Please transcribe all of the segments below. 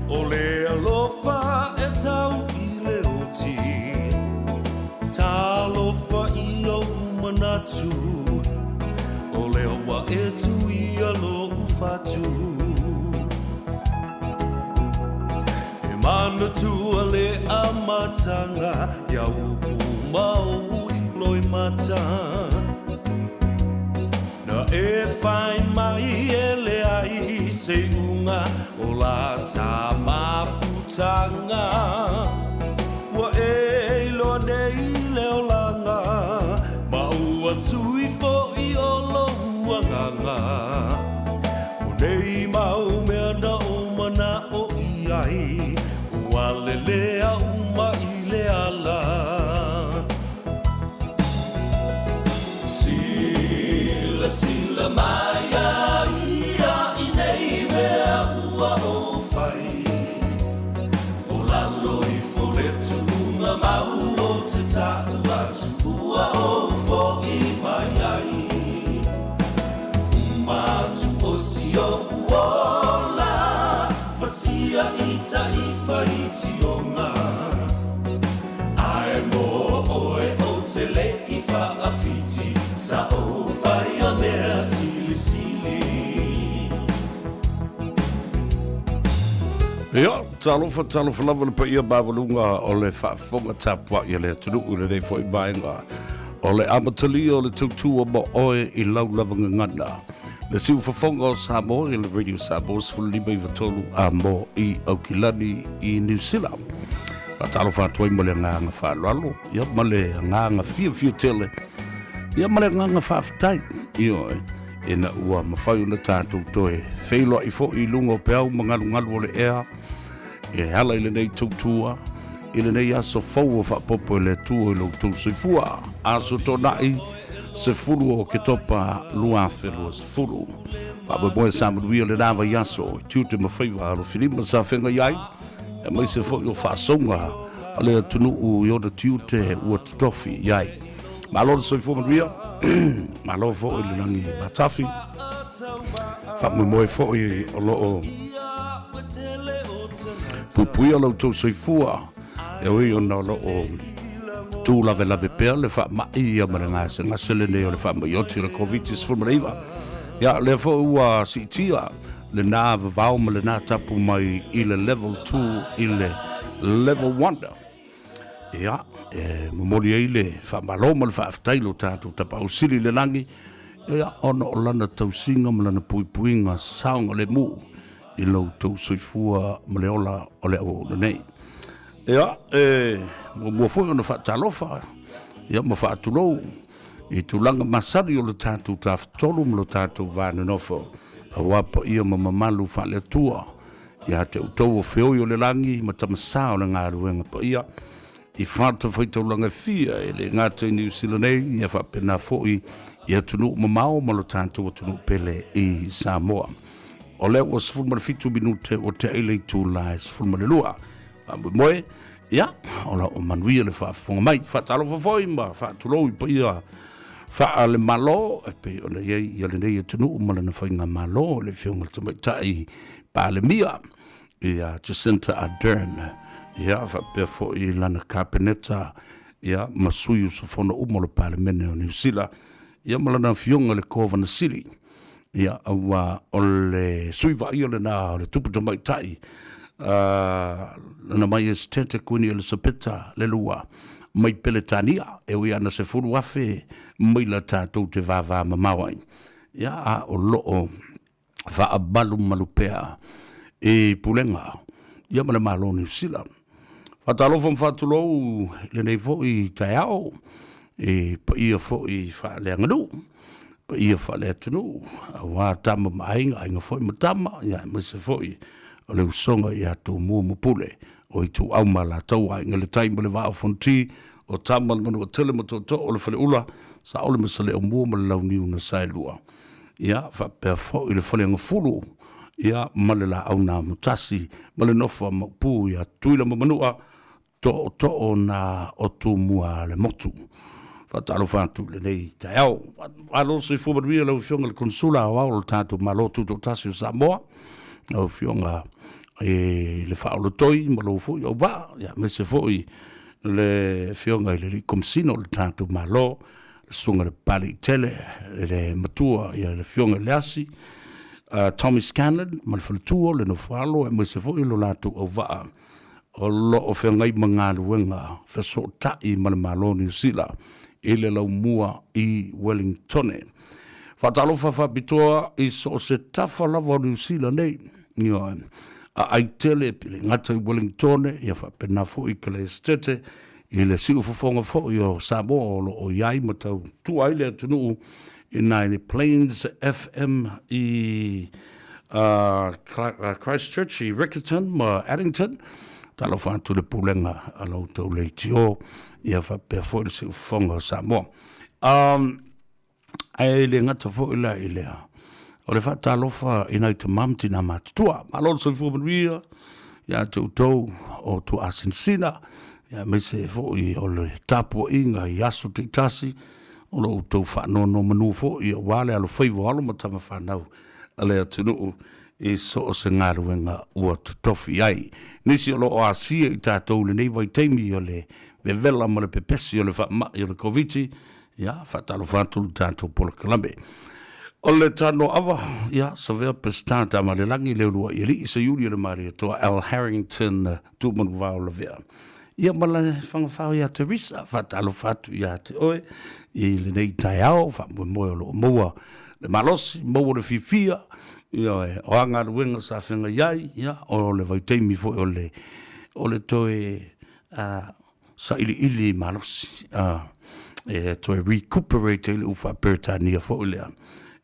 O le alofa e tau i le oti, Talofa i ou manatu, O lea ua e tuia lou fatu. E manatua le amataga Ia upu ma ou loimata. Na e whai mai e leai se iuga o la ta mafutanga. Ua e iloa nei le olaga, ma ua sui fo'i o lou agaga. O nei mau mea na ou mana'o i ai, ua lelea uma i le ala. Silasila mai a ia i nei mea ua ou fai, O lalo ifo le tuuga mau o te ta'u atu ua ou fo'i mai ai. Uma atu o si o'u ola, fasia i ta'ifa i Tionga. Ae mo oe ou te le i faawhiti, Sa ou whai a mea silisili. Ia, talofa, talofa lava le paia maualuga o le faafofoga tapuai a le atunuu i lenei foi vaega o le amatalia o le tautua mo oe i lau lava gagana. Le siufofoga o Samoa i le Radio Samoa 15 93 a mo i Aukilani i Niu Sila. Faatalofa atu ai ma le agaga faaaloalo, ia ma le agaga fiafia tele, ia ma le agaga faafetai, ioe, ina ua mafai ona tatou toe feiloai foi i luga o peau ma galugalu o le ea, e ala i lenei tautua, i lenei aso fou ua faaopoopo e le Atua i lo outou soifua. Aso Toonai, 10 o Oketopa 2020. Faamoemoe sa manuia lena vaiaso i tiute ma faiva alofilima sa feagai ai, aemaise foi o faasouga a le atunuu i ona tiute ua totofi i ai. Malo le soifua manuia, malo foi le lagi matafi. Faamoemoe foi o lo o puipuia lo outou soifua e ui ona o lo o tū lavelave pea le faamai ia ma le gasegase lenei o le faamai oti o le Koviti-19. Ia, lea foi ua siitia lena vavao ma lena tapu mai i le level 2 i le level 1. Ia, e momoli ai le faamalo ma le faafetai i lo tatou Tapaau Sili i le lagi, ia, ona o lana tausiga ma lana puipuiga saogalemu i lo outou soifua ma le ola o le auauna nei. Ia, e muamua foi ona faatalofa, ia, ma faatulou i tulaga masani o le tatou Tafatolu ma lo tatou va nonofo, aua paia ma mamalu faale-Atua ia te outou o feoi o le lagi ma tamasa o le galuega paia i fatafaitaulaga e fia e le gata i Niu Sila nei, ia faapena foi i atunuu mamao ma lo tatou atunuu pele i Samoa. O lea ua 17 minute ua tea i le itula e 12. Faamoemoe, ia, o lo o manuia le faafofoga mai. Faatalofa foi ma faatulou i paia faale-Malo e pei ona i ai ia lenei atunuu ma lana faigamalo, le Afioga i le Tamaitai Palemia ia Jacinta Ardern, ia faapea foi lana Kapeneta, ia ma sui usufono uma o le Palemene o Niu Sila, ia ma lana Afioga i le Kovana Sili, ia aua o le sui vaaia lena o le Tupu Tamaitai Lana Maiesetete Kuini Elisapeta le Lua mai Peletania, e ui ana 10,000 maila tatou te vavamamao ai, ia a o lo o faamalumalu pea i pulega ia ma le Malo o Niu Sila. Faatalofa ma faatulou i lenei foi taeao i paia foi faaleaganuu, paia faaleatunuu, aua tama ma aiga, aiga foi ma tama, ia aemaise foi o le usoga ia Tumua ma Pule, o Ituau ma Alataua, Aiga i le Tai ma le Vaa o Fonoti, o Tama le Manuatele ma Tootoo o le Faleula, Saole ma Saleaaumua ma le Launiu na Saelua. Ia, faapea foi le Faleagafulu, ia, ma le Laau na Amotasi, ma le Nofo a Maopu ia Tutuila ma Manua, tootoo na o Tumua le motu. Faatalofa atu i lenei taeao. Malo le soifua manuia lau Afioga i le Konesula Aoao o le tatou Malo Tutoatasi o Samoa, lau Afioga i le faaolotoi ma lou foi auvaa, ia aemaise foi le Afioga i le Alii Komesina o le tatou Malo, le Susuga i le Papaliitele, le Matua ia le Afioga i le Asi, Tommy Scanlan ma le faletua, le nofoalo aemaise foi lo latou auvaa o lo o feagai ma galuega fesootai ma le Malo o Niu Sila i le laumua i Wellingtone. Faatalofa faapitoa i so o se tafa lava o Niu Sila nei, ioe, aai tele pe le gata i Wellingtone, ia faapena foi i Kelesetete, i le siufofoga foi o Samoa o lo o i ai ma tautua ai le atunuu i nai Plains FM i Christchurch i Riccarton ma Addington. Talofa atu le pulega a la outou leitio, ia faapea foi le siufofoga o Samoa. Ae le gata foi la i lea, o le faatalofa i nai tama ma tina matutua. Malo le soifua manuia ia te outou o tuaasinasina, aemaise foi o le tapuaiga i aso taitasi o lo outou faanonomanu foi aua le alofaiva o alo ma tama fanau a le atunuu i so o se galuega ua totofi ai. Nisi o lo o asia i tatou i lenei vaitaimi o le vevela ma le pepesi o le faamai o le Koviti, ia, faatalofa atu le tatou polokalame. O le tanoaava, ia, Savea Peseta Tamalelagi, Leuluai Alii, Seiuli o le Malietoa, Al Harrington, Tumanuvao Lavea. Ia ma le fagafao ia Teresa, faatalofa atu ia te oe i lenei taeao, faamoemoe o lo o maua le malosi, maua le fiafia, ia, o a galuega sa feagai ai, ia, o le vaitaimi foi o le, o le toe sailiili malosi, e toe recuperate ai le u faa-Peretania foi lea,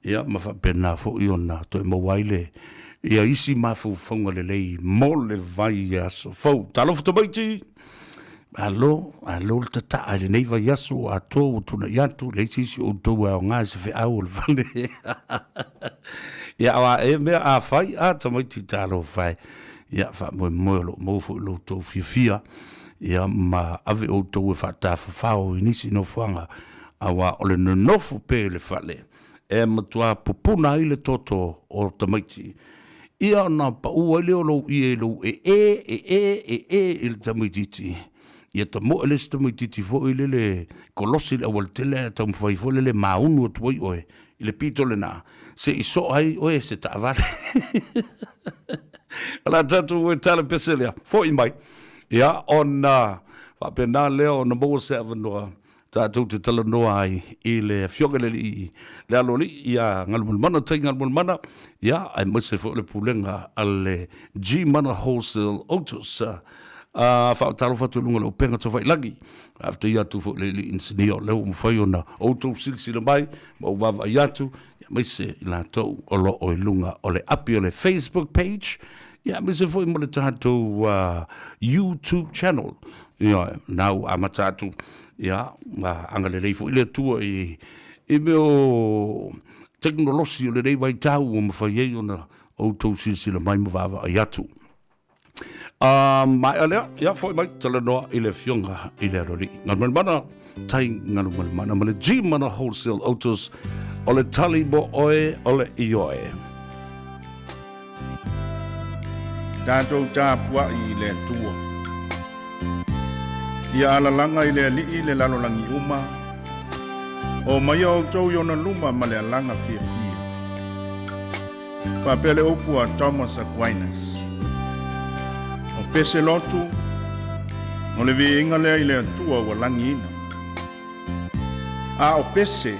ia ma faapena foi ona toe maua ai le ia isi mafaufauga lelei mo le vaiaso fou. Talofa tamaiti! Malo, malo le tataa i lenei vaiaso ua atoa ua tunai atu, leai se isi o outou e aoga i se feau o le fale. Ia, aua e mea a fai, a tamaiti talofa e. Ia, faamoemoe o lo o maua foi lo outou fiafia, ia ma ave outou e faatafafao i nisi nofoaga, aua o le nonofo pea i le fale e matua pupuna ai le toto o tamaiti, ia ona pau ai lea o lou ie i lou ee, ee, ee i le tamaitiiti, ia tamoe le isi tamaitiiti foi lele kolosi i le aualatele ae taumafai foi lele e maunu atu ai oe i le pito lena, se i soa ai oe e se taavale. O le a tatou tala pese lea, foi mai, ia ona faapena lea ona maua se avanoa tatou te talanoa ai i le Afioga i le Alii, le Aloalii ia Galumalemana Tai Galumalemana, ia aemaise foi o le Pulega a le G-Mana Wholesale Autos. Faatalofa atu i luga o le upega tafailagi, faafetai atu foi i le Alii Inisinia o lea ua mafai ona outou silasila mai ma ou vaavaai atu, aemaise i latou o lo o i luga o le api o le Facebook page, ia aemaise foi mo le tatou YouTube channel. Ia, na ua amata atu, ia, agalelei foi le Atua i, i mea o tekonolosi o lenei vaitau ua mafai ai ona outou silasila mai ma vaavaai atu. Maea lea, ia foi mai talanoa i le Afioga i le Aloalii. Galumalemana, Tai Galumalemana ma le G-Mana Wholesale Autos, o le tali mo oe o le ioe. Tatou tapuai i le Atua. Ia alalaga i le Alii le lalolagi uma, omaia outou i ona luma ma le alaga fiafia. Faapea le upu a Thomas Aquinas, O pese lotu, o le viiga lea i le Atua ua lagiina. A o pese,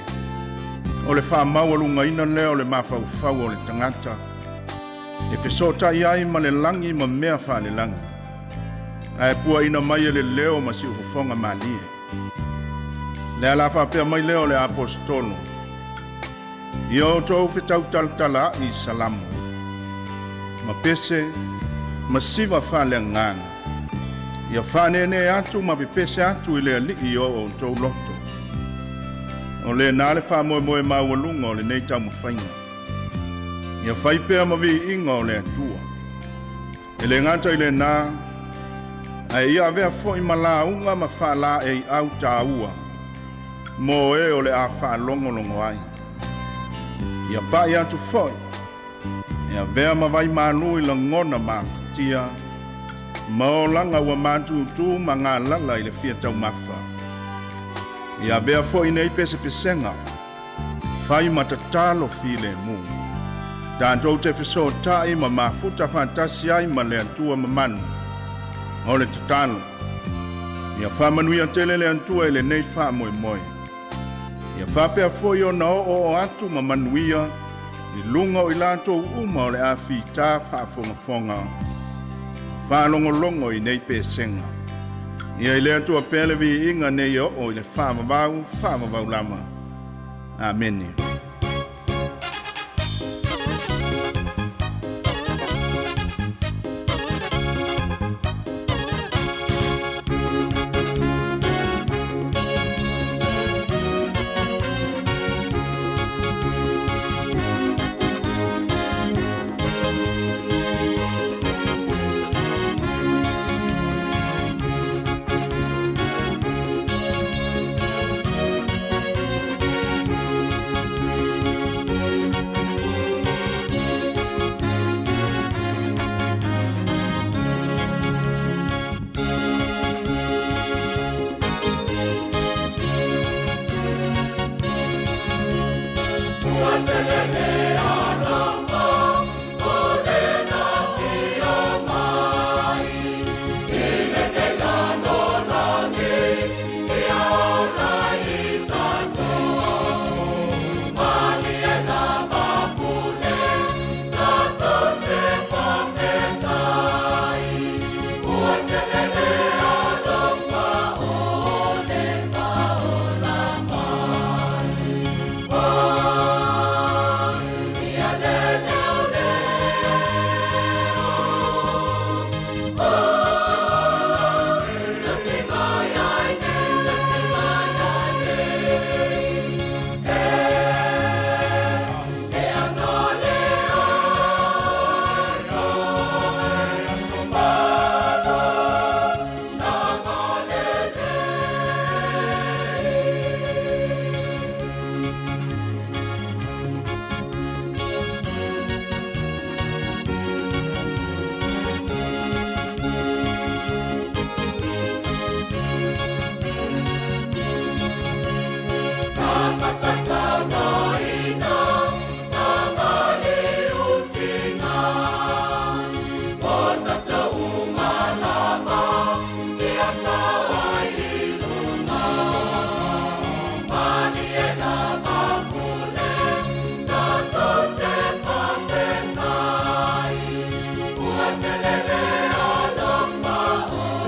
o le faamaualugaina lea o le mafaufau o le tagata e fesootai ai ma le lagi ma mea faalelagi, ae puaina mai e le leo ma siufofoga malie. Le ala faapea mai lea o le Aposetolo, Ia outou fetautalatalaai i salamo, ma pese, ma siva faaleagaga, ia faaneenee atu ma pepese atu i le Alii o outou loto. O lena le faamoemoe maualuga o lenei taumafaiga, ia fai pea ma viiga o le Atua. E le gata i lena, ae ia avea foi ma lauga ma faalaeiau taua mo e o le a faalogologo ai. Ia pai atu foi e avea ma vai malu i lagona mafuta. mafatia ma olaga ua matutu ma galala i le fia taumafa. Ia avea foi nei pesepesega fai ma tatalo filemu. Tatou te fesootai ma mafuta faatasi ai ma le Atua mamalu. O le tatalo, ia faamanuia tele le Atua i lenei faamoemoe. Ia faapea foi ona oooo atu ma manuia i luga o i latou uma o le a fitā faafogafoga ma faalogologo i nei pesega. Ia i le Atua pea le viiga nei e oo i le faavavau, faavavau lava. Amene.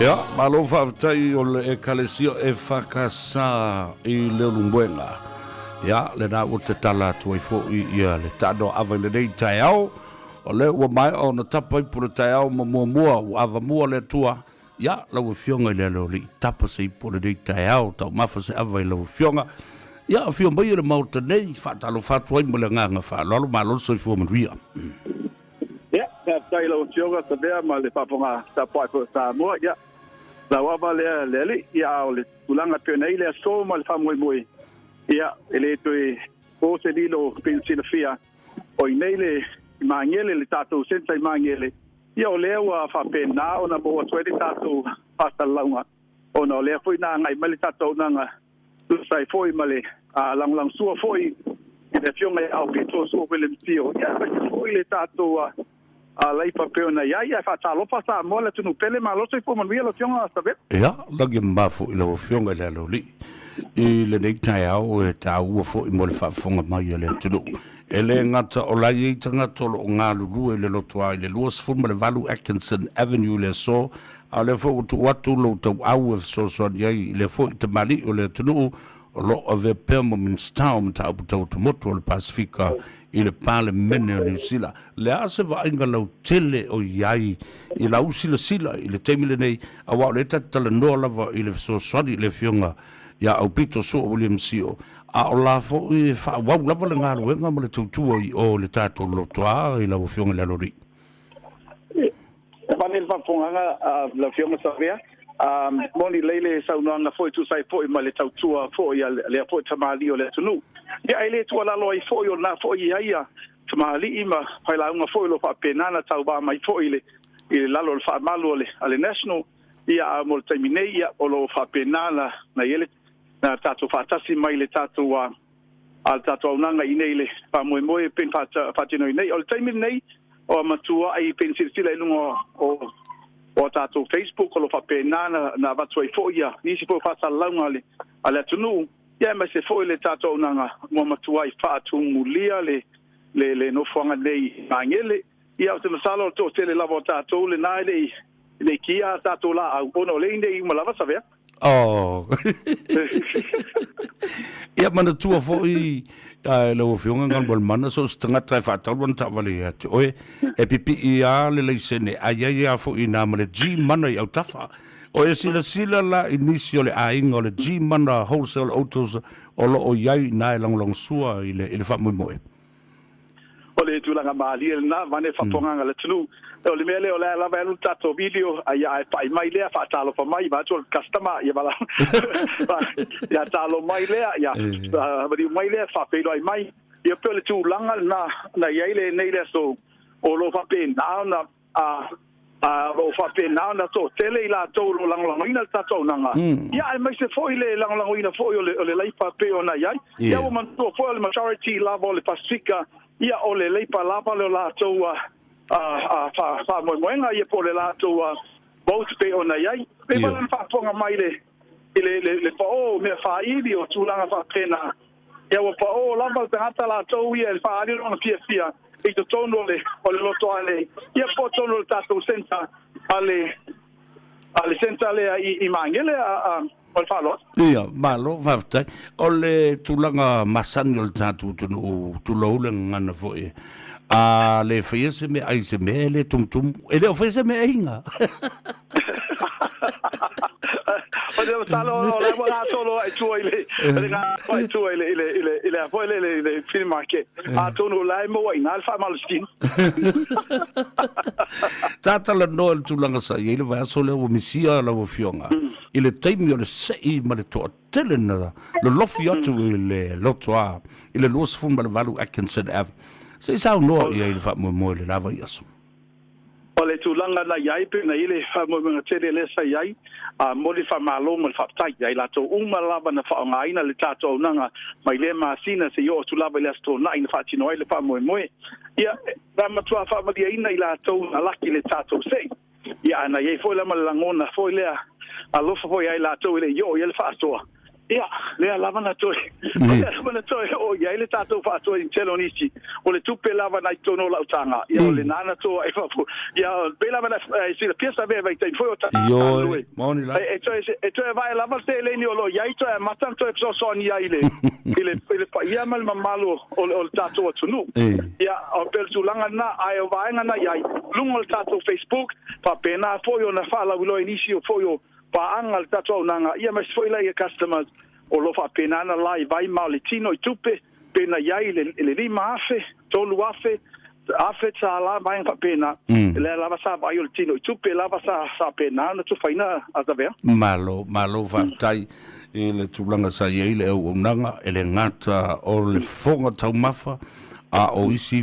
Ia, malo faafetai o le Ekalesia EFKS i Leulumoega. Ia, lena ua tatala atu ai foi ia le taanoaava i lenei taeao. O lea ua maea ona tapa ipu le taeao ma muamua ua avamua le Atua. Ia, lau Afioga i le Aloalii, tapa se ipu o lenei taeao, taumafa se ava i lau Afioga. Ia, afio mai i le Maota nei, faatalofa atu ai ma le agaga faaaloalo, malo le soifua manuia. Ia, faafetai i lau Afioga Savea ma le faafofoga tapuai foi o Samoa. Ia, lau ava lea le alii, ia, a o le tulaga e pei ona i ai le aso ma le faamoemoe, ia, e le toe po se lilo pei ona silafia, o i nei le i Magele, le tatou centre i Magele, ia o lea ua faapena ona maua atu ai le tatou faasalalauga, ona o lea foi na agai mai le tatou auaunaga tusa ai foi ma le lagolagosua foi i le Afioga ia Aupito Sua William Sio, ia aemaise foi le tatou laifa pei ona i ai. Ae faatalofa Samoa le atunuu pele, malo soifua manuia lau Afioga Savela. Ia, lagi mama foi lau Afioga i le Aloalii i lenei taeao e taua foi mo le faafofoga mai a le atunuu. E le gata o la e i ai tagata o lo o galulue i le lotoa i le 28 Atkinson Avenue i le aso, a o lea foi ua tuu atu lou tauau e fesoasoani ai i lea foi tamalii o le atunuu o lo o avea pea ma Minisita o Mataupu Tau Atumotu o le Pasefika i le Palemene o Niu Sila. Le a se vaaiga lautele o i ai i lau silasila i le taimi lenei, aua o lea ta te talanoa lava i le fesoasoani i le Afioga ia Aupito Sua William Sio, a o la foi e faaauau lava le galuega ma le tautua i o i le tatou lotoa i lau Afioga i le Aloalii? E vane le faafofogaga a lau Afioga Savea, moni lelei le saunoaga foi tusa ai foi ma le tautua foi a lea foi tamalii o le atunuu. Ia, e le tuualalo ai foi o lena foi e i ai tamalii ma failauga foi o lo o faapena ona tauva mai foi i le i lalo o le faamalu a le National. Ia, a mo le taimi nei, ia, o lo o faapena na i ai le na tatou faatasi mai le tatou a le tatou auaunaga i nei le faamoemoe pei ona faatino ai nei. O le taimi lenei, o matuai pei ona silasila i luga o a tatou Facebook, o lo o faapena na avatu ai foi ia nisi foi o faasalalauga a le atunuu, ia aemaise foi le tatou auaunaga ua matuai faatumulia le nofoaga nei i Magele. Ia, ou te masalo o le toatele lava o tatou lena e le i kia a tatou laau, ona o lea nei uma lava savea. Oh. Ia manatua foi lau Afioga Galumalemana, so o se tagata e faatau lana taavale ia te oe, e pipii lava le laisene, a i ai lava foi i ina ma le G-Mana i autafa. O e silasila la i nisi o le aiga o le G-Mana Wholesale Autos o lo o i ai i ina e lagolagosua i le faamoemoe. O le tulaga malie lena, vaeane faafofogaaga a le atunuu. O le mea lea, o lea lava e alu le tatou video, a ia ae pai mai lea, faatalofa mai, vaeatu o le customer, ia vala, ia talo mai lea, ia maliu mai lea, faafeiloai mai. Ia pei o le tulaga lena na i ai lenei le aso, o lo o faapena ona a o lo o faapena ona toatele i latou o lo o lagolagoina le tatou auaunaga, ia aemaise foi le lagolagoina foi o le Leipa pei ona i ai. Ia ua manatua foi o le majority lava o le Pasifika, ia o le Leipa lava le latou faamoemoega, ia po o le latou vote pei ona i ai. Pei foi ona faafofoga mai i le pao o mea faaili o tulaga faapena. Ia ua pao lava le tagata latou ia e faaali lona fiafia i totonu o le loto ale, ia po o totonu o le tatou centre a le centre lea i Magele o le faaaloalo. Ia, malo faafetai. O le tulaga masani o le tatou atunuu, tulou le gagana foi, a le faia se meaai i se mea e le tumutumu, e le o faia se meaaiga. O le masalo o la ua gasolo ai tua i le le gasolo ai tua i le i le i le i le a foi le le le flea market. Atonu o la e maua i ina le faamalositino. Sa talanoa i le tulaga sa i ai le vaiaso lea ua misia lau Afioga i le taimi o le sei ma le toatele na lolofi atu i le lotoa i le 28 Atkinson Ave. Se i saunoa i ai i le faamoemoe i le la vaiaso. O le tulaga na i ai, pei ona i ai le faamoemoega tele lea sa i ai, a momoli le faamalo ma le faafetai ia i latou uma lava na faaaogaina le tatou auaunaga mai lea masina seia oo atu lava i le Aso Toonai na faatino ai le faamoemoe. Ia, na matua faamalieina i latou na laki le tatou sei. Ia, a na i ai foi la ma le lagona foi lea alofa foi ia i latou e le i oo i ai le faasoa. Ia, lea lava na toe, lea lava na toe oo i ai le tatou faasoa i le tele o nisi, o le tupe lava na i totonu o lau taga, ia, o lena na toa ai fafo. Ia, pei lava na silafia sa mea vaitaimi foi o ta galulue. E, e toe, e toe vae lava le seleni o lo o i ai, toe amata ona toe fesoasoani ai i le, i le, i le paia ma le mamalu o le, o le tatou atunuu. Ia, o pei o le tulaga lena, ae o vaega na i ai, luga o le tatou Facebook, faapena foi ona faalauiloa i nisi o foi o paaga a le tatou auaunaga, ia aemaise foi la ia customers o lo o faapena ona laivai ma o le tino i tupe pe na i ai le 5,000, 3,000, $1,000 vaega faapena, lea lava sa vaai o le tino i tupe lava sa faapena ona tufaina a Savea. Malo, malo faafetai i le tulaga sa i ai le auaunaga, e le gata o le fofoga taumafa, a o isi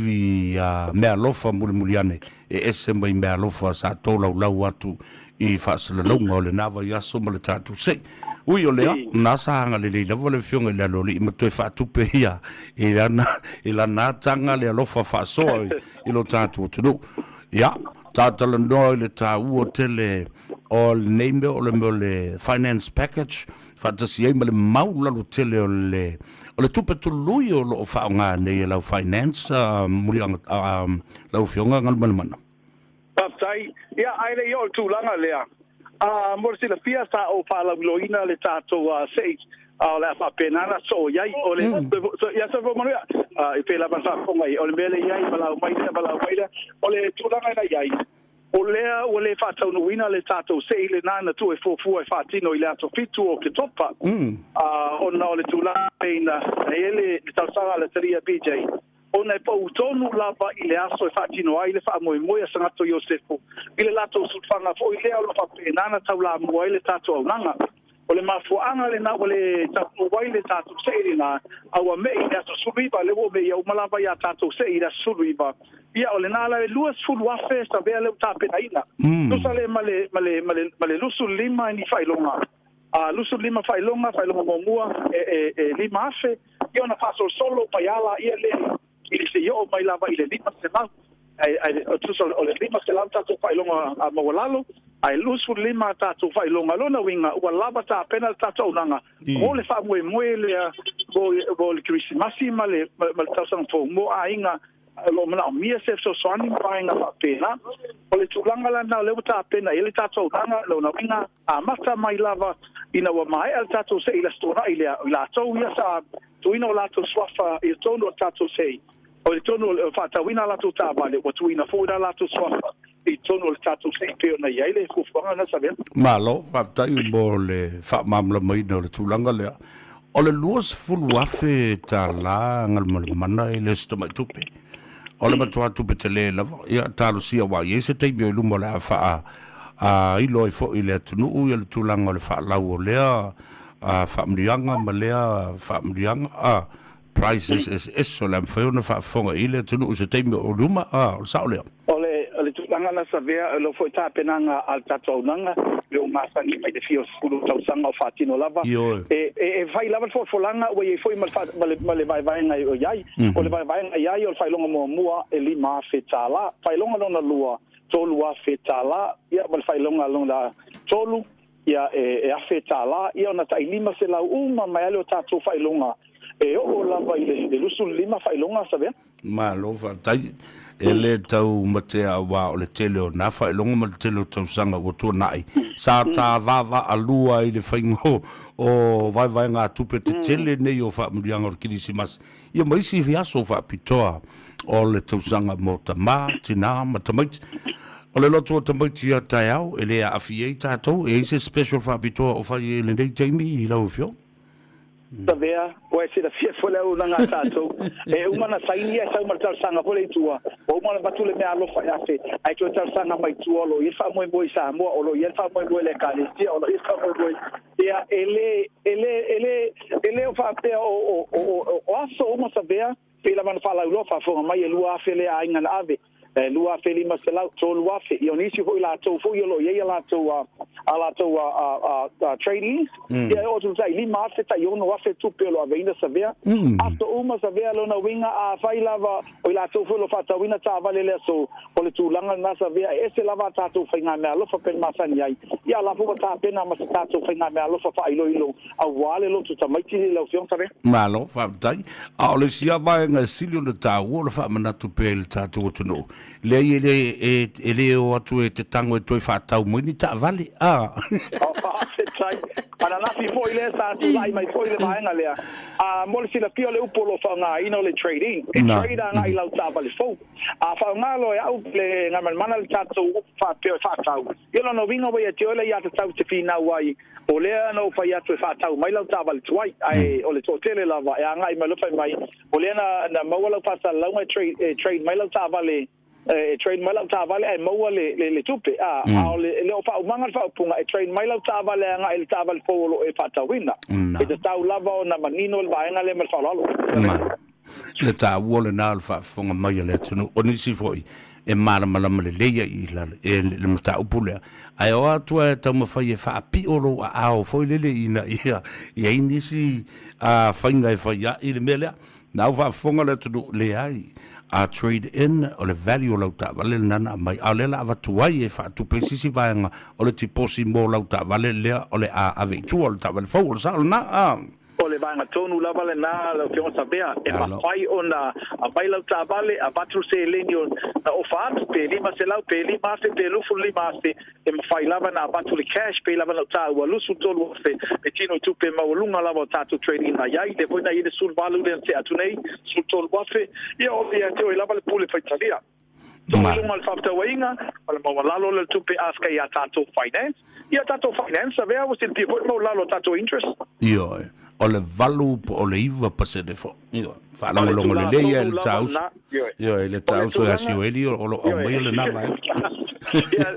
meaalofa mulimuli ane e ese mai meaalofa sa tolaulau atu i faasalalauga o lena vaiaso ma le tatou sei. Ui o lea, na sa agalelei lava le Afioga i le Aloalii ma toe faatupe ia i lana, i lana ataga le alofa faasoa i lo tatou atunuu. Ia, ta talanoa i le taua tele o lenei mea o le mea o le finance package, faatasi ai ma le maulalo tele o le, o le tupe tului o lo o faaaoga nei e lau finance, muliaga, lau Afioga Galumalemana. Faafetai. Ia, ae le i oo i le tulaga lea, a, mo le silafia, sa ou faalauiloaina le tatou sei, a o le a faapena ona soo i ai. O le, so, ia, soifua manuia. A, e pei lava ona faafofoga i, o le mea lea i ai, valaau mai lea, valaau mai lea. O le tulaga na i ai, o lea ua le faataunuuina le tatou sei lena na tuu e fuafua e faatino i le aso 7 o Oketopa, a, ona o le tulaga pei na i ai le talosaga a le Atalia BJ, ona e pau tonu lava i le aso e faatino ai le faamoemoe a Sagato Iosefo i le latou sulufaga foi lea o lo o faapena ona taulamua ai le tatou auaunaga. O le mafuaaga lena ua le taunuu ai le tatou se'i lena, a ua me'i i le aso 19, lea ua ou me'ia uma lava ia tatou se'i i le aso 19. Ia, o lena la e 20,000 savea lea ua tapenaina. Tusa lea ma le, ma le, ma le, ma le 25 ni faailoga. A 25 faailoga, faailoga muamua e, e, e 5,000, ia ona faasolosolo mai lava laia lea i le seia oo mai lava i le 500. Ae, ae tusa o le 500 tatou faailoga a maualalo, ae 25 a tatou faailoga. Lona uiga, ua lava tapena le tatou auaunaga mo le faamoemoe lea mo, mo le Kerisimasi ma le, ma le tausaga fou mo aiga o lo o manaomia se fesoasoani ma vaega faapena. O le tulaga la lena o lea ua tapena i ai le tatou auaunaga, lona uiga, amata mai lava ina ua maea le tatou se'i i le Aso Toonai lea, o i latou ia sa tuuina o latou suafa i totonu o le tatou se'i, o i totonu o le faatauina a latou taavale, ua tuuina foi la latou suafa i totonu o le tatou se'i pei ona i ai le fuafuaga lena Savea. Malo, faafetai mo le faamalamalamaina o le tulaga lea. O le $20,000 Galumalemana e le o se tamai tupe. O le matua tupe tele lava. Ia, talosia aua e i ai se taimi o i luma o le a faa ilo ai foi i le atunuu ia le tulaga o le faalau o lea faamanuiaga ma lea faamanuiaga, prizes eseese o le a mafai ona faafofoga i le atunuu i se taimi o luma, o le sao lea. O le, o le tulaga na savea, o lea foi tapenaga a le tatou auaunaga, le ua masani mai le fia sefulu tausaga o faatino lava. Ioe. E, e, e fai lava le folafolaga ua i ai foi ma le, fa, ma le, ma le vaevaega o i ai. O le vaevaega i ai o le faailoga muamua e $5,000. Faailoga lona lua, $3,000. Ia, ma le faailoga lona tolu, ia, e, e $1,000. Ia, ona tai 500 uma mai lava lea o tatou faailoga e oo lava i le, le 25 faailoga, Savea. Malo faafetai. E le tau matea aua o le tele o nā faailoga ma le tele o tausaga ua tuanai sa ta vaavaalua i le faiga o vaevaegatupe tetele nei o faamanuiaga o le Kerisimasi ia ma isi aso faapitoa o le tausaga mo tamā, tinā ma tamaiti. O le lotu o tamaiti ia taeao e le aafia ai tatou, e i ai se special faapitoa o fai ai i lenei taimi i lau Afioga? Savea, ua e silafia foi le auaunaga a tatou. E uma ona saini ae sau ma le talosaga foi lea i tua, ua uma ona avatu le meaalofa e afe, ae toe talosaga mai tua, o lo o i ai le faamoemoe i Samoa, o lo o i ai le faamoemoe i le Ekalesia, o lo o i ai le faamoemoe. Ia, e le, e le, e le, e le o faapea o, o, o, o, o aso uma Savea, pei lava ona faalauiloa, faafofoga mai e 2,000 lea aiga na ave. E 2,500, 3,000, ia o nisi foi latou foi o lo o i ai a latou a latou trainees, ia e oo atu tai 5,000, tai 6,000 tupe o lo o aveina savea. Aso uma savea lona uiga, afai lava o i latou foi o lo o faatauina taavale i le aso, o le tulaga lena savea, e ese lava a tatou faigameaalofa pei ona masani ai, ia a la foi ua tapena ma se tatou faigameaalofa faailoilo aua le lotu tamaiti lau Afioga Savea. Malo, faafetai. A o le isi lava vaega e sili ona taua o le faamanatu pea i le tatou atunuu, leai e le, e, e le o atu e te tago e toe faatau mai ni taavale, a. Oh, faafetai. Ananafi foi lea sa tulai mai foi le vaega lea. A, mo le silafia o le upu o lo o faaaogaina o le trade-in. E trade agai i lau taavale fou. A faaaoga loa e au le Gamalemana le tatou upu faapea e faatau, ia lona uiga ua ia te oe le aiatatau e te finau ai O lea na ou fai atu e faatau mai lau taavale tuai, ae o le toatele lava e agai mai loa fai mai, o lea na, na maua lau faasalalauga e trade, e trade mai lau taavale, e trade mai lau taavale ae maua le, le, le tupe. A, a o le, le o faaumaga le faaupuga, e trade mai lau taavale agai i le taavale fou o lo o e faatauina. E tatau lava ona manino le vaega lea ma le faaaloalo. Na. Le taua lena o le faafofoga mai a le atunuu. O nisi foi e malamalama lelei ai i lalo, e le mataupu lea. Ae o atu e taumafai e faapio lou aao foi lele ina ia i ai nisi a faiga e fai ai i le mea lea. Na au faafofoga le atunuu, leai, a trade in o le value o lau taavale lena na aumai, a o lea la avatu ai e faatupe ai se isi vaega o le tiposi mo lau taavale lea o le a ave i tua o le taavale fou. O le sao lena, a. O le vaega tonu lava lena lau Afioga Savea, e mafai ona aumai lau taavale, avatu le seleni o na ofa atu, pe 500, pe 5,000, pe 25,000, e mafai lava ona avatu le cash, pei lava ona ou taua, 23,000 le tino i tupe maualuga lava o tatou trade-in na i ai, lea foi na i ai le 18 lea na tea atu nei, 13,000, ia o ia te oe lava le pule faitalia. Too i luga o le faafetauaiga ma le maualalo o le tupe ask ai ia tatou finance. Ia tatou finance, avea ua silafia foi le maualalo o tatou interest. Ioe, o le 8 po o le 9% foi. Ioe, faalogologo lelei ia i le tauso. Ioe, i le tauso ia Sioeli o lo o aumaia lena vaega. Ia,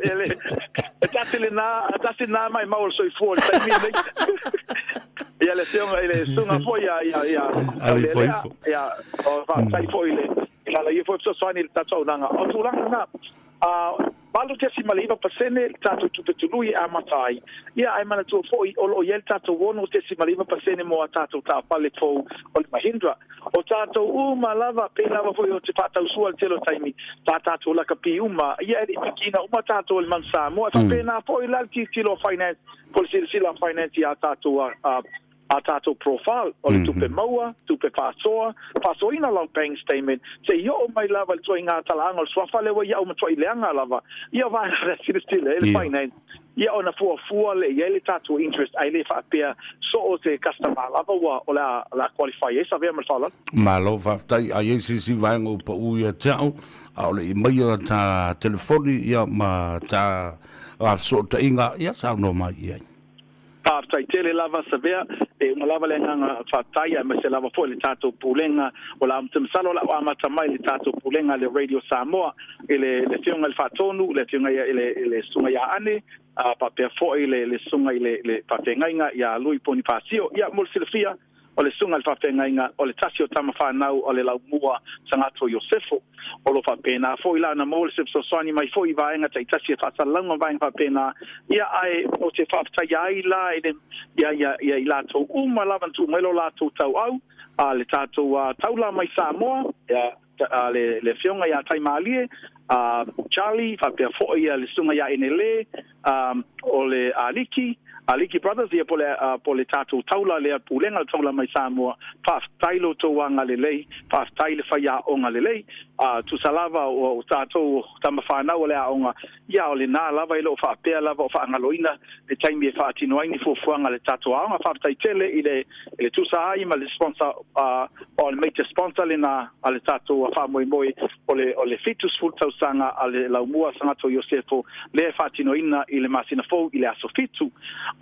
e tasi lena. lena, tasi lena maimau o le soifua i le taimi lenei. Ia le afioga i le susuga foi ia ia ia Alifoifo. Ia, o faafetai foi i le i lana ia foi fesoasoani i le tatou auaunaga. O tulaga na, 8.9% le tatou tupe tului e amata ai. Ia, ae manatua foi o lo o i ai le tatou 6.9% mo a tatou taafale fou o le Mahindra. O tatou uma lava, pei lava foi ou te faatausua i le tele o taimi, sa tatou lakapi uma, ia e le i pikiina uma tatou e le Manu Samoa. E faapena foi la le tilotilo a Finance, po o le silasila a Finance i a tatou a tatou profile o le tupe maua, tupe faasoa, faasoaina lau bank statement, se i oo mai lava i le ituaiga talaaga o le suafa lea ua i au matuai leaga lava. Ia o vaega lea silasila i ai le Finance. Ia ona fuafua lea i ai le tatou interest ae le faapea soo se customer lava ua o le a o le a qualify ai. Savea ma le faaaloalo. Malo faafetai. A i ai se isi vaega ua pau ia te au, a o le i maia ta telefoni ia ma ta fesootaiga, ia saunoa mai i ai. Faafetai tele lava Savea, e uma lava le agaga faafetai aemaise lava foi le tatou Pulega o le a masalo o le a ou amata mai i le tatou Pulega le Radio Samoa i le le Afioga i le Faatonu, le Afioga i le i le Susuga ia Ane, a faapea foi le le Susuga i le le Faafeagaiga ia Lui Ponifasio. Ia mo le silafia, o le Susuga i le Faafeagaiga o le tasi o tama fanau o le Laumua Sagato Iosefo. O lo o faapena foi la ona maua se fesoasoani mai foi i vaega taitasi e faasalalauga ma vaega faapena. Ia ae ou te faafetaia ai la i le ia ia ia i latou uma lava na tuu mai lo latou tauau a le tatou taula mai Samoa ia a le le Afioga ia Taimalie a Charlie faapea foi ia le Susuga ia Enele a o le Aliki Aliki Brothers ia po le po le tatou taula lea pulega le taula mai Samoa. Faafetai lo outou agalelei, faafetai le faiaoga lelei. A tusa lava o o tatou tama fanau o le aoga, ia o lena lava e le o faapea lava o faagaloina le taimi e faatino ai ni fuafuaga a le tatou aoga. Faafetai tele i le i le tusa ai ma le sponsor, o le major sponsor lena a le tatou faamoemoe o le o le 70 tausaga a le Laumua Sagato Iosefo lea e faatinoina i le masina fou i le aso 7.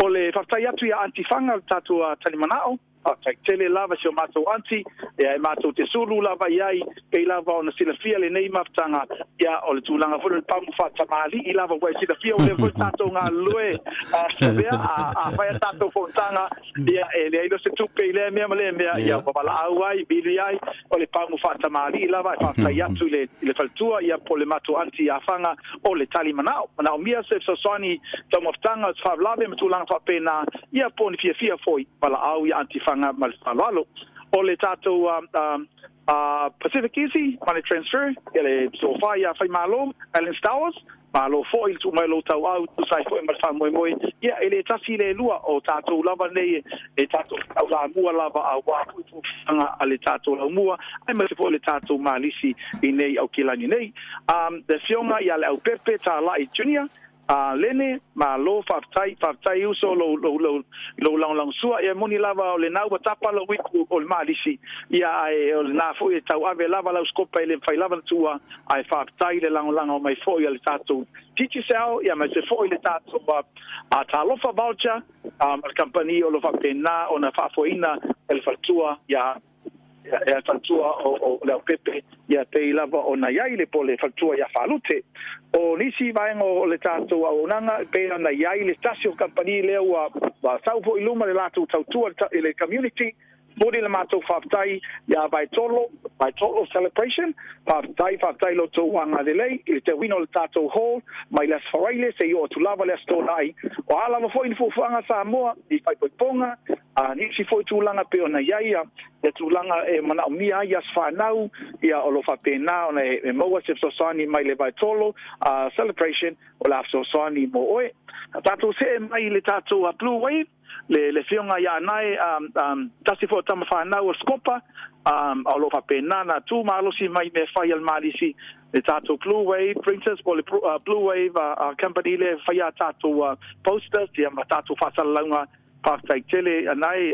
O le faafetai atu ia Aunty Faga le tatou talimanao. Faafetai tele lava si o matou aunty, ia e matou te sulu lava i ai, pei lava ona silafia lenei mafutaga, ia o le tulaga foi lea o le pamu faatamalii lava ua e silafia ua leva foi tatou galulue Savea, a fai a tatou fonotaga, ia e leai loa se tupe i lea mea ma lea mea, ia ua valaau ai, vili ai, o le pamu faatamalii lava e faafetai atu i le, i le faletua, ia po o le matou aunty ia Faga, o le tali manao, manaomia se fesoasoani taumafataga, se faalavelave ma tulaga faapena, ia po o ni fiafia foi. Valaau ia Aunty Faga ma le faaaloalo. O le tatou Pacific Easy Money Transfer, ia le sofa ia Faimalo, Alan Stowers, malo foi le tuu mai o lou tauau, tusa ai foi ma le faamoemoe. Ia, e le tasi le lua, o tatou lava nei e tatou taulamua lava aua foi fuafuaga a le tatou laumua, aemaise foi le tatou malisi i nei Aukilani nei. Le Afioga ia Leaupepe Talai Junior, A Lene, malo, faafetai, faafetai uso lou, lou, lou, lou lagolagosua. Ia e moni lava o lena ua tapa lou ipu o le malisi, ia ae o lena foi e tauave lava lau sikopa e le mafai lava ona tuua, ae faafetai le lagolago mai foi a le tatou Digicel, ia aemaise foi le tatou a Talofa Vulture, a ma le kamupani o lo o faapena ona faafoeina e le faletua ia Ia faletua o Leaupepe, ia pei lava ona i ai le po le faletua ia Faalute. O nisi vaega o le tatou auaunaga, e pei ona i ai le tasi o kamupani lea ua sau foi i luma le latou tautua i le community, momoli le matou faafetai ia Vaetolo, Vaetolo Celebration, faafetai, faafetai i lo outou agalelei i le teuina o le tatou hall mai le Aso Faraile seia oo atu lava le Aso Toonai. O a lava foi ni fuafuaga a Samoa i faaipoipoga, A nisi foi tulaga pei ona i ai ia tulaga e manaomia ai aso fanau, ia o lo o faapena ona e maua se fesoasoani mai le Vaetolo Celebration o le a fesoasoani mo oe. Tatou see mai i le tatou Blue Wave, le le afioga ia Anae, tasi foi o tama fanau o le Scopa, a o lo o faapena ona tu malosi mai i mea fai a le Malisi, le tatou Blue Wave Printers po o le Blue Wave Company lea e faia a tatou posters ia ma tatou faasalalauga. Faafetai tele anai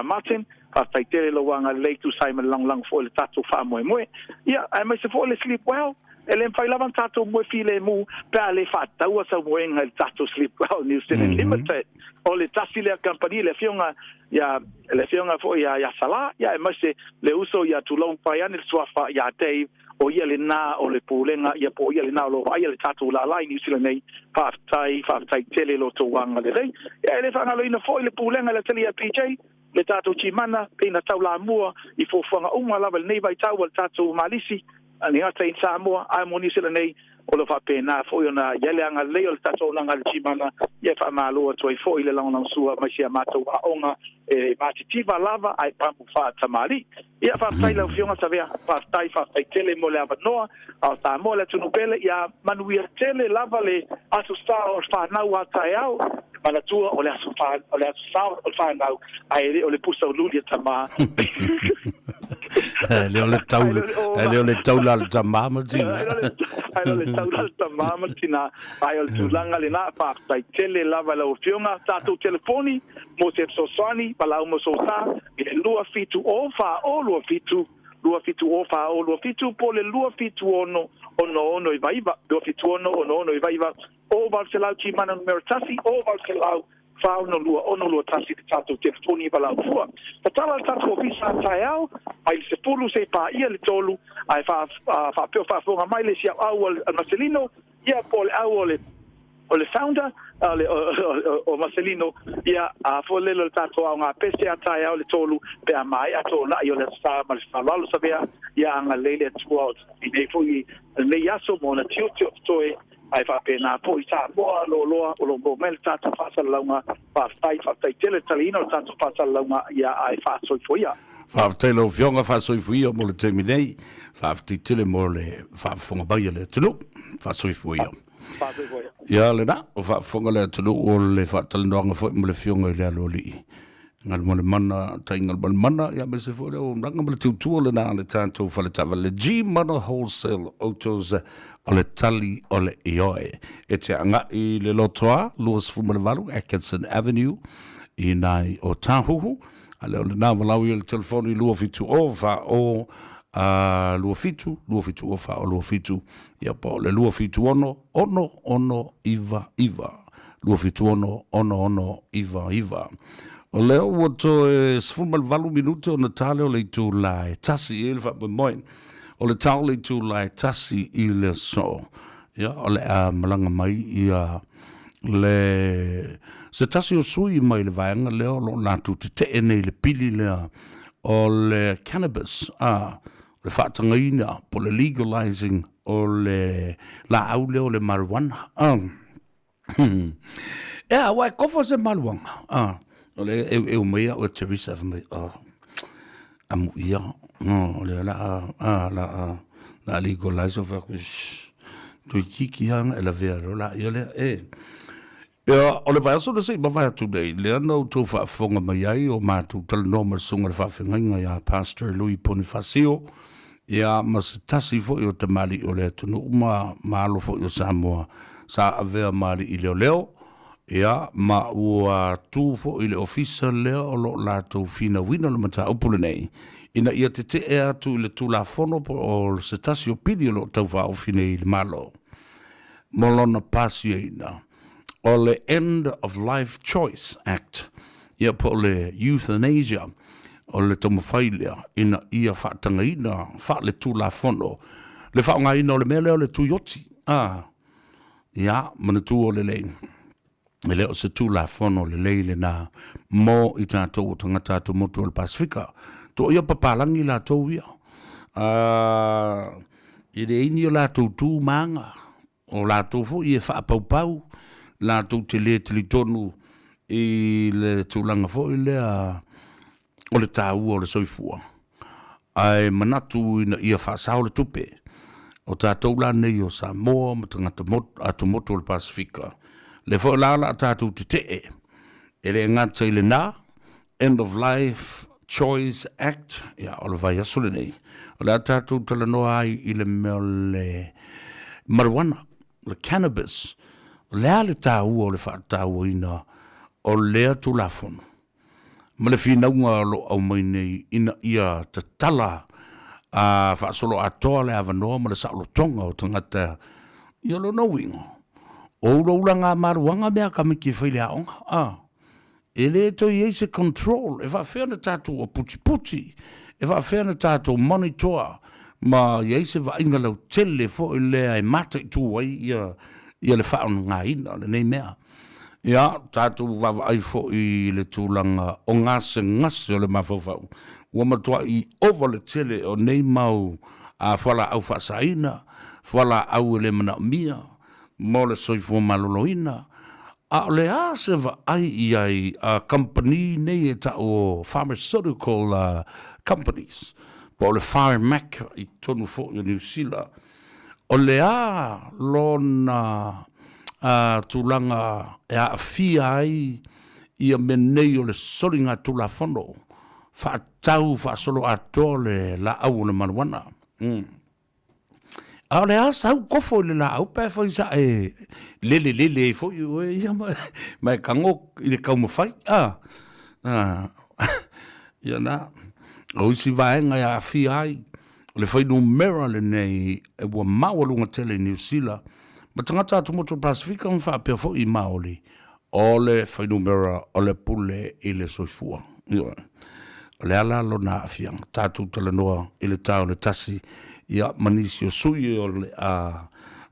Martin, faafetai tele lou agalelei tusa ai ma le lagolago foi i le tatou faamoemoe. Ia, aemaise foi le Sleep Well, e le mafai lava ona tatou moe filemu pe a le faataua sau moega i le tatou Sleep Well New Zealand Limited. O le tasi lea kamupani, le afioga ia le afioga foi ia Salah, ia aemaise le uso ia Tulou Paiane le suafa ia Dave. O ia lena o le Pulega, ia po o ia lena o lo o vaaia le tatou lala i Niu Sila nei. Faafetai, faafetai tele i lo outou agalelei. Ia e le faagaloina foi le Pulega i le Ateli ia PJ, le tatou Timana, pei na taulamua i fuafuaga uma lava i lenei vaitau a le tatou Malisi, e le gata i Samoa, ae mo Niu Sila nei, o lo o faapena foi ona i ai le agalelei o le tatou auaunaga a le Timana, ia e faamalo atu ai foi le lagolagosua mai si a matou aoga e matitiva lava ae pamu faatamalii. Ia, faafetai lau Afioga Savea, faafetai, faafetai tele mo le avanoa, a o Samoa le atunuu pele, ia manuia tele lava le Aso Sa o le fanau a taeao, manatua o le aso, fa, o le aso sa o le fanau, ae le o le pusa uliuli a tama. E le o le tau, e le o le taula a le tama ma le tina. Ae le o le taula a le tama ma le tina, ae o le tulaga lena, faafetai tele lava i lau Afioga, tatou telefoni, mo se fesoasoani, valaau mo sou sa, i le 270 4027, 270 4027, po o le 276 6699, 276 6699, o 800 Timana numera 1, o 800 462 621 le tatou telefoni valaau fua. Tatala le tatou ofisa a taeao, mai le 10 seia paia le 3, ae faapea o faafofoga mai le isi auau a Marcelino, Ia, po o le au o le o le founder o le o Marcelino, ia, a foi lele o le tatou aoga pese a taeao le 3 pe a maea tōnaʻi o le Aso Sa ma le faaaloalo Savea, ia agalelei le Atua o lenei foi lenei aso ma ona tiute o totoe, ae faapena foi Samoa loaloa o lo o maua mai le tatou faasalalauga. Faafetai, faafetai tele le taliina o le tatou faasalalauga, ia ae faasoifua ia. Faafetai lau Afioga Faasoifua mo le taimi nei. Faafetai tele mo le faafofoga mai a le atunuu. Faasoifua ia. Faasoifua ia. Ia lena, o faafofoga le atunuu o le faatalanoaga foi ma le Afioga i le Aloalii Galumalemana, Tai Galumalemana, ia aemaise foi le auaunaga ma le tautua lena a le tatou fale taavale G-Mana Wholesale Autos o le tali o le ioe. E te agai i le Lotoa 28 Atkinson Avenue i nai Otahuhu. A le o lena valaau ia le telefoni 270 40 27 270 40 27 ia po o le 276 66 99 276 66 99. O lea ua toe 18 minute ona ta lea o le itula e tasi e i ai le faamoemoe o le ta o le itula e tasi i le aso. Ia, o le a malaga mai ia le se tasi o sui mai le vaega lea o lo o latou tetee nei i le pili lea o le cannabis, a, o le faatagaina po o le legalizing o le laau lea o le marijuana. A, ea, ua e kofo se maluaga. A, o le eueu mai au e Teresa fai mai, oh, amuia, o lea la a, a, la a, la a legalize o fai atu, shh, toeitiiti lava ona e lavea loa laia lea, e. Ia, o le vaiaso na se i mavae atu nei, lea na outou faafofoga mai ai o matou talanoa ma le susuga i le faafeagaiga ia Pastor Louis Ponifasio, ia ma se tasi foi o tamalii o le atunuu ma ma alo foi o Samoa sa avea ma alii leoleo, ia ma ua tu foi i le ofisa lea o lo o latou finauina le mataupu lenei ina ia tetee atu i le Tulafono po o se tasi o pili o lo o taufaaofi nei i le Malo mo lona pasiaina o le End of Life Choice Act, ia po o le Euthanasia, o le taumafai lea ina ia faatagaina faaletulafono le faaaogaina o le mea lea o le tuioti. A, ia, manatua lelei, e le o se tulafono lelei lena mo i tatou o tagata atumotu o le Pasefika. Toia papalagi latou ia. A, e leai ni o latou tu ma aga. O latou foi e faapaupau, latou te le talitonu i le tulaga foi lea o le taua o le soifua, ae manatu ina ia faasao le tupe. O tatou la nei o Samoa ma tagata atumotu o le Pasefika, lea foi la o le a tatou tetee, e le gata i lena, End of Life Choice Act, ia, o le vaiaso lenei, o le a tatou talanoa ai i le mea o le marijuana, le cannabis. O le a le taua o le faatauaina o lea Tulafono ma le finauga o lo o aumai nei ina ia tatala a faasoloatoa le avanoa ma le saolotoga o tagata ia lona uiga, o ulaula maluaga mea a tamaiti e fai i le aoga, a. E le toe i ai se control, e faafefea ona tatou aputiputi, e faafefea ona tatou monitor. Ma i ai se vaaiga lautele foi lea e mataitu ai ia ia le faaaogaina o lenei mea. Ia, tatou vaavaai foi i le tulaga o gasegase o le mafaufau, ua matuai ova le tele o nei mau fualaau faasaina, fualaau e le manaomia mo le soifua maloloina. A o le a se vaai i ai a kamupani nei e tau o pharmaceutical companies po o le Pharmac i totonu foi o Niu Sila, o le a lona tulaga e aafia ai ia mea nei o le soligatulafono faatau faasoloatoa le laau o le marijuana? A o le a sau kofo i le laau pe afai sa e lele lele ai foi oe ia ma, ma e tago i le taumafai. A, a, ia na, o isi vaega e aafia ai, o le fuainumera lenei e ua maualuga tele i Niu Sila, ma tagata atumotu o le Pasefika ma faapea foi i Maoli, O le fuainumera o le pule i le soifua. Ioe. O le a la lona aafiaga? Tatou talanoa i le ta o le tasi, ia, ma nisi o sui o le a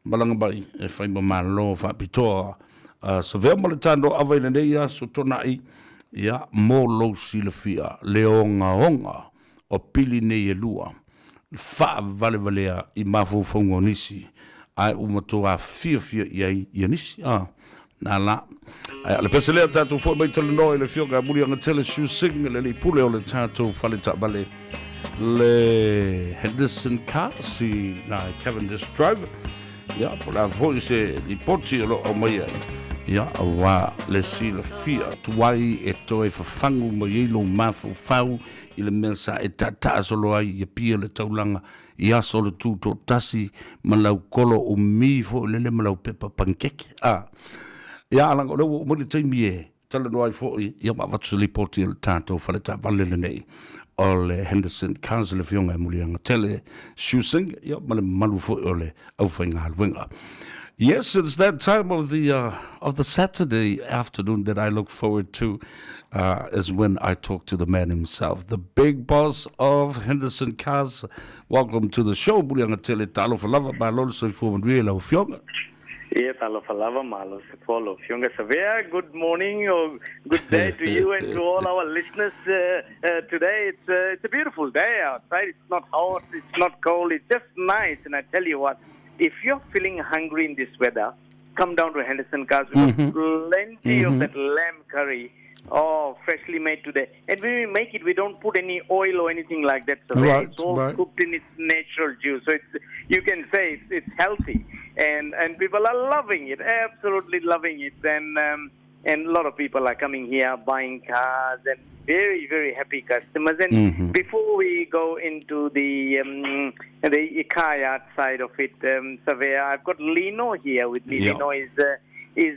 malaga mai e fai ma malo faapitoa. Savea ma le tanoa ava i lenei aso Tona'i, ia, mo lou silafia le ogaoga o pili nei e lua, faavalevalea i mafaufauga o nisi, ae ua matua fiafia i ai ia nisi. A, na la. Ae o le pese lea tatou foi mai talanoa i le Afioga ia Muliagatele Shu Singh, le alii pule o le tatou fale taavale, le Henderson Cars i na Cavendish Drive. Ia, po o le a foi se lipoti o lo o aumaia ai, ia, aua le silafia tuai e toe fafagu mai ai lou mafaufau i le mea sa e taataa solo ai i Apia le taulaga i aso o le tutoatasi ma lau kolo umi foi lele ma lau pepa panikeke. A, ia, leaga o lea ua oo mai le taimi e talanoa ai foi, ia ma avatu se lipoti a le tatou fale taavale lenei o le Henderson Cars, le Afioga ia Muliagatele Shu Singh, ia ma le mamalu foi o le aufaigaluega. Yes, it's that time of the of the Saturday afternoon that I look forward to is when I talk to the man himself, the big boss of Henderson Cars. Welcome to the show, Muliagatele. Talofa lava, malo le soifua manuia i lau afioga. Ia, talofa lava, malo soifua lau afioga Savea. Good morning or good day to you and to all our listeners today. It's, it's a beautiful day outside. It's not hot, it's not cold, it's just nice. And I tell you what, if you're feeling hungry in this weather, come down to Henderson Cars. We've got plenty of that lamb curry. Oh, freshly made today. And when we make it, we don't put any oil or anything like that. So it's all cooked in its natural juice. So it's, you can say it's healthy. And people are loving it, absolutely loving it. And a lot of people are coming here buying cars and very, very happy customers. And before we go into the car yard side of it, Savea, I've got Lino here with me. Lino is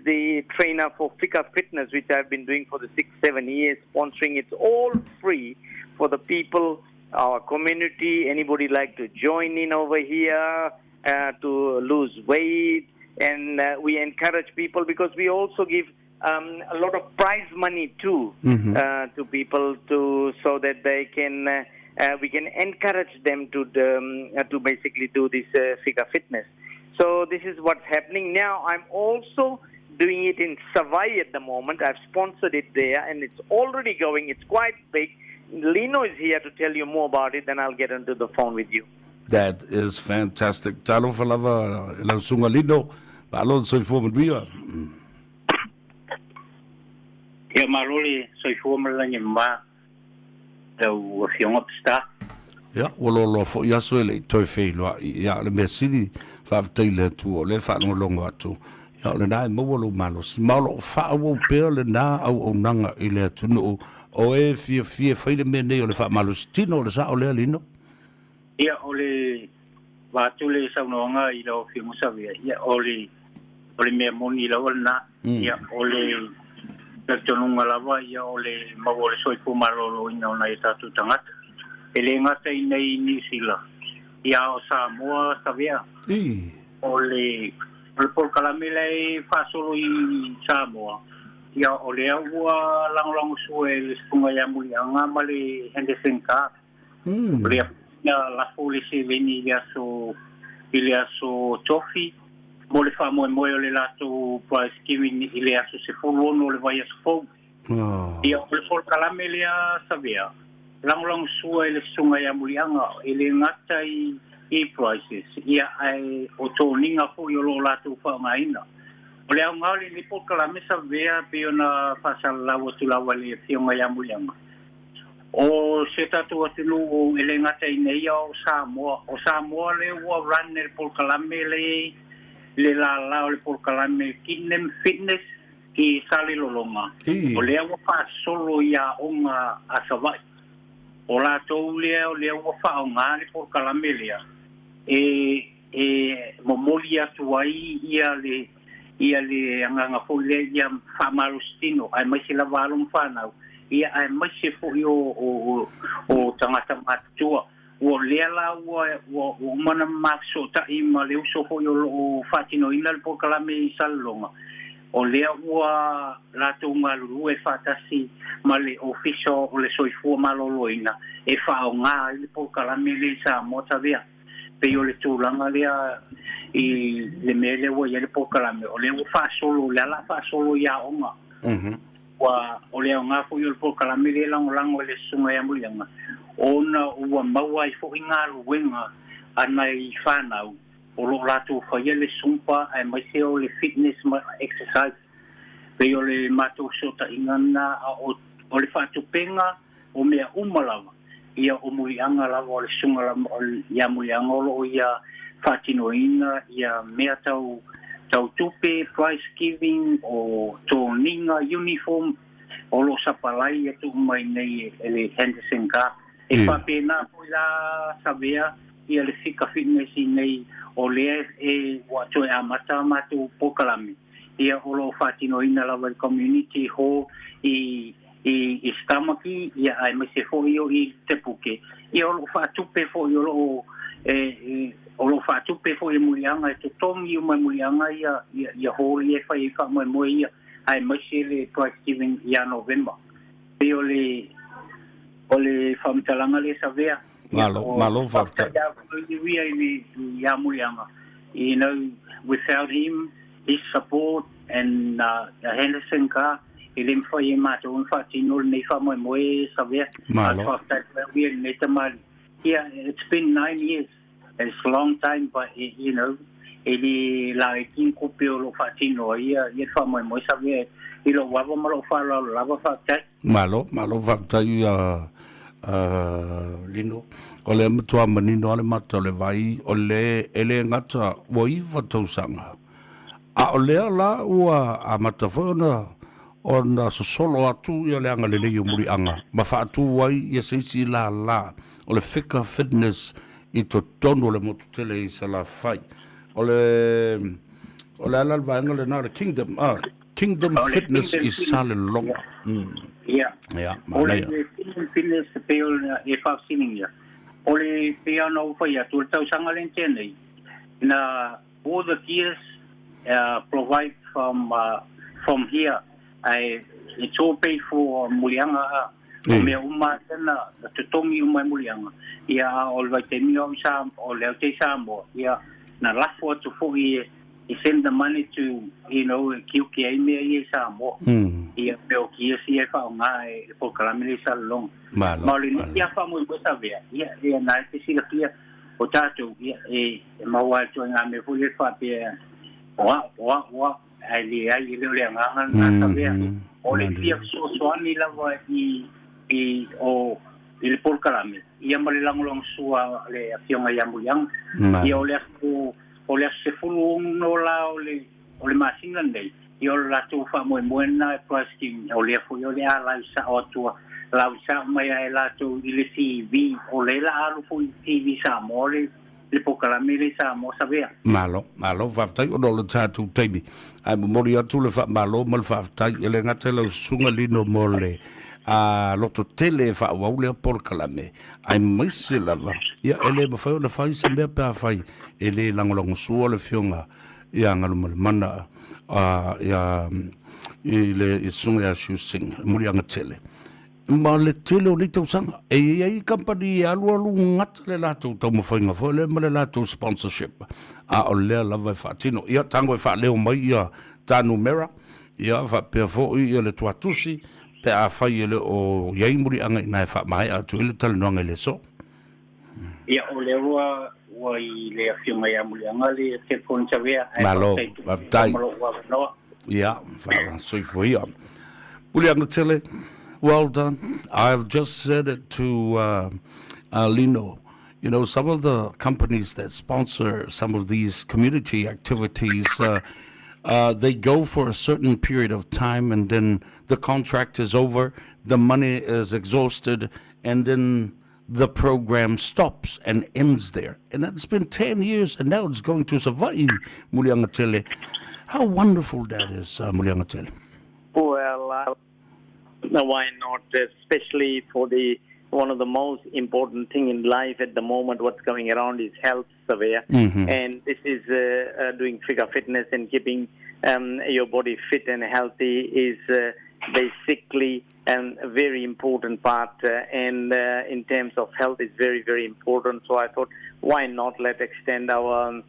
the trainer for Fika Fitness, which I've been doing for the 6-7 years, sponsoring. It's all free for the people, our community, anybody like to join in over here to lose weight. And we encourage people because we also give a lot of prize money too to people to so that they can we can encourage them to basically do this Fika Fitness. So this is what's happening now. I'm also doing it in Savaii at the moment. I've sponsored it there, and it's already going. It's quite big. Lino is here to tell you more about it, then I'll get onto the phone with you. That is fantastic. Talofa lava i lau susuga Lino, malo le soifua manuia. Ia malo le soifua ma le lagi mama lau afioga Psta. Ia, ua loaloa foi aso e le i toe feiloai. Ia, o le mea sili, faafetai i le Atua o lea e faalogologo atu. Ia, o lena e maua lou malosi. Ma o lo o faaauau pea lena auaunaga i le atunuu o e fiafia e fai le mea nei o le faamalositino. O le sao lea, Lino? Ia, o le vaeatu le saunoaga i lau Afioga Savea, ia, o le, o le mea moni lava lena. Ia, o le talitonuga lava, ia, o le maua o le soifua maloloina o nai o tatou tagata. E le gata i inei i Niu Sila, ia, a o Samoa, Savea. O le, o le polokalame la e faasolo i Samoa, ia, o lea ua lagolagosua e le Susuga ia Muliaga ma le Henderson Carr. O lea, Na lafo le seleni i le aso i le aso Tofi mo le faamoemoe o le latou prize giving i le aso 16 o le vaiaso fou. Ia, o le polokalame lea Savea, lagolagosua i le Susuga ia Muliaga, e le gata i i prizes, ia ae o toniga foi o lo o latou faaaogaina. O le aoga o lenei polokalame Savea pei ona faasalalau atu lava i le Afioga ia Muliaga, O si o tatou atunuu e le gata i nei a o Samoa. O Samoa lea ua run e le polokalame le le lala o le polokalame Kingdom Fitness i Salelologa. O lea ua faasolo i aoga a Savaii. O latou lea o lea ua faaaoga le polokalame lea e e momoli atu ai ia le ia le agaga foi lea ia faamalositino aemaise lava alo ma fanau, ia aemaise foi o o o tagata matutua. Ua lea la ua ua uma ona mafesootai ma le uso foi o lo o faatinoina le polokalame i Salelologa, o lea ua latou galulue faatasi ma le Ofisa o le Soifua Maloloina e faaaoga ai le polokalame lea i Samoa Tavea. Pei o le tulaga lea i le mea lea ua i ai le polokalame, o lea ua faasolo, o lea o le a faasolo i aoga. Ua, o le aoga foi o le polokalame lea e lagolago e le Susuga ia Muliaga, ona ua maua ai foi galuega a nai fanau o lo o latou faia le Zumba aemaise o le fitness ma exercise. Pei o le matou fesootaiga lena, a o le faatupega o mea uma lava, ia o Muliaga lava o le susuga ia Muliaga o lo o ia faatinoina ia mea tau tau tupe, prize giving, o toniga, uniform, o lo o sapalai atu uma i nei e le Henderson Car. E faapena foi la Savea ia le Fika Fitness i nei o lea e ua toe amata a matou polokalame ia o lo o faatinoina lava i le community hall i i i Stamaki, ia aemaise foi o i Te Puke, ia o lo o faatupe foi o lo o e, e o lo o faatupe foi e Muliaga, e totogi uma e Muliaga ia ia ia hall ia e fai ai faamoemoe ia, aemaise le prize giving ia Novema. Pei o le o le faamatalaga lea Savea. Malo, malo faafetai. Ia i ia Muliaga. You know, without him, his support and the Henderson car, e le mafai e matou ona faatino lenei faamoemoe Savea. Malo. Faafetai foi au ia i lenei tamalii. Yeah, it's been 9 years. It's a long time, but e le laiti ni tupe o lo o faatino ai ia le faamoemoe Savea i lou ava ma lou faaaloalo lava. Faafetai. Malo, malo faafetai Lino. O lea matua manino a le mata o le vai, o le e le gata ua 9 tausaga. A o lea la ua amata foi ona sosolo atu ia le agalelei o Muliaga ma faatu ai ia se isi lala o le Fika Fitness i totonu o le motu tele i Salafai. O le ala le vaega lena o le Kingdom, Kingdom Fitness i Salelologa. Ia. Ia, O le manaia. Kingdom Fitness pei o e faafesiligia. O le pei ona ou fai atu, o le tausaga lea na tea nei, na all the gears provide from here. I, it's all paid for Muliaga a. O mea uma na totogi uma e Muliaga. Ia, a o le vaitaimi o sa o le au te i Samoa. Ia, na lafo atu foi e send the money to kiuki ai mea ia i Samoa. Ia mea o gears ia e faaaoga e le polokalame lea i Salelologa. Malo. Ma o lenei ia faamoemoe Savea, ia, ia na e te silafia o tatou, ia, e maua ai ituaiga mea foi lea faapea, o au, o au, o au, ae leai e le o le agaga lena Savea. O le fia fesoasoani lava i o i le polokalame, ia ma le lagolagosua a le Afioga ia Muliaga. Ia o le aso 16 la o le masina lenei, ia o le latou faamoemoe lena e prize giving, o lea foi o le a lau sao atu lau sao mai ai latou i le TV, o lea la alu foi i TV Samoa le polokalame le i Samoa Savea. Malo, malo, faafetai ona o le tatou taimi. Ae momoli atu le faamalo ma le faafetai e le gata i lau susuga Lino mo le loto tele e faaauau lea polokalame, aemaise lava, ia e le mafai ona fai se mea pe afai e le lagolagosua le Afioga ia Galumalemana ia i le susuga ia Siu Singh, Muliaga tele. Ma le tele o nei tausaga. E i ai kamupani e alualu gata le latou taumafaiga foi lea ma le latou sponsorship, a o lea lava e faatino. Ia, tago e faaleo mai ia ta numera, ia faapea foi ia le tuatusi, pe afai e le o i ai muliaga i ina e faamaea atu ai le talanoaga i le aso. Ia, o lea ua ua i le afioga ia Muliaga le telefoni Savea, ae Malo, faafetai tele faafetai. ma lou avanoa. Ia, faasoifua ia. Muliaga tele, well done. I've just said it to Lino. You know, some of the companies that sponsor some of these community activities, they go for a certain period of time and then the contract is over, the money is exhausted, and then the program stops and ends there. And it's been 10 years and now it's going to Savaii, Muliagatele. How wonderful that is, Muliagatele. Well, why not? Especially for the one of the most important thing in life at the moment, what's going around is health, Savea. And this is doing figure fitness and keeping your body fit and healthy is basically a very important part. And in terms of health is very, very important. So I thought, why not let extend our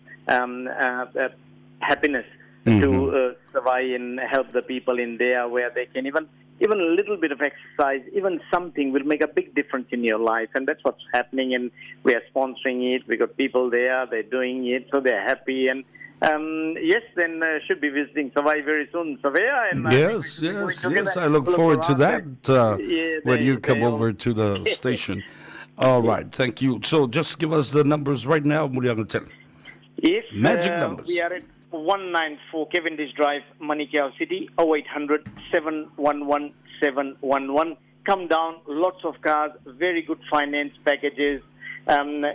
happiness to survive and help the people in there where they can even a little bit of exercise, even something will make a big difference in your life. And that's what's happening, and we are sponsoring it. We got people there, they're doing it, so they're happy. And yes, then should be visiting Savaii very soon, Savea. And Yes, yes, yes. I look forward to that when you come over to the station. All right, thank you. So just give us the numbers right now, Muliagatele. Yes, Magic numbers. We are at 194 Cavendish Drive, Manukau City, 0800 711 711. Come down, lots of cars, very good finance packages.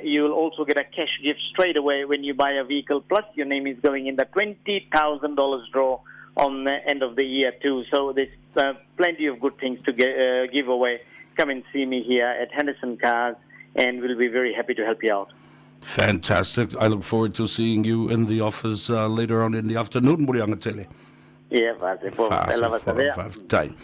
You'll also get a cash gift straight away when you buy a vehicle. Plus, your name is going in the $20,000 draw on the end of the year too. So there's plenty of good things to give away. Come and see me here at Henderson Cars, and we'll be very happy to help you out. Fantastic. I look forward to seeing you in the office later on in the afternoon, Muliagatele. Yeah, Faafetai.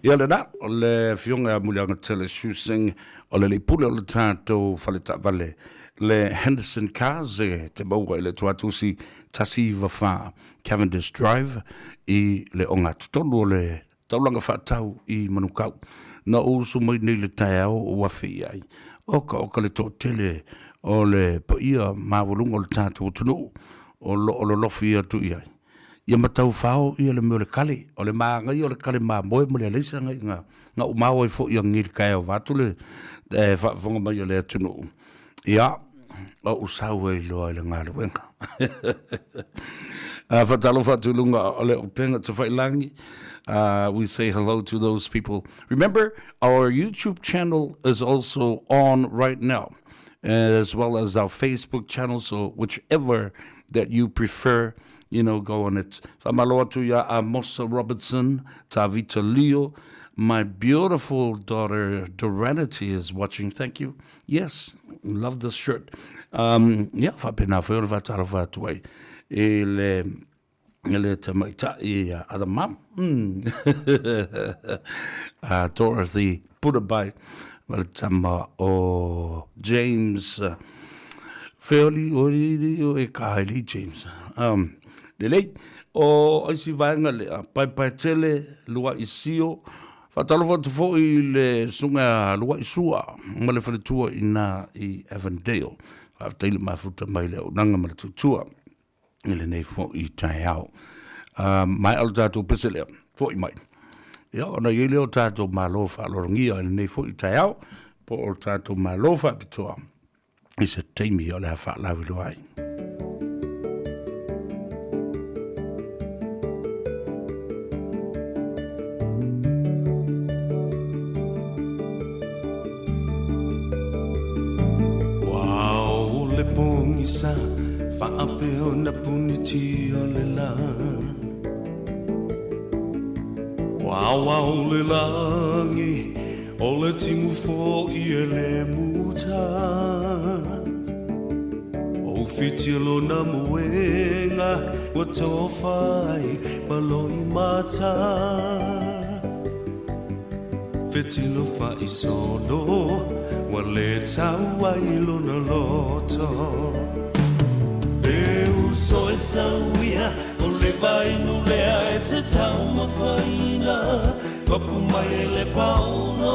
Ia lena, o le afioga ia Muliagatele Shu Singh, o le alii pule o le tatou faletaavale le Henderson Cars e te maua i le tuatusi 194 Cavendish Drive i le ogatotonu o le taulaga faatau i Manukau. Na ou usu mai nei le taeao ou afe i ai. Oka oka le toatele o le paia maualuga o le tatou atunuu o lo o lolofi atu i ai. Ia mataufao ia le mea o le kale, o le magaia o le kale mamoe ma le alaisa ga ga'u mao ai fo'i agi le taeao vaeatu le faafofoga mai a le atunuu. Ia, o'u sau ai loa i le galuega. Faatalofa atu i luga o le upega tafailagi. We say hello to those people. Remember, our YouTube channel is also on right now, as well as our Facebook channel. So whichever that you prefer, go on it. Faamalo atu ia Amosa Robertson, Tavita Leo, my beautiful daughter Duranity is watching. Thank you. Yes, love this shirt. Yeah, faapena foi ona faatalofa atu ai i le tamaita'i other mum. Dorothy Putabai, ma le tama o James. Feoli o o e kaili James. Lelei, o aisi vaega lea, paepae tele, lua'i sio, faatalofa atu foi i le susuga Lua'i Sua ma le faletua i ina i Avondale. Faafetai le mafuta mai le auaunaga ma le tautua i lenei foi taeao. Maea le tatou pese lea, fo'i mai. Ia, ona i ai lea o tatou malo faaaloalogia i lenei foi taeao, po o le tatou malo faapitoa i se taimi o le a faalauiloa ai. Ua ao le pogisa faapea ona puniti o le lā. Ua aoao le lagi o le timu fo'i e le muta. Ua ufitia lona moega ua tofa ai ma loimata. Fetilo fa'isolo ua lē tau ai lona loto. Le uso e sauia o le vainu lea e te taumafaina Papu mai e le paolo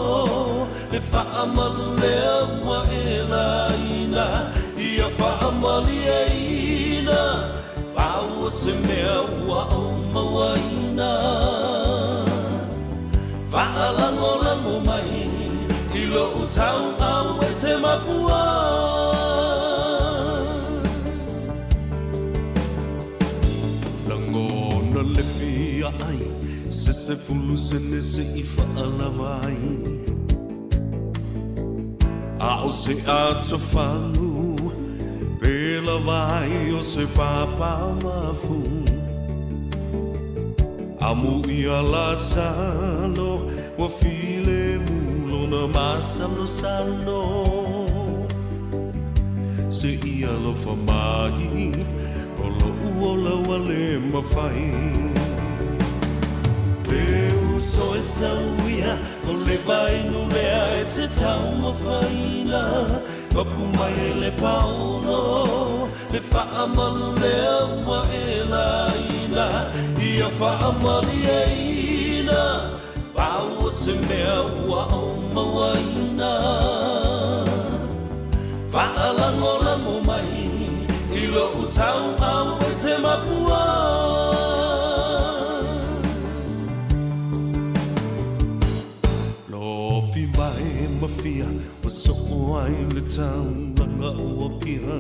le fa'amalu lea ua e laina Ia fa'amalieina pau o se mea ua ou mauaina Fa'alagolago mai i lo'u tau'au e te mapua Lagona le fia ai se 10 sene se'i fa'alava ai A o se atofagu pe lava ai o se papaumafu Amu ia Lasalo ua filemu lona masalosalo Se'i alofa mai o lo'u ola ua lē mafai Le uso e sauia o le vainu lea e te taumafaina Papu mai e le paolo le fa'amalu lea ua e laina Ia fa'amalieina pau o se mea ua ou mauaina Fa'alagolago mai i lo'u tau'au e te mapua Lofi mai ma fia ua so'o ai le taulaga o Apia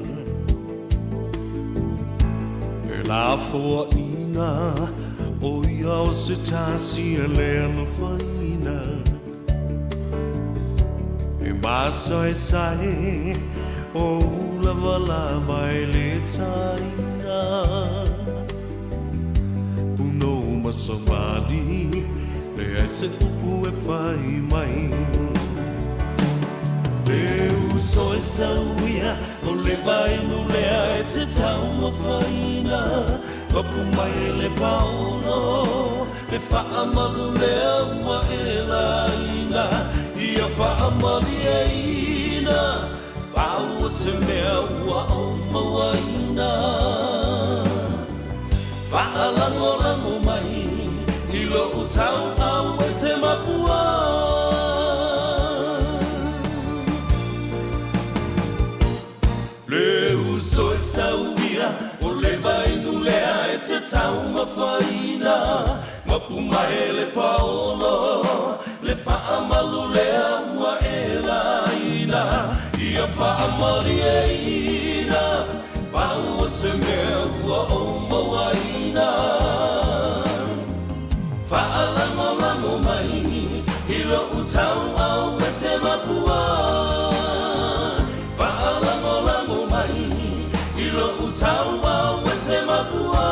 E lafoaiga o ia o se tasi e lē alofaina E masaesae o ulavalava e lē taina Punou ma savali leai se upu e fai mai Le uso e sauia o le vainu lea e te taumafaina Papu mai e le paolo le fa'amalu lea ua e laina Ia fa'amalieina pau o se mea ua ou mauaina Fa'alagolago mai i lo'u tau'au e te mapua Le uso e sauia o le vainu lea e te taumafaina Mapu mai e le paolo le fa'amalu lea ua e laina Ia fa'amalieina pau o se mea ua ou mauaina Fa'alagolago mai i lo'u tau'au e te mapua Fa'alagolago mai i lo'u tau'au e te mapua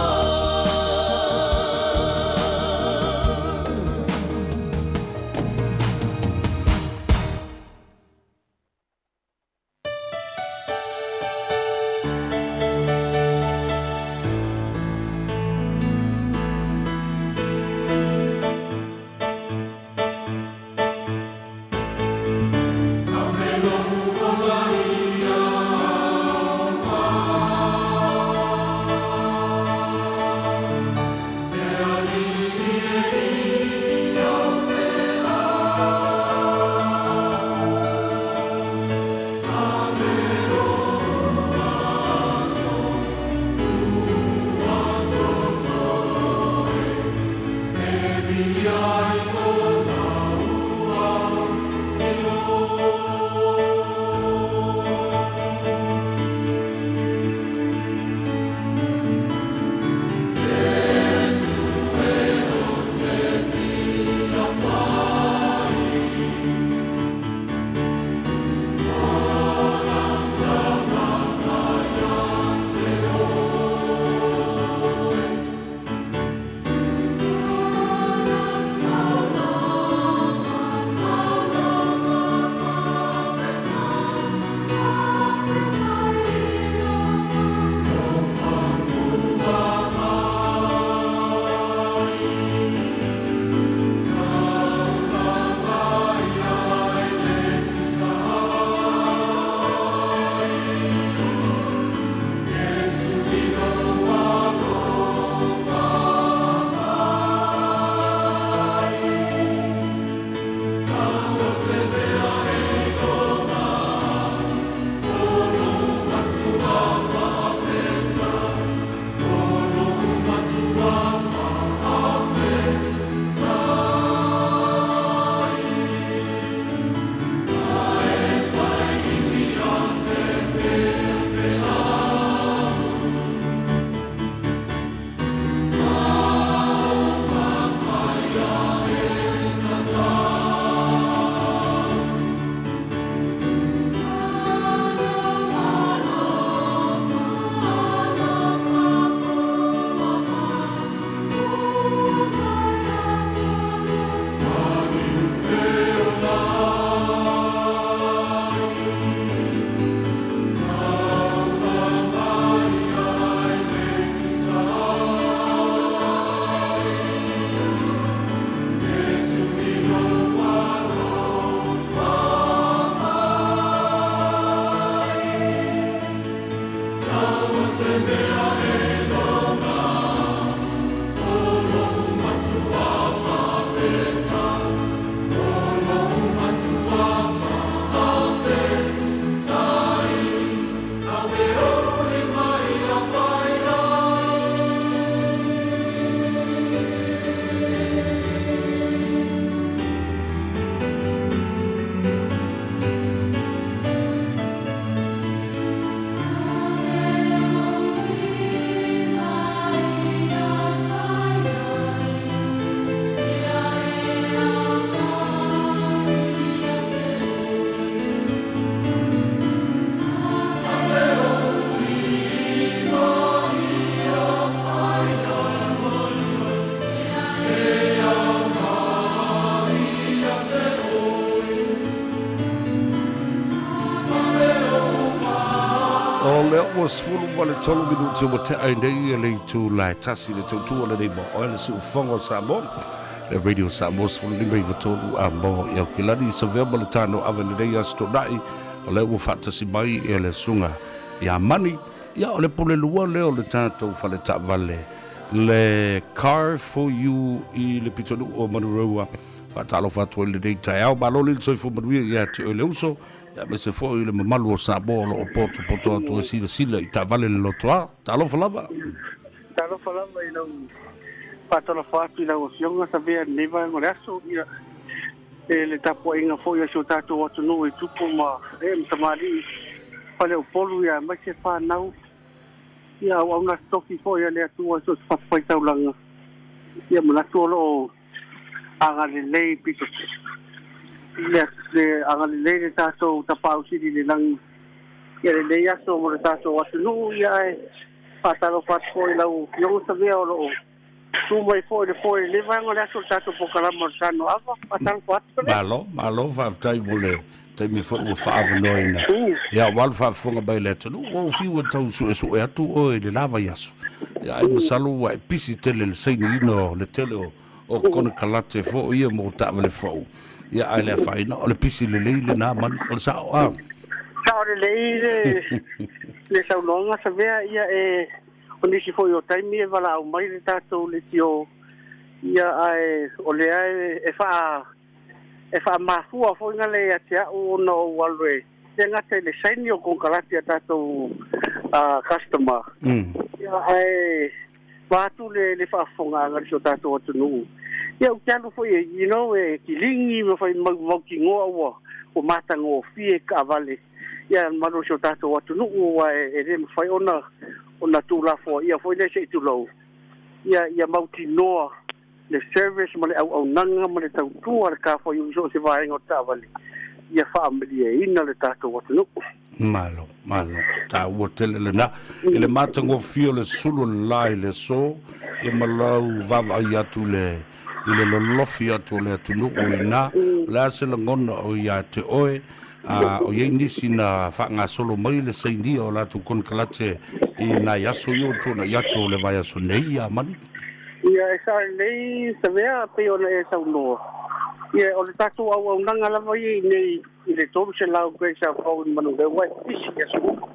lea ua 13 minuti ua tea ai nei e le itula e tasi le tautua lenei mo oe le siufofoga o Samoa. Le Radio Samoa 15 93 a mo i Aukilani i Savea ma le tano ave lenei aso Toonai o lea ua faatasi mai e le susuga ia Mani. Ia o le pule lua lea o le tatou fale taavale le Car for You i le pitonuu o Manurewa. Faatalofa atu ai i lenei taeao. Malo le soifua manuia ia te oe le uso, aemaise foi i le mamalu o Samoa o lo o potopoto atu e silasila i taavale le lotoa. Talofa lava. Talofa lava i lau faatalofa atu i lau Afioga Savea i lenei vaega o le aso, ia, e le tapuaiga foi a si o tatou atunuu i tupu ma ee ma tamalii fale Upolu, ia, aemaise fanau, ia, auauna totofi foi a le Atua i so o se fatafaitaulaga. Ia manatu o lo o agalelei pito le, le agalelei le tatou Tapaau Sili i le lagi ia lenei aso mo le tatou atunuu. Ia ae faatalofa atu foi i lau Afioga Savea o lo o tu mai foi le foe i lenei vaega o le aso o le tatou polokalama o le Tano Ava. Faatalofa atu Savea. Malo, malo, faafetai mo le taimi foi ua faaavanoaina. Ia, aua le faafofoga mai le atunuu, ua ou fiu e tau suesue atu oe i le la vaiaso. Ia, ai masalo ua e pisi tele i le sainiina o le tele o, o konekarate foi ia mo taavale fou. Ia, ae le afaina, o le pisi lelei lena manu, o le sao a. Sao lelei le, le saunoaga Savea, ia e, o nisi foi o taimi e valaau mai le tatou leitio, ia ae o lea e, e faa E faamafua foi na le ia te au ona ou alu e le gata i le saini o konekarate a tatou customer, ia ae vaeatu le le faafofogaaga i si o tatou atunuu. Ia ou te alu foi e, you know, e kiligi ma fai mau mautinoa ua ua matagofie taavale ia mamalu o si o tatou atunuu aua e le mafai ona ona tuulafoaia foi lea se i tulou ia ia mautinoa le service ma le auaunaga ma le tautua a le Car4U i so o se vaega o le taavale ia faamalieina le tatou atunuu. Malo, malo. Taua tele lena. I le matagofie o le sulu o le la i le aso, ia ma lau vaavaai atu le, i le lolofi atu o le atunuu i ina, o le a se lagona o ia te oe, a o i ai nisi na faagasolo mai le sainia o latou konekarate i nai aso ia ua tuanai atu o le vaiaso nei ia Manu? Ia, e sao lelei Savea pei ona e saunoa. Ia, o le tatou auaunaga lava ia i nei i le 300 Great South Road i Manurewa e pisi i aso uma.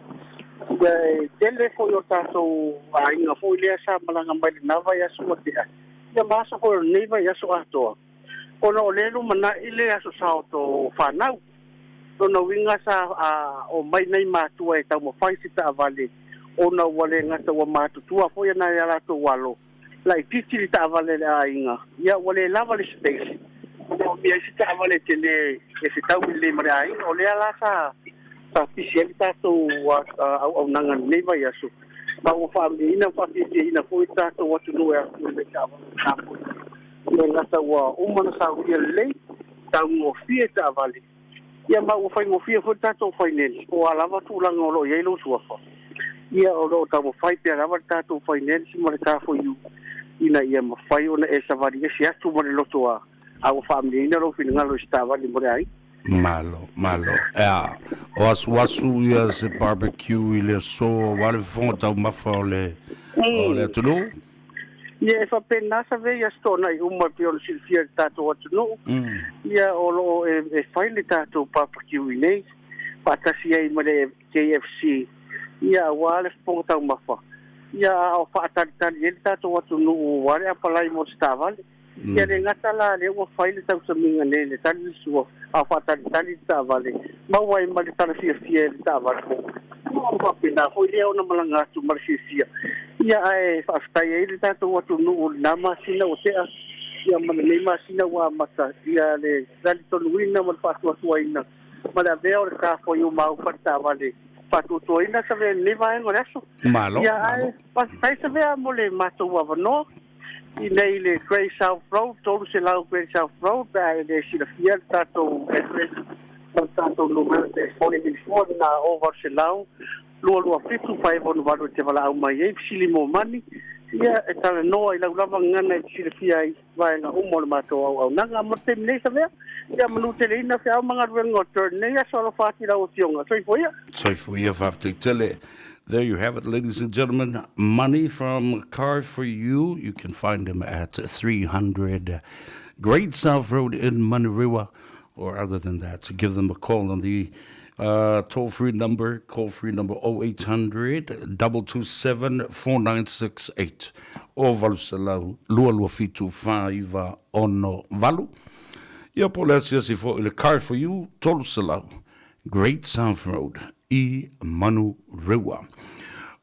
Ia, e tele foi o tatou aiga foi lea sa malaga mai lena vaiaso ua tea, ia ma aso foi o lenei vaiaso atoa. Ona o lea e lumanai le aso saoto o fanau. Lona uiga sa omai nai matua e taumafai se taavale ona ua le gata ua matutua foi nai a latou alo laitiiti le taavale a le aiga, ia ua le lava le space manaomia ai se taavale tele e fetau lelei ma le aiga. O lea la sa sa pisi ai le tatou auaunaga i lenei vaiaso, ma ua faaamuiaina ma faafiafiaina foi le tatou atunuu e afifio mai i taavale a Samoa. Le gata ua uma ona saunia lelei, taugofie taavale, ia ma ua faigofie foi le tatou finance, po o a lava tulaga o lo o i ai lou suafa. Ia o lo o taumafai pea lava le tatou finance ma le Car4U ina ia mafai ona e savali ese atu ma le loto a, a ua faamalieina lou finagalo i se taavale mo le aiga. Malo, malo. Ea, o asuasu ia se barbecue i le aso aua le fofoga taumafa o le, o le atunuu. Ia, e faapena Savea i aso toonai uma e pei ona silafia e le tatou atunuu, ia o lo o e, e fai le tatou barbecue i nei, faatasi ai ma le KFC, ia aua le fofoga taumafa, ia a o faatalitali ai le tatou atunuu aua le apalai mo se taavale. Ia le gata la lea ua fai le tausamiga nei le tali le sua, a o faatalitali le taavale, maua ai ma le tala fiafia i le taavale fou. Ia ona faapena foi lea ona malaga atu ma le fiafia. Ia ae faafetai ai le tatou atunuu i lena masina ua tea, ia ma lenei masina ua amata, ia le talitonuina ma le faatuatuaina ma le avea o le Car4U maaufa le taavale faatuatuaina Savea i lenei vaega o le aso. Malo, Ia ae faafetai Savea mo le matou avanoa. I nei le Great South Road, 300 Great South Road, pe a e le silafia le tatou address ma le tatou numera telefoni milifua lena 0800 227 568 e te valaau mai ai, fesili mo mani, ia e talanoa i lau lava gagana e te silafia ai vaega uma o le matou auaunaga. Mo le taimi nei, Savea, Ia manuteleina feau ma galuega o totoe i lenei aso. Alofa atu i lau Afioga. Soifua ia. Soifua ia, faafetai tele. There you have it, ladies and gentlemen. Money from Car for You. You can find him at 300 Great South Road in Manurewa. Or other than that, give them a call on the uh, toll-free number, call-free number 0800 227 4968 o 800 227 498. Ia po o le asiasi foi i le Car for You 300 Great South Road i Manurewa.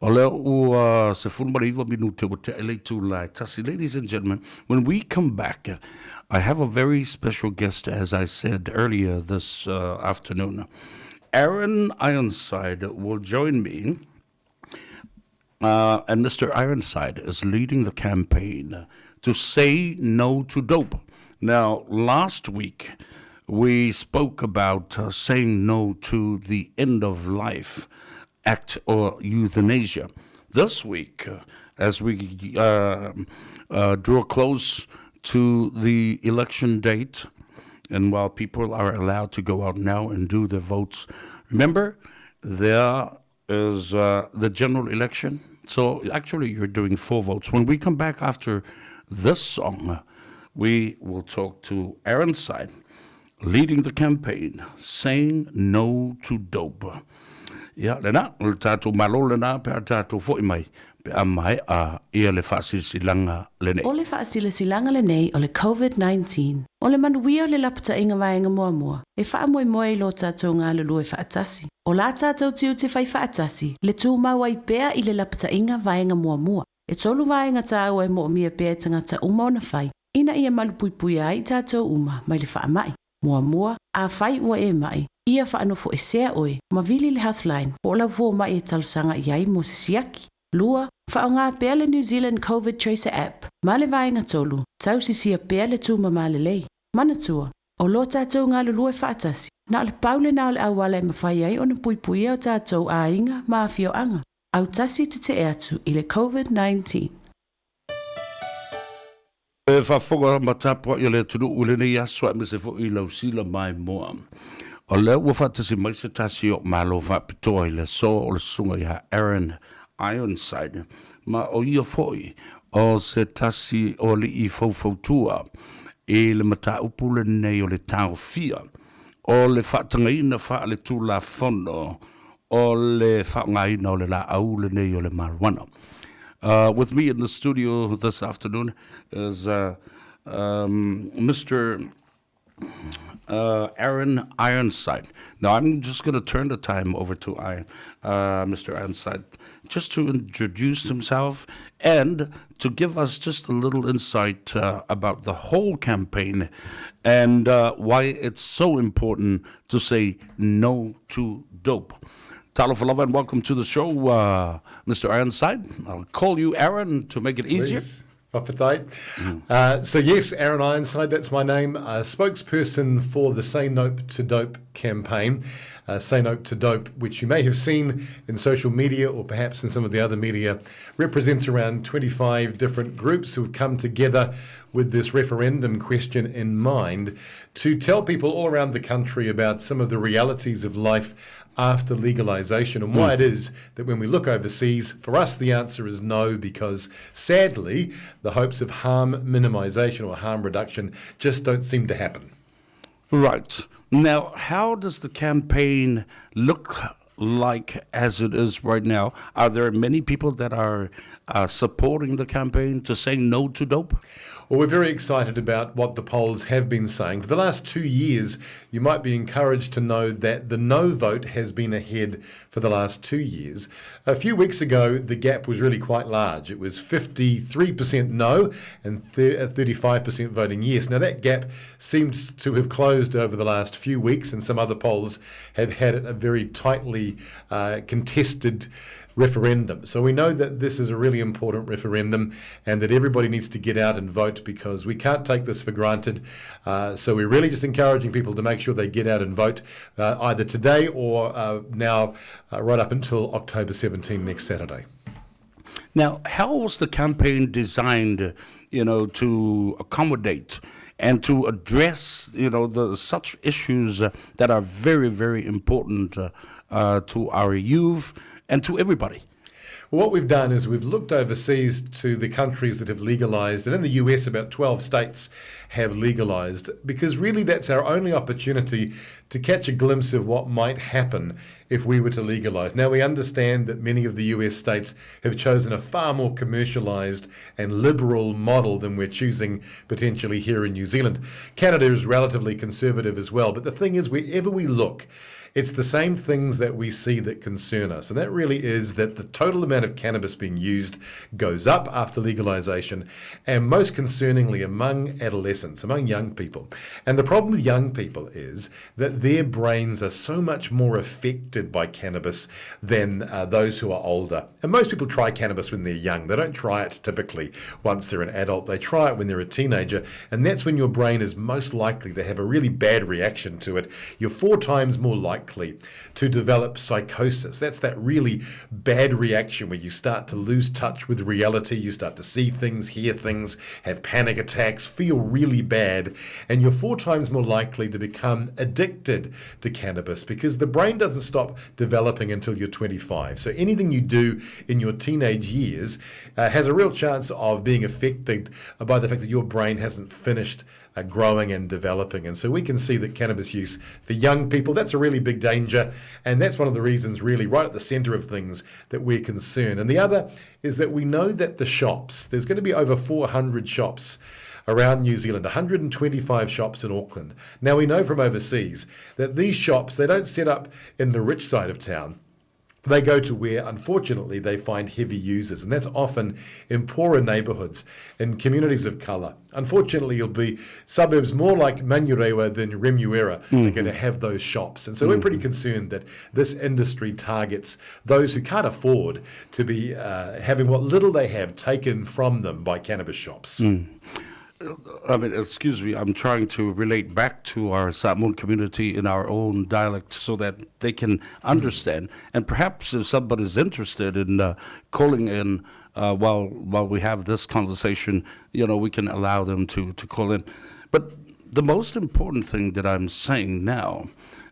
O lea ua 19 minute ua tea i le itula e tasi. Ladies and gentlemen, when we come back, I have a very special guest, as I said earlier this uh, afternoon. Aaron Ironside will join me. Uh, and Mr. Ironside is leading the campaign to say no to dope. Now, last week, we spoke about uh, saying no to the end of life act or euthanasia. This week, uh, as we uh, uh, draw close to the election date, and while people are allowed to go out now and do their votes, remember, there is uh, the general election. So actually, you're doing four votes. When we come back after this song, we will talk to Aaron Side, leading the campaign, saying no to dope. Ia, lena, o le tātou malo lena, pe a tātou foi mai, pe a mai a ia le whaasisilaga lenei. O le faasilasilaga lenei o le COVID-19, o le manuia o le lapataiga vaega muamua e faamoemoe i lo tatou galulue faatasi. O la tatou tiute fai faatasi, le tumau ai pea i le lapataiga vaega muamua. E tolu vaega tāua e moomia pea e tagata uma ona fai, ina ia malupuipuia ai i tatou uma mai le faamai. Muamua, afai ua e mai, ia faanofoesea oe ma vili le Healthline po o lau fomai e talosaga i ai mo se siaki. Lua, faaaoga pea le New Zealand Covid Tracer App ma le vaega tolu, tausisia pea le tumama lelei. Manatua, o lo tatou galulue faatasi, na o le pau lena o le auala e mafai ai ona puipuia o tatou aiga ma afioaga. Autasi tetee atu i le COVID-19. E faafofoga ma tapuai a le atunuu i lenei aso aemaise foi i lau sila maimoa. O lea ua faatasi mai se tasi o Malo faapitoa i le aso o le susuga ia Aaron Ironside, ma o ia foi o se tasi o alii faufautua i le mataupu lenei o le taofia o le faatagaina faaletulafono o le faaaogaina o le laau lenei o le marijuana. Uh, with me in the studio this afternoon is uh, um, Mr. Uh, Aaron Ironside. Now, I'm just going to turn the time over to I, uh, Mr. Ironside just to introduce himself and to give us just a little insight uh, about the whole campaign and uh, why it's so important to say no to dope. Talofa lava and welcome to the show, uh, Mr. Ironside. I'll call you Aaron to make it easier. Please. Fa'afetai. So yes, Aaron Ironside, that's my name. Spokesperson for the Say Nope to Dope campaign. Say Nope to Dope, which you may have seen in social media or perhaps in some of the other media, represents around 25 different groups who have come together with this referendum question in mind to tell people all around the country about some of the realities of life after legalisation and why it is that when we look overseas, for us the answer is no, because sadly the hopes of harm minimisation or harm reduction just don't seem to happen. Right. Now, how does the campaign look like as it is right now? Are there many people that are uh, supporting the campaign to say no to dope? Well, we're very excited about what the polls have been saying. For the last 2 years, you might be encouraged to know that the no vote has been ahead for the last 2 years. A few weeks ago, the gap was really quite large. It was 53% no and 35% voting yes. Now, that gap seems to have closed over the last few weeks, and some other polls have had it a very tightly contested referendum. So we know that this is a really important referendum and that everybody needs to get out and vote because we can't take this for granted. So we're really just encouraging people to make sure they get out and vote either today or now right up until October 17 next Saturday. Now, how was the campaign designed, you know, to accommodate and to address, you know, the such issues that are very, very important uh, to our youth and to everybody? Well, what we've done is we've looked overseas to the countries that have legalised, and in the US, about 12 states have legalised, because really that's our only opportunity to catch a glimpse of what might happen if we were to legalise. Now, we understand that many of the US states have chosen a far more commercialised and liberal model than we're choosing potentially here in New Zealand. Canada is relatively conservative as well, but the thing is, wherever we look, it's the same things that we see that concern us. And that really is that the total amount of cannabis being used goes up after legalization, and most concerningly among adolescents, among young people. And the problem with young people is that their brains are so much more affected by cannabis than uh, those who are older. And most people try cannabis when they're young. They don't try it typically once they're an adult. They try it when they're a teenager, and that's when your brain is most likely to have a really bad reaction to it. You're four times more likely to develop psychosis. That's that really bad reaction where you start to lose touch with reality, you start to see things, hear things, have panic attacks, feel really bad, and you're four times more likely to become addicted to cannabis because the brain doesn't stop developing until you're 25. So anything you do in your teenage years uh, has a real chance of being affected by the fact that your brain hasn't finished uh, growing and developing. And so we can see that cannabis use for young people, that's a really big danger. And that's one of the reasons, really, right at the center of things that we're concerned. And the other is that we know that the shops, there's going to be over 400 shops around New Zealand, 125 shops in Auckland. Now, we know from overseas that these shops, they don't set up in the rich side of town they go to where, unfortunately, they find heavy users, and that's often in poorer neighbourhoods, in communities of colour. Unfortunately, you'll be suburbs more like Manurewa than Remuera mm-hmm. are going to have those shops. And so mm-hmm. we're pretty mm-hmm. concerned that this industry targets those who can't afford to be uh, having what little they have taken from them by cannabis shops. Mm. I mean, excuse me, I'm trying to relate back to our Samoan community in our own dialect so that they can understand. And perhaps if somebody's interested in uh, calling in uh, while while we have this conversation, you know, we can allow them to, to call in. But the most important thing that I'm saying now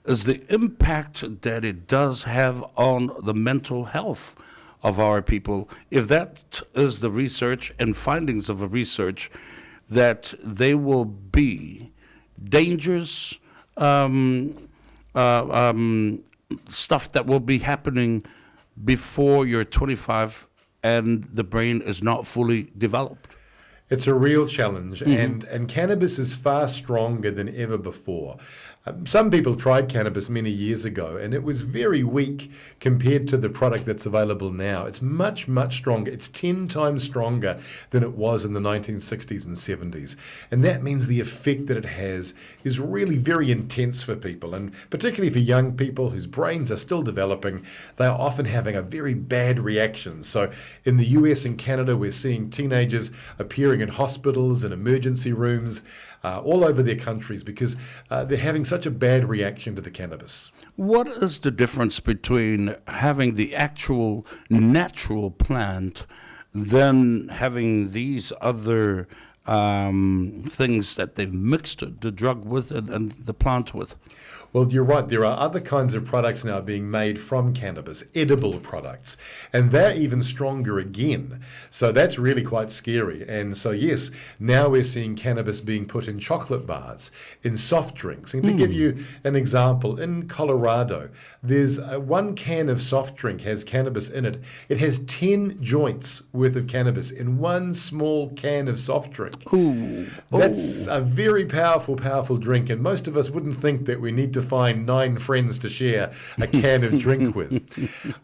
is the impact that it does have on the mental health of our people. If that is the research and findings of the research, that they will be dangerous um, uh, um, stuff that will be happening before you're 25 and the brain is not fully developed. It's a real challenge, mm-hmm. and, and cannabis is far stronger than ever before. Um, some people tried cannabis many years ago, and it was very weak compared to the product that's available now. It's much, much stronger. It's 10 times stronger than it was in the 1960s and 70s. And that means the effect that it has is really very intense for people, and particularly for young people whose brains are still developing, they are often having a very bad reaction. So in the US and Canada, we're seeing teenagers appearing in hospitals and emergency rooms uh, all over their countries because uh, they're having such a bad reaction to the cannabis. What is the difference between having the actual natural plant than having these other um, things that they've mixed the drug with and, and the plant with? Well, you're right. There are other kinds of products now being made from cannabis, edible products, and they're even stronger again. So that's really quite scary. And so, yes, now we're seeing cannabis being put in chocolate bars, in soft drinks. And to mm. give hmm. you an example, in Colorado, there's a, one can of soft drink has cannabis in it. It has 10 joints worth of cannabis in one small can of soft drink. Ooh. That's Ooh. a very powerful, powerful drink. And most of us wouldn't think that we need to find nine friends to share a can of drink with.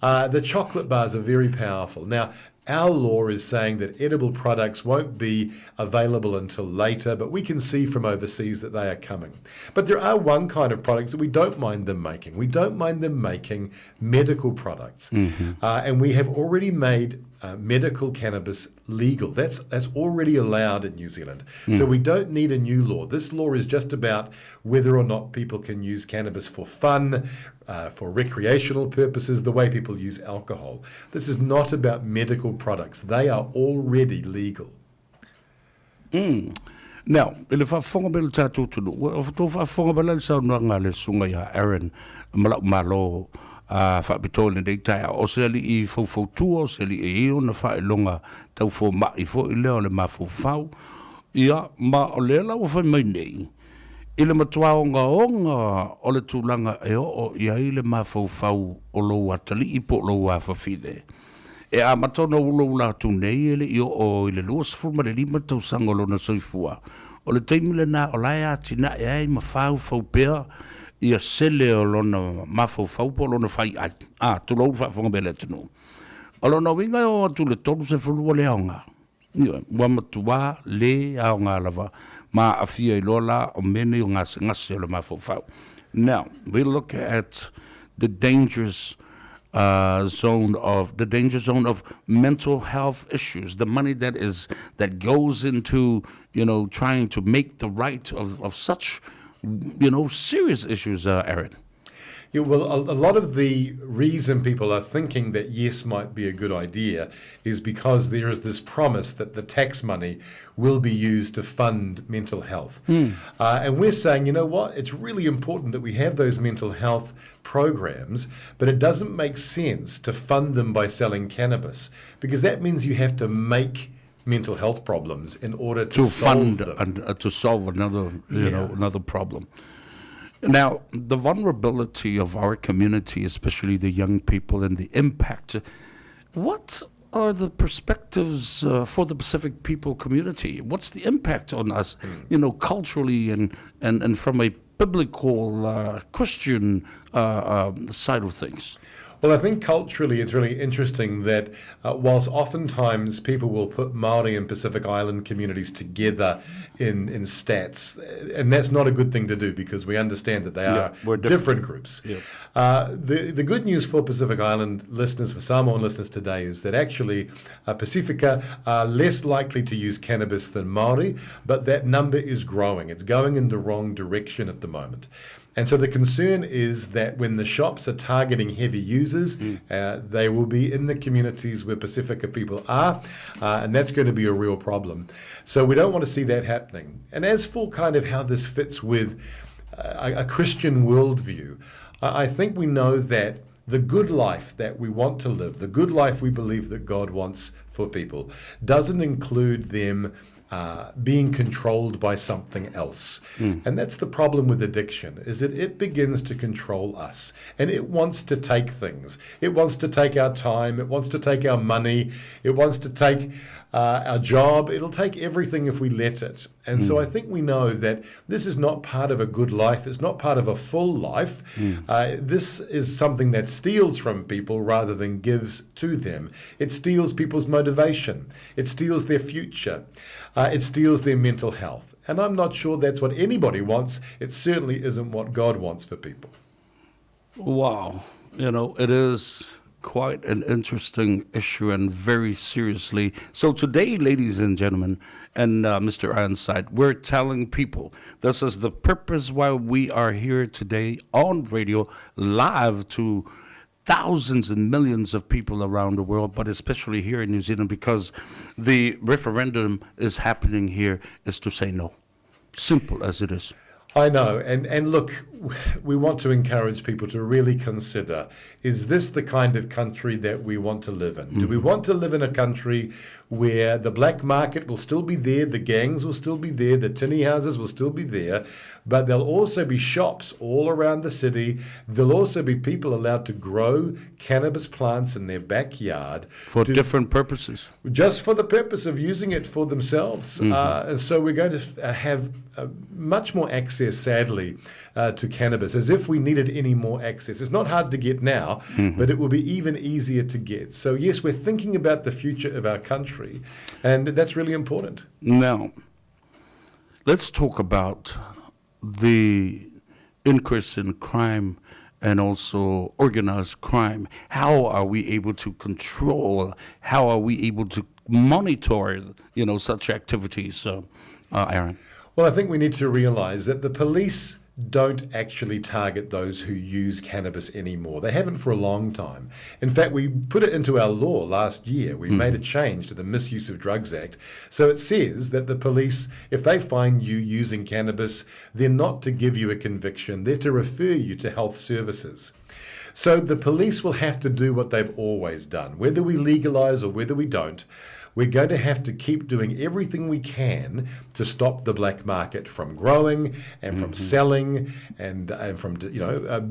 Uh, the chocolate bars are very powerful. Now, our law is saying that edible products won't be available until later, but we can see from overseas that they are coming. But there are one kind of products that we don't mind them making. We don't mind them making medical products. Mm-hmm. Uh, and we have already made uh, medical cannabis legal. That's, that's already allowed in New Zealand. Mm. So we don't need a new law. This law is just about whether or not people can use cannabis for fun, uh, for recreational purposes, the way people use alcohol. This is not about medical products. They are already legal. Mm. Now, i le faafofoga mai le tatou atunuu, ua outou faafofoga mai la i le saunoaga a le Susuga ia Aaron Malaumalo a faapitoa i lenei taeao, o se alii faufautua, o se alii e i ai ona faailoga tau fomai foi lea o le mafaufau, ia, ma o lea la ua fai mai nei, i le matua ogaoga o le tulaga e oo i ai le mafaufau o lou atalii po o lou afafine. E amata ona ulaula atu nei e le i oo i le 25 tausaga o lona soifua. O le taimi lena o la e atinae ai ma faufau pea ia sele o lona mafaufau po o lona faiai. A, tulou le faafofoga mai a le atunuu. O lona uiga e oo atu i le 30 ua le aoga. Ioe, ua matua le aoga lava ma aafia ai loa la o mea nei o gasegase o le mafaufau. Now, we look at the dangerous uh, zone of the danger zone of mental health issues, the money that is that goes into you know trying to make the right of, of such you know serious issues, uh, Aaron. Yeah, well, a, a lot of the reason people are thinking that yes might be a good idea is because there is this promise that the tax money will be used to fund mental health. Mm. Uh, and we're saying, you know what, it's really important that we have those mental health programs, but it doesn't make sense to fund them by selling cannabis because that means you have to make mental health problems in order to, to solve fund them. And, uh, to solve another you yeah. know another problem. Now, the vulnerability of our community, especially the young people, and the impact. What are the perspectives uh, for the Pacific people community? What's the impact on us, mm. you know, culturally and, and, and from a biblical uh, Christian uh, um, side of things? Well, I think culturally it's really interesting that uh, whilst oftentimes people will put Maori and Pacific Island communities together in, in stats, and that's not a good thing to do because we understand that they are yeah, we're different. different groups. Yeah. Uh, the, the good news for Pacific Island listeners, for Samoan listeners today, is that actually uh, Pacifica are less likely to use cannabis than Maori, but that number is growing. It's going in the wrong direction at the moment. And so the concern is that when the shops are targeting heavy users, mm. uh, they will be in the communities where Pacifica people are, uh, and that's going to be a real problem. So we don't want to see that happening. And as for kind of how this fits with uh, a, a Christian worldview, I, I think we know that the good life that we want to live, the good life we believe that God wants for people, doesn't include them uh, being controlled by something else. Mm. And that's the problem with addiction is that it begins to control us and it wants to take things. It wants to take our time, it wants to take our money, it wants to take uh, our job. It'll take everything if we let it. And mm. so I think we know that this is not part of a good life. It's not part of a full life. Mm. Uh, this is something that steals from people rather than gives to them. It steals people's motivation. It steals their future. Uh, it steals their mental health. And I'm not sure that's what anybody wants. It certainly isn't what God wants for people. Wow. You know, it is quite an interesting issue and very seriously. So, today, ladies and gentlemen, and uh, Mr. Ironside, we're telling people this is the purpose why we are here today on radio live to thousands and millions of people around the world, but especially here in New Zealand, because the referendum is happening here, is to say no. Simple as it is. I know. And, and look, we want to encourage people to really consider is this the kind of country that we want to live in? Mm. Do we mm. want to live in a country where the black market will still be there, the gangs will still be there, the tinny houses will still be there, but there'll also be shops all around the city. There'll also be people allowed to grow cannabis plants in their backyard for to, different purposes. Just for the purpose of using it for themselves. Mm-hmm. Uh, and so we're going to f- uh, have uh, much more access, sadly, uh, to cannabis, as if we needed any more access. It's not hard to get now, mm-hmm. but it will be even easier to get. So, yes, we're thinking about the future of our country, and that's really important. Now, let's talk about the increase in crime and also organized crime. How are we able to control? How are we able to monitor, you know, such activities, uh, uh, Aaron? Well, I think we need to realize that the police don't actually target those who use cannabis anymore. They haven't for a long time. In fact, we put it into our law last year. We mm. made a change to the Misuse of Drugs Act. So it says that the police, if they find you using cannabis, they're not to give you a conviction, they're to refer you to health services. So the police will have to do what they've always done, whether we legalise or whether we don't. We're going to have to keep doing everything we can to stop the black market from growing and from mm-hmm. selling and, and from you know uh,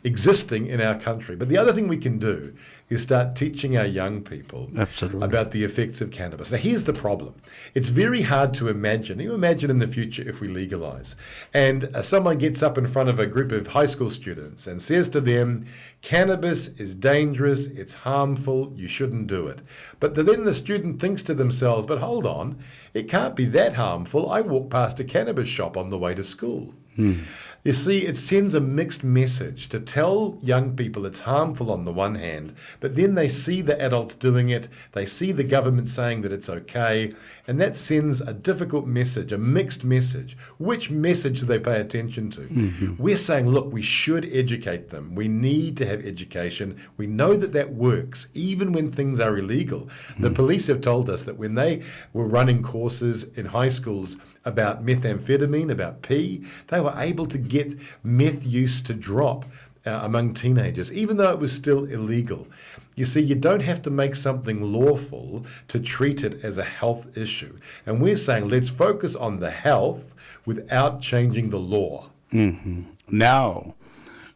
existing in our country. But the other thing we can do is start teaching our young people Absolutely. about the effects of cannabis. Now, here's the problem it's very hard to imagine. You imagine in the future if we legalize and uh, someone gets up in front of a group of high school students and says to them, Cannabis is dangerous, it's harmful, you shouldn't do it. But then the student thinks to themselves, But hold on, it can't be that harmful. I walk past a cannabis shop on the way to school. Mm. You see, it sends a mixed message to tell young people it's harmful on the one hand, but then they see the adults doing it, they see the government saying that it's okay, and that sends a difficult message, a mixed message. Which message do they pay attention to? Mm-hmm. We're saying, look, we should educate them. We need to have education. We know that that works, even when things are illegal. Mm-hmm. The police have told us that when they were running courses in high schools about methamphetamine, about P, they were able to get meth use to drop uh, among teenagers, even though it was still illegal. You see, you don't have to make something lawful to treat it as a health issue. And we're saying let's focus on the health without changing the law. Mm-hmm. Now,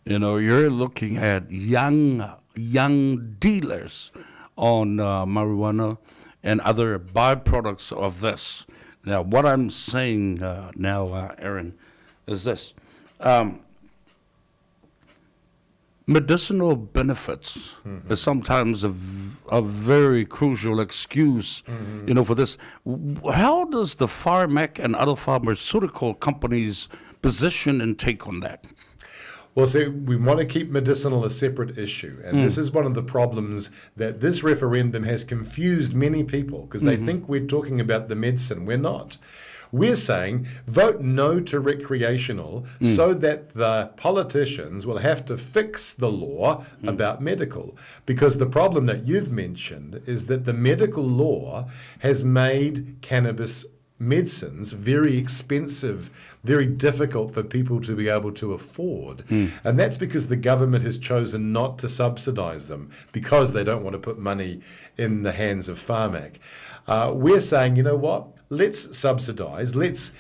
you know, you're looking at young, young dealers on uh, marijuana and other byproducts of this. Now, what I'm saying uh, now, uh, Aaron, is this. Um, medicinal benefits mm-hmm. is sometimes a, a very crucial excuse, mm-hmm. you know, for this. How does the Pharmac and other pharmaceutical companies position and take on that? Well, see, we want to keep medicinal a separate issue. And mm. this is one of the problems that this referendum has confused many people because they mm-hmm. think we're talking about the medicine. We're not. We're saying vote no to recreational mm. so that the politicians will have to fix the law mm. about medical. Because the problem that you've mentioned is that the medical law has made cannabis medicines very expensive, very difficult for people to be able to afford. Mm. And that's because the government has chosen not to subsidize them because they don't want to put money in the hands of Pharmac. Uh, we're saying, you know what? Let's subsidize, let's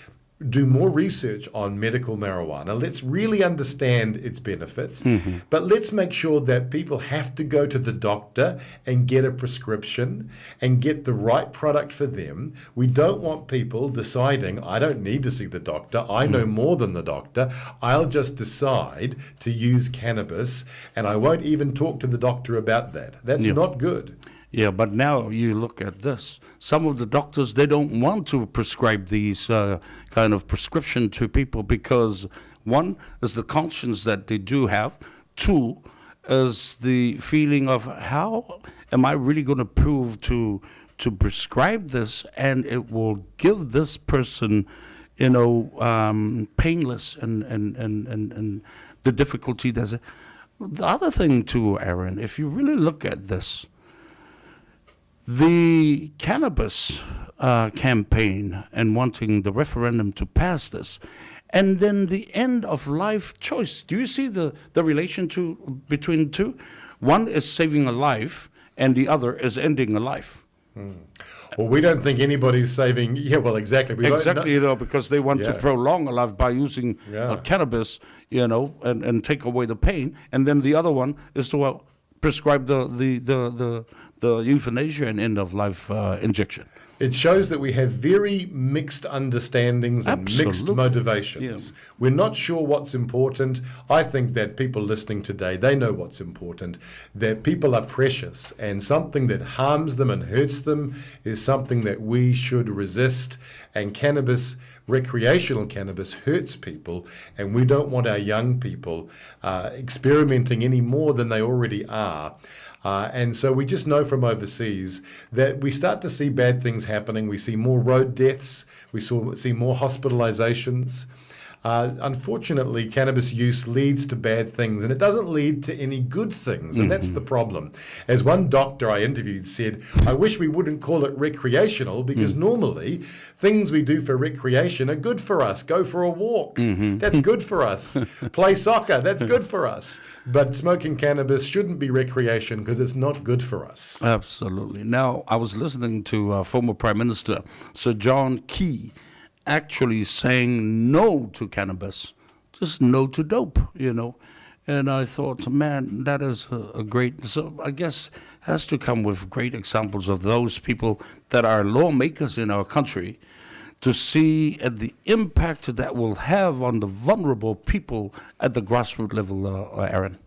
do more research on medical marijuana. Let's really understand its benefits. Mm-hmm. But let's make sure that people have to go to the doctor and get a prescription and get the right product for them. We don't want people deciding, I don't need to see the doctor. I know mm. more than the doctor. I'll just decide to use cannabis and I won't even talk to the doctor about that. That's yeah. not good. Yeah, but now you look at this. Some of the doctors, they don't want to prescribe these uh, kind of prescription to people because one is the conscience that they do have. Two is the feeling of how am I really going to prove to to prescribe this and it will give this person, you know, um, painless and, and, and, and, and the difficulty that's the other thing too, Aaron, if you really look at this, the cannabis uh, campaign and wanting the referendum to pass this, and then the end of life choice. Do you see the, the relation to between the two? One is saving a life, and the other is ending a life. Mm. Well, we don't think anybody's saving. Yeah, well, exactly. We exactly, though, because they want yeah. to prolong a life by using yeah. uh, cannabis, you know, and, and take away the pain. And then the other one is to uh, prescribe the, the, the, the, the euthanasia and end of life uh, injection. It shows that we have very mixed understandings and Absolutely. mixed motivations. Yeah. We're not sure what's important. I think that people listening today, they know what's important, that people are precious and something that harms them and hurts them is something that we should resist. And cannabis Recreational cannabis hurts people, and we don't want our young people uh, experimenting any more than they already are. Uh, and so we just know from overseas that we start to see bad things happening. We see more road deaths, we saw, see more hospitalizations. Uh, unfortunately, cannabis use leads to bad things and it doesn't lead to any good things. And mm-hmm. that's the problem. As one doctor I interviewed said, I wish we wouldn't call it recreational because mm. normally things we do for recreation are good for us. Go for a walk. Mm-hmm. That's good for us. Play soccer. That's good for us. But smoking cannabis shouldn't be recreation because it's not good for us. Absolutely. Now, I was listening to uh, former Prime Minister Sir John Key actually saying no to cannabis, just no to dope, you know. And I thought, man, that is a, a great. So I guess has to come with great examples of those people that are lawmakers in our country to see at the impact that will have on the vulnerable people at the grassroots level, uh, Aaron.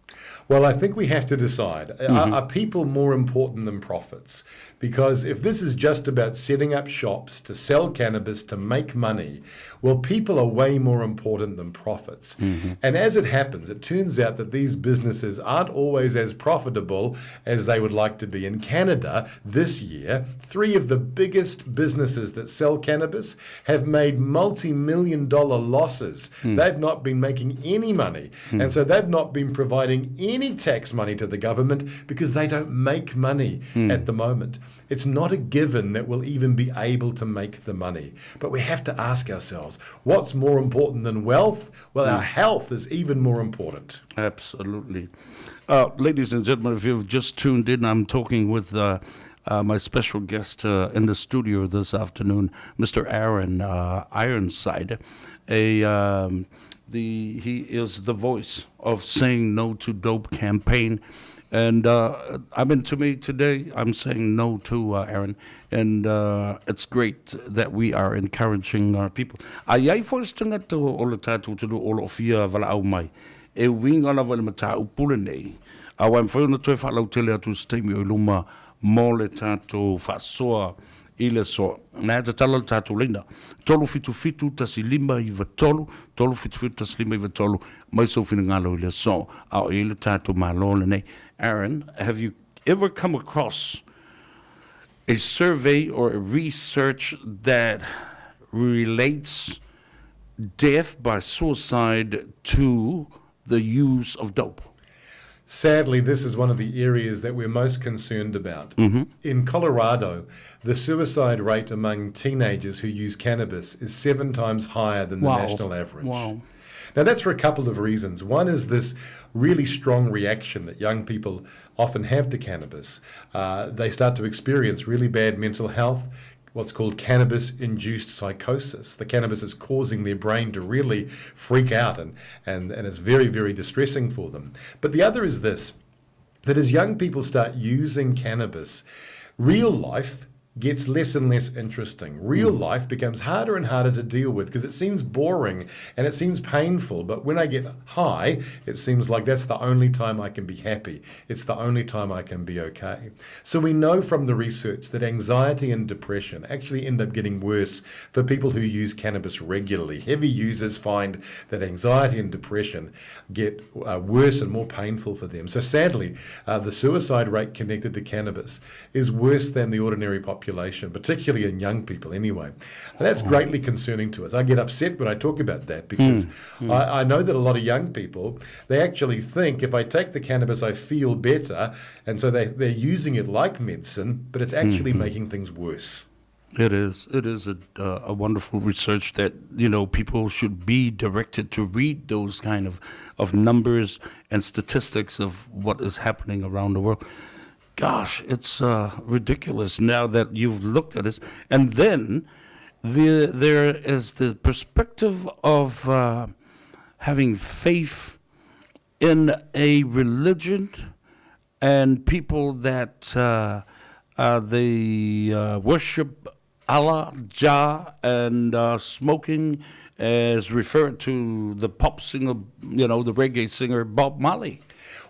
Well, I think we have to decide mm-hmm. are, are people more important than profits? Because if this is just about setting up shops to sell cannabis to make money, well, people are way more important than profits. Mm-hmm. And as it happens, it turns out that these businesses aren't always as profitable as they would like to be. In Canada this year, three of the biggest businesses that sell cannabis have made multi million dollar losses. Mm. They've not been making any money. Mm. And so they've not been providing any tax money to the government because they don't make money mm. at the moment. It's not a given that we'll even be able to make the money. But we have to ask ourselves what's more important than wealth? Well, our hmm. health is even more important. Absolutely. Uh, ladies and gentlemen, if you've just tuned in, I'm talking with. Uh, uh, my special guest uh, in the studio this afternoon, Mr. Aaron uh, Ironside, a um, the he is the voice of saying no to dope campaign. And uh, I mean, to me today, I'm saying no to uh, Aaron, and uh, it's great that we are encouraging our people. A iai foi se tagata o le tātou atunuu o lo o fia valaau mai, e uiga lava i le mataupu lenei, aua e mafai ona toe faalautele atu i se taimi o i luma mo le tātou faasoa i le aso. Na e tatala le tātou leina. 377 1593, 377 1593, mai sou finagalo i le aso, a o i le tātou Malo lenei. Aaron, have you ever come across a survey or a research that relates death by suicide to the use of dope? Sadly, this is one of the areas that we're most concerned about. Mm-hmm. In Colorado, the suicide rate among teenagers who use cannabis is seven times higher than the wow. national average. Wow. Now, that's for a couple of reasons. One is this really strong reaction that young people often have to cannabis. Uh, they start to experience really bad mental health, what's called cannabis induced psychosis. The cannabis is causing their brain to really freak out and, and, and it's very, very distressing for them. But the other is this that as young people start using cannabis, real life gets less and less interesting. Real mm. life becomes harder and harder to deal with because it seems boring and it seems painful. But when I get high, it seems like that's the only time I can be happy. It's the only time I can be okay. So we know from the research that anxiety and depression actually end up getting worse for people who use cannabis regularly. Heavy users find that anxiety and depression get uh, worse and more painful for them. So sadly, uh, the suicide rate connected to cannabis is worse than the ordinary population, particularly in young people anyway. And that's greatly concerning to us. I get upset when I talk about that because mm. Mm. I, I know that a lot of young people, they actually think if I take the cannabis, I feel better. And so they, they're using it like medicine, but it's actually mm-hmm. making things worse. It is. It is a, uh, a wonderful research that you know people should be directed to read those kind of, of numbers and statistics of what is happening around the world. Gosh, it's uh, ridiculous now that you've looked at this. And then the, there is the perspective of uh, having faith in a religion and people that uh, uh, they uh, worship Allah, Jah, and uh, smoking as referred to the pop singer, you know, the reggae singer Bob Marley.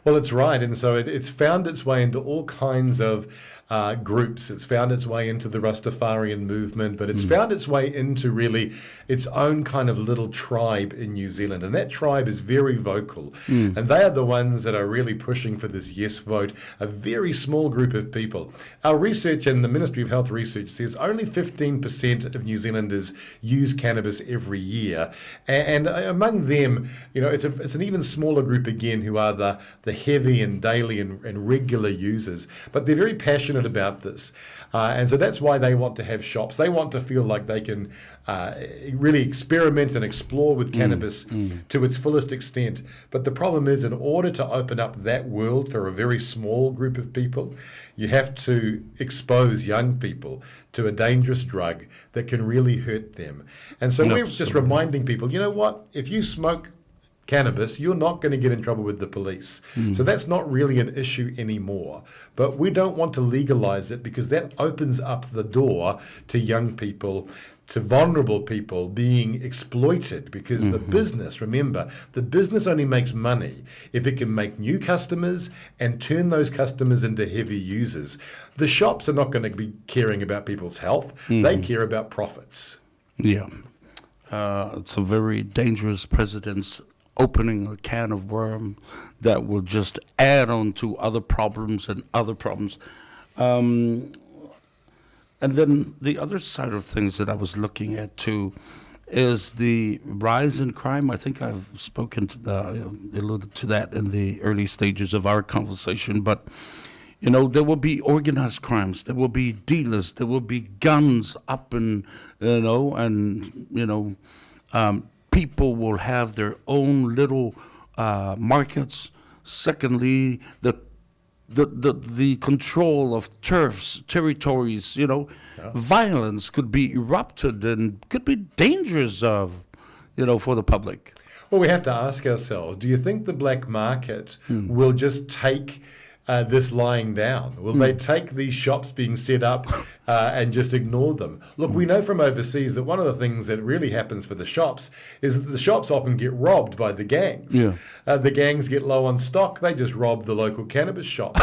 Well, it's right. And so it, it's found its way into all kinds of uh, groups. It's found its way into the Rastafarian movement, but it's mm. found its way into really its own kind of little tribe in New Zealand. And that tribe is very vocal. Mm. And they are the ones that are really pushing for this yes vote, a very small group of people. Our research and the Ministry of Health research says only 15% of New Zealanders use cannabis every year. And, among them, you know, it's, a, it's an even smaller group again who are the, the heavy and daily and, and regular users. But they're very passionate about this. Uh, and so that's why they want to have shops. They want to feel like they can uh, really experiment and explore with mm, cannabis mm, mm. to its fullest extent. But the problem is, in order to open up that world for a very small group of people, you have to expose young people to a dangerous drug that can really hurt them. And so we're just reminding people, you know what? If you smoke cannabis, you're not going to get in trouble with the police. Mm. So that's not really an issue anymore. But we don't want to legalize it because that opens up the door to young people to vulnerable people being exploited because mm-hmm. the business, remember, the business only makes money if it can make new customers and turn those customers into heavy users. The shops are not going to be caring about people's health, mm-hmm. they care about profits. Yeah. Uh, it's a very dangerous precedent opening a can of worm that will just add on to other problems and other problems. Um, and then the other side of things that I was looking at too is the rise in crime. I think I've spoken to, uh, alluded to that in the early stages of our conversation, but you know, there will be organized crimes, there will be dealers, there will be guns up and, you know, and, you know, um, people will have their own little uh, markets. Secondly, the the, the, the control of turfs, territories, you know, yeah. violence could be erupted and could be dangerous of, you know, for the public. Well, we have to ask ourselves, do you think the black market mm. will just take uh, this lying down? Will mm. they take these shops being set up uh, and just ignore them? Look, mm. we know from overseas that one of the things that really happens for the shops is that the shops often get robbed by the gangs. Yeah. Uh, the gangs get low on stock, they just rob the local cannabis shop.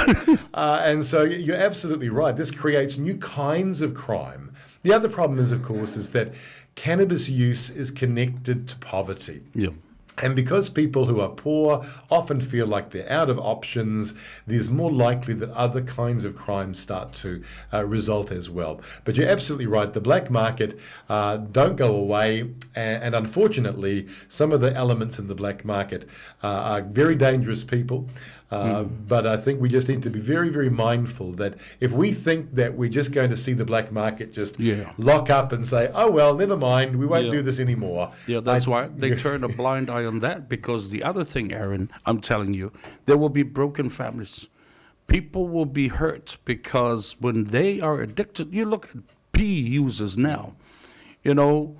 Uh, and so you're absolutely right. This creates new kinds of crime. The other problem is, of course, is that cannabis use is connected to poverty. Yeah. And because people who are poor often feel like they're out of options, there's more likely that other kinds of crimes start to uh, result as well. But you're absolutely right. The black market uh, don't go away. And, and, unfortunately, some of the elements in the black market uh, are very dangerous people. Mm. But I think we just need to be very, very mindful that if we think that we're just going to see the black market just yeah. lock up and say, oh, well, never mind, we won't yeah. do this anymore. Yeah, that's I, why they turn a blind eye on that because the other thing, Aaron, I'm telling you, there will be broken families. People will be hurt because when they are addicted, you look at P users now, you know,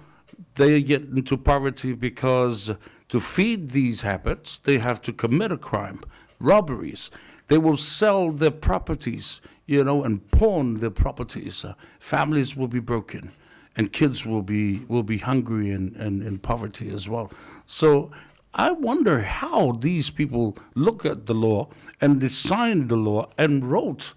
they get into poverty because to feed these habits, they have to commit a crime robberies. They will sell their properties, you know, and pawn their properties. Uh, families will be broken and kids will be will be hungry and, and in poverty as well. So I wonder how these people look at the law and designed the law and wrote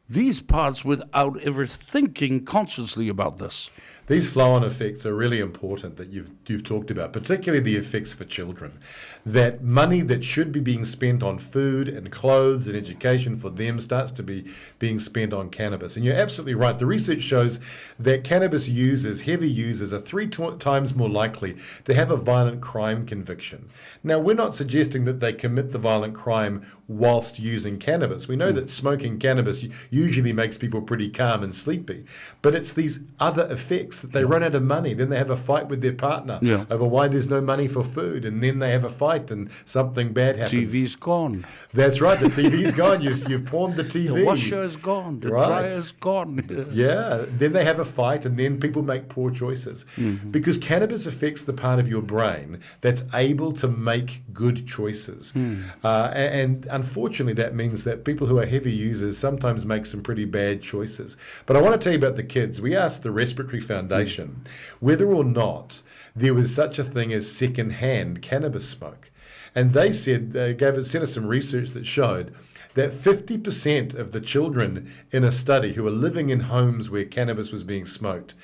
these parts without ever thinking consciously about this. These flow-on effects are really important that you've, you've talked about, particularly the effects for children. That money that should be being spent on food and clothes and education for them starts to be being spent on cannabis. And you're absolutely right. The research shows that cannabis users, heavy users, are three times more likely to have a violent crime conviction. Now, we're not suggesting that they commit the violent crime whilst using cannabis. We know mm. that smoking cannabis usually makes people pretty calm and sleepy, but it's these other effects that they yeah. run out of money. Then they have a fight with their partner yeah. over why there's no money for food, and then they have a fight and something bad happens. TV's gone. That's right, the TV's gone. You, you've pawned the TV. The washer is gone. The right. dryer's gone. yeah. Then they have a fight, and then people make poor choices mm-hmm. because cannabis affects the part of your brain that's able to make good choices. Mm. Uh, and unfortunately, that means that people who are heavy users sometimes make some pretty bad choices. But I want to tell you about the kids. We asked the Respiratory Foundation mm. whether or not there was such a thing as second-hand cannabis smoke. And they said, they gave sent us some research that showed that 50% of the children in a study who were living in homes where cannabis was being smoked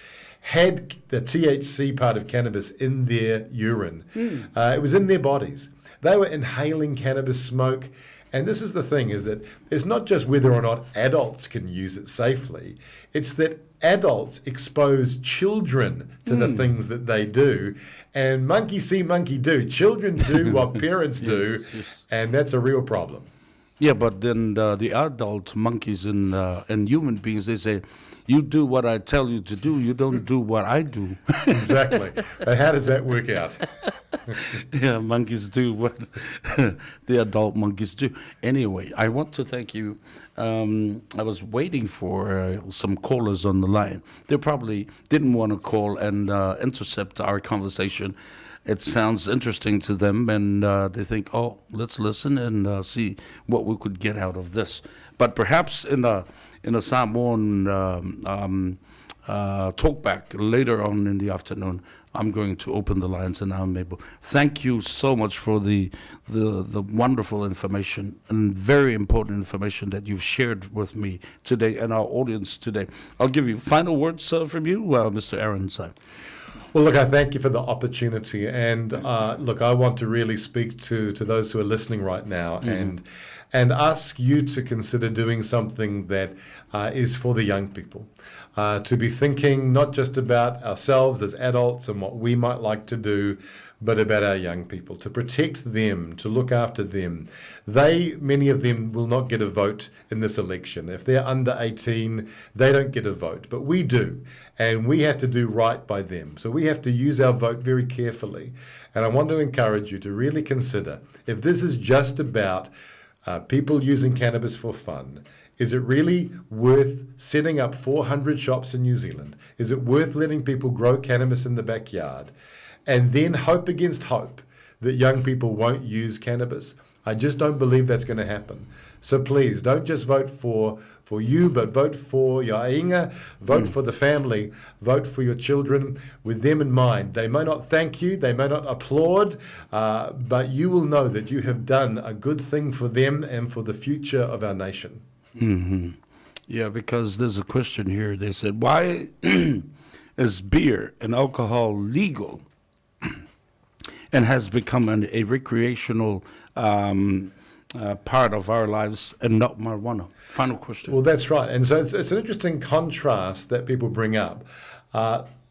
had the THC part of cannabis in their urine. It was in their bodies. They were inhaling cannabis smoke. And this is the thing, is that it's not just whether or not adults can use it safely, it's that adults expose children to the things that they do. And monkey see, monkey do. Children do what parents do, and that's a real problem. Yeah, but then the adult monkeys and human beings, they say, you do what I tell you to do, you don't do what I do. Exactly. But how does that work out? Yeah, monkeys do what the adult monkeys do. Anyway, I want to thank you. I was waiting for some callers on the line. They probably didn't want to call and intercept our conversation. It sounds interesting to them, and they think, oh, let's listen and see what we could get out of this. But perhaps in a Samoan talk back later on in the afternoon, I'm going to open the lines and I'm able. Thank you so much for the wonderful information and very important information that you've shared with me today and our audience today. I'll give you final words from you, Mr. Aaron Sai. Well, look, I thank you for the opportunity. And look, I want to really speak to those who are listening right now and ask you to consider doing something that is for the young people. To be thinking not just about ourselves as adults and what we might like to do, but about our young people, to protect them, to look after them. They, many of them, will not get a vote in this election. If they're under 18, they don't get a vote, but we do. And we have to do right by them. So we have to use our vote very carefully. And I want to encourage you to really consider if this is just about people using cannabis for fun, is it really worth setting up 400 shops in New Zealand? Is it worth letting people grow cannabis in the backyard? And then hope against hope that young people won't use cannabis? I just don't believe that's going to happen. So please, don't just vote for you, but vote for your aiga, vote for the family, vote for your children with them in mind. They may not thank you, they may not applaud, but you will know that you have done a good thing for them and for the future of our nation. Yeah, because there's a question here. They said, why is beer and alcohol legal and has become a recreational part of our lives and not marijuana? Final question. Well, that's right. And so it's an interesting contrast that people bring up.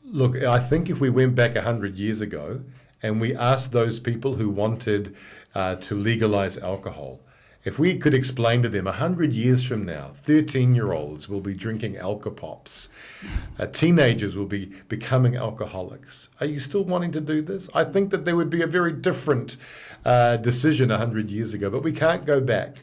Look, I think if we went back 100 years ago and we asked those people who wanted to legalize alcohol, if we could explain to them 100 years from now, 13-year-olds will be drinking alcopops, teenagers will be becoming alcoholics. Are you still wanting to do this? I think that there would be a very different decision 100 years ago, but we can't go back.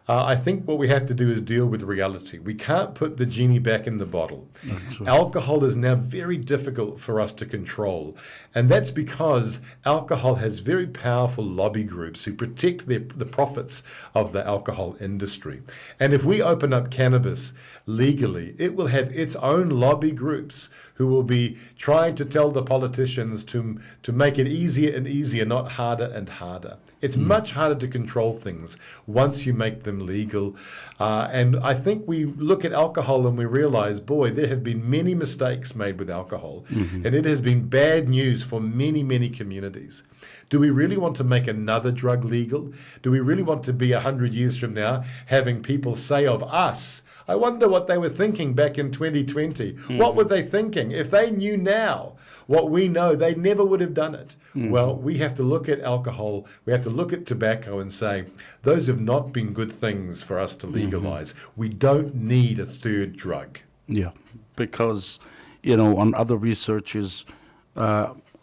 I think what we have to do is deal with reality. We can't put the genie back in the bottle. Right. Alcohol is now very difficult for us to control. And that's because alcohol has very powerful lobby groups who protect the profits of the alcohol industry. And if we open up cannabis legally, it will have its own lobby groups who will be trying to tell the politicians to make it easier and easier, not harder and harder. It's much harder to control things once you make them legal. And I think we look at alcohol and we realize, boy, there have been many mistakes made with alcohol. And it has been bad news for many, many communities. Do we really want to make another drug legal? Do we really want to be 100 years from now having people say of us, I wonder what they were thinking back in 2020. What were they thinking? If they knew now what we know, they never would have done it. Well, we have to look at alcohol, we have to look at tobacco and say, those have not been good things for us to legalize. We don't need a third drug. Yeah, because, on other researches,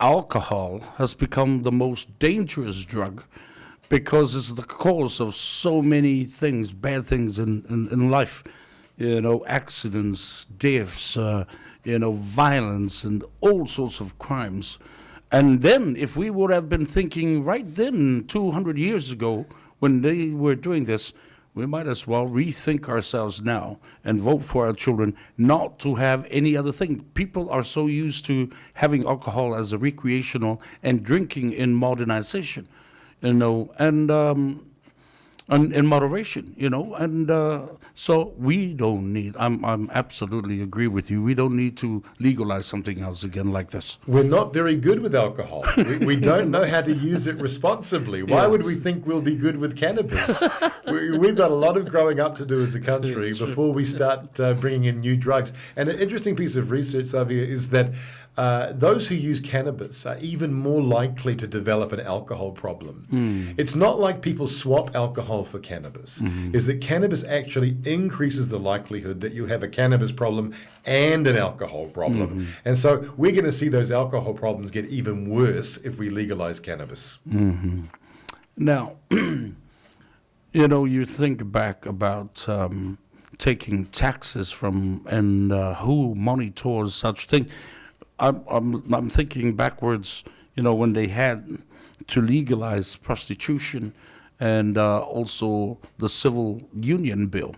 alcohol has become the most dangerous drug because it's the cause of so many things, bad things in life. Accidents, deaths, violence and all sorts of crimes. And then if we would have been thinking right then, 200 years ago, when they were doing this, we might as well rethink ourselves now and vote for our children not to have any other thing. People are so used to having alcohol as a recreational and drinking in modernization. you know, and um, and in moderation, you know, and uh, so we don't need. I'm I'm absolutely agree with you. We don't need to legalize something else again like this. We're not very good with alcohol. We, we don't know how to use it responsibly. Why yes. would we think we'll be good with cannabis? we, we've got a lot of growing up to do as a country before we start uh, bringing in new drugs. And an interesting piece of research, Xavier, is that uh, those who use cannabis are even more likely to develop an alcohol problem. Mm. It's not like people swap alcohol for cannabis, mm-hmm. is that cannabis actually increases the likelihood that you have a cannabis problem and an alcohol problem. Mm-hmm. And so we're going to see those alcohol problems get even worse if we legalize cannabis. Mm-hmm. Now, you know, you think back about um, taking taxes from and uh, who monitors such thing. I'm, I'm, I'm thinking backwards, you know, when they had to legalize prostitution and uh, also the civil union bill.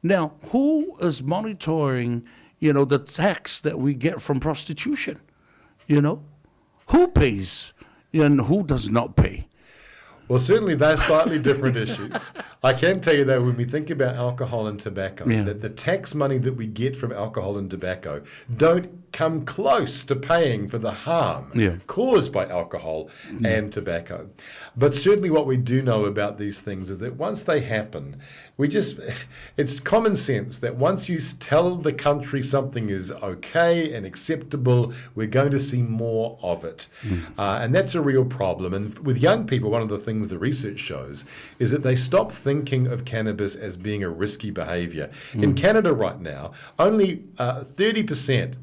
Now, who is monitoring, you know, the tax that we get from prostitution? You know, who pays and who does not pay? Well, certainly they're slightly different issues. I can tell you though, when we think about alcohol and tobacco, yeah. that the tax money that we get from alcohol and tobacco don't come close to paying for the harm yeah. caused by alcohol mm. and tobacco. But certainly what we do know about these things is that once they happen, we just it's common sense that once you tell the country something is okay and acceptable, we're going to see more of it. Mm. Uh, and that's a real problem. And with young people, one of the things the research shows is that they stop thinking of cannabis as being a risky behavior. Mm. In Canada right now, only uh, 30%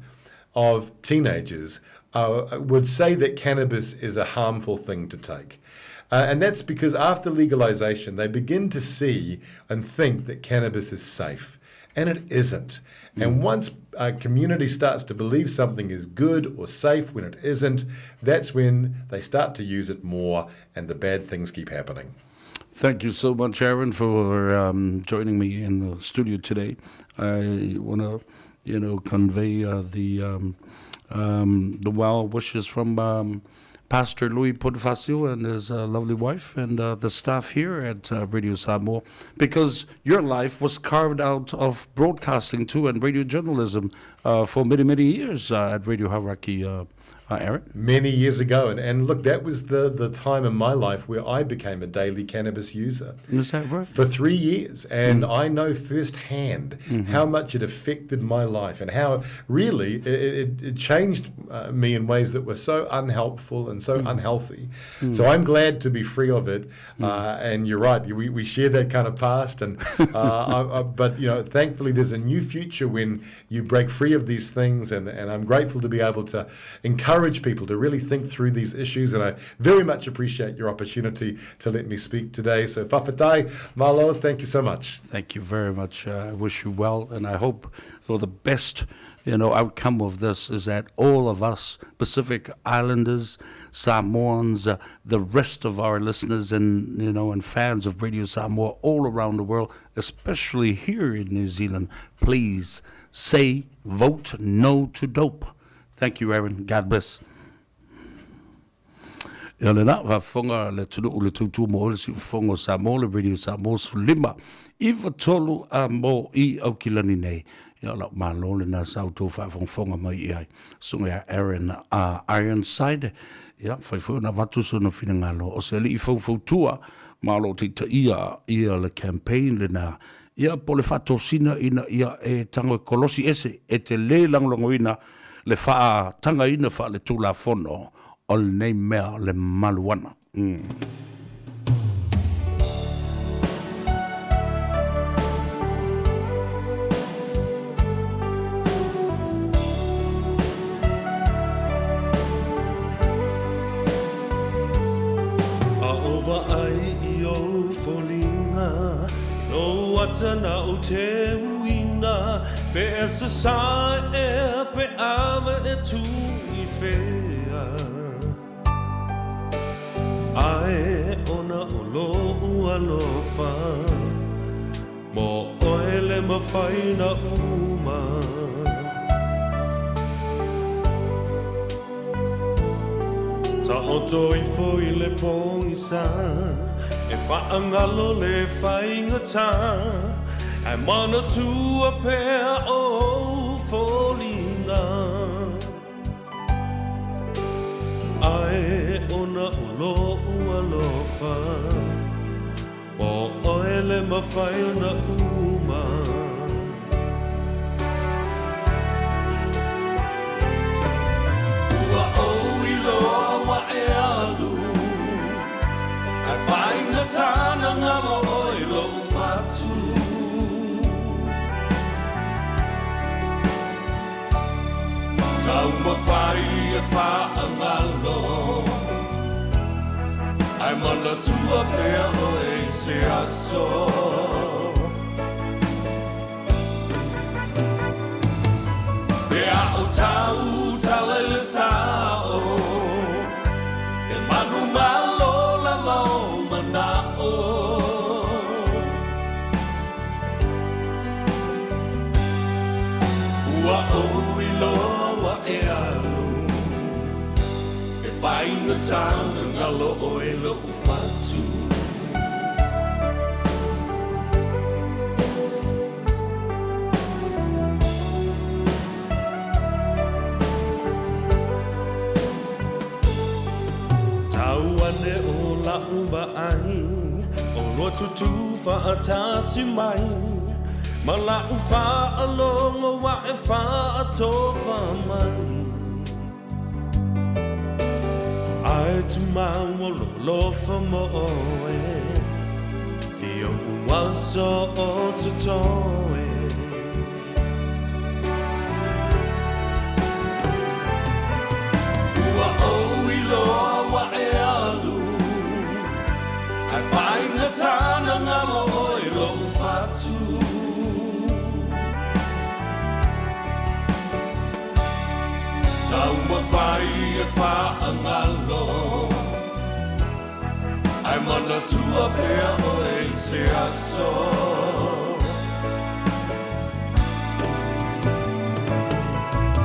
of teenagers uh, would say that cannabis is a harmful thing to take. Uh, and that's because after legalization, they begin to see and think that cannabis is safe. And it isn't. Mm. And once a community starts to believe something is good or safe when it isn't, that's when they start to use it more and the bad things keep happening. Thank you so much, Aaron, for um, joining me in the studio today. I want to, you know, convey uh, the um, um, the well wishes from um, Pastor Louis Pontifacio and his uh, lovely wife and uh, the staff here at uh, Radio Samoa, because your life was carved out of broadcasting too and radio journalism uh, for many, many years uh, at Radio Hauraki uh, uh, Aaron? Many years ago. And, and look, that was the, the time in my life where I became a daily cannabis user. Is that right? For three years. And mm. I know firsthand mm-hmm. how much it affected my life and how really it, it, it changed uh, me in ways that were so unhelpful and so mm. unhealthy. Mm. So I'm glad to be free of it. Mm. Uh, and you're right, we, we share that kind of past. And uh, I, I, but, you know, thankfully there's a new future when you break free of these things. And, and I'm grateful to be able to encourage people to really think through these issues. And I very much appreciate your opportunity to let me speak today. So, Fafatai, Malo, thank you so much. Thank you very much. Uh, I wish you well, and I hope for the best you know, outcome of this is that all of us Pacific Islanders, Samoans, uh, the rest of our listeners and, you know, and fans of Radio Samoa all around the world, especially here in New Zealand, please say vote no to dope. Thank you, Aaron. God bless. Ia lena, faafofoga le atunuu le tautua mo oe le siufofoga o Samoa, le Radio Samoa 15 iva tolu a mo i Aukilani nei. Ia lau malo lena sa outou faafogafoga mai i ai. Susuga ia Aaron uh, Ironside, ia, fai foi ona avatu sona finagalo o se alii faufautua ma o lo o taitaia ia le campaign lena. Ia, po o le faatosina ina ia e tago e kolosi ese e te lē lagolagoina le faatagaina faaletulafono o lenei mea o le maluana. Mm. A o vaai i ou foliga, lou ata na ou te uina, pe e sasae ea, pe ave e tu i whea. Ae ona o lou alofa, mo oe le mawhai na uma. Ta Taoto ifo i le pogisa E faagalo le faigata Ae manatua pea ou foliga Ae ona o lou alofa O oe le mafai ona uma. Ua ou iloa ua e alu Ae faigata na galo oe i lou fatu Taumafai e faagalo Ae manatua pea oe i se aso Pe a ou tautala i le sao E manumalo lava ou manao Ua ou iloa ua e alu E faigata na galo oe lou fatu. Tau ane o la'u vaai Olua tutū fa'atasi mai Ma la'u fa'alogo ua e fa'atofa mai Ae tumau o lou alofa mo oe I o'u aso o totoe. Ua ou iloa ua e alu Ae faigata na galo oe i lou fatu Taumafai e faagalo Ae manatua pea oe i se aso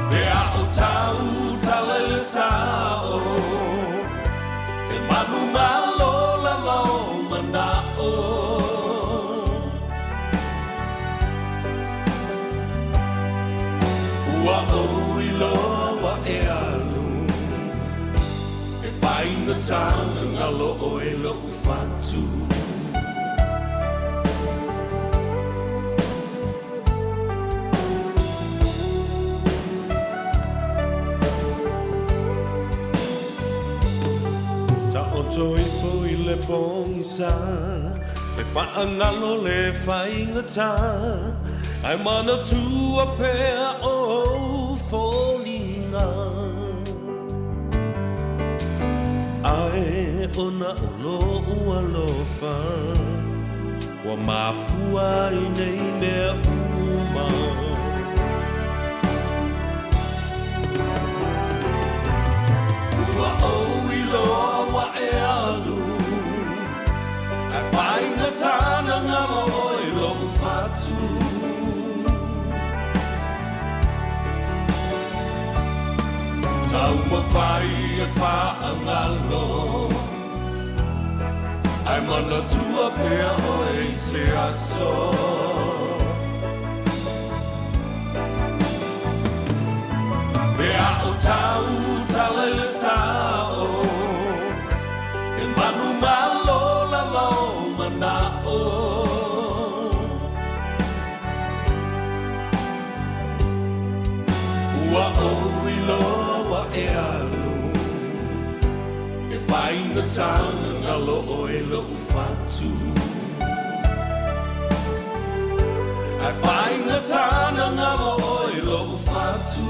Pe a ou tautala i le sao E manumalo lava ou manao Ua ou iloa ua e alu E faigata na galo oe lou fatu. Taoto ifo i le pogisa E faagalo le faigata Ae manatua pea ou foliga. Ae ona o lou alofa Ua mafua ai nei mea uma. Ua ou iloa ua e alu Ae faigata na galo oe i lou fatu. Taumafai e faagalo Ae manatua pea oe i se aso Pe a ou tautala i le sao E manumalo lava ou manao Ua ou iloa ua e alu E faigata na galo oe lou fatu Ae faigata na galo oe lou fatu.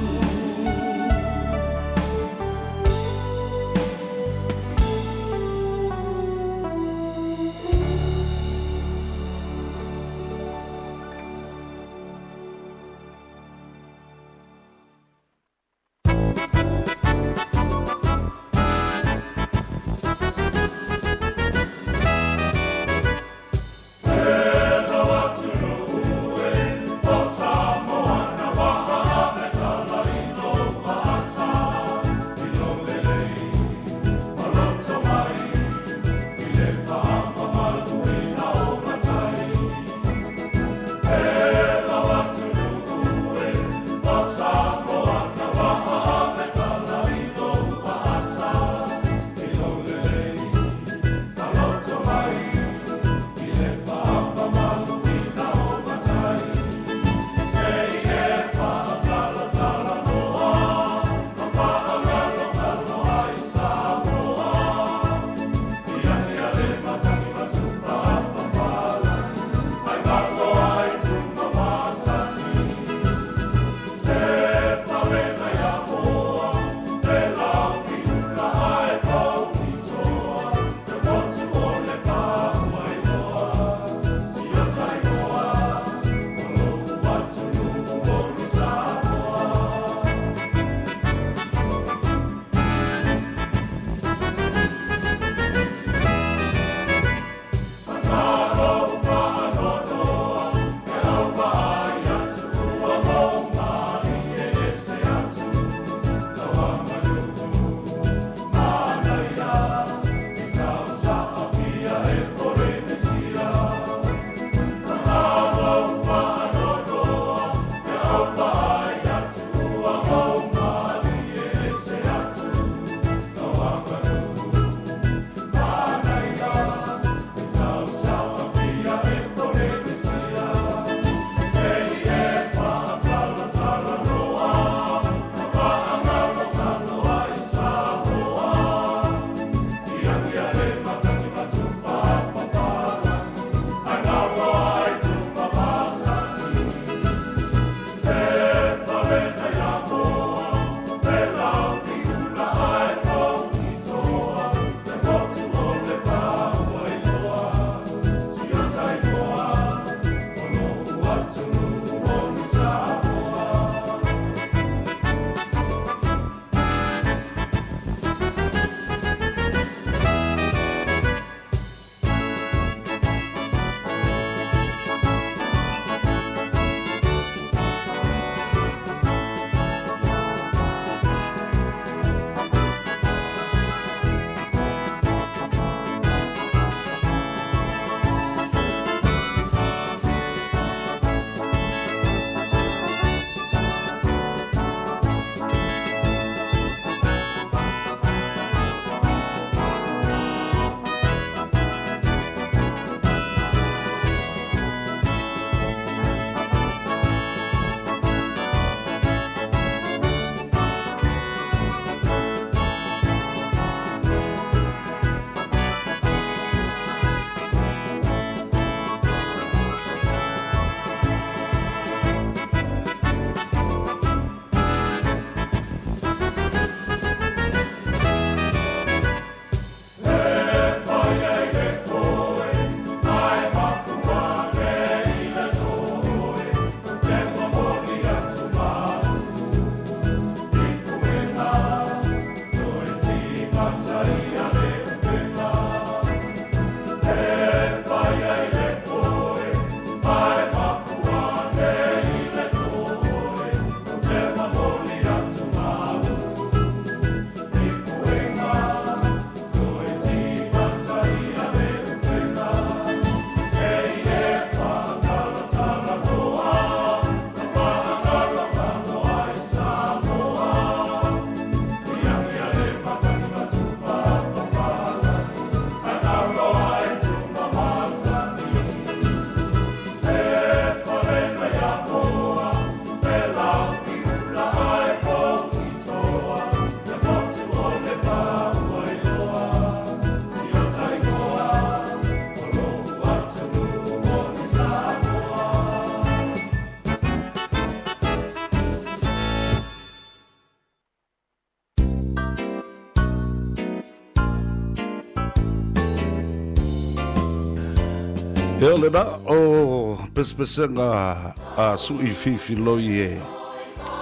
Ia lena, o pesepesega a Suʻi Fifiloi e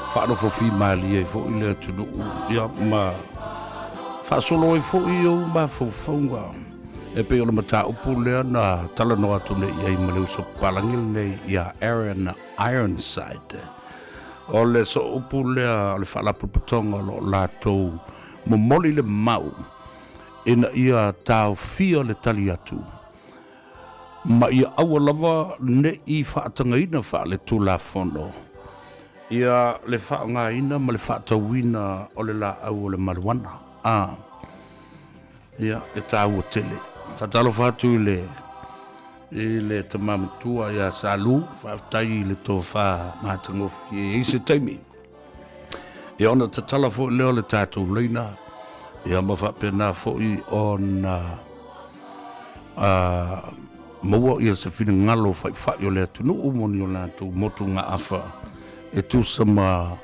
faanofo fimalie ai foi le atunuu, ia ma faasolo ai foi ou mafaufauga e pei o le mataupu lea na talanoa atu nei i ai ma le uso papalagi lenei ia Aaron Ironside. O le sooupu lea o le Faalapotopotoga o lo o latou momoli le mau ina ia taofia le tali atu ma ia aua lava ne i faatagaina faaletulafono ia le faaaogaina ma le faatauina o le laau o le marijuana. A, ia, e taua tele. Faatalofa atu i le i le tama matua ia Salu, faafetai i le tofa matagofie e i ai se taimi. Ia ona tatala foi lea o le tatou laina, ia ma faapena foi ona maua ia se finagalo faifai o le atunuu mo ni o latou motugaafa e tusa ma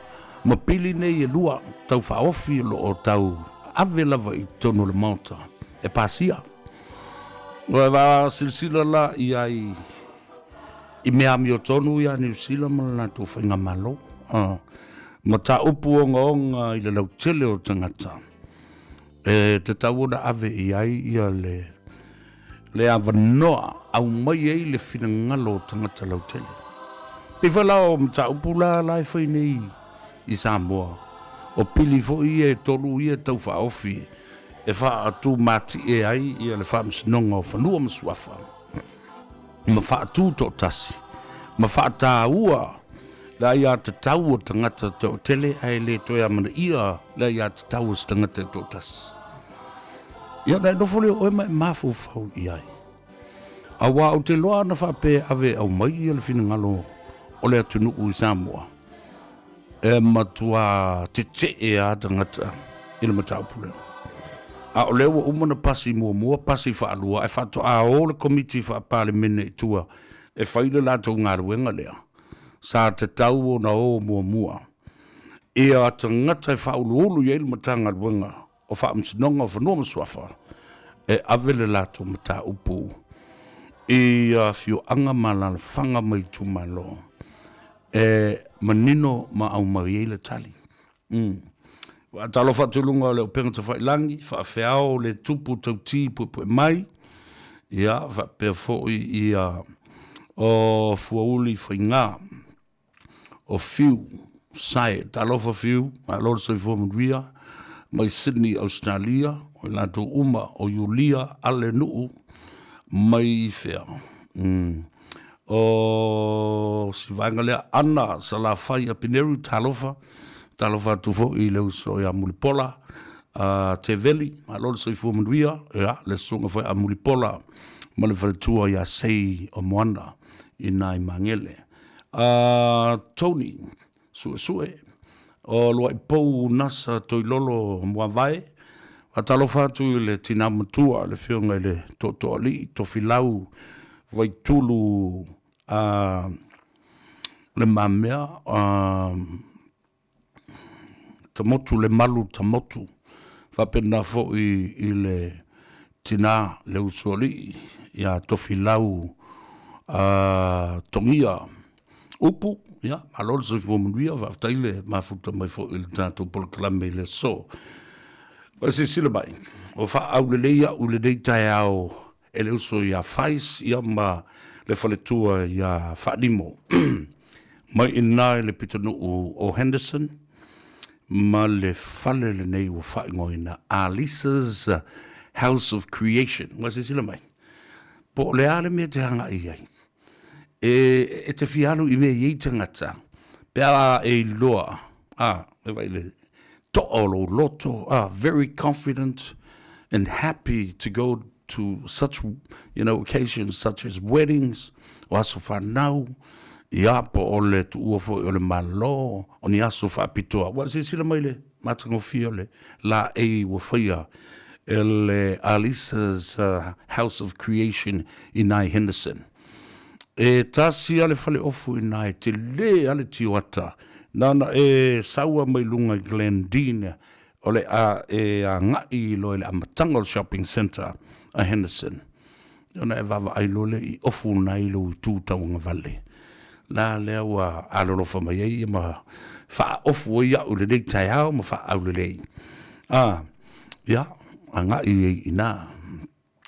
ma pili nei e lua tau faaofi o lo o tau ave lava i totonu o le Maota e pasia. Ua silasila la i ai i mea amiotonu ia Niu Sila ma le latou faigamalo, mataupu ogaoga i le lautele o tagata e tatau ona ave i ai ia le le avanoa aumai ai le finagalo o tagata lautele. Pei foi la o mataupu la la e fai nei i Samoa, o pili foi ia e tolu ia e tau faaofi e faatumatie ai ia le Faamasinoga o Fanua ma Suafa ma faatu toatasi ma faataua le aiatatau o tagata toatele ae le toe amanaia le aiatatau o se tagata e toatasi. Ia ona e nofo lea o oe ma e mafaufau i ai. Aua ou te iloa ana faapea e ave e aumai ia le finagalo o le atunuu i Samoa, e matua tetee lava tagata i le mataupu lea. A o lea ua uma ona pasi muamua, pasi faalua, ae faatoa o le Komiti Faa-Palemene i tua e fai le latou galuega lea, sa tatau ona o muamua ia tagata e faauluulu i ai le Matagaluega o Faamasinoga o Fanua ma Suafa e ave le latou mataupu i afioaga ma alaalafaga ma itumalo e manino ma aumai ai le tali. Faatalofa atu i luga o le upega tafailagi, faafeao le tupu tauti puepue mai, ia faapea foi ia o Fuauli Faiga, o Fiu Sae. Talofa Fiu, malo le soifua manuia mai Sydney, Ausetalia, o i latou uma o Iulia Alenuu mai fea. O si vaega lea, Ana Salafai Apineru, talofa, talofa atu foi i le uso ia Mulipola Teveli, malo le soifua manuia, ia, le susuga foi a Mulipola ma le faletua ia Sei o Moana i nai Magele. Tony Suesue, o Luaipou Nasa Toilolo Muavae, faatalofa atu i le tina matua, le afioga i le Tootooalii Tofilau Vaitulu a Le Mamea, Tamotu Lemalu Tamotu, faapena foi i le tina le usoalii ia Tofilau Togia Upu. Ia, malo le soifua manuia, faafetai le mafuta mai foi i le tatou polokalame i le aso. Ua silasila mai, ua faaaulelei au i lenei taeao e le uso ia Fais ia ma le faletua ia Faalimo mai i ina i le pitonuu o Henderson ma le fale lenei ua faaigoaina Alisa's House of Creation. Ua silasila mai, po o le a le mea e te agai i ai? E te fia alu i mea e i ai tagata pe a e iloa, a, e vaai le toa o lou loto, a, very confident and happy to go to such, you know, occasions such as weddings, o aso fanau, ia, po o le tuua foi o le Malo, o ni aso faapitoa. Ua silasila mai le matagofie o le laei ua faia e le Alisa's House of Creation i nai Henderson. E tasi a le faleofu i ina e tele a le tioata, nana e saua mai luga i Glendene o le a e agai loa i le amataga o le shopping centre a Henderson. Ona e vaavaai loa lea i ofu na i lou itu tauagavale, la lea ua alolofa mai ai ia ma faaofu ai au i lenei taeao ma faaaulelei. A, ia, agai ai i ina,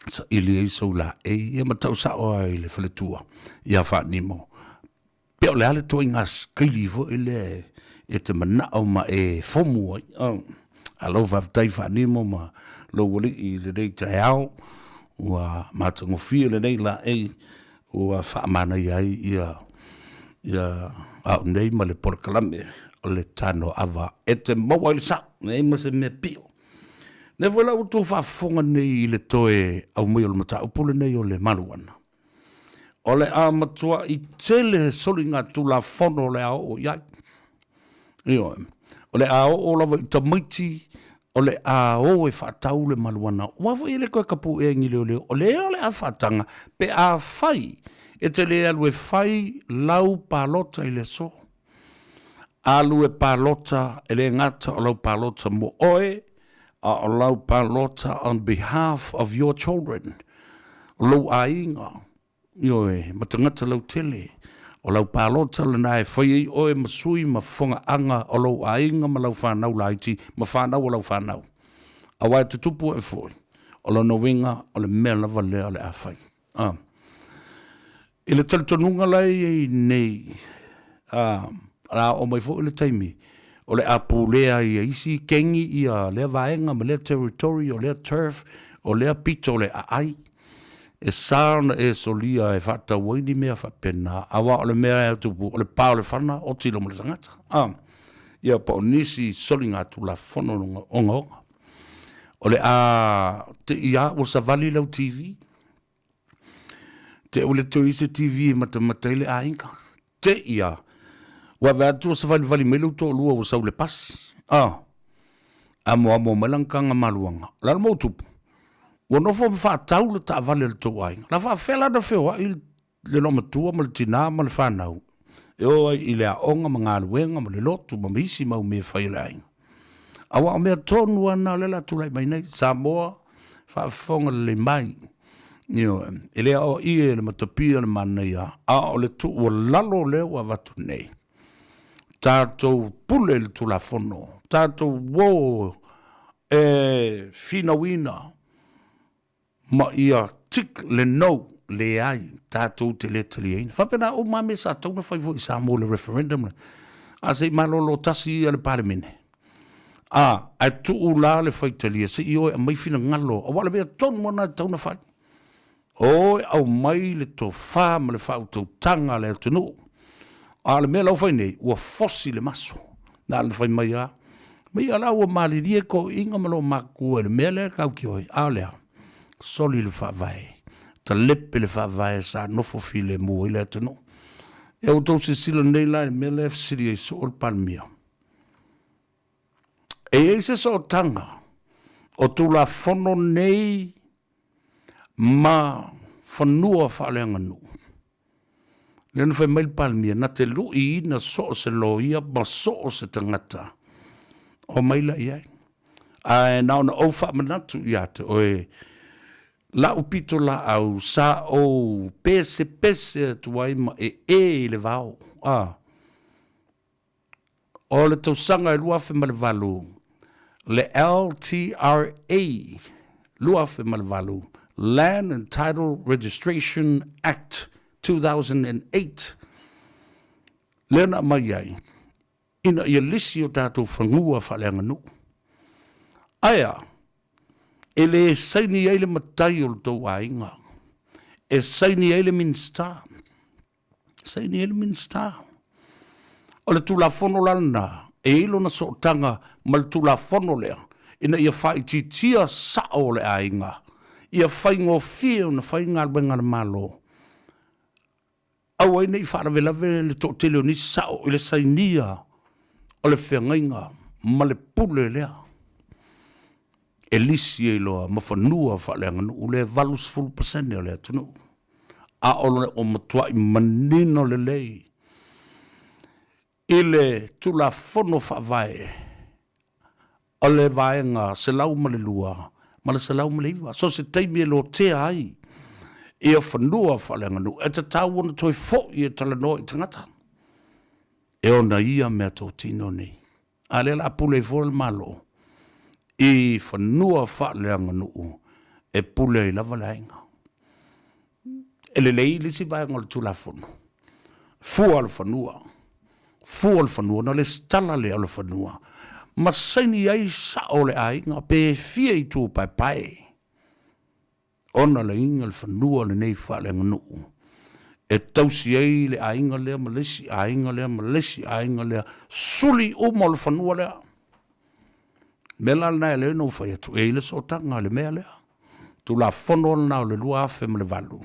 saili ai sou laei, ia ma tau sao lava i le faletua ia Faanimo. Pe o le a le ituaiga sikaili foi lea e te manao ma e fomu ai. Oh, alo faafetai Faanimo ma lou alii i lenei taeao, ua matagofie lenei laei ua faamanaia ai ia ia au nei ma le polokalame o le Tanoava e te maua ai le sao, leai ma se mea pio. Lea foi la ua outou faafofoga nei i le toe aumai o le mataupu lenei o le maluana. O le a matuai tele soligatulafono o le a oo i ai. Ioe. O le a oo lava i tamaiti, o le a o e faatau le maluana. Aua foi e le toe tapuea i ni leoleo, o lea o le a faataga pe afai e te le alu e fai lau palota i le aso. Alu e palota, e le gata o lau palota mo oe, a o lau palota on behalf of your children, o lou aiga, ioe, ma tagata lautele. O lau palota lena e fai ai oe ma sui ma fofogaaga o lou aiga ma lau fanau laiti ma fanau o lau fanau. Aua e tutupu ae foi, o lona uiga o le mea lava lea o le a fai. A. I le talitonuga la e i ai nei, a, o le a oo mai foi le taimi o le a pulea ai e isi kengi ia lea vaega ma lea territory, o lea turf, o lea pito o le aai. E sa ona e solia e faatau ai ni mea faapena, aua o le mea e tupu, o le pa o le fana, oti loa ma le tagata. A, ia po o nisi soligatulafono ogaoga. O le a te i a ua savali lau TV, Te ule toe i se TV e matamata ai le aiga. Te i a, ua vaai atu ua savalivali mai lou toalua ua sau i le pasi. A, amoamo mai lana taga maluaga. O le a le mea ua tupu? Ua nofo ma faatau le taavale a le tou aiga. O le a faapefea la ona feoai le loomatua ma le tinā ma le fanau e o ai i le aoga ma galuega ma le lotu ma isi mau mea e fai a le aiga. Aua o mea tonu lava na o lea o le a tulai mai nei. Samoa, faafofoga lelei mai. Ioe, e le aoaia e le matapia le manaia, a o le tuualalo lea ua avatu nei, tatou pule i le Tulafono, tatou o e finauina ma ia tick le no, leai, tatou te le taliaina. Faapena uma lava mea sa tatau ona fai foi i Samoa i le referendum, a se i malolo tasi ia le Palemene. A, ae tuu la le faitalia se i o e aumai finagalo, aua o le mea tonu lava lena e tatau ona fai. O e aumai le tofa ma le faautautaga a le atunuu. A o le mea la ua fai nei, ua fosi le maso. Na ona fai mai lava, mai a la ua malilie toeaiina ma loomatua i le mea lea e tautio ai. A o le a? Soli le faavae, talepe le faavae sa nofo filemu ai le atunuu. Ia ua outou silasila nei la i le mea lea e fesili ai soo le Palemia. E i ai se sootaga o Tulafono nei ma fanua faaleaganuu. Lea na fai mai le Palemia, na te luiina so o se loia ma so o se tagata, omai la i ai. Ae na ona ou faamanatu ia te oe, lau pitolaau sa ou pesepese atu ai ma ee i le vao. A. O le tausaga e 2008, le LTRA 2008, Land and Title Registration Act 2008, lea na aumai ai ina ia lisi o tatou fanua faaleaganuu. Ae a? E le saini ai le matai o le tou aiga, e saini ai le Minisita. Saini ai le Minisita. O le Tulafono la lena, e i ai lona sootaga ma le Tulafono lea, ina ia faaitiitia sao o le aiga, ia faigofie ona fai galuega a le Malo, aua ai ne i faalavelave le toatele o nisi sao i le sainia o le feagaiga ma le pule lea e lisi ai loa ma fanua faaleaganuu le 80% o le atunuu. A o le o matuai manino lelei i le Tulafono Faavae o le Vaega 102 ma le 109, so o se taimi e lotea ai. Ia fanua faaleaganuu e tatau ona toe fo'i e talanoa i tagata e ona ia meatotino nei. A lea o le a pule ai fua le Malo i fanua faaleaganuu e pule ai lava le aiga. E lelei le isi vaega o le Tulafono, fua o le fanua, fua o le fanua, ona lesitala lea o le fanua ma saini ai sao o le aiga pe fia itu paepae ona laina le fanua lenei faaleaganuu e tausi ai le aiga lea ma le isi aiga lea ma le isi aiga lea, suli uma o le fanua lea. O le mea la lena e ala ai ona ou fai atu, e i ai le sootaga i le mea lea. Tulafono lena o le 2008,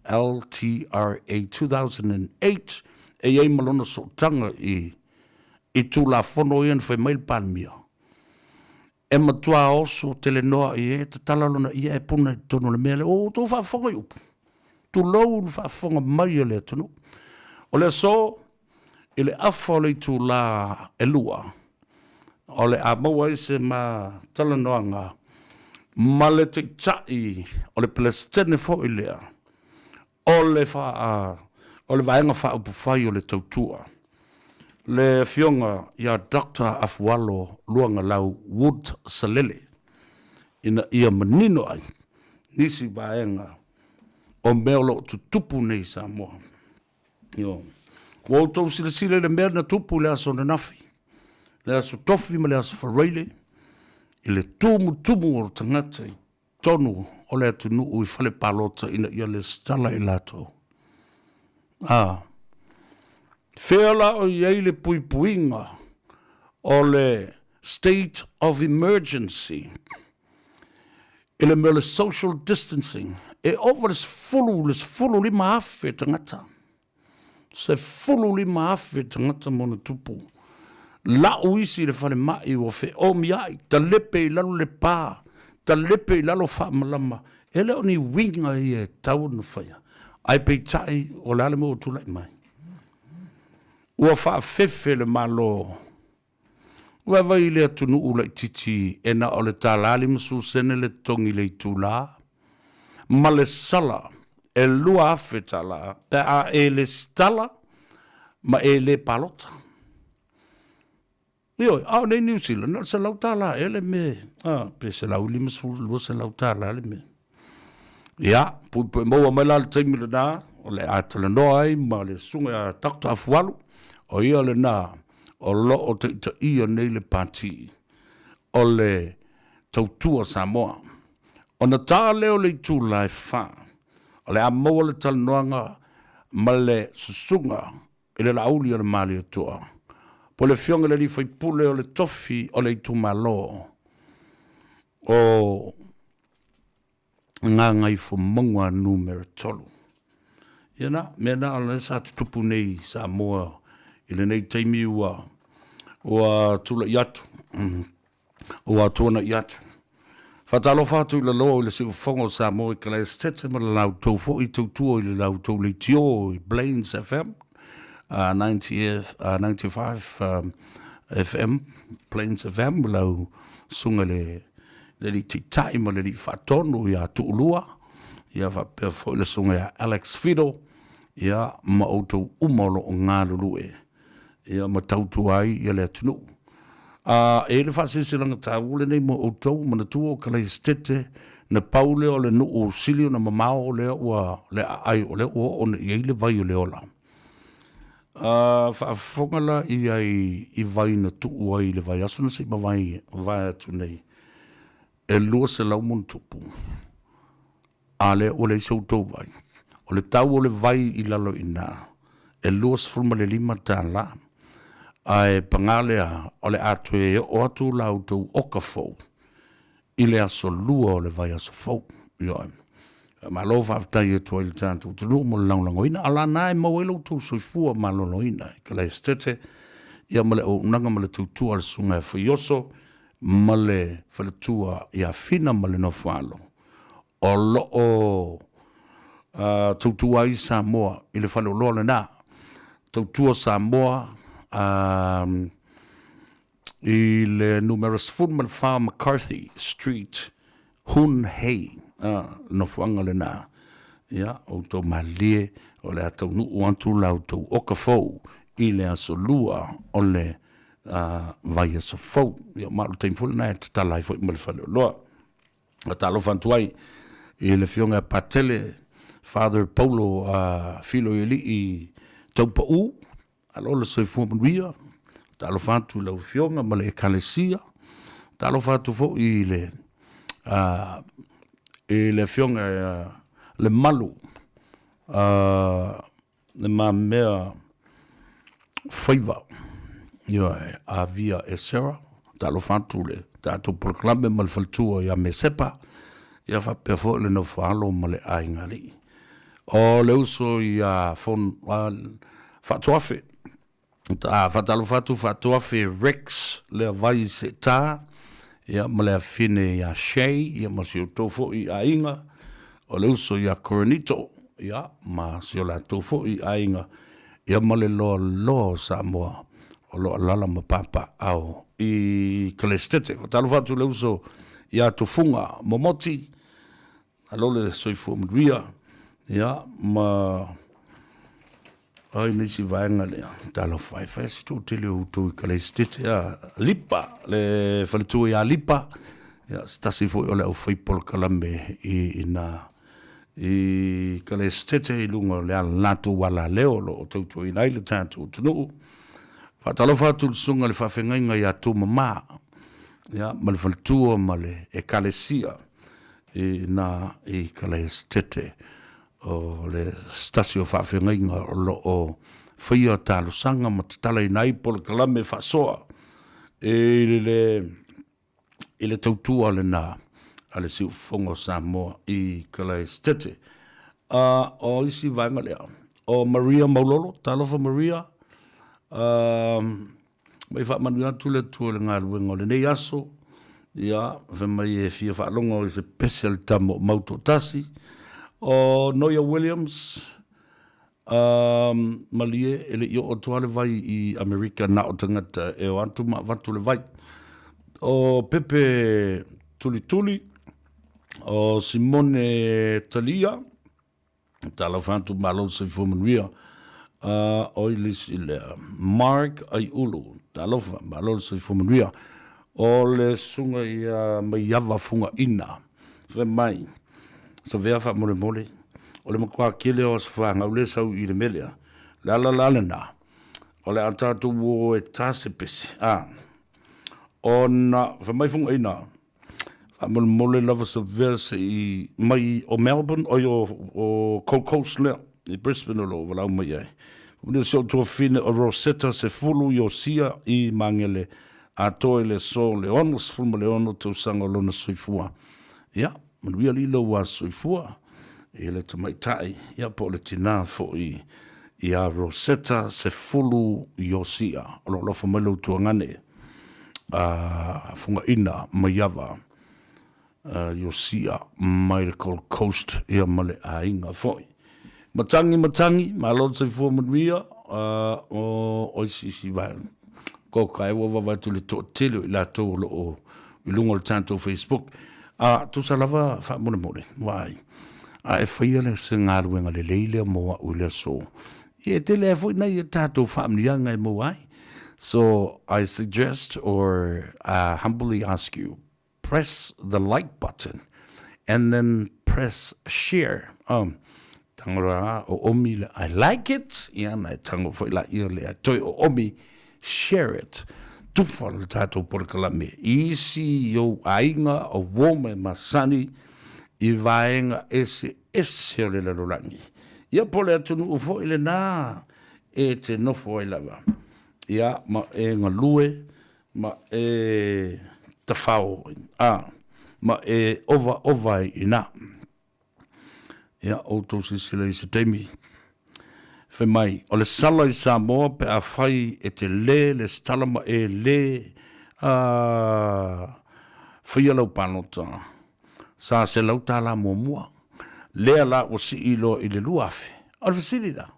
LTRA 2008, e i ai ma lona sootaga i i Tulafono ia na fai mai le Palemia. E matua oso telenoa i e tatala lona ia e puna i totonu o le mea lea. Ua outou faafofoga i upu? Tulou le faafofoga mai a le atunuu. O le aso, i le afa o le itulā e 2, o le a maua ai se ma talanoaga ma le Taitai o le Peresetene foi lea o le faa, o le Vaega Faaupufai o le Tautua, le Afioga ia Doctor Afualo Luagalau Wood Salele, ina ia manino ai nisi vaega o mea o lo o tutupu nei i Samoa. Ioe. Ua outou silasila i le mea na tupu i le aso ananafi, le aso Tofi ma le aso Faraile, i le tumutumu o tagata i totonu o le atunuu i fale palota ina ia lesitala i latou. A fea la o i ai le puipuiga o le state of emergency i le mea o le social distancing e ova le 10 le 15,000 tagata 15,000 tagata ma ona tupu. Lau isi i le falemai ua feomiai, talepe i lalo le pa, talepe i lalo faamalama. E le o ni uiga ia e tatau ona faia, ae peitai o le a le mea ua tulai mai? Ua faafefe le Malo. Vaavaai i le atunuu laitiiti e na o le $1.50 sene le totogi i le itulā, ma le sala e $2,000 pe a e lesitala ma e le palota. Ioe, a o nei Niu Sila, na o le $100 ea le mea, a, pe $150, $200 le mea. Ia, puipui maua mai la le taimi lena, o le a talanoa ai ma le susuga ia Doctor Afualu, o ia lena o lo o taitaia nei le Pati o le Tautua Samoa. Ona ta lea o le itula e fa, o le a maua le talanoaga ma le susuga i le Laauli o le Malietoa, po o le Afioga i le Alii Faipule o le Tofi o le Itumalo o Gagaifomauga Numera 3. Ia na, mea na o lea sa tutupu nei i Samoa i lenei taimi ua ua tulai atu, ua tuanai atu. Faatalofa atu i lalo i le siufofoga o Samoa i Kalaesetete ma le la outou foi tautua i le la outou leitio i Plains FM, uh, 90, uh, 95 um, FM, Plains FM, lau susuga i le le alii taitai ma le alii faatonu ia Tuulua, ia faapea foi le susuga ia Alex Fido, ia ma outou uma o lo o galulue, ia ma tautua ai ia le atunuu. A e i ai le faasilasilaga taua lenei mo outou, manatua o Kalaesetete, na pau lea o le nuu sili ona mamao lea ua le aai o lea ua oo ona i ai le vai o le ola. A faafofoga la i ai i vai na tuu ai i le vaiaso na se i mavae atu nei, e 200 ma ona tupu, a lea ua leai se outou vai. O le tau o le vai i lalo i ina, e $25, ae paga lea, o le a toe oo atu la outou oka fou i le aso Lua o le vaiaso fou. Ioe. Faamalo faafetai atu ai i le tatou atunuu mo le lagolagoina, a o lana e maua ai lo outou soifua maloloina i Kalaesetete, ia ma le auaunaga ma le tautua a le Susuga ia Faioso ma le faletua ia Fina ma le Nofoalo o lo o tautua ai Samoa i le faleoloa lena. Tautua Samoa i le numera 14 McCarthy Street, Hun Hei, a, nofoaga lena. Ia, outou malilie, o le a taunuu atu la outou oka fou i le aso Lua o le vaiaso fou. Ia, ma o le taimi foi lena e tatala ai foi ma le faleoloa. Faatalofa atu ai i le Afioga ia Patele Father Paulo Filoialii Taupau, alo le soifua manuia. Faatalofa atu i lau Afioga ma le Ekalesia. Faatalofa atu foi i le i le Afioga ia Lemalu Le Mamea Faiva, ioe, Avia Esera, talofa atu le tatou polokalame ma le faletua ia Mesepa, ia faapea foi le nofo alo ma le aiga alii. O le uso ia Faatoafe, Faatalofa atu Faatoafe Rex Leavai Seeta ia ma le afine ia Shay ia ma si outou foi aiga, o le uso ia Corinito ia ma si o latou foi aiga ia ma le loaloa o Samoa o lo o alaala ma papaaao i Kalesitete. Faatalofa atu i le uso ia Tufuga Momoti, Malo le soifua manuia, ia, ma ai le isi vaega lea, talofa e fai se toatele o outou i Kalaisitete, a Lipa, le faletua ia Lipa, ia, se tasi foi o le aufai polokalame i ina i Kalaisitete i luga o le latou alaleo o lo o tautuaina ai le tatou atunuu. Faatalofa atu i le susuga i le faafeagaiga ia Tumama, ia, ma le faletua ma le Ekalesia i nā i Kalaestete. O le se tasi o faafeagaiga o lo o faia talosaga ma tatalaina ai polokalame faasoa i le i le tautua lena a le Siufofoga o Samoa i Kalaestete. A o isi vaega lea, o Maria Maulolo, talofa Maria, Ma i faamanuia atu le Atua i le galuega o lenei aso, ia, fai mai e fia faalogo i se pese a le tama o Mautoatasi. O Noia Williams, um, malie, e le i oo atu lava le vai i Amerika na o tagata e o atu ma avatu le vai. O Pepe Tulituli, o Simone Talia, Talofa atu, malo le soifua manuia. O ai le isi lea? Mark Aiulu, talofa, malo le soifua manuia. O le susuga ia Maiava Fugaina, fai mai, Savea faamolemole, o le matua tele o aso fanau lea e sau i le mea lea, le ala la lena, o le a tatou o e ta se pese, a, ona, fai mai Fugaina, Faamolemole lava Savea se i mai o Melbourne, oi o, o Gold Coast lea, i Brisbane o lo o valaau mai ai. Faamanuia si ou tuafafine o Rosetta Sefulu Iosia i Magele atoa i le aso le 66 tausaga o lona soifua. Ia, manuia alii lou soifua i le tamaitai, ia po o le tinā foi ia Rosetta Sefulu Iosia. O lo o alofa mai lou tuagane. a Fugaina Maiava Iosia mai le Gold Coast ia ma le aiga foi. Matangi matangi, malo le soifua manuia, o o isi isi vaega. Ko ka e ua vava atu le toatele o i latou o lo o i luga o le tatou Facebook. A tusa lava faamolemole, vaai. A e faia le se galuega lelei lea mo au i le aso. Ia e tele ai foi nai a tatou faamanuiaga e maua ai. So I suggest or humbly ask you, press the like button and then press share. Um, tango rā o omi le I like it, ia na e tango foi la ia le a toi o omi, share it. Tufa le tātou polokalame. Isi i ou aiga o uo mai masani i vaega ese ese o le lalolagi. Ia po le atunuu foi lenā e te nofo ai lava, ia, ma e galue, ma e tafao, a, ma e ovaova ai i ina. Ia, outou silasila i se taimi, fai mai, o le sala i Samoa pe afai e te lē lesitala ma e lē a, faia lau palota, sa $100 muamua, lea la ua sii loa i le 2000. O le fesili la,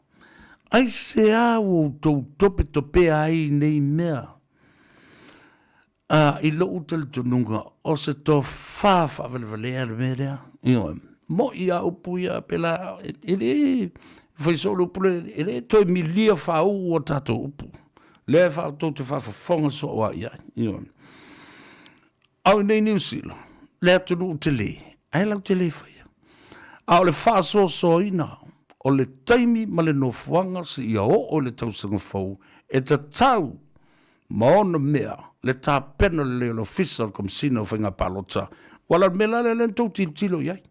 aisea ua outou topetopea ai nei mea? A, i lou talitonuga, o se tofa faavalevalea le mea lea. Ioe. Mo'i a upu ia pela e le fai soo le upu le e le toe milia faauu a tatou upu. Lea e tou te faafofoga soo a i ai. Ioe. A o inei Niu Sila, le atunuu tele, ae latou te le faia. A o le faasoasoaina o le taimi ma le nofoaga seia oo i le tausaga fou, e tatau ma ona mea le tapena lelei o le Ofisa o le Komesina o Faiga Palota. Aua o le mea la lea lea na tou tilotilo i ai,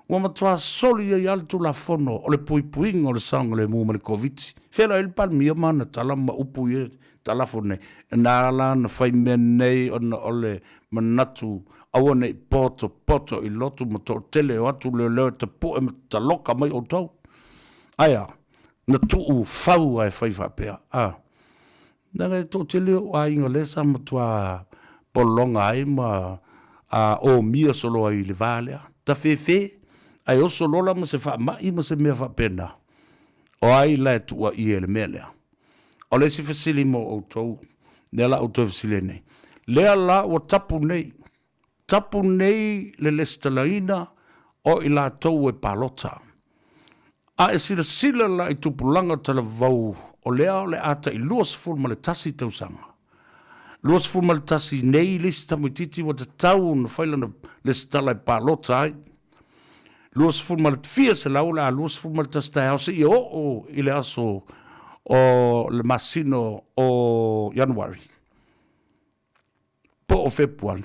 ua matua soli ai lava le Tulafono o le puipuiga o le saogalemu mai le Koviti. Fea la i ai le Palemia ma ana tala ma upu ia talafo nei, na ala ona fai mea nei ona o le manatu aua ne i potopoto i lotu ma toatele o atu leoleo e tapue ma taloka mai outou. Ae a? Na tuu fau ae fai faapea, a. Leaga e toatele ou aiga lea sa matua pologa ai ma a omia solo ai i le va lea. Tafefe, ae oso loa la ma se faamai ma se mea faapena. O ai la e tuuaia i le mea lea? O le isi fesili mo outou, lea la outou e fesili ai nei, lea la ua tapu nei, tapu nei le lesitalaina o i latou e palota. A e silasila la i tupulaga talavou o lea o le a tai 21 tausaga, 21 nei le isi tamaitiiti ua tatau ona fai lana lesitala e palota ai, 20 ma le fia selau o le a 21 taeao seia oo i le aso o le masina o Ianuari po o Fepuari,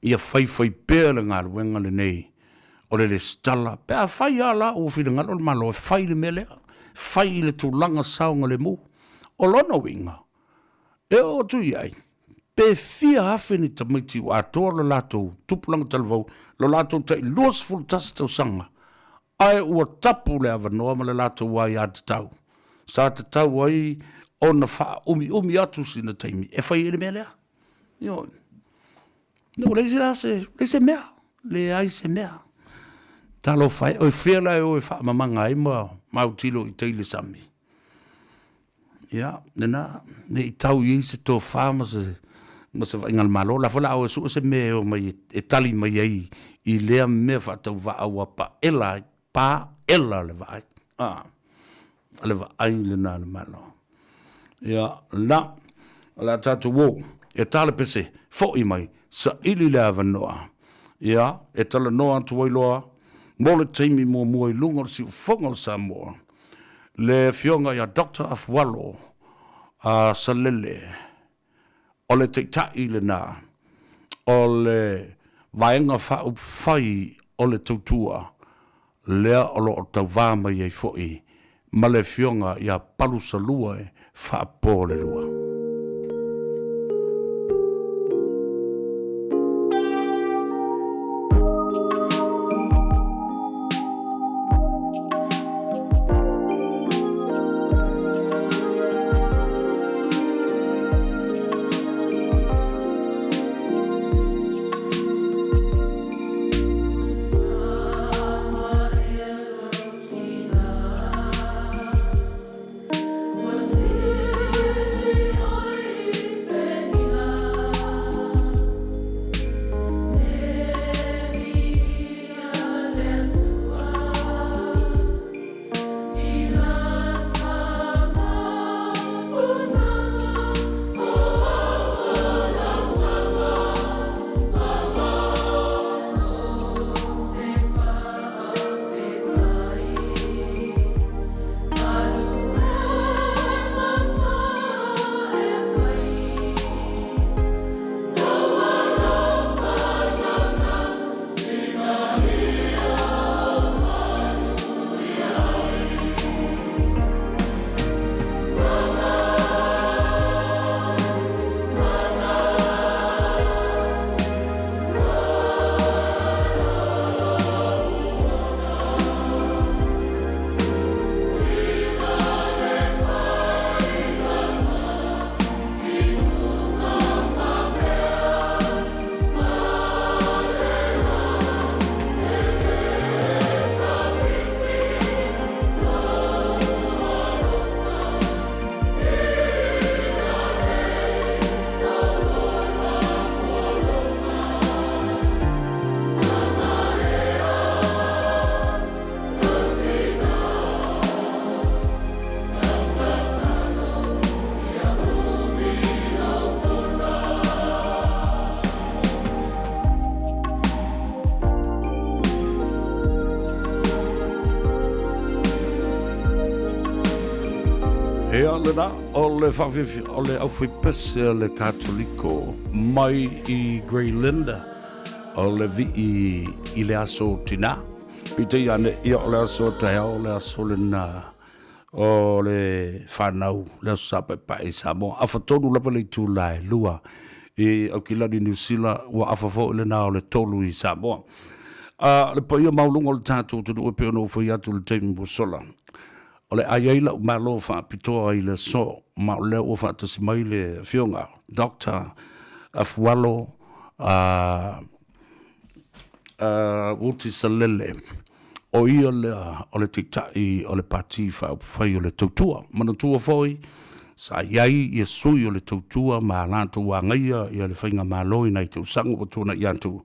ia faifai pea le galuega lenei o le lesitala pe a fai lava la ua finagalo le Malo e fai le mea lea, fai i le tulaga saogalemu. O lona uiga, e oo atu i ai, pe fia afe ni tamaiti ua atoa lo latou tupulaga talavou, lo latou tai 21 tausaga, ae ua tapu le avanoa ma le latou aiatatau, sa tatau ai ona faaumiumi atu sina taimi e fai ai le mea lea. Ioe. Ua leai la se, leai se mea, leai se mea. Talofa e, o fea la e o e faamamaga ai ma autilo i tai i le sami? Ia, lena, ne i tau i ai se tofa ma se, ma se vaaiga a le Malo. O la foi o le a o e sue se mea e omai e tali mai ai i lea mea faatauvaa ua paela ai, paela le vaai. A, o le vaai lena a le Malo. Ia, lena, o le a tatou o e ta le pese, foi mai, saili le avanoa. Ia, e talanoa atu ai loa mo le taimi muamua i luga o le siufofoga o Samoa. Le Afioga ia Doctor Afualo a Salele, o le Taitai lena o le Vaega Faaupufai o le Tautua lea o lo o tauva mai ai foi ma le Afioga ia Palusalua e Faapolelua. Ea lena, o le whawhiwhi, o le auwhaipese a le Katoliko mai i Grey Linda, o le vii i le aso tina. Peitai ane, ia o le aso taeao, o le aso lena o le whanau, le aso sa paepae i Samoa. Afa tonu lava le itula e 2 i Aukilani, Niu Sila, ua afa foi lena o le 3 i Samoa. A le paia maualuga o le tatou atunuu e pei ona ou fai atu i le taimi ua sola. O le a i ai la'u malo faapitoa i le aso, ma o lea ua faatasi mai le Afioga Doctor Afualo Wuti Salele, o ia lea o le Taitai o le Pati Faaupufai o le Tautua. Manatua foi, sa i ai ia sui o le Tautua ma a latou agaia ia le Faigamalo i nai tausaga ua tuanai atu,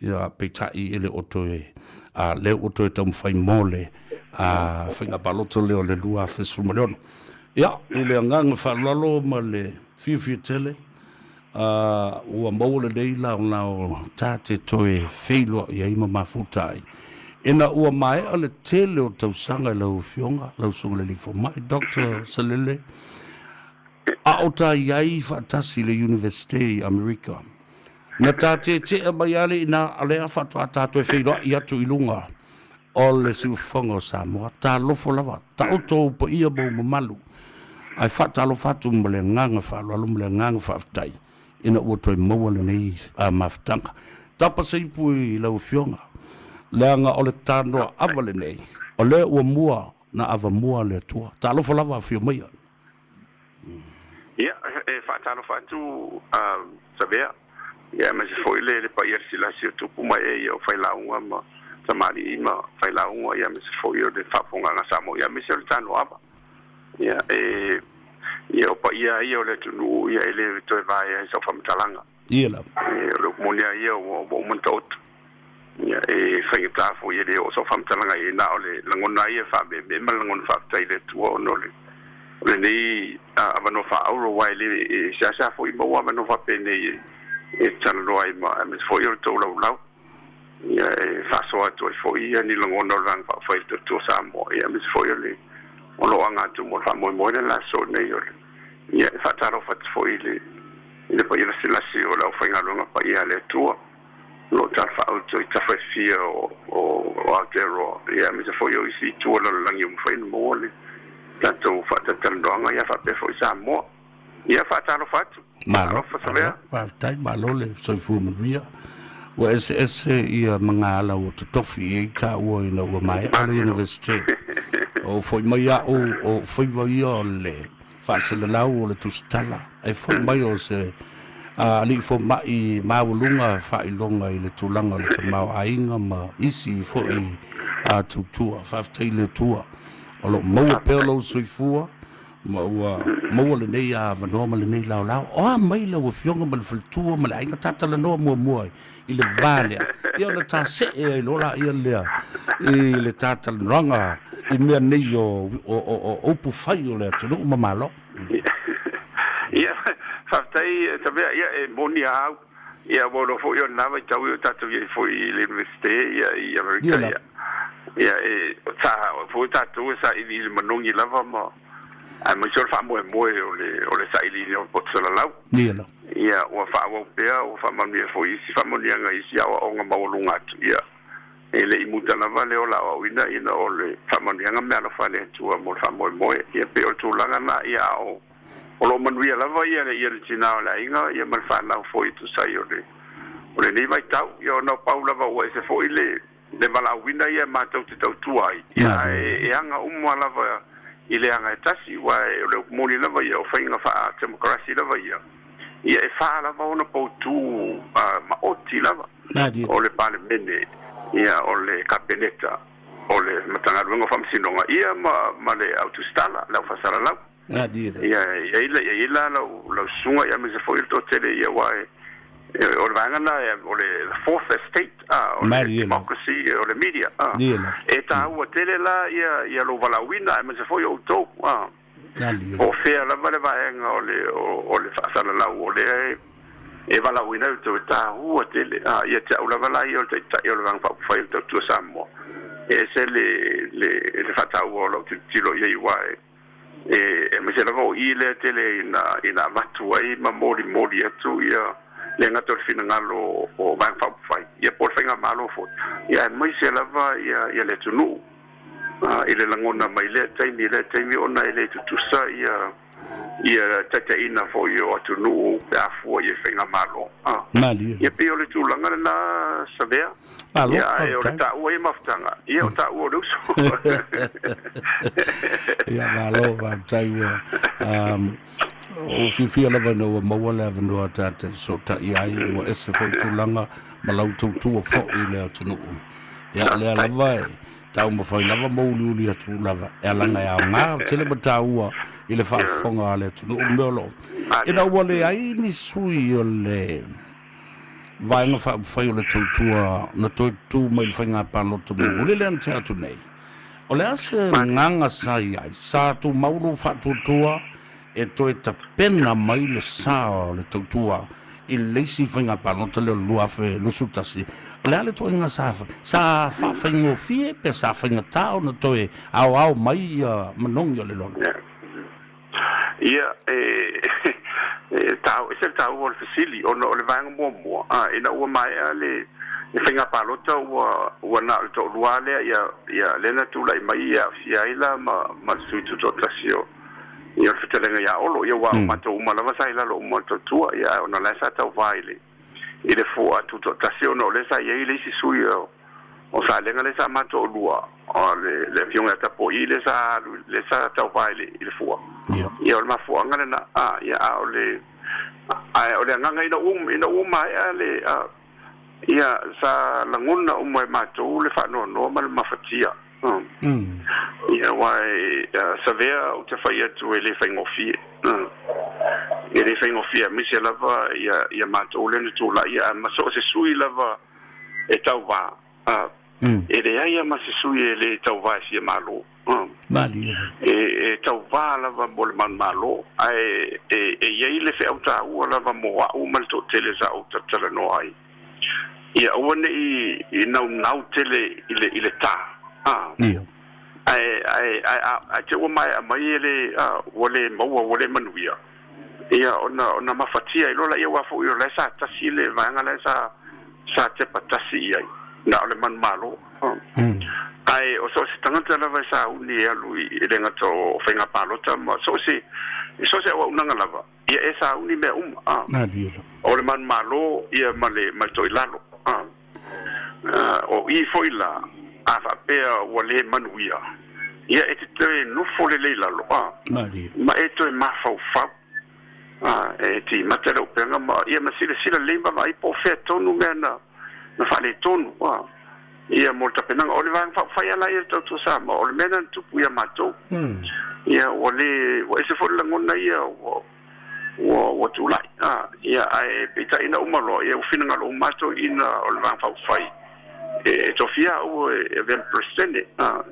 Ia, peitai e le o toe, a, lea ua toe taumafai mo le a, faiga palota lea o le 2016. Ia, i le agaga faaaloalo ma le fiafia tele, a, ua maua lenei laolao ta te toe feiloai ai ma mafuta ai. Ina ua maea le tele o tausaga i lau Afioga, lau Susuga i le Alii Fomai, Doctor Salele, a o ta i ai faatasi i le Iunivesite i Amerika, Na ta tetea mai lava le ina, a lea faatoa ta toe feiloai atu i luga o le siufofoga o Samoa. Talofa lava, taoto ou paia ma ou mamalu, ae faatalofa atu ma le agaga faaaloalo ma le agaga faafetai ina ua toe maua lenei mafutaga. Tapa se ipu i lau Afioga, leaga o le tanoa ava lenei, o lea ua mua na avamua le Atua. Talofa lava, afio maia. Ia, e faatalofa atu Savea, ia aemaise foi le le paia lasilasi o tupu ma ee ia o failauga ma tamalii ma failauga, ia aemaise foi o le faafofogaaga a Samoa, ia aemaise o le tanoava. Ia e ia o paia ia o le atunuu, ia e le toe vaea ai sau faamatalaga. Ia lava. E, o le upu moni lava ia ua uma ona taoto. Ia, e faigata foi e le oo sau faamatalaga i ai, na o le lagona ia e faameemee ma le lagona faafetai i le Atua ona o le o lenei avanoa faaauro, aua e le e seasea foi maua avanoa faapenei e e talanoa ai ma aemaise foi o le tou laulau. Ia, e faasoa atu ai foi ia ni lagona o le Vaega Faaupufai o le Tautua Samoa, ia aemaise foi o le o lo o aga atu mo le faamoemoe le la aso nei o le Ia, e faatalofa atu foi i le i le paia lasilasi o le aufaigaluega paia a le Atua o lo o talafaauto i tafa e fia o o Aotearoa, ia aemaise foi o isi itu o le lalolagi ua mafai ona maua le tatou faatalatalanoaga, ia faapea foi Samoa. Ia faatalofa atu. Malo, Alofa Savea. Faafetai, malo le soifua manuia. Ua eseese ia magaala ua totofi i ai taua ina ua maea le Universite. O foi mai au o faiva ia o le faaselelau o le tusitala, e foi mai o se alii fomai maualuga faailoga i le tulaga o le tamaoaiga ma isi foi tautua. Faafetai i le Atua o lo o maua pea lou soifua ma ua maua lenei avanoa ma lenei laolao. O a mai lau Afioga ma le faletua ma le aiga, ta talanoa muamua i le va lea, ia ona ta see ai loa laia lea i le ta talanoaga i mea nei o upu fai o le atunuu ma Malo. Ia, faafetai Tavea, ia e moni a au, ia ua iloa foi o lena vaitau ia o tatou i ai foi i le Universite ia i Amerika, ia, ia e sa foi tatou e saili i le manogi lava ma aemaise o le faamoemoe o le o le sailiina o le poto salalau. Ia, ua faaauau pea, ua faamanuia foi isi faamanuiaga i isi aoaoga maualuga atu. Ia, e le i muta lava le ola aoaoina ina o le faamanuiaga meaalofa a le Atua mo le faamoemoe. Ia, pei o le tulaga lena, ia, a o, o lo o manuia lava ia, ia le tina o le aiga, ia ma le fanau foi e tusa ai o le, o lenei vaitau. Ia, ona o pau lava ua ese foi le, le valaauina ia matou te tautua ai, ia, ae e aga uma lava i le aga e tasi, aua o le upu moni lava ia, o faiga faa-temokarasi lava ia, ia e fa lava ona poutu maoti lava, o le Palemene, ia, o le Kapeneta, o le Matagaluega o Faamasinoga, ia, ma, ma le au tusitala, le au faasalalau. Ia, e i ai, e i ai la lau, lau susuga, ia, aemaise foi o le toatele, ia, aua e, o le vaega lena, o le fourth estate, o le democracy, o le media. E taua tele la ia, ia lou valaauina, aemaise foi o outou. Po o fea lava le vaega o le, o le faasalalau o lea e, e valaauina ai outou, e taua tele. Ia te au lava la ia o le Taitai o le Vaega Faaupufai o le Tautua Samoa, e ese le, le, le faataua o lau tilotilo i ai, aua e, E aemaise lava o i lea tele ina ina avatu ai ma molimoli atu ia le gata o le finagalo o Vaega Faaupufai ia po o le Faigamalo foi, ia aemaise lava ia ia le atunuu i le lagona mai lea taimi i lea taimi ona e le tutusa ia ia taitaiina foi o atunuu pe a fua i faigamalo. Malie. Ia pei o le tulaga lena Savea. Malo, Ia ae o le faafetai. taua ia mafutaga, ia o taua o le uso. Ia malo, faafetai ua um, o fiafia lava ina ua maua le avanoa ta te fesootai ai, ua ese foi tulaga ma lau tautua foi i le atunuu. Ia lea lava e taumafai lava ma uliuli atu lava e alaga e aoga tele ma taua i le faafofoga a le atunuu le mea o lo o. Ina ua leai ni sui o le Vaega Faaupufai o le Tautua na toe tu mai i le faiga palota mulimuli lea na tea atu nei, o le a se agaga sa i ai? Sa tumau lou faatuatua e toe tapena mai le sa o le Tautua i le isi faiga palota lea o le 2021? O le a le ituaiga sa sa faafaigofie pe sa faigata ona toe aoao mai ia manogi o le lolo? Ia, e, e tau, ese le taua o le fesili, ona o le vaega muamua, a, ina ua maea le, le faiga palota ua, ua na o le toalua lea, ia, ia, lea na tulai mai e aafia ai la ma, ma le sui tutoatasi o, ia, o le fetalaiga ia Olo, ia, aua o matou uma lava sa i lalo uma o le tautua, ia, ae ona o la e sa tauva i le, i le fua tutoatasi ona o lea sa i ai le isi sui o, o Salega lea sa ma toalua, o le, le afioga ia Tapo'i lea sa alu, lea sa tauva i le, i le fua. Ia, o le mafuaaga lena, a, ia, a o le, ae o le agaga ina ua, ina ua maea le, a, ia, sa lagona uma e matou le faanoanoa ma le mafatia. Ia, aua e, Savea, ou te fai atu e le faigofie. E le faigofie aemaise lava ia, ia matou lea na tulai, a ma so o se sui lava e tauva, a, e leai lava ma se sui e le tauva e fia malo. Malie. E, e tauva lava mo le manumalo, ae e, e i ai le feau taua lava mo au ma le toatele sa ou talatalanoa ai. Ia aua ne i i naunau tele i le i le ta, a. Ia. Ae, ae, ae, a, ae te ua maea mai e le, a, ua le maua, ua le manuia, ia, ona, ona mafatia ai loa laia, aua foi o la e sa tasi le vaega la e sa, sa tepa tasi i ai, na o le manumalo. A. Ae o so o se tagata lava e sauni e alu i, e le gata o faiga palota ma so o se, so o se auaunaga lava, Ia e sauni mea uma, a. O le manumalo ia ma le, ma le toilalo, a. O i foi la, a faapea ua le manuia, ia e te toe nofo lelei lalo, a. Ma e toe mafaufau, a, e timata le upega ma, ia ma silasila lelei ma vaai po o fea tonu mea na, na faaletonu, a. Ia mo le tapenaga. O le Vaega Faaupufai lava la ia i le Tautua Samoa, o le mea lena na tupu ia matou. Ia ua le, ua ese foi le lagona ia ua, ua, ua tulai. A, ia ae peitai ina uma loa, ia ua finagalo uma lava toeaiina o le Vaega Faaupufai e, e tofia au e, e avea ma Peresetene, a,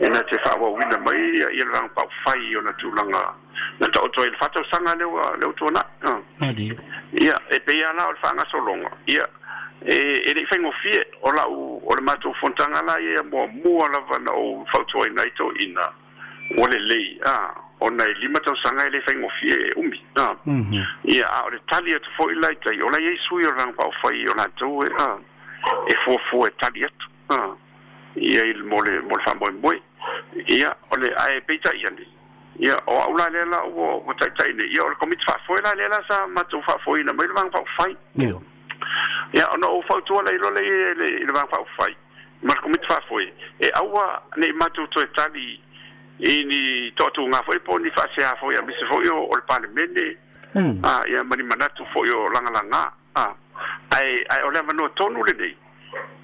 e na te faaauauina mai ia, ia le Vaega Faaupufai i ona tulaga na taoto ai i le faatausaga lea ua, lea ua tuanai. A. Ia, e pei lava la o le faagasologa, ia, e, e le i faigofie. O lau, o le matou fonotaga la ia muamua lava na ou fautuaina ai toeaiina, ua lelei, a, ona e lima tausaga e le faigofie e umi, a. Ia, a o le tali atu foi la i tai, o la e i ai sui o le Vaega Faaupufai o latou e, a, e fuafua e tali atu, a, ia i le, mo le, mo le faamoemoe. Ia, o le, ae peitai ane, Ia, o au la lea la ua, ua taitai nei, ia o le Komiti Faafoe la lea la sa matou faafoeina mai le Vaega Faaupufai. Ia. Ia, ona ou fautua lea loa lea i le, i le Vaega Faaupufai ma le Komiti Faafoe, e aua ne i matou toe tali i ni toatuga foi po o ni faasea foi aemaise foi o, o le Palemene, a, ia, ma ni manatu foi o lagalaga. A, ae, ae o le avanoa tonu lenei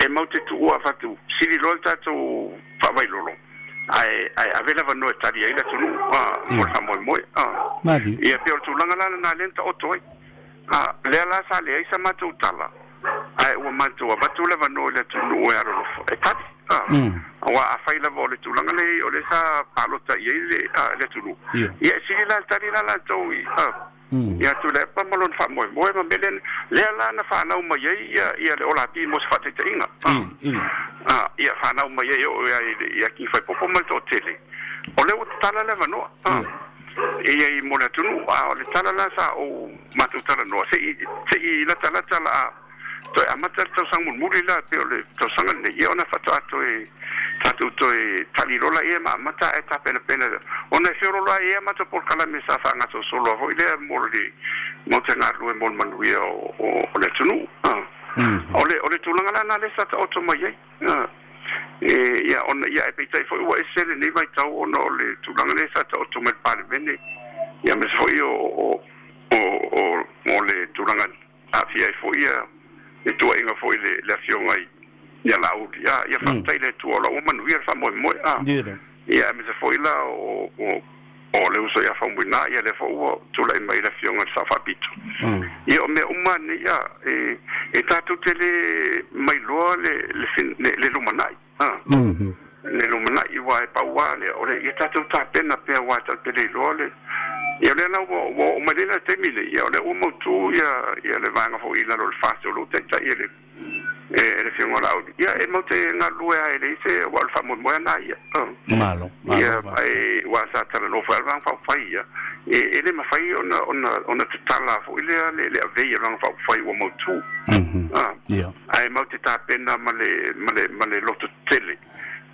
e mau te tuua avatu sili loa le tatou faavailolo, ae, ae ave le avanoa e tali ai le atunuu, a, mo le faamoemoe. A, Malie. ia, pei o le tulaga la lena lea na taoto ai. A, lea la sa leai sa matou tala, ae ua matou avatu le avanoa i le atunuu e alolofa e tali. A, aua afai lava o le tulaga lea o lea sa palota i ai le, a, le atunuu, ia e sili la le tali la latou i, a, Ia Tuilaepa ma lona faamoemoe ma mea lea, lea la na fanau mai ai ia, ia le Olapi mo se faataitaiga. A, ia fanau mai ai e oo ia, ia Kifaipopo ma le toatele. O lea ua tatau. tatala le avanoa e i ai mo le atunuu. A o le tala la sa ou matou talanoa, se i latalata la a toe amata le tausaga mulimuli la pei o le tausaga lenei, ia ona faatoa toe tatou toe tali loa laia ma amata ae tapenapena ona e feoloolo ai ia matou polokalame sa faagasolosolo foi lea mo le mo te galulue mo le manuia o le atunuu. O le tulaga la lena lea sa taoto mai ai. Ia ona ia ae peitai foi ua ese lenei vaitau ona o le tulaga lea sa taoto mai le Palemene, ia aemaise foi o o le tulaga aafia ai foi ia le tuuaiga foi i le Afioga ia Laauli. Ia faafetai i le Atua o la ua manuia le faamoemoe. Ia aemaise foi la o o le uso ia Faumuina, ia lea foi ua tulai mai le Afioga i le Sao Faapito. Ia o mea uma nei, e tatou te le mailoa le lumanai. Le lumanai, aua e pau lava lea, o le ia tatou tapena pea, aua tatou te le iloa le. Ia o lea la ua oo mai nei la i le taimi lenei, ia o lea ua mautu ia le vaega foi i lalo o le FAST o lo o taitai e le e le Afioga o Laauli, ia e matou te galulue lava e leai se, aua o le faamoemoe lava lena ia. Malo, malo Ia, faafetai. Aua sa talanoa foi lava le Vaega Faaupufai ia, e le mafai ona tatala foi lea le avei a le Vaega Faaupufai ua mautu. Ae matou te tapena ma le loto tetele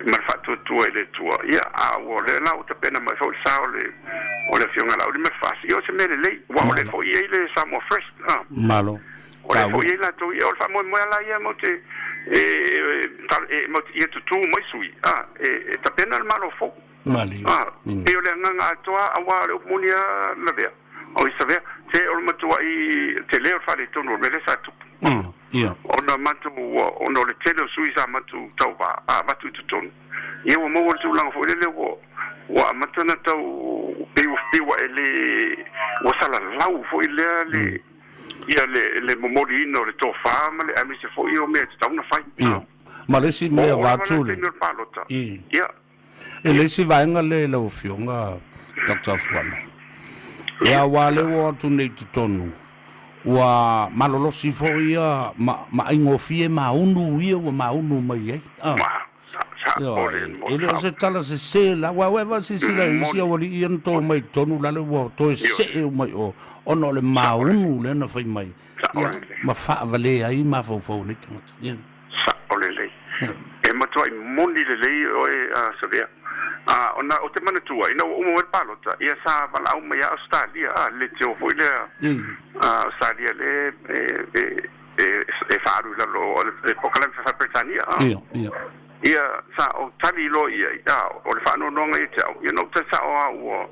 ma le faatuatua i le Atua. Ia, a ua o lea la ua tapena mai foi le sa o le Afioga ia Laauli ma le FAST, ia o se mea lelei, aua o lea foi e i ai le Samoa First. Malo. O lea foi e i ai latou ia, o le faamoemoe lava la ia matou te, e matou te, ia tutu mai sui, a, e tapena le Malo fou. Malie. A, pei o le agaga atoa, aua o le upu moni lava Lavea, oi Savea, se o le matuai tele o le faaletonu o le mea lea sa tupu. Ia. Ona matou, ona o le tele o sui sa matou tauva a avatu i totonu, ia ua maua le tulaga foi lele ua amata ona tau, pei ua e le, ua salalau foi lea le, Ia le momoliina o le tofa ma le aemaise foi o mea e tatau ona fai. Ia. Ma le isi mea vaeatu le. Taimi o le palota. Ia. E le isi vaega lea i lau Afioga Doctor Afualo. Ia aua lea ua o atu nei i totonu, ua malolosi foi ia ma aigofie maunu ia ua maunu mai ai. Ioe, e le o se tala sese la, aua ua e vaasilasila i isi aualii ia na to mai i totonu lale ua toe see uma i o, ona o le maunu lea na fai mai, ia, ma faavalea ai mafaufau o nei tagata. Ia. Sao lelei. E matuai moni lelei oe a Savea. A, ona ou te manatua, ina ua uma mai le palota, ia sa valaau mai ia Ausetalia, a, le leitio foi lea, a Ausetalia le e, e faaalu i lalo o le polokalame faa-Peretania. Ia, ia. Ia, sa ou tali loa i ai, a, o le faanoanoaga ia te au, ia na ou tali sao lava ua,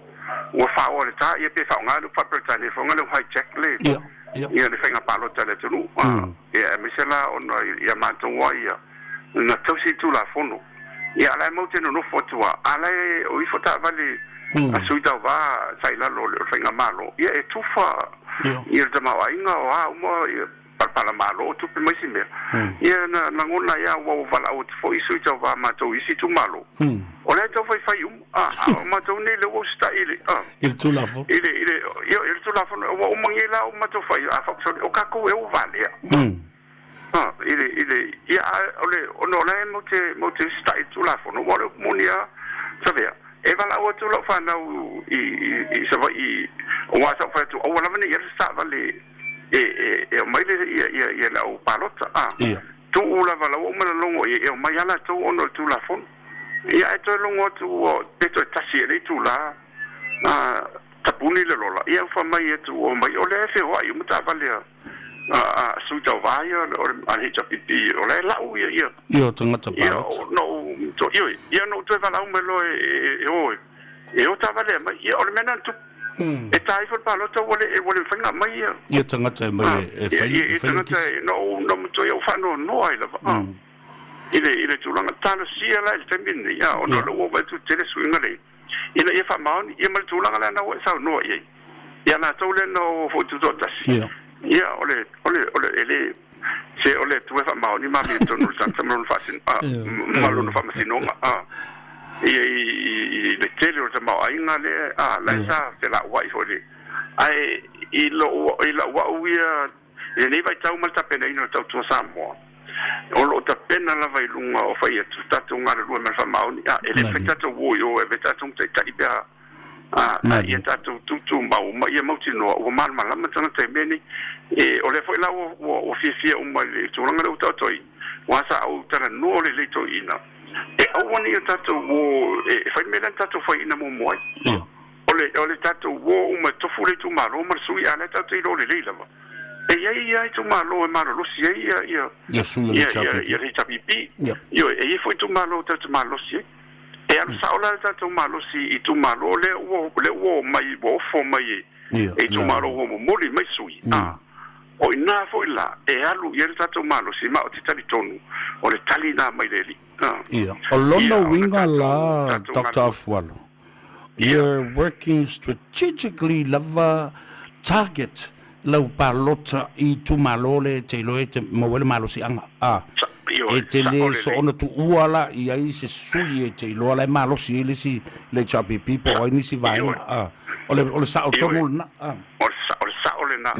ua faaoa le ta, ia pe faaaoga le upu faa-Peretania, e faaaoga le hijack le, ia, ia. Ia le faiga palota a le atunuu. A, ia, aemaise la ona ia matou lava ia, na tausi i Tulafono. Ia, a o la e matou te nonofo atu lava, a o la e o ifo taavale a sui tauva sa i lalo o le faigamalo, ia e tufa ia le tamaoaiga o a uma ia palapala malo, tupe ma isi mea. Ia na lagona ai lava ua ua valaau atu foi sui tauva a matou i isi itumalo, o la e tau faifai uma, a o matou nei lea ua usitai i le, I le Tulafono. I le, i le, ia, i le Tulafono, ua uma nei la o matou fai, a faapea, o tatou ea ua valea. I le, i le, ia, a o le, ona o la e matou te, matou te usitai i le Tulafono, aua o le upu moni lava, Savea, e valaau atu lau fanau i, i, i Savaii, aua sa ou fai atu, aua lava ne i alu se taavale e, e, e aumai le, ia, ia, ia le au palota, a. Ia. Tuu lava la ua uma ona logo i ai, e omai lava latou ona o le Tulafono. Ia, ae toe logo atu ua, pe toe tasi e le itula, a, tapuni le lola, ia ua fai mai atu ua omai, o lea e feoai uma taavale a. a sui tauva ia o le HRPP, o la e lau ia ia. Ia o tagata palota. Ia, na ou, to, ioe, ia na ou toe valaau mai loa e o e o taavale aumai. Ia, o le mea lena na tupu. E ta ifo le palota ua le, ua le mafai ona aumai ia. Ia tagata e mai e fai, e fai le kisi. Na ou, na matua ou faanoanoa ai lava, i le, i le tulaga. Talosia la i le taimi lenei, ona o lea ua vaai atu tele suiga lea. Ina ia faamaoni ia ma le tulaga lea na ua e saunoa i ai, ia latou lea na o foi tutoatasi. Ia. Ia, o le, o le, o le, e le, se o le Atua e faamaoni ma amiotonu le tagata ma lona faasin, a, ma lona faamasinoga, a, ia i, i, i le tele o le tamaoaiga lea, a, la e sa felauai foi le, ae i lou, i lau au ia, I lenei vaitau ma le tapenaina o le Tautua Samoa, o lo o tapena lava i luga o fai atu tatou galulue ma le faamaoni. A, e le mafai tatou o i o e ave tatou ma taitai pe a. A ia tatou tutumau ma ia mautinoa ua malamalama tagata i mea nei. E, o lea foi la ua, ua, ua fiafia uma i le tulaga lea ua taoto ai, aua sa ou talanoa lelei toeaiina, e aua ne i o tatou uo e, e fai le mea lea na tatou faiaina muamua ai. Ia. O le, o le tatou uo uma e tofu le itumalo ma le sui, a o lea tatou te iloa lelei lava, e i ai lava itumalo e malolosi ai ia, ia, Ia sui o le ia, ia, HRPP. ia le HRPP. Ia. Ioe, e i ai foi itumalo tatou te malolosi ai. E alu sao la le tatou malosi i itumalo lea ua lea ua omai ua ofo mai e Ia, e itumalo la. ua momoli mai sui. A o ina foi la e alu i ai le tatou malosi ma ou te talitonu o le tali na mai le Alii. A Ia, o lona ia o le uiga tatou la tatou Doctor galulue. Afualo, Ia. you're working strategically lava target lau palota i itumalo lea e te iloa e te maua ai le malosiaga. A, Sa, ioe, e te sao le lelei. soona tuua la i ai se sui e te iloa la e malosi ai le isi le HRPP po o ai nisi Ioe. vaega. A, o le, o le sao Ioe. tonu lena. A. O le sa, o le sao lena.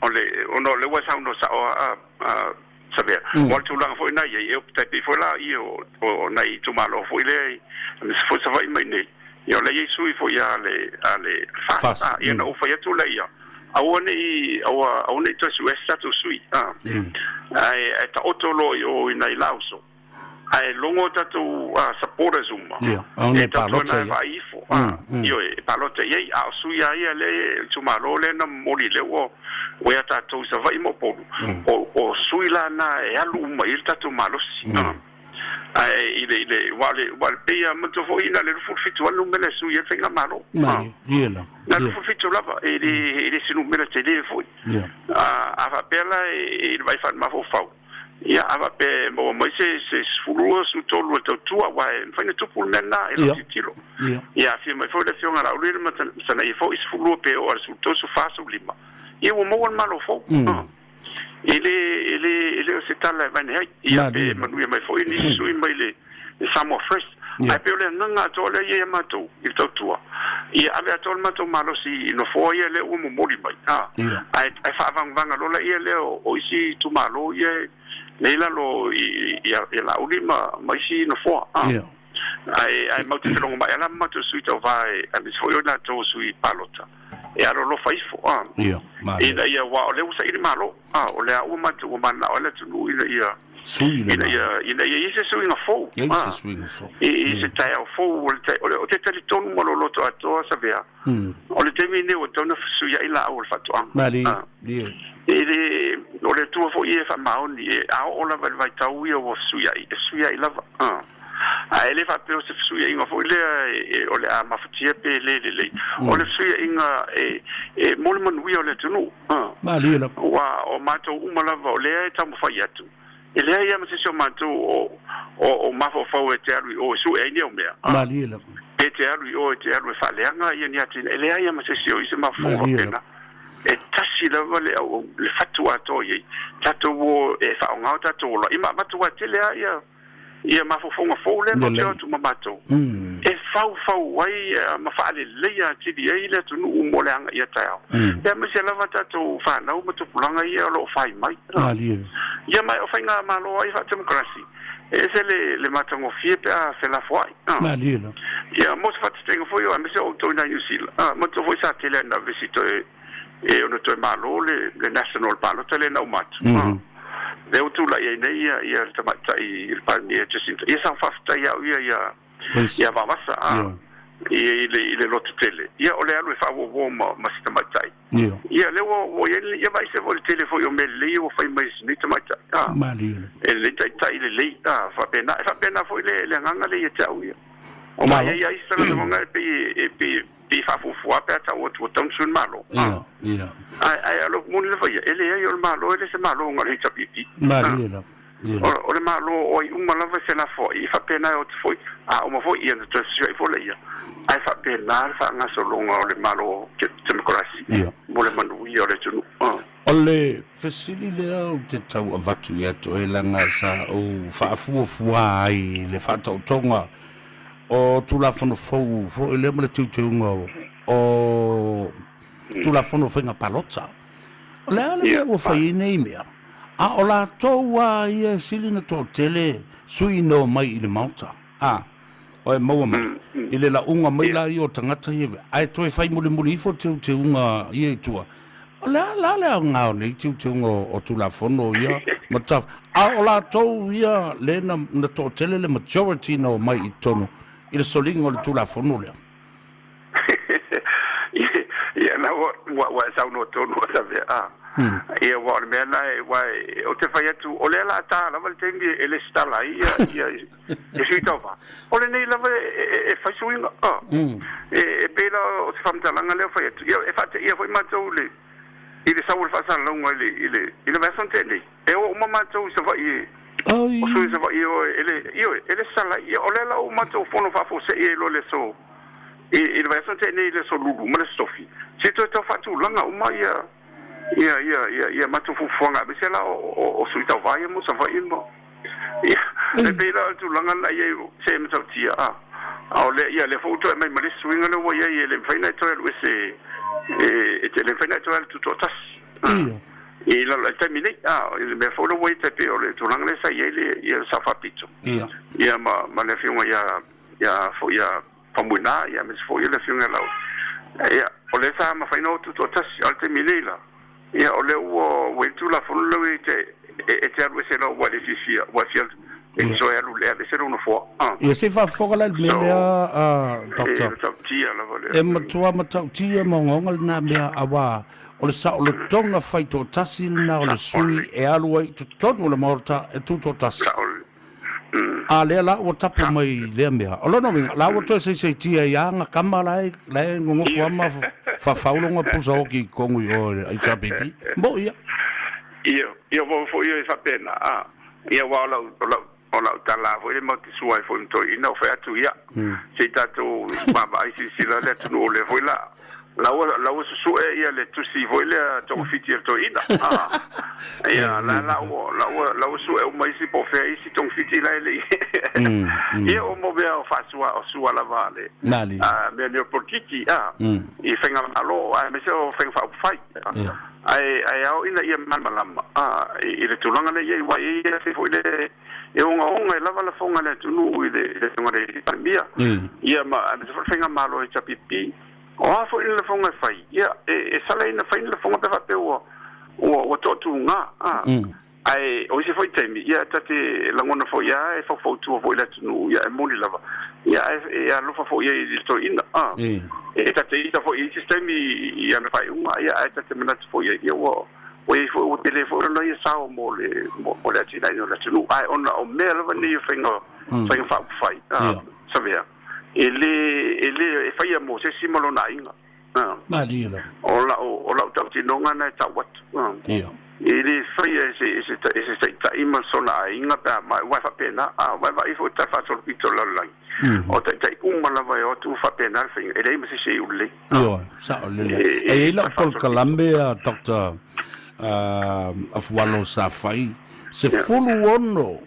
O le, ona o lea ua e saunoa sao a, a, Savea. Aua o le tulaga foi lena e i ai, e tai pei foi la i o, o nai itumalo foi lea i, aemaise foi Savaii ma i inei, ia o la e i ai sui foi a le, a le FAST. FAST. A, ia na ou fai atu lea ia, aua ne i, aua, aua ne i toe suia se tatou sui, a, ae, ae taoto loa i o i nai lauso. Ae logo tatou supporters uma Ia, au e nei tautua palota na e ia. vaai ifo, a, ioe, e palota i ai, a o sui a ia lea e itumalo lea na momoli lea ua ua ia tatou i Savaii ma Upolu, o, o sui la na e alu uma i ai le tatou malosi, a. Ae i le, i le, aua o le, aua o le pei a manatua foi na o le 27 lava le numera e sui ai le faigamalo, a. Malie, ia la, Na o le ia. 27 lava, e le, e le se numera tele foi. Ia. A, a faapea la e, i le vaai faale-mafaufau, Ia, a faapea e maua mai se, se 12, 13 o le tautua, aua e mafai ona tupu le mea lena e lau tilotilo. Ia, afio mai foi le Afioga Laulile ma Sanaia foi i 12 pe oo i le 13, 14, 15, ia ua maua le Malo fou. E le, e le, e le o se tala e vaene ai. Ia, pe manuia mai foi nisi sui mai le, le Samoa First. Ae pei o le agaga atoa lea e i ai ia matou i le tautua, ia ave atoa le matou malosi i nofoa ia lea ua momoli mai, a, ae, ae faavagovaga loa laia lea o, o isi itumalo ia e lea i lalo i, i, i Laauli ma, ma isi nofoa, a. Ae, ae matou te felogoma'i lava ma matou sui tauva e, aemaise foi o i latou o sui palota, e alolofa ifo, a, ina ia, aua o lea ua saili Malo, a, o lea ua matou, ua mananao ai le atunuu ina ia, Sui le ina Malo. ia, ina ia i ai se suiga fou, Ia i a, se suiga fou. i, i se taeao fou, o le tae, o le, ou te talitonu ma lou loto atoa, Savea, o le taimi lenei ua tatau ona fesuiai laau o le faatoaga. Malie, A, ia. e le, o le Atua foi ia e faamaoni, e, a oo lava i le vaitau ia ua fesuiai, e fesuiai lava. A, ae le faapea o se fesuiaiga foi lea e, e, o le a mafatia pe le lelei. O le fesuiaiga e, e mo le manuia o le atunuu. A. Malie lava. Aua o matou uma lava o lea e taumafai atu, e leai lava ma se isi o matou o, o, o mafaufau e te alu i o e sue ai ni au mea, a, Malie lava. pe te alu i o e te alu e faaleaga ia ni atinae, e leai lava ma se isi o i se mafaufau Malie faapena. lava. E tasi lava le au, le fatu atoa i ai, tatou o e faaaoga o tatou ola, i ma avatu lava tele lava ia, ia mafaufauga fou lea matou te o atu ma matou e faufau ai ma faaleleia atili ai le atunuu mo le agaia taeao. Ia aemaise lava tatou fanau ma tupulaga ia o lo o fai mai. Ia ma o faigamalo ai faatemokarasi, e ese le, le matagofie pe a felafoai. Ia mo se faatetega foi o aemaise o outou i nai New Zealand, matou foi sa tele ai na vesi toe e ono toe malo le, le National Palota lea na uma atu. Lea ua tulai ai nei ia, ia le tamaitai i le Palemia Jacinta. Ia sa faafetai au ia ia, ia Vavasa, a, i, i, le, i le loto tele. Ia o le alu e faauouo ma, ma si tamaitai. Ia lea ua, ua i ai, ia vaai se foi le tele foi o mea lelei ua fai mai e si nei tamaitai. A, e lelei taitai lelei, a, faapena, e faapena foi le, le agaga lea ia te au ia. O mai ai ai se tagata foi e pei, e pei, pei faafuafua pe a tau atu ua tau na sui le Malo. Ia, ia. Ae, ae o le upu moni lava ia, e leai o le Malo e le se Malo na o le HRPP. Malie lava. Ia. O, o le Malo o ai uma lava e felafoai, e faapena e o atu foi, a uma foi ia na toe fesuiai foi laia. Ae faapena le faagasologa o le Malo Temokarasi Ia. mo le manuia o le atunuu. O le fesili lea ou te tau avatu ia te oe leaga sa ou faafuafua ai i le faataotoga o Tulafono fou foi lea ma le teuteuga o Tulafono o Faiga Palota. O le a le mea ua fai ai nei mea? A o latou lava ia e sili ona toatele sui na omai i le Maota. A. O e maua mai, i le lauga mai la ia o tagata ia, ae toe fai mulimuli ifo teuteuga ia i tua. O le a la le aoga o nei teuteuga o Tulafono ia ma taf, a o latou ia le na, na toatele le majority na omai i totonu i le soliga o le Tulafono lea. Ia, na ua, ua, ua e saunoa tonu a Savea, a. Ia, ua o le mea na e, ua e, ou te fai atu, o lea la a tā lava le taimi e lesitala ai ia, ia, ia sui tauva. O lenei lava e, e, e fai suiga, a. E, e pei la o se faamatalaga lea o fai atu. Ia, e faateia foi matou i le, i le sau o le faasalalauga i le, i le, i le vaiaso na tea nei. E o uma matou i Savaii e, o sui o Savaii e o e le, ioe, e lesitala ai. Ia, o lea la ua matou fono faafuasei ai loa i le aso, i, i le vaiaso na tea nei i le aso Lulu ma le aso Tofi, se i toe tau faatulaga uma ia, ia, ia, ia, ia matou fuafuaga, aemaise la o, o, o sui tauva ia mo Savaii ma, ia, e pei la o le tulaga lena i ai, se e matautia, a, a o lea, ia, lea foi ua toe aumai ma le isi suiga lea ua i ai, e le mafai ona e toe alu ese, e, e te le mafai ona e toe alu tutoatasi. Ia. I lalo, i le taimi nei, a, i le mea foi lea ua i ai tai pei o le tulaga lea sa i ai le, ia le Sao Faapito. Ia. Ia ma, ma le afioga ia, ia foi ia Faumuina, ia aemaise foi le afioga ia Lau. Ia, o lea sa mafai ona o tutoatasi, a o le taimi nei la, ia o lea ua, ua i ai le Tulafono lea ua i ai te, e, e te alu ese loa ua le fiafia, ua fia, e te toe alu, e alu ese lou nofoa. A. Ia se i faafofoga la i le mea lea, Doctor. E matautia lava lea. E matua matautia ma ogaoga lena mea, aua O le saolotoga faitoatasi lena o le sui e alu ai i totonu o le Maota e tutoatasi. A lea la ua tapu mai lea mea. O lona uiga, la ua toe saisaitia ai lava kama la e, la e gogofo lava ma faafau lona pusa oki i totonu i o i le HRPP. Moʻi ia. Ia, ia ua foi ia e faapena, a. Ia aua o lau, o lau, o lau tala foi lea matou te sua ai foi ma toeaiina, o fai atu, ia, se i tatou vaavaai silasila le atunuu o lea foi la, la ua, la ua susue ia le tusi foi lea togafiti a le toeaina. Ah. Ia, la, la ua, la ua, la ua sue uma isi po o fea isi togafiti la e le i. Ia, o mo mea o faasua, o sua lava a le, a mea nei o polokiki, ah, i faigamalo, aemaise o faiga faaupufai. Ae, ae ao ina ia malamalama, a, i le tulaga lea i ai, aua e i ai foi le, e ogaoga e lava lafoga a le atunuu i le, i le Afioga i le Palemia, ia ma, aemaise foi le Faigamalo HRPP. O a foi ni lafoga e fai, ia, e, e sala ai ona fai ni lafoga pe faapea ua, ua, ua toatuga, a. Ae o isi foi taimi, ia, ta te lagona foi lava e faufautua foi i le atunuu, ia, e moni lava, ia, ae e alofa foi i ai i le toeaina, a. E ta te ita foi i isi taimi i ana faaiuga, ia, ae ta te manatu foi i ai, ia, ua, ua i ai foi, ua tele foi lona ia sao mo le, mo, mo le atinaeina o le atunuu. Ae ona o mea lava nei o faiga, faiga faaupufai, a, Savea, e le, e le, e faia mo se isi ma lona aiga. Malie lava. O lau, o lau tautinoga na e tau atu. Ia. E le faia e se, e se, e se taitai ma sona aiga pe a mai, aua e faapena, a, aua e vaai foi tai faasolopito o le lalolagi. O taitai uma lava e o atu ua faapena le faiga, e leai ma se isi e iu lelei. Ioe, sao lelei. E i ai lau polokalame a Doctor Afualo sa fai, 16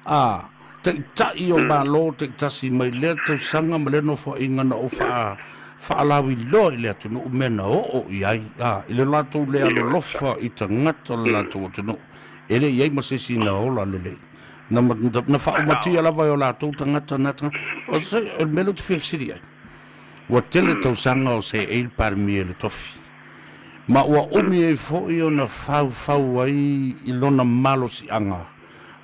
Ā, taitai o Malo taitasi mai lea tausaga ma lea nofoaiga na ou faa, faalauiloa i le atunuu mea na oo i ai, ā, i le latou le alolofa i tagata o le latou atunuu, e le i ai ma se isi na ola lelei. Na, na faaumatia lava e o latou tagata na tagata. O se, o le mea lea ou te fia fesili ai, ua tele tausaga o seei le Palemia i le tofi, ma ua umi ai foi ona faufau ai i lona malosiaga,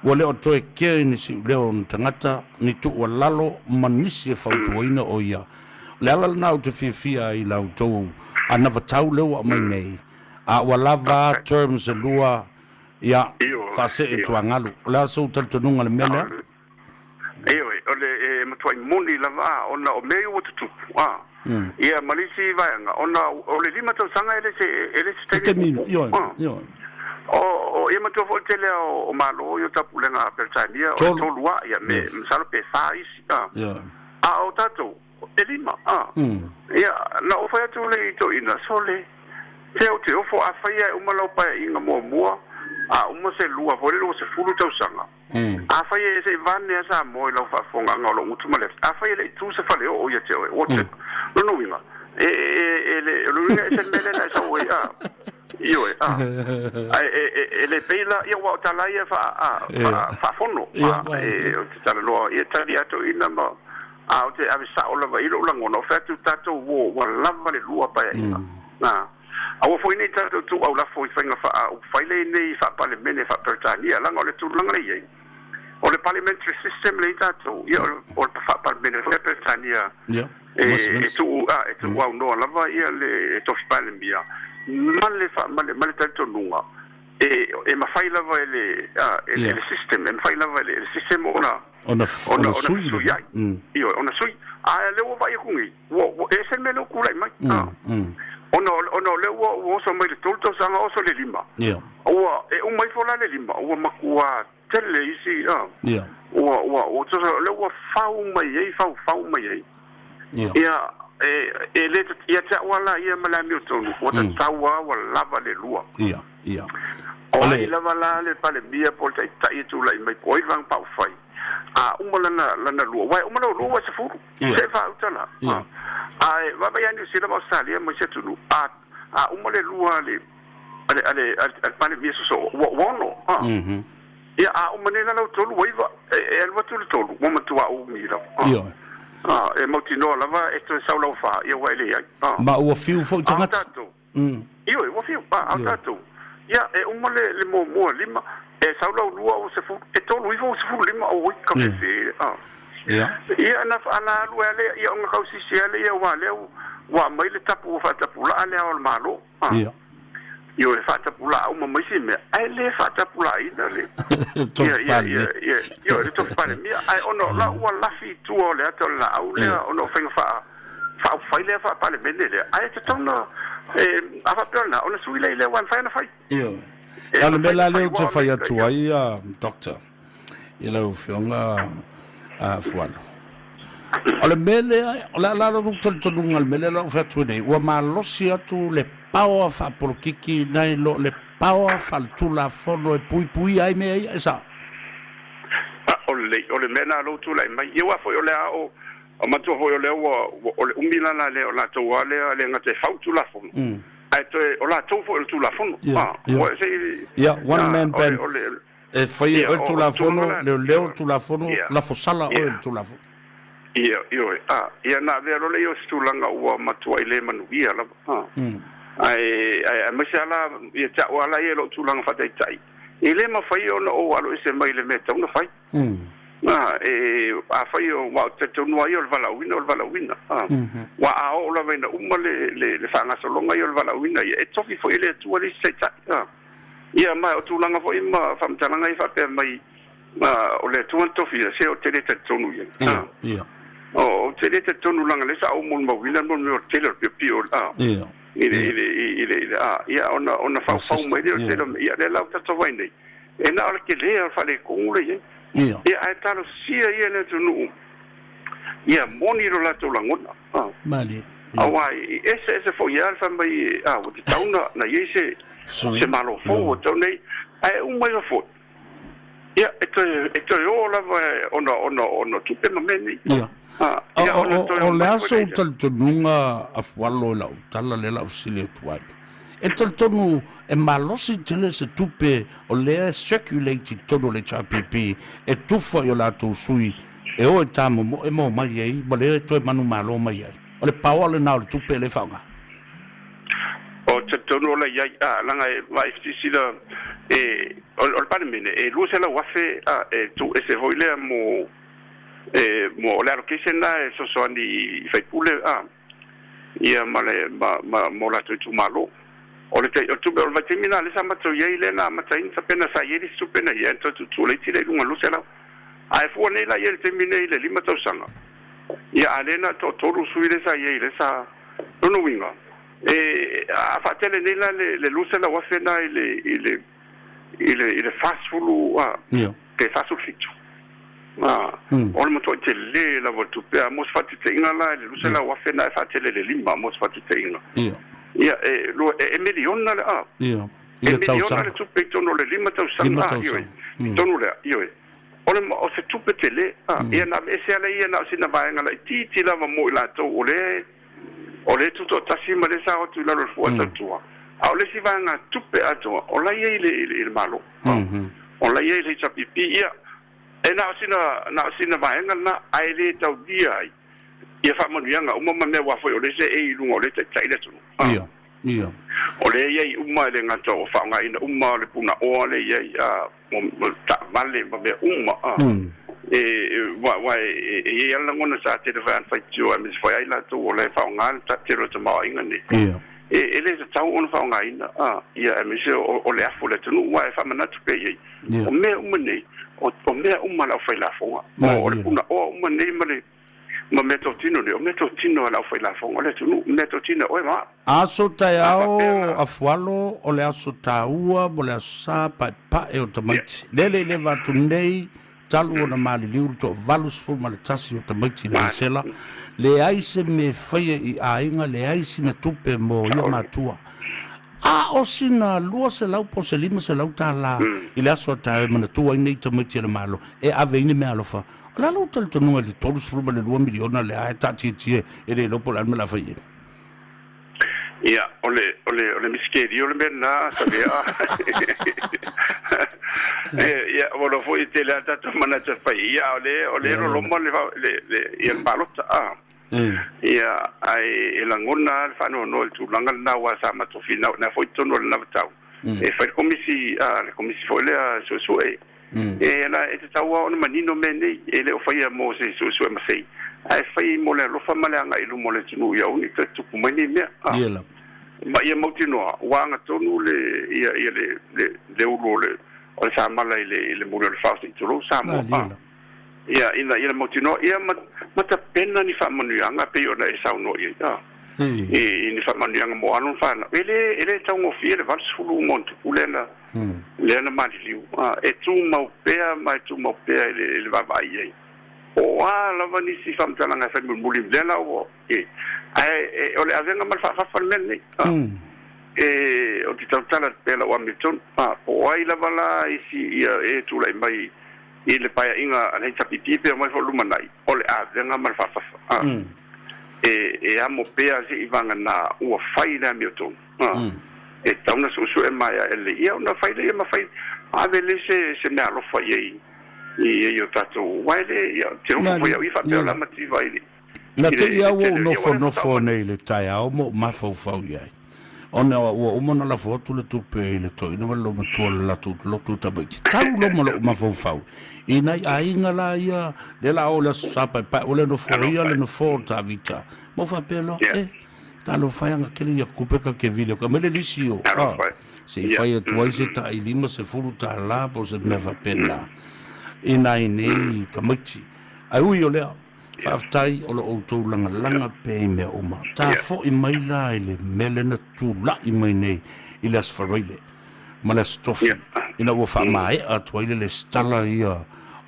Ua le o toe kea i ni siuleo o ni tagata, ni tuualalo ma nisi e fautuaina o ia. O le ala lena ou te fiafia ai i la outou anavatau lea ua aumai nei, a ua lava a terms e lua, ia, faasee tuagalu. O le a sou talitonuga i le mea lea? Ioe, o le e matuai moni lava a, ona o mea ia ua tutupu, a. Ia, ma le isi vaega, ona o le lima tausaga e le se, e le se taimi puupuu, a. O, o, ia matua foi le tele o, o Malo i o Taupulega a Peretania, o le tolu a, ia, me, masalo pe fa isi, a. A o tatou, e lima, a. Ia, na ou fai atu lea i toeaiina, sole, te au te ofo, afai lava e uma lau paeaiga muamua, a uma se lua foi lele ua 10 tausaga, Afai e se i vane a Samoa i lau faafofogaaga o lou gutu ma le afi, afai e le i tu se faleoo ia te oe, ua te, lona uiga, e, e, e le, o lona uiga e se mea lea na e sau ai, a, ioe, a, ae e, e, e le pei la, ia ua o tala ia faa, a, faa, faafono, a, e, o te talanoa, ia tali atoina ma, A ou te ave sa'o lava i ai lo'u lagona, o fea atu tatou ua ua lava le lua paeaiga. A Aua foi ne i tatou tuuaulafo i faiga faa upufai lenei faa-Palemene faa-Peretania, leaga o le tulaga lea i ai, o le parliamentary system lea i tatou, ia o le faa-Palemene foi a Peretania e e tuu a e tuuaunoa lava ia le tofi Palemia ma le ma le ma le talitonuga e e mafai lava e le a e le system, e mafai lava e le system ona Ona ona sui ai. Ioe, ona sui. A o lea ua vaai atu nei, ua ua ese le mea lea ua tulai mai. Ona ona o lea ua ua oso mai le tolu tausaga oso le lima. Ua e uma ifo la le lima, ua matua tele isi a. Ua ua ua tusa o lea ua fau mai ai, fau fau mai ai. Ia e e le ia te au lava la ia ma le amiotonu, ua tatau lava ua lava le lua. Ia, ia. O ai lava la le Palemia po o le Taitai e tulai mai po o ai le Vaega Faaupufai, a uma lana, lana lua, aua e uma lou lua ua e sefulu, se e faauta la. Ae vaavaai ia Niu Sila ma Ausetalia ma isi atunuu, a, a uma le lua a le, a le, a le, a le Palemia sosoo, ua, ua ono. Ia, a uma nei la lau tolu ua iva, e, e alu atu le tolu, ua matua umi lava. E mautinoa lava e toe sau lau fa, ia ua e leai. Ma ua fiu foi tagata. A o tatou, Ioe, ua fiu, a o tatou, ia, e uma le, le muamua lima, e sau lau lua ua sefulu, e tolu ifo ua 15, oi, ka fefe, a. Ia. Ia, na, na alu ai lea, ia, ona tausisi lava lea, aua o lea ua aumai le tapu ua faatapulaa le Ao o le Malo, a. Ia. Ioe, faatapulaa uma ma isi mea, ae le faatapulaaina le, ia, ia, ia, ia, ioe, le tofi Palemia, ae ona o la ua lafi i tua o le ata o le laau lea, ona o faiga faa, faaupufai lea faa-Palemene lea, ae tatau ona, e, a faapea o lena, ona sui lea i lea aua e mafai ona fai. Ioe. A o le mea la lea ou te fai atu ai, Doctor, i lau Afioga Fualu, o le mea lea, o le a la lou talitonuga i le mea lea la ua fai atu nei, ua malosi atu le power faapolokiki nai lo le power faaletulafono e puipuia ai mea ia, e sao? O le, o le mea lena lou tulai mai. Ia aua foi o le a o, A manatua foi o lea ua, o le umi la la lea o latou lava lea le gata e fau Tulafono, ae toe o latou foi o le Tulafono. A, ua se i, Ia, one man band. O le, e fai e oe le Tulafono, leoleo le Tulafono, lafosala oe i le Tulafono. Ia, ioe. A, ia na avea loa lea o se tulaga ua matuai le manuia lava. A, ae, ae, aemaise lava la, ia te au lava la ia i lou tulaga faataitai, e le mafai ona ou aloese mai i le mea e tatau ona fai. A, e, afai o, aua ou te talitonu lava ia o le valaauina o le valaauina. A, aua a oo lava ina uma le, le, le faagasologa ia o le valaauina ia, e tofi foi e le Atua le isi taitai. A, ia, ma o tulaga foi ma faamatalaga ia faapea mai, a, o le Atua na tofia, se ou te le talitonu i ai. A, o, ou te le talitonu leaga o lea sa ou molimauina le mea o le tele o le piopio, a, i le, i le, i le, i le, a, ia, ona, ona faufau mai lea o le tele o mea, ia, lea la ua tatou vaai nei, E na o le tele o le faaletonu lea i ai. Ia. Ia, ae talosia ia le atunuu ia moni lo latou lagona. Ah. Malie. Aua e ese ese foi lava le fai mai, ah, ua tatau na, na i ai se, se Malo fou ua tatau nei, ae uma ifo foi. Ia, e toe, e toe o lava ona, ona, ona o tupe ma mea nei. Ia. Ah, ia, ona toe O le a sou talitonuga a Fualo i lau tala lea la ou fesili atu ai? E talitonu e malosi tele se tupe o lea e circulate i totonu o le HRPP e tufa i o latou sui e o e tamomoe ma omai ai ma lea e toe manumalo mai ai. O le power lena o le tupe lea e faaaoga. O talitonu o la i ai, a, leaga e vaai silasila e, o le Palemene e 200,000 a, e tuu ese foi lea mo, e, mo le allocation lena e fesoasoani i sui usufono, a. ia ma le ma ma mo latou itumalo. O le tai o le tupe o le vaitaimi lena lea sa matou i ai lea na amata ai na tapena sa i ai le isi tupe na i ai na toe tuutuu laiti lea i luga 200. Ae fua nei la i ai i le taimi nei i le lima tausaga ia a lea na toatolu sui lea sa i ai lea sa lona uiga e a faatele nei la le le 200 afe na i le i le i le i le 40 a pe 47. A, o le matuai tele lava o le tupe. A mo se faataitaiga la, i le 200,000 na e faatele i le lima mo se faataitaiga. Ia, e lua, e, e miliona le, a. Ia, i le tausaga. E miliona le tupe i totonu o le lima tausaga. A, ioe. I totonu lea, ioe. O le, o se tupe tele, a. Ia, na aveese lava ia na o sina vaega laitiiti lava mo i latou o lea, o lea e tutoatasi ma lea sa o atu i lalo o le fua tautua. A o le isi vaega tupe atoa, o la e i ai i le, i le Malo. O la e i ai i le HRPP. Ia, E na o sina, na o sina vaega lena, ae le taulia ai ia faamanuiaga uma ma mea aua foi o lea se e i luga o lea e taitai le atunuu. A. Ia, ia. O lea e i ai uma, e le gata o faaaogaina uma le punaoa lea e i ai, a, o taavale ma mea uma, a. E, aua e i ai lava le lagona sa tele foi lava ona faitio aemaise foi ai latou o la e faaaoga le tele o le tamaoaiga nei. Ia. E le tatau ona faaaogaina, a, ia aemaise o le afu o le atunuu, aua e faamanatu pea i ai, Ia. o mea uma nei, o mea uma a le aufailafoga, o le punaoa uma nei ma le ma meatotino nei, o meatotino a le aufailafoga o le atunuu, meatotino a oe ma au. Aso taeao afualo o le aso taua mo le Aso Sa paepae o tamaiti. Lele i leva atu nei talu ona maliliu le toa 81 o tamaiti i le misela, leai se mea e faia i aiga, leai sina tupe mo ia matua. A o sina 200 po o se 500 tala i le aso a taeao e manatua ai nei tamaiti a le Malo e ave ai ni meaalofa. O le a lou talitonuga i le 32 miliona lea e taatietie e le iloa po o le a le mea o le a fai i ai? Ia, o le, o le, o le misikerio le mea lena, Savea. Ia, ua iloa foi e tele lava tatou manatu e fai, ia, a o lea, o lea e loloma le, le, le, ia le palota, a. Ia, ae e lagona lava le faanoanoa i le tulaga lena, aua sa matou finau i lena foi totonu o lena vatau, e fai le komisi, a, le komisi foi lea suesue. E la, e tatau lava ona manino mea nei, e le o faia mo se suesue masei, ae fai mo le alofa ma le agai i luma o le atunuu ia aua ne i toe tupu mai nei mea. A, Ia lava. ma ia mautinoa, ua agatonu le, ia, ia le, le, le ulu o le, o le samala i le, i le muli o le fao se i tulou Samoa. Malie A, lava. ia, ina ia mautinoa, ia ma, ma tapena ni faamanuiaga pei ona e saunoa i ai, a, i, i ni faamanuiaga mo alo ma fanau. E le, e le taugofie le 80 ma ona tupu lea na, lea na maliliu, a, e tumau pea ma e tumau pea i le, i le vaavaai i ai. Po o a lava nisi faamatalaga e fai mulimuli, lea la ua, e, ae e, o le avega ma le faafafa le mea lenei, a, e, ou te tautala atu pea i lau amiotonu, a, po o ai lava la isi ia e tulai mai i le paeaiga a le HRPP pe omai foi i le lumanai, o le avega ma le faafafa, a, e, e amo pea seivagana ua fai le amiotonu. E tatau ona suesue maea e lelei ia ona fai lea ma fai ave lea se se meaalofa i ai i ai o tatou aua e le ia te nofo foi au ia faapea o le a mativa i le Na i te le i au tele ou ia ua le nofonofo nei i le taeao ma ou mafaufau i ai, ona ua uma ona lafo atu le tupe i le toeaina ma le loomatua o le latou lotu tamaiti. Tau loa ma lou mafaufau i nai aiga la ia, lea la o le Aso Sa paepae ua le nofoia le nofo o Tavita, ma ou faapea loa, eh, Talofa e aga kele ia kupe ka ke vile ka mele lisi o a se i fai atu ai se tai $50 po o se mea faapena i nai nei tamaiti. Ae ui o lea, faafetai o lo outou lagalaga pea i mea uma. Ta foi mai la i le mea lea na tulai mai nei i le Aso Faraile ma le Aso Tofi ina ua faamaea atu ai le lesitala ia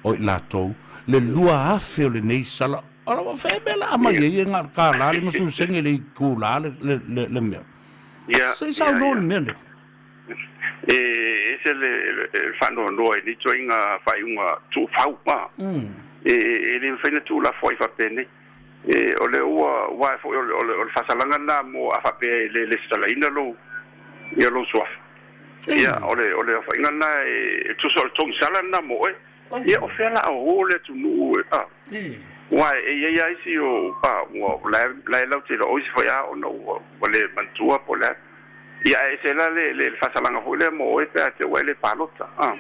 o i latou le 2,000 o lenei sala. O la ua fea mea la a mai ai e na o le kālā 50 sene le itulā le, le, le, le mea. Ia, Se i saunoa ia, le mea lea. E ese le, le, le faanoanoa i nei ituaiga faaiuga tuufau, a. E, e le mafai ona tuulafo ai faapenei. E, o lea ua, aua foi o le, o le, o le faasalaga lena mo a faapea e le lesitalaina lou, ia lou suafa. Ia, o le, o le aofaiga lena e, e tusa o le togisala lena mo oe. Ia, o fea la a o le atunuu e, a, aua e i ai lava isi o, a, ua, la e, la e lautele, o isi foi lava ona ua, ua le manatua po o le a. Ia, ae ese la le, le faasalaga foi lea mo oe pe a te ua e le palota, a.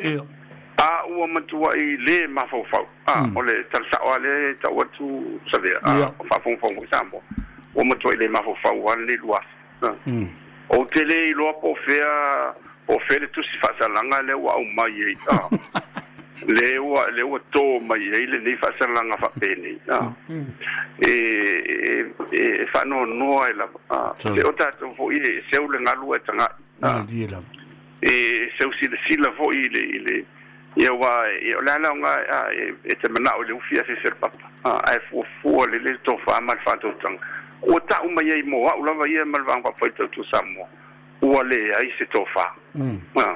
A ua matuai le mafaufau, a, o le tala sao lava lea e tau atu, Savea, a, o faafogafoga foi Samoa, ua matuai le mafaufau lava lenei 2000. Ou te le iloa po o fea, po o fea le tusi faasalaga lea ua aumai ai, a, lea ua, lea ua to mai ai lenei faasalaga faapenei, a, e, e, e faanoanoa ai lava, a, se o tatou foi e seu le galu ae taga'i, a, e seu silasila foi i le, i le, ia aua e, o le a le aoga a, e, e te manao i le ufi ae fefe le papa, a, ae fuafua lelei le tofa ma le faatautaga. Ua tau mai ai mo au lava ia ma le Vaega Faaupufai Tautua Samoa, ua leai se tofa. A,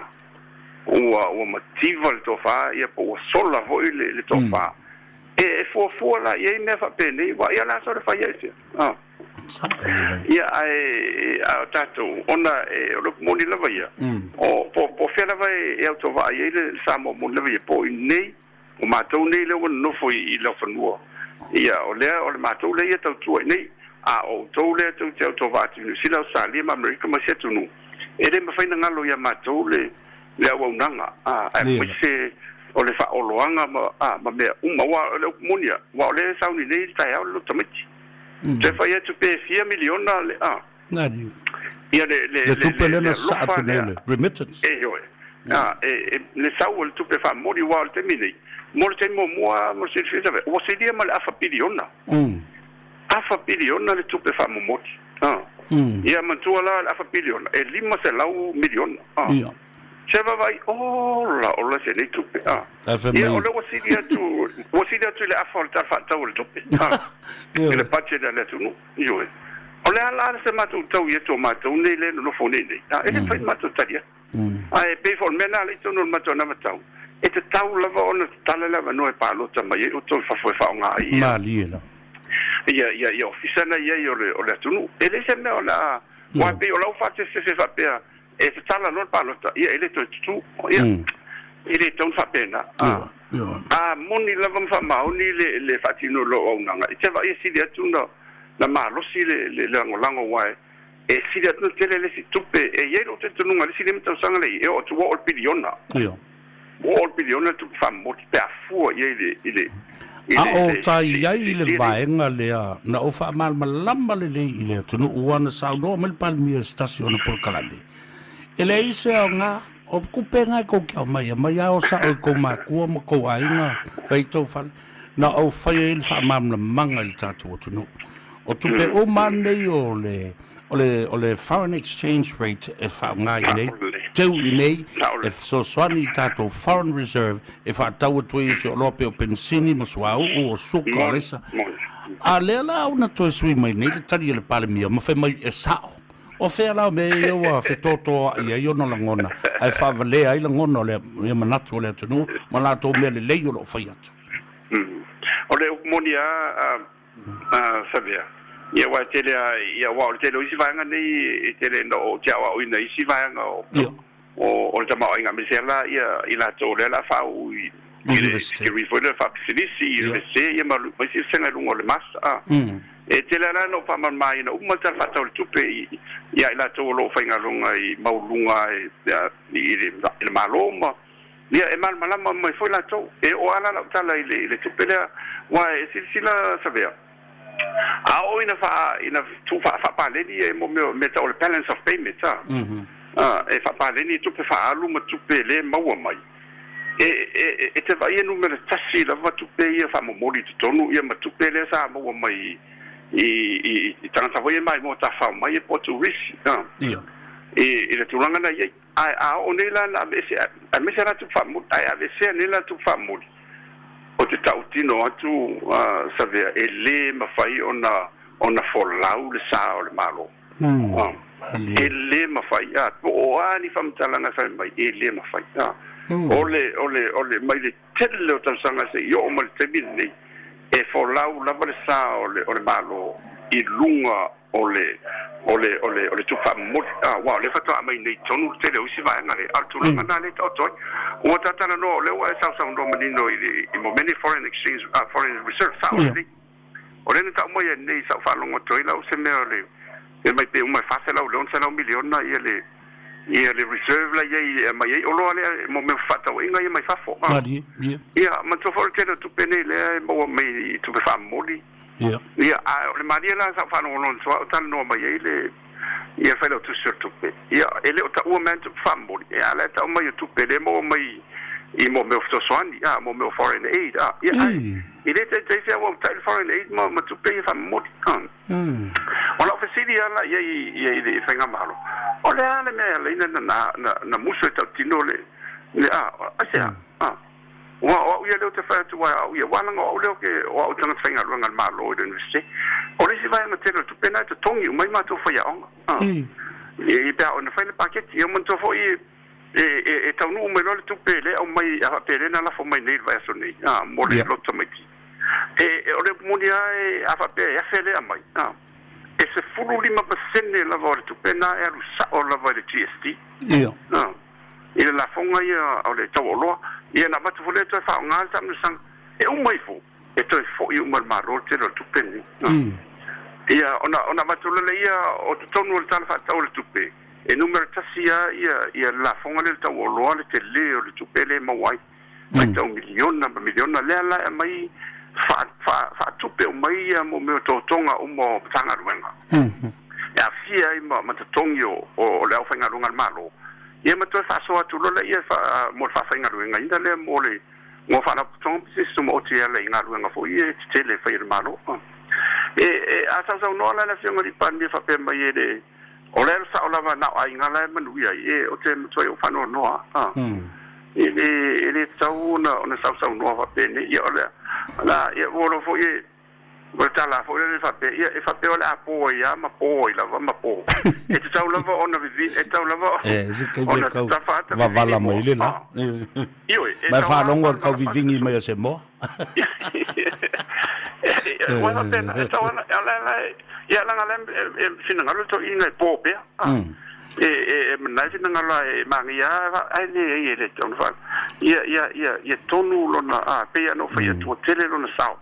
ua, ua mativa le tofa, ia po ua sola foi le, le tofa. E, e fuafua la i ai mea faapenei, aua ia o le a sole fai ai fea? A. Ia, ae, a o tatou, ona e, o le upu moni lava ia, o, po, po o fea lava e, e autovaa i ai le, le Samoa moni lava ia, po o i inei, O matou nei lea ua nonofo i laufanua, ia, o lea o le matou lea ia tautua i nei, a o outou lea tou te autovaa atu i Niu Sila, Ausetalia ma Amerika ma isi atunuu, e le mafai ona galo ia matou le le auaunaga, a, aemaise o le faaoloaga ma, a, ma mea uma. Aua o le upu moni lava, aua o lea e sauni nei i le taeao le loto tamaiti. Toe fai atu pe fia miliona le, a, ia le, le, Le tupe le, lea le na sasaa alofa atu nei lea. le remittance. Ioe. A, e, e, le sau o le tupe faamomoli, aua o le taimi nei, mo le taimi muamua mo le silafia tave, ua silia ma le afa piliona. Afa piliona le tupe faamomoli. A. Ia manatua la le afa piliona, e 500 miliona. A. Se vaavaai, ola, ola se nei tupe. A. Ae fai Ia, mai. o lea ua sili atu, ua sili atu i le afa o le Tala Faatatau o le Tupe. A. I le budget a le atunuu. Ioe. O le a la se matou tau i atu o matou nei lea e nonofo nei nei. A, e le mafai ona matou tali atu. Ae pei foi o le mea lena la i totonu o le matou anavatau, e tatau lava ona tatala le avanoa e palota mai ai outou i fafo e faaaoga ai ia Malie lava. ia ia ia ofisa na i ai o le o le atunuu. E leai se mea o le a aua e pei o lau faatesefe faapea e tatala loa le palota, ia e le toe tutū. Ia, e le tatau ona faapena. A, a moni lava ma faamaoni le le faatino o lou auaunaga, e te vaai e sili atu na na malosi le le lagolago aua e E sili atu ona tele le isi tupe. E i ai lou talitonuga i le isi 5 tausaga lea i e oo atu ua oo i le piliona. Io. Ua oo i le piliona le tupe faamomoli pe a fua i ai i le, i le, i A le, o le, tai le, i ai le le tele. vaega lea na ou faamalamalama lelei i le atunuu ua na saunoa mai le Palemia i se tasi o ana polokalame, e leai se aoga o tupe na e tou te aumaia mai a o sao i tou matua ma tou aiga fai tou fale. Na ou fai ai le faamalamalamaga i le tatou atunuu. O tupe uma nei o le, o le, o le foreign exchange rate e faaaoga i inei, teu i inei, e fesoasoani i tatou foreign reserve e faatau atu ai isi oloa pei o penisini ma suauu, o suka, o alaisa. A lea la una toe sui mai nei le tali a le Palemia ma fai mai e sao. O fea la o mea ia ua fetotoa'i ai ona lagona ae faavalea ai lagona o le, ia manatu o le atunuu ma latou mea lelei o lo o fai atu. O le upu moni lava, a Savea, ia aua e tele a, ia aua o le tele o isi vaega nei e tele ina ou te aoaoina i isi vaega o, o, o le tamaoaiga aemaise la ia i latou o lea o le a faauu i, i le degree foi lea faapisinisi, universite ia ma, ma isi vasega i luga o le master. A, e tele lava la ina ou faamalamalamaina uma le Tala Faatatau o le Tupe i, ia i latou o lo o faigaluega i maualuluga i, i le, i le Malo ma, Ia, e malamalama mai foi latou. E oo lava la lau tala i le, i le tupe lea, aua e silasila Savea, a oo ina faa, ina tuu faa, faapaleni e mo mea, mea tau o le balance of payments, a, a, e faapaleni tupe faaalu ma tupe le maua mai. E, e, e te vaai e numera tasi lava tupe ia faamomoli i totonu, ia ma tupe lea sa maua mai i, i, i tagata foi ia maimoa tafao mai ia po o turisi, a, i, i le tulaga na i ai. Ae a oo nei la na aveese, aemaise la tupe faamuli, ae aveesea nei la tupe faamuli, ou te tautino atu Savea, e le mafai ona ona folau le sa o le Malo. E le mafai, a, po o a ni faamatalaga e fai mai, e le mafai. A, o le, o le, o le, mai le tele o tausaga seia oo mai le taimi lenei, e folau lava le sa o le, o le Malo i luga o le, o le, o le, o le tupe faamomoli, a, aua o lea faatoa aumai nei i totonu le tele o isi vaega lea, a o le tulaga lena lea e taoto ai. Ua ta talanoa, o lea ua e sausaunoa manino i le, i mo mea nei foreign exchange, a, foreign reserve, sao lelei. O lea na tau mai ai nei i sau faalogo atu ai lau se mea o le, fai mai pe uma e 400 i le 600 miliona ia le, ia le reserve la i ai e aumai ai oloa lea mo mea o fefaatauaiga ia mai fafo, a. Ia, manatua foi o le tele o tupe nei lea e maua mai i tupe faamomoli. Ia. Ia, a o le malie la sa ou faalogologo atu au talanoa mai ai le ia Failautusi o le Tupe. Ia, e le o taua mai lava ni tupe faamomoli, ia a o la e tau mai o tupe lea e maua mai i mo mea o fesoasoani, a, mo mea o foreign aid, a. Ia, ae e le taitai fea ua tai le foreign aid ma, ma tupe ia faamomoli, a. O lau fesili lava la i ai i ai i le Faigamalo, o le a le mea e ala ai na, na, na, na musu e tautino le, le, a, aisea, a. Ua o au ia lea ou te fai atu aua o au ia, ua leaga o au lea ou te, o au tagata faigaluega a le Malo i le Universite. O le isi vaega tele o le tupe lena e totogi uma ai matou faiaoga. I pe a oo ina fai le paketi. Ia manatua foi e, e, e taunuu mai loa le tupe lea e aumai, a faapea lea na lafo mai nei i le vaiaso nei, a, mo le lotu tamaiti. E, e, o le upu moni lava e, a faapea e afe lea aumai, a, e 15 pasene lava o le tupe lena e alu sao lava i le GST. Ia. A. I le lafoga ia o le tau o oloa, ia na avatu foi lea e toe faaaoga le taamilosaga. E uma ifo, e toe foi uma i le Malo le tele o le tupe lenei. Ia, ona, ona avatu loa lea o totonu o le Tala Faatatau o le Tupe, e numera tasi lava ia, ia le lafoga lea i le tau o oloa le tele o le tupe lea e maua ai. Faitau miliona ma miliona, lea la e aumai faa, faa, faatupe uma ai ia mo mea o totoga uma o Matagaluega. E aafia ai ma, ma totogi o, o, o le aufaigaluega a le Malo. Ia ma toe faasoa atu loa lea faa, mo le faafaigaluegaina lea mo le mo Faalapotopotoga Pisinisi Tumaoti e ala i galuega foi ia tetele e fai e le Malo. E, e, a sausaunoa la le Afioga i le Palemia faapea mai e le, o le alu sao lava na o aiga la e manuia ai, e, ou te matuai ou faanoanoa a. E le, e le tatau ona, ona sausaunoa faapenei. Ia o le, la, ia ua iloa foi e, O le tala foi lea faapea, ia e faapea o le a po ai lava ma po ai lava ma po. E tatau lava ona vivini, e tatau lava E, se taimi e ona kau tatafa ata wavala vivini mai moa. le la. Ah. Ioe, e Ma e tatau lava faalogo ona i le kau malapati vivini mai a se moa. Ua faapena, e tatau ona, o la e, ia leaga o la e e finagalo le toeaina e po pea. Ah. E e e manaia le finagalo e manaia lava, ae leai e le tatau ona faa, ia ia ia ia tonu lona, ah, pei lava ona ou fai atu ua tele lona sao.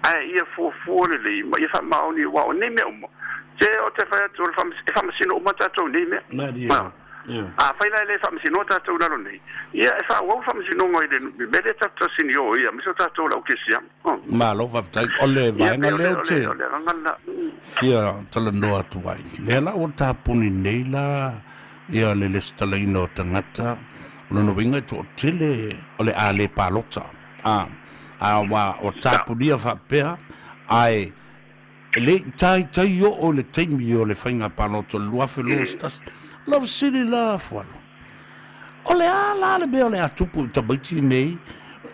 Ae ia fuafua lelei ma ia faamaoni, aua o nei mea uma, se ou te fai atu, o le faamas, e faamasino uma tatou i nei mea. Malie. Ia. Afai la e le faamasinoa tatou i lalo nei, ia e faaauau le faamasinoga i le mea lea tatou te tasini o ia, aemaise o tatou o le au kerisiano. Malo faafetai. O le Ia, vaega pei o lea le, ou o te le, o le agaga lena. fia talanoa atu ai, lea la ua tapuni nei la ia le lesitalaina o tagata, o lona uiga e toatele o le a le palota. A, a ua o tapunia faapea, ae e le i taitai oo i le taimi o le faiga palota o le 2021. Lau fesili la Fualo, o le a la le mea o le a tupu i tamaiti nei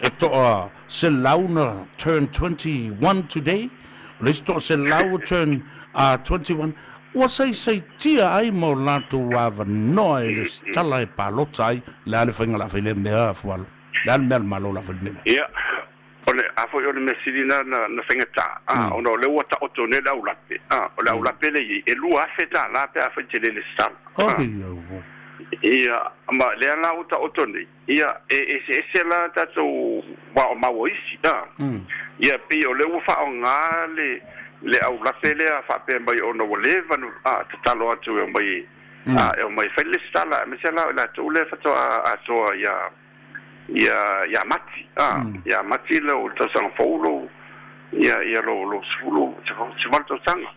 e toa selau na turn 21 today, o le isi toa selau ua turn 21, ua saisaitia ai ma o latou avanoa e lesitala e palota ai, le a le faiga o le a fai lea mea Fualo? Le a le mea a le Malo o le a fai i le mea lea? Ia, o le a foi o le mea sili lena na, na faigata, a, ona o lea ua taoto nei le aulape, a, o le aulape lea e i ai, e $2,000 pe afai e te le lesitala, a. Ia, ma lea la ua taoto nei, ia, e eseese la tatou vao maua isi, a. Ia, pei o lea ua faaaoga le, le aulape lea faapea mai ona ua leva ona, a, tatalo atu e omai, a, e omai e fai le lesitala, aemaise la o i latou lea faatoa atoa ia, ia ia Mati a ia Mati lou tausaga fou lou ia ia lou lou sefulu sevalu tausaga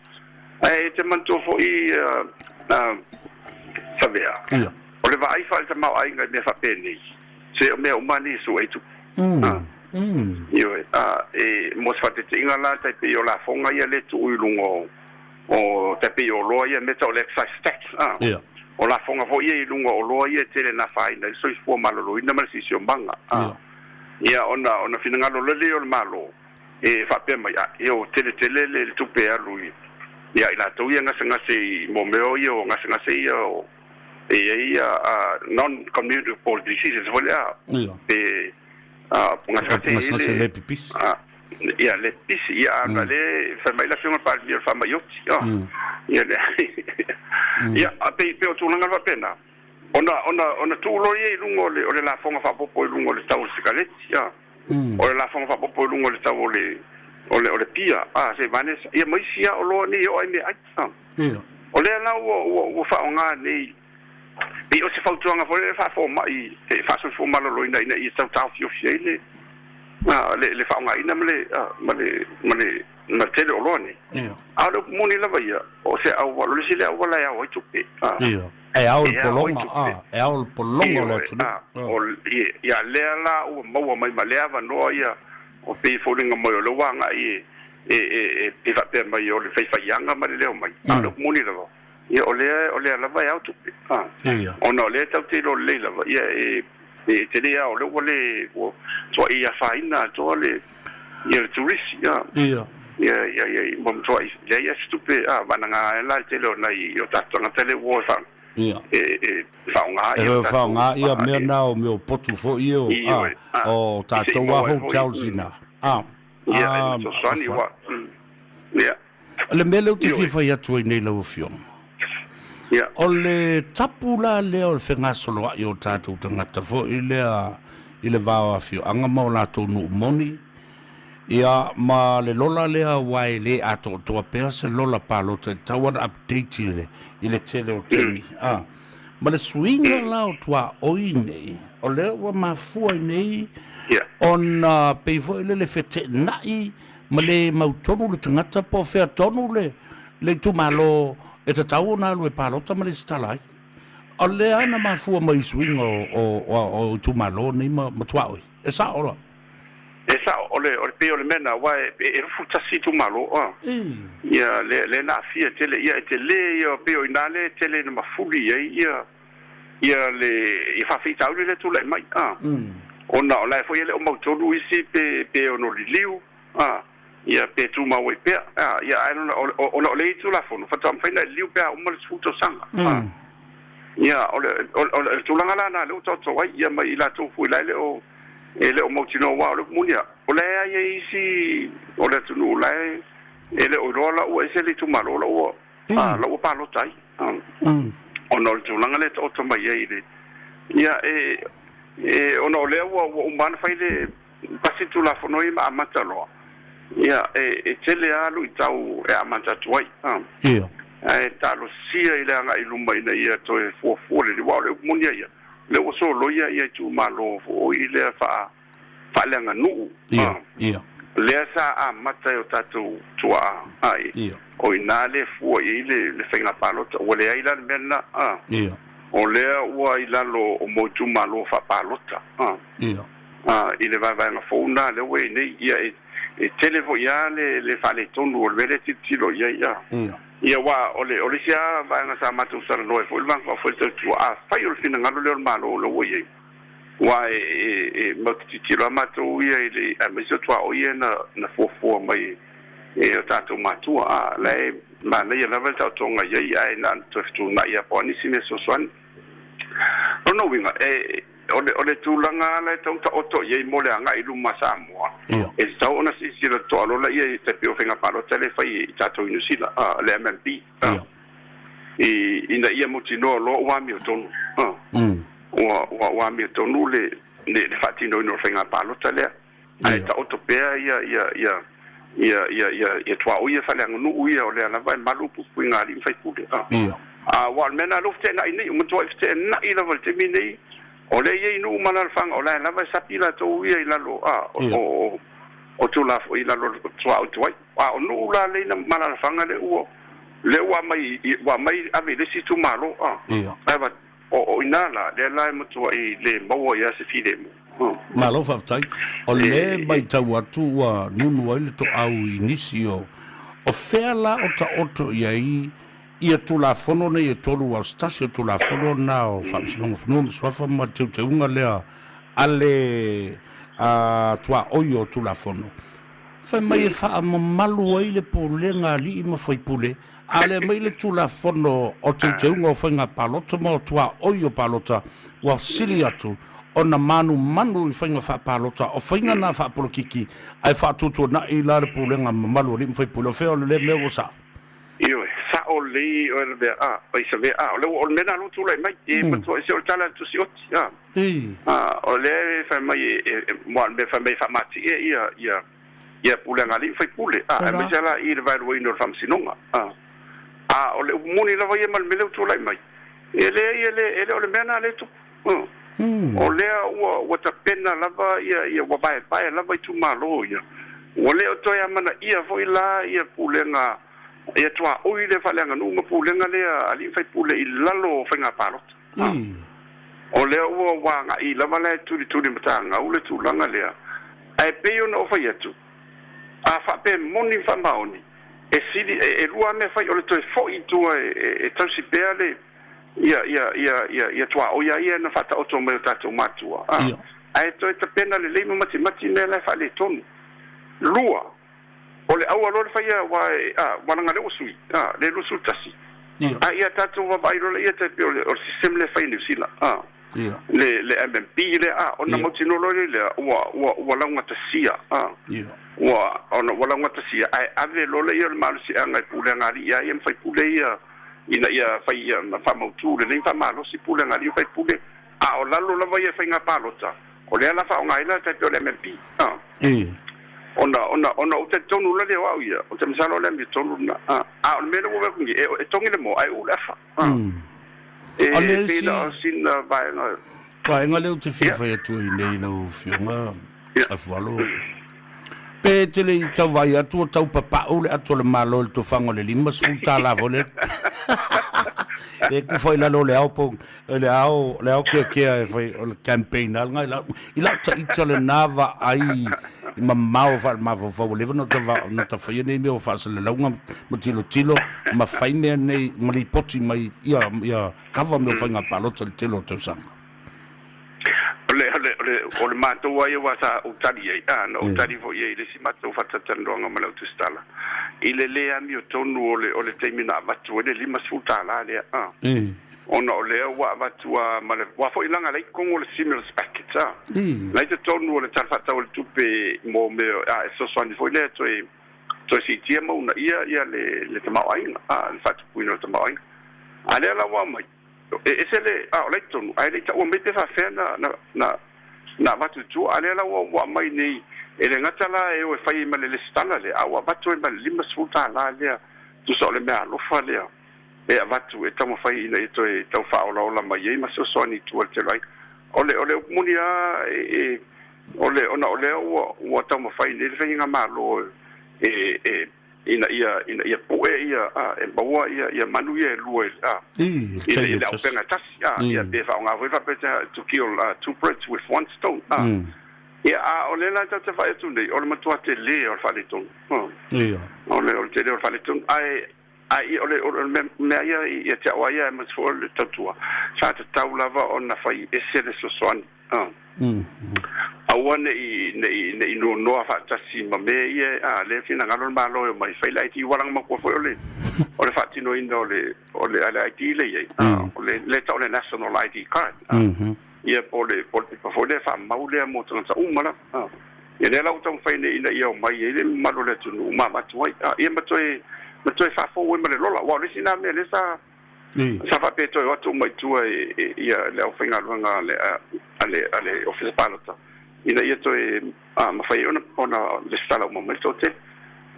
ae e te manatua foi Savea Ia. o le vaai faale-tamaoaiga i mea faapenei se o mea uma nei e sue ai tupe a ioe a e mo se faateteiga la tai pei o lafoga ia le tuu i luga o o tai pei o oloa ia mea tau o le excise tax a Ia. o lafoga foi ia i luga o oloa ia e tele na afaina ai le soifua maloloina ma le siosiomaga a Ia. ia ona ona finagalo loa lea o le Malo e faapea mai a ia ua tele tele le le tupe e alu i ia i latou ia gasegase i mo mea ia o gasegase ia o e i ai ia non communicable diseases foi lea Ia. pe a gasegase i Gasegase le le pipisi. a Ia, le pisi, ia, a na le, fai mai le Afioga i le Palemia o le faamai oti, a. Ia, le, ia, a pei, pei o tulaga faapena, ona, ona, ona tuu loa ia i luga o le, o le lafoga faaopoopo i luga o le tau o le sikareti, a. O le lafoga faaopoopo i luga o le tau o le, o le, o le pia, a, seivane, ia ma isi lava oloa nei e oo ai meaai, a. O lea la ua, ua, ua faaaoga nei, pei o se fautuaga foi lea faafomai e faasoifua maloloina ina ia tau taofiofi ai le le le faaaogaina ma le ma le ma le ma le tele o oloa nei. A o le upu moni lava ia, o se auala, o le isi lea auala e ao ai tupe. E ao le E ao ai pologa, tupe. e ao le pologa o le Ioe, atunuu. o ia lea la ua maua mai ma lea avanoa ia, o pei e foliga mai o lea ua agai e e e e faapea mai o le faifaiaga ma le leo mai. A o le upu moni lava, Ia, o lea, o lea lava e ao tupe, a. Ia. Ona o lea tatou te iloa lelei lava, ia, e, e tele lava, o lea ua le, ua matuai afaina atoa le, ia, le turisi, a. Ia. Ia, ia, ia, ua matuai leai lava se tupe, a, vanaga ai la le tele o nai o tatou tagata lea ua o e faa, Ia. e, e faaaoga E ia tatou faaaoga ia a, mea e. na o mea o potu foi ia o, a, Ioe, a, o e se i tatou maua lava ai foi, hotels ina, a. Ia, e A, fesoasoani, afuafu. ua, ia. O le mea lea ou te Ioe. fia fai atu ai nei lau Afioga. O le tapu la lea o le fegasoloai o tatou tagata foi lea i le va o afioaga ma o latou nuu moni, ia, ma le lola lea aua e le atoatoa pea se lola palota e tatau ona update i le, i le tele o taimi. A, ma le suiga la o tuaoi nei, o lea ua mafua ai nei ona pei foi lele feteenai ma le mautonu le tagata po o fea tonu le, le itumalo e tatau ona alu e palota ma lesitala ai. O lea na mafua mai i suiga o, o, o, o itumalo nei ma, ma tuaoi. E sao la? E sao, o le, o le pei o le mea na, aua e, e 21 itumalo, a. Ia, le, le na aafia tele, ia, e tele ia, pei o i ina lea e tele ina mafuli ai ia, ia le, ia faafitauli lea e tulai mai, a. Ona o la e foi e le o mautonu isi pe, pe ono liliu, a, ia, pe tumau ai pea, a, ia, ae ona o, ona o le i Tulafono, faatoa mafai ona e liliu pe a uma le 10 tausaga, a. Ia, o le, o, o le tulaga la na lea ua taoto ai, ia ma i latou foi la e le o, e le o mautinoa aua o le upu moni lava, o la e lava e i ai isi o le atunuu o la e e le o iloa la ua ese le itumalo la ua la ua palota ai ona o le tulaga lea e taoto mai ai i le ia e e ona o lea ua ua uma lava ona fai le pasi le Tulafono ia ma amata loa ia e e tele lava luitau e amata atu ai. Ae talosia i le agai i luma ina ia toe fuafua lelei aua o le upu moni lava ia lea ua soloia ia itumalo foi lea faa faaleaganuu a lea sa amata e o tatou tuaa ai o i ina lea e fua i ai le le faiga palota ua leai la le mea lena a o lea ua i lalo o mo itumalo faapalota a i le vaevaega fou lena lea ua i ai nei ia e e tele foi lava le le faaletonu o le mea lea e tilotilo i ai a. Ia, aua o le, o le isi lava vaega sa matou talanoa ai foi le Vaega Faaupufai Tautua, afai o le finagalo lea o le Malo o la ua i ai, aua e, e, e matou te tilotilo lava matou ia i le, aemaise o tuaoi ia na, na fuafua mai e o tatou matua, a, la e manaia lava le taotoga i ai, ae na ona toe fetuunai lava po o a nisi mea fesoasoani. O lona uiga, e, O le, o le tulaga lava la e tatau ona taoto i ai mo le agai i luma a Samoa, e tatau ona silasila totoa loa laia i tai pei o faiga palota lea e fai i tatou i Niu Sila, a, le MMP, a, i, ina ia mautinoa loa ua amiotonu, a, ua, ua, ua amiotonu le, le, le faatinoina o le faiga palota lea. Ae taoto pea ia, ia, ia, ia, ia, ia, ia tuaoi ia faaleaganuu ia, o lea lava e malu puipuiga a alii ma faipule. A, aua o le mea lena lea ua feteenai nei, ua matuai feteenai lava i le taimi nei, o lea e i ai nuu ma alaalafaga, o la e lava e sapi latou ia i lalo, a, o, o, o Tulafono, i lalo o tuaoi tuai. A o nuu la lea ma alaalafaga lea ua, lea ua aumai, ua aumai ave i le isi itumalo, a, ae O i ina la, lea la e matuai le maua ai lava se filemu. Malo faafetai. O lea e matau atu ua nunu ai le toau i nisi o o fea la o taoto i ai ia Tulafono nei e tolu aua o se tasi o Tulafono na o Faamasinoga o Fanua ma Suafa ma teuteuga lea a le tuaoi o Tulafono fai mai e faamamalu ai le pulega a alii ma faipule A lea mai le Tulafono o Teuteuga o Faiga Palota ma o Tuaoi o Palota ua sili atu ona manumanu i faiga faapalota o faiga na faapolokiki ae faatuatuanai la le pulega mamalu a alii ma faipule. O fea o le mea ua sao? Ioe, sao lelei oe le mea a, oi sa mea a, o le o le mea na lea ua tulai mai, e matua ese o le tala a le tusi oti, a, a, o lea e fai mai e, e, mua o le mea fai mai e faamatie ia, ia, ia pulega alii ma faipule, a, aemaise lava la i le vaeluaina o le faamasinoga, a. A o le upu moni lava ia ma le mea lea ua tulai mai, e leai, e le, e le o le mea lena lea e tupu, a. O lea ua, ua tapena lava ia, ia ua vaevae lava itumalo ia. Ua le o toe amanaia foi la ia pulega, ia tuaoi lea faaleaganuu ma pulega lea a alii ma faipule i lalo o faiga palota. A. O lea ua ua agai lava la e tulituli matagau le tulaga lea, ae pei ona ou fai atu, a faapea e moni ma faamaoni, e sili, e lua lava mea fai, o le toe foi i tua e tausi pea le, ia, ia, ia, ia, ia tuaoi a ia na faataoto mai e o tatou matua, a, ae toe tapena lelei ma matimati mea la e faaletonu. Lua, O le aua loa le faia aua e, a, ua leaga lea ua sui, a, le 21. A ia tatou vaavaai loa laia tai pei o le, o le system lea e fai i Niu Sila, a, le, le MMP lea, a, ona mautinoa loa lea lea ua, ua, ua laugatasia, a, ua, ona ua laugatasia, ae ave loa laia o le malosiaga i pulega a alii a ia ma faipule ia, ina ia fai ia ma faamautu lelei ma faamalosi pulega a alii ma faipule, a o lalo lava ia faiga palota, o lea la faaaoga ai la tai pei o le MMP. A. Ona, ona, ona ou talitonu la lea o au ia, ou te masalo o le amiotonu lena. A, a o le mea lea ua ou vaai atu nei, e, e togi le moa ae uu le afa. A. E, O le pei isi na o sina vaega. Vaega lea ou te fia fai atu ai nei lau Afioga Afualo, pe te le i tau vaai atu o tau papau le ato a le Malo i le tofaga o le 50 tala foi lea e kufa i lalo o le ao po le ao le ao keakea e fai o le campaign a lena i lau i lau taita lena vaai i mamao faale-mafaufau ua leva ona ta ona ta faia nei mea o faasalalauga ma tilotilo ma fai mea nei ma lipoti mai ia ia kava mea o faiga palota i le tele o tausaga. O le, o le, o le, o le matou lava ia aua sa ou tali ai, a, na ou tali foi i ai i le isi matou faatalatalanoaga ma le au tusitala, i le le amiotonu o le, o le taimi na avatu ai le $50 lea, a, ona o lea ua avatu lava ma le, aua foi leaga la i totonu o le stimulus package, a, la i totonu o le Tala Faatatau o le Tupe mo mea, a, e fesoasoani foi lea e toe, toe siitia ma uunaia ia le, le tamaoaiga, a, le faatupuina o le tamaoaiga. A lea la ua aumai, E ese le, a o la i totonu, ae le i taua mai pe faafefea na, na, na, na avatu i tua. A lea la ua, ua aumai nei, e le gata la e o e fai ai ma le lesitala lea, a ua avatu ai ma le $50 lea, tusa o le meaalofa lea e avatu e taumafai ina ia toe tau faaolaola mai ai ma fesoasoani i tua i le tele o aiga. O le, o le upu moni lava, e, e, o le, ona o lea ua, ua taumafai nei le Faigamalo e, e, ina ia ina ia pue ia a e maua ia ia manu ia e lua i a i le i le auupega e tasi a ia pe faaaoga foi faapea to kill two birds with one stone a ia a o lea la tatou te vaai atu nei o le matua tele o le faaletonu o le o le tele o le faaletonu ae ae o le o le mea ia ia te au lava ia aemaise foi o le tautua sa tatau lava ona fai ese le fesoasoani Aua ne i, ne i, ne i noanoa faatasi ma mea ia, a, lea e finagalo le Malo e omai e fai le ID. Ua lagamatua foi o le, o le faatinoina o le, o le, a le ID lea e i ai, a, o le, lea e tau o le National ID Card, a, ia po o le, po o le pepa foi lea faamau lea mo tagata uma lava, a. Ia lea la ua taumafai nei ina ia omai ai le mamalu o le atunuu ma avatu ai, a, ia ma toe, ma toe faafou ai ma le lola. Aua o le isi lena mea lea sa, Sa faapea e toe o atu uma i tua i le aufaigaluega a le Ofisa Palota ina ia toe mafai ai ona lesitala uma mai le toatele.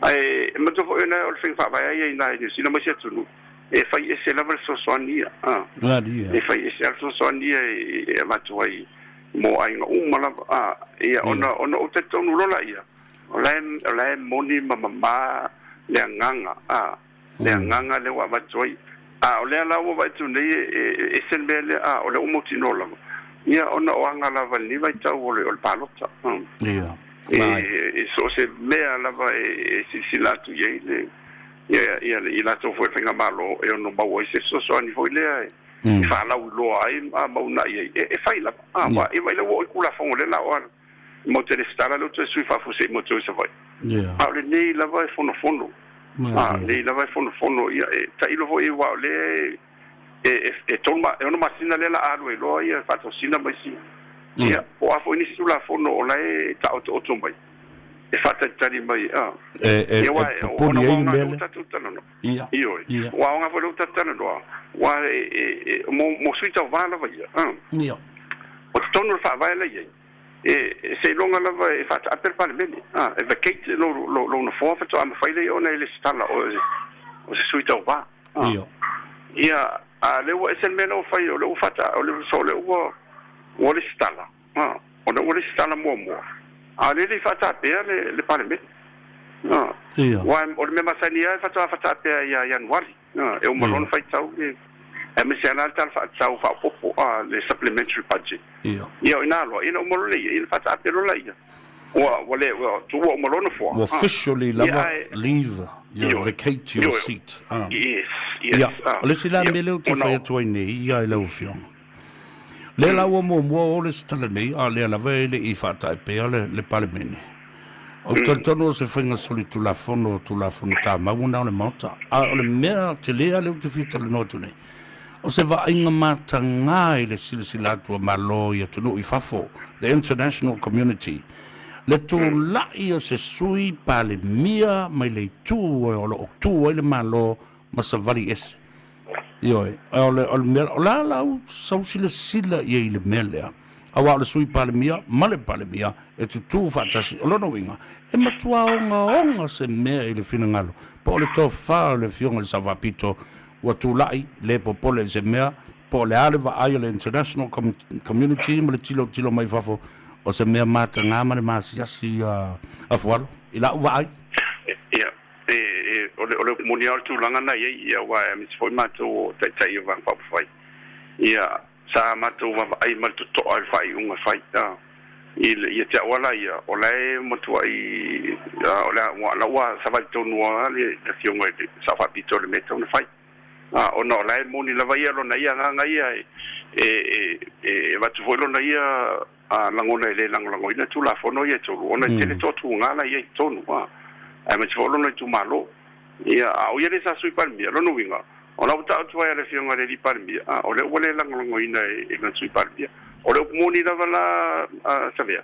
Ae manatua foi o le faiga faavae lava ia i ina i Niu Sila ma isi atunuu, e fai ese lava le fesoasoani ia. E fai ese lava le fesoasoani ia e avatu ai mo aiga uma lava. Ia ona ou talitonu loa lea, o la e moni ma mama le agaga. le agaga lea ua avatu ai. A o lea la ua vaai atu nei e ese le mea lea, a o lea ua mautinoa lava, ia ona o aga lava i lenei vaitau o le, o le palota. Ia. E, e so o se mea lava e, e silasila atu i ai le, ia, ia, i latou foi o le Faigamalo e ono maua ai se fesoasoani foi lea e, e faalauiloa ai ma uunai ai, e, e fai lava. A, ua, ia vaai la ua oo i Tulafono lea la o a Mo te resitala lea ou toe sui faafuasei mo te o i Savaii. A o lenei lava e fonofono. A lenei lava e fonofono ia e tailo foi aua o lea e e e tolu e ono masina lea la a alu ai loa ia faatosina ma isi. Ia po o a foi nisi Tulafono o la e taotooto mai e faatalitali mai a. E e Ia aua e popoli ona ai le ua mea aoga lea. tatou talanoa. Ia. Ioe. Ia. Ua aoga foi lea ua tatou talanoa aua e e e mo mo sui tauva lava ia a. Ia. O totonu o le Faavae la i ai, e seiloga lava e faataape le Palemene, a, e vacate lou, lou, lou nofoa faatoa mafai lea ona e lesitala o, o se sui tauva. A, Ia. ia, a lea ua ese le mea lea ua fai, o lea ua faata, o lea, so o lea ua, ua lesitala, a, o lea ua lesitala muamua, a o lea e le i faataapea le, le Palemene. A, Ia. aua o le mea masani lava e faatoa faataapea ia Ianuari. E uma loa ona faitau le aemaise lava la le Tala Faatatau Faaopoopo, le Supplementary Budget. Ia. Ia o i ina loa, ia ona uma loa lea, ia ona faataape loa lea. Ua, ua le, ua tuua uma loa nofoa. Ua officially Ia, lava ae, leave, ia Ioe. vacate your Ioe. seat. Yes, yes. Ia, o le isi la Ia, mea lea ou te ona fai o. atu ai nei ia i lau Afioga. Lea la ua muamua o le tala nei, a lea lava e le i faataepea le, le Palemene. Ou te talitonu o se faiga solitulafono, Tulafono Tumau lena o le Maota. A o le mea tele lea ou te fia talanoa atu nei, o se vaaiga mataga i le silasila atu a Malo i atunuu i fafo, the international community, le tulai o se sui Palemia mai le itu o lo o tu ai le Malo ma savali ese. Ioe, o le, o le mea, o le a lau sau silasila i ai i le mea lea, auā o le Sui Palemia ma le Palemia e tutū faatasi, o lona uiga, e matua ogaoga se mea i le finagalo, po o le tofa o le Afioga i le Sao Faapito ua tulai, le popole i se mea, po o le a le vaai a le international community ma le tilotilo mai fafo, o se mea matagā ma le masiasi a Afualo, i la'u vaai. Ia, e, e, o le, o le upu moni lava o le tulaga na i ai, ia, aua e aemaise foi matou o Taitai o Vaega Faaupufai, ia, sa matou vaavaai ma le totoa i le faaiuga fai, a, i le, ia te au lava la ia, o la e matuai, a, o le a, ua, la ua savali tonu lava le, le Afioga i le Sao Faapito i le mea e tatau ona fai. A, ona o la e moni lava ia lona ia agaga ia e, e, e, e avatu foi lona ia a, lagona e le lagolagoina Tulafono ia e tolu, ona e tele toatuaga la e i ai i totonu, a, aemaise foi o lona itumalo. Ia, a o ia lea sa Sui Palemia, lona uiga, o la ua taoto ai a le Afioga i le Alii Palemia, a, o lea ua le lagolagoina e, e lona Sui Palemia. O le upu moni lava la, a, Savea,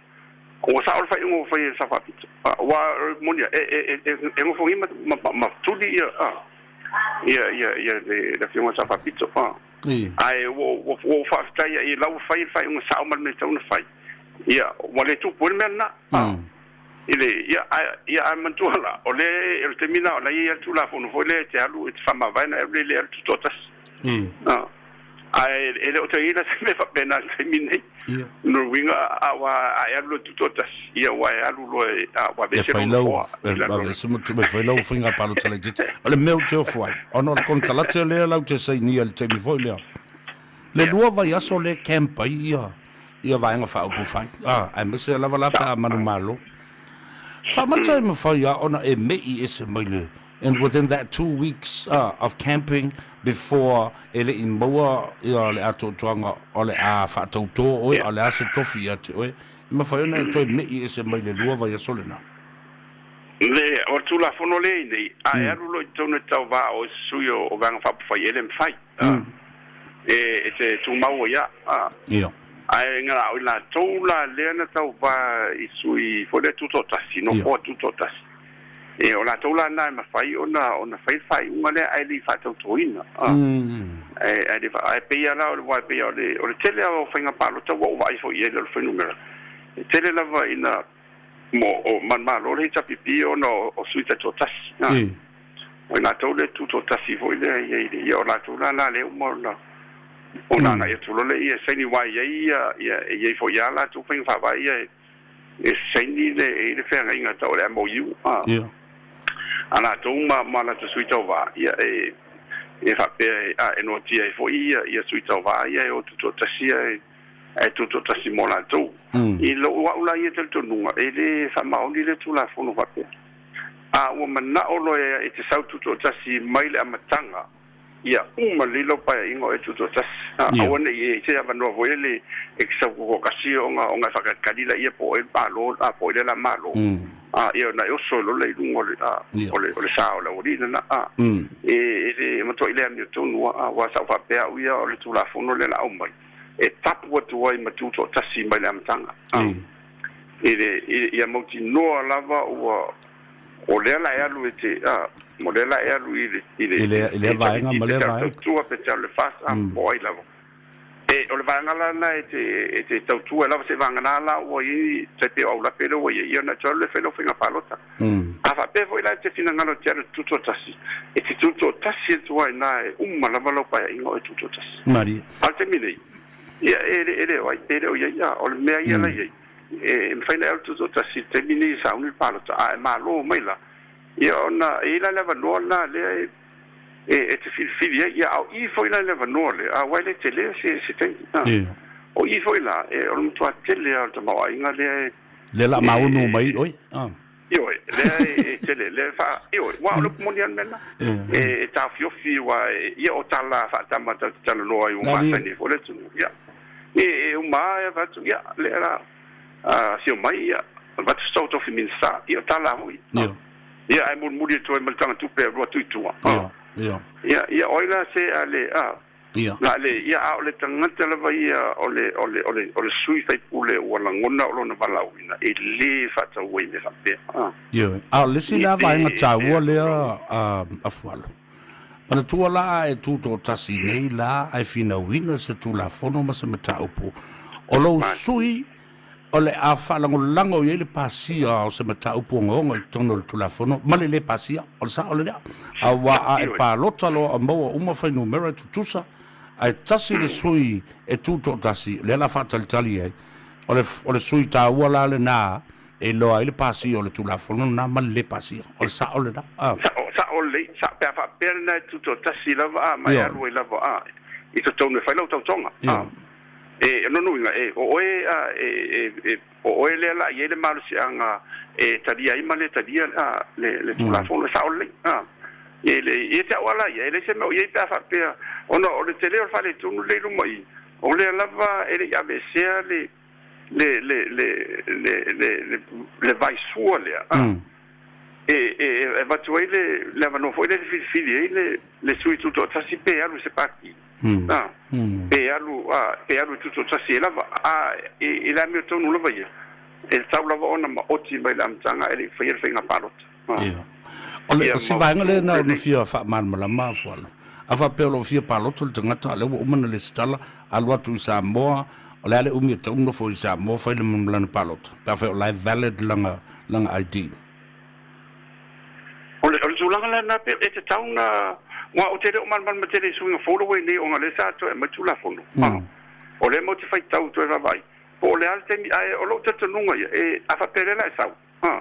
ua sao le faaiuga ua fai e le Sao Faapito, a, aua o le upu moni lava, e, e, e, e nofogia ma, ma, ma, ma tuli ia, a, ia, ia, ia le, le Afioga i le Sao Faapito, a. Ae ua, ua, ua ou faafetai i la ua fai le faaiuga sao ma le mea e tatau ona fai. Ia, ua le tupu ai le mea lena. A, i le, ia, ae, ia, ae manatua la, o le, o le taimi lena o la e i ai lava le Tulafono foi lea e te alu e te faamavae ona e alu lea i le alu tutoatasi. A, ae e le o toe i ai la se mea faapena i le taimi lenei. No le uiga, a ua, a e alu loa i le tutoatasi, ia ua e alu loa e, a, ua E aveese fai lou lau, nofoa e i lalo o le. aveese ma e fai lau faiga palota laitiiti. O le mea ou te ofo ai, ona o le konekarate lea latou te sainia i le taimi foi lea, le lua vaiaso lea e camp ai ia, ia Vaega Faaupufai, a, aemaise lava la pe a manumalo. Faamata e mafai lava ona e me'i ese mai le, and within that 2 weeks of camping before e le i maua ia le atoatoaga o le a faatautō oe, a o le a se tofi ia te oe, e mafai ona e toe me'i ese mai le lua vaiaso lena. Le, o le Tulafono lea i nei, a e alu loa i totonu e te tauva o oe se sui o Vaega Faaupufai, e le mafai. E, e te tumau ai a. Ae na o i latou la lea na tauva i sui foi lea tutoatasi, nofoa tutoatasi. E, o latou la na e mafai ona, ona fai le faaiuga lea ae le i faatautoina. Ae, ae le, ae pei lava la o le, aua e pei o le, o le tele lava o faiga palota ua ou vaai foi i ai i le fuainumera, e tele lava ina mo, o manumalo le HRPP ona o, o sui taitoatasi. O i latou lea tutoatasi foi lea i ai, ia o latou la la lea uma ona, ona agai atu loa lea ia saini aua e i ai ia, ia, e i ai foi lava latou faiga faavae ia e, e saini le, e i ai le feagaiga tau o le MOU a, a latou ma, ma latou sui tauva, ia e, e faapea e, a, e noatia ai foi ia, ia sui tauva ia e o tutoatasi ia e, ae tutoatasi mo latou. I lou au la ia talitonuga, e le faamaoni le Tulafono faapea. A ua manao loa e te sau tutoatasi mai le amataga, ia uma lelei lau paeaiga o e tutoatasi. Aua ne i i ai se avanoa foi lele e te sau tutoatasi ona ona e faatalitali laia po o ai le Malo, a po o ai le la Malo. Ia ona e oso ai loa lea i luga o le o le o le sa o le aualii lena. E e le matuai le amiotonu lava, aua sa ou faapea au ia o le Tulafono lea o le a aumai, e tapu atu ai ma tutoatasi mai le amataga. I le, ia mautinoa lava ua, o lea la e alu e te, a, o lea la e alu i le, i le, I lea, i lea vaega ma lea vaega. Tautua pe te alu i le FAST, a, po o ai lava. E, o le vaega la lena e te, e te tautua ai lava seiavagana la ua i ai, tai pei o Aulape lea ua i ai, ia ona e toe alu lea e fai lau faiga palota. A faapea foi la e te finagalo e te alu e te tutoatasi, e te tutoatasi atu lava i ina e uma lava lau paeaiga o e tutoatasi. Malie. A o le taimi nei, ia e le, e le o ai, e le o i ai, a, o le mea ia la i ai, e mafai ona e alu tutoatasi i le taimi nei e sauni le palota, a e malo mai la, ia ona e i ai la le avanoa lena lea e, e, e te filifili ai, ia a o i foi la i le avanoa lea, aua e le tele se, se taimi, a. O i foi la, e, o le matua tele lava o le tamaoaiga lea e, Lea o le a maunu mai oe. Ioe, lea e tele, lea e faa, ioe, aua o le upu moni lava le mea lena. E taofiofi aua ia o tala faatama tatou te talanoa ai ua masani ai foi le atunuu. Ia, e uma lava e avatu, ia, lea la, afio mai, ia, avatu se tofi Minisita, ia o tala foi. Ia, ae mulimuli atu ai ma le tagatupe e alu atu i tua. Ia, ia, o ai la se a le, a. Ia. Na le, ia, a o le tagata lava ia o le, o le, o le, o le sui faipule ua lagona o lona valaauina, e le faataua i mea faapea. Ioe. A o le isi la vaega taua lea a Afualo. Manatua la a e tutoatasi nei la ae finauina se Tulafono ma se mataupu o lou sui o le a faalagolago i ai le pasia o se mataupu ogaoga i totonu o le Tulafono ma le lē pasia. O le sao lea, auā a e palota loa o maua uma fuainumera e tutusa, ae tasi le sui e tutoatasi, lea la faatalitali ai, o le, o le sui taua la lenā e iloa ai le pasia o le Tulafono lenā ma le lē pasia. O le sao lenā. Ah. Sao, sao lelei, sa, pe a faapea lenā e tutoatasi lava a, ma e alu ai lava a, i totonu e fai lau tautoga. A. E, o lona uiga, e, o oe a, e, e, e, o oe lea la i ai le malosiaga e talia ai ma le talia a, le, le Tulafono, e sao lelei. A. E le, ia te au lava la ia, e leai se mea o i ai pe a faapea, ona o le tele o le faaletonu lea i luma i i, o lea lava e le i aveesea le, le, le, le, le, le, le, le vaisua lea, a, e, e, e avatu ai le, le avanoa foi lea e filifili ai le, le sui tutoatasi pe alu i se pati. A, pe alu, a, pe alu i tutoatasi e lava, a, i, i le amiotonu lava ia, e tatau lava ona maoti mai le amataga e le i faia le faiga palota. A. Ia. O le, Ia o si vaega lea mautu na ona lelei. fia faamalamalama Fuala. A faapea o lo o fia palota le tagata, a lea ua uma ona lesitala, alu atu i Samoa, o le a le umi e tatau ona nofo i Samoa fai le lana palota, pe afai o la e valid lana, lana ID. O le, o le tulaga lena pe e tatau ona, aua ou te le o malamalama tele i suiga fou lea ua i nei ona o lea sa toe aumai Tulafono. A, o lea matou te faitau toe vaavaai, po o le a le taimi, ae o lou talitonuga ia, e, a faapea lea la e sau, a,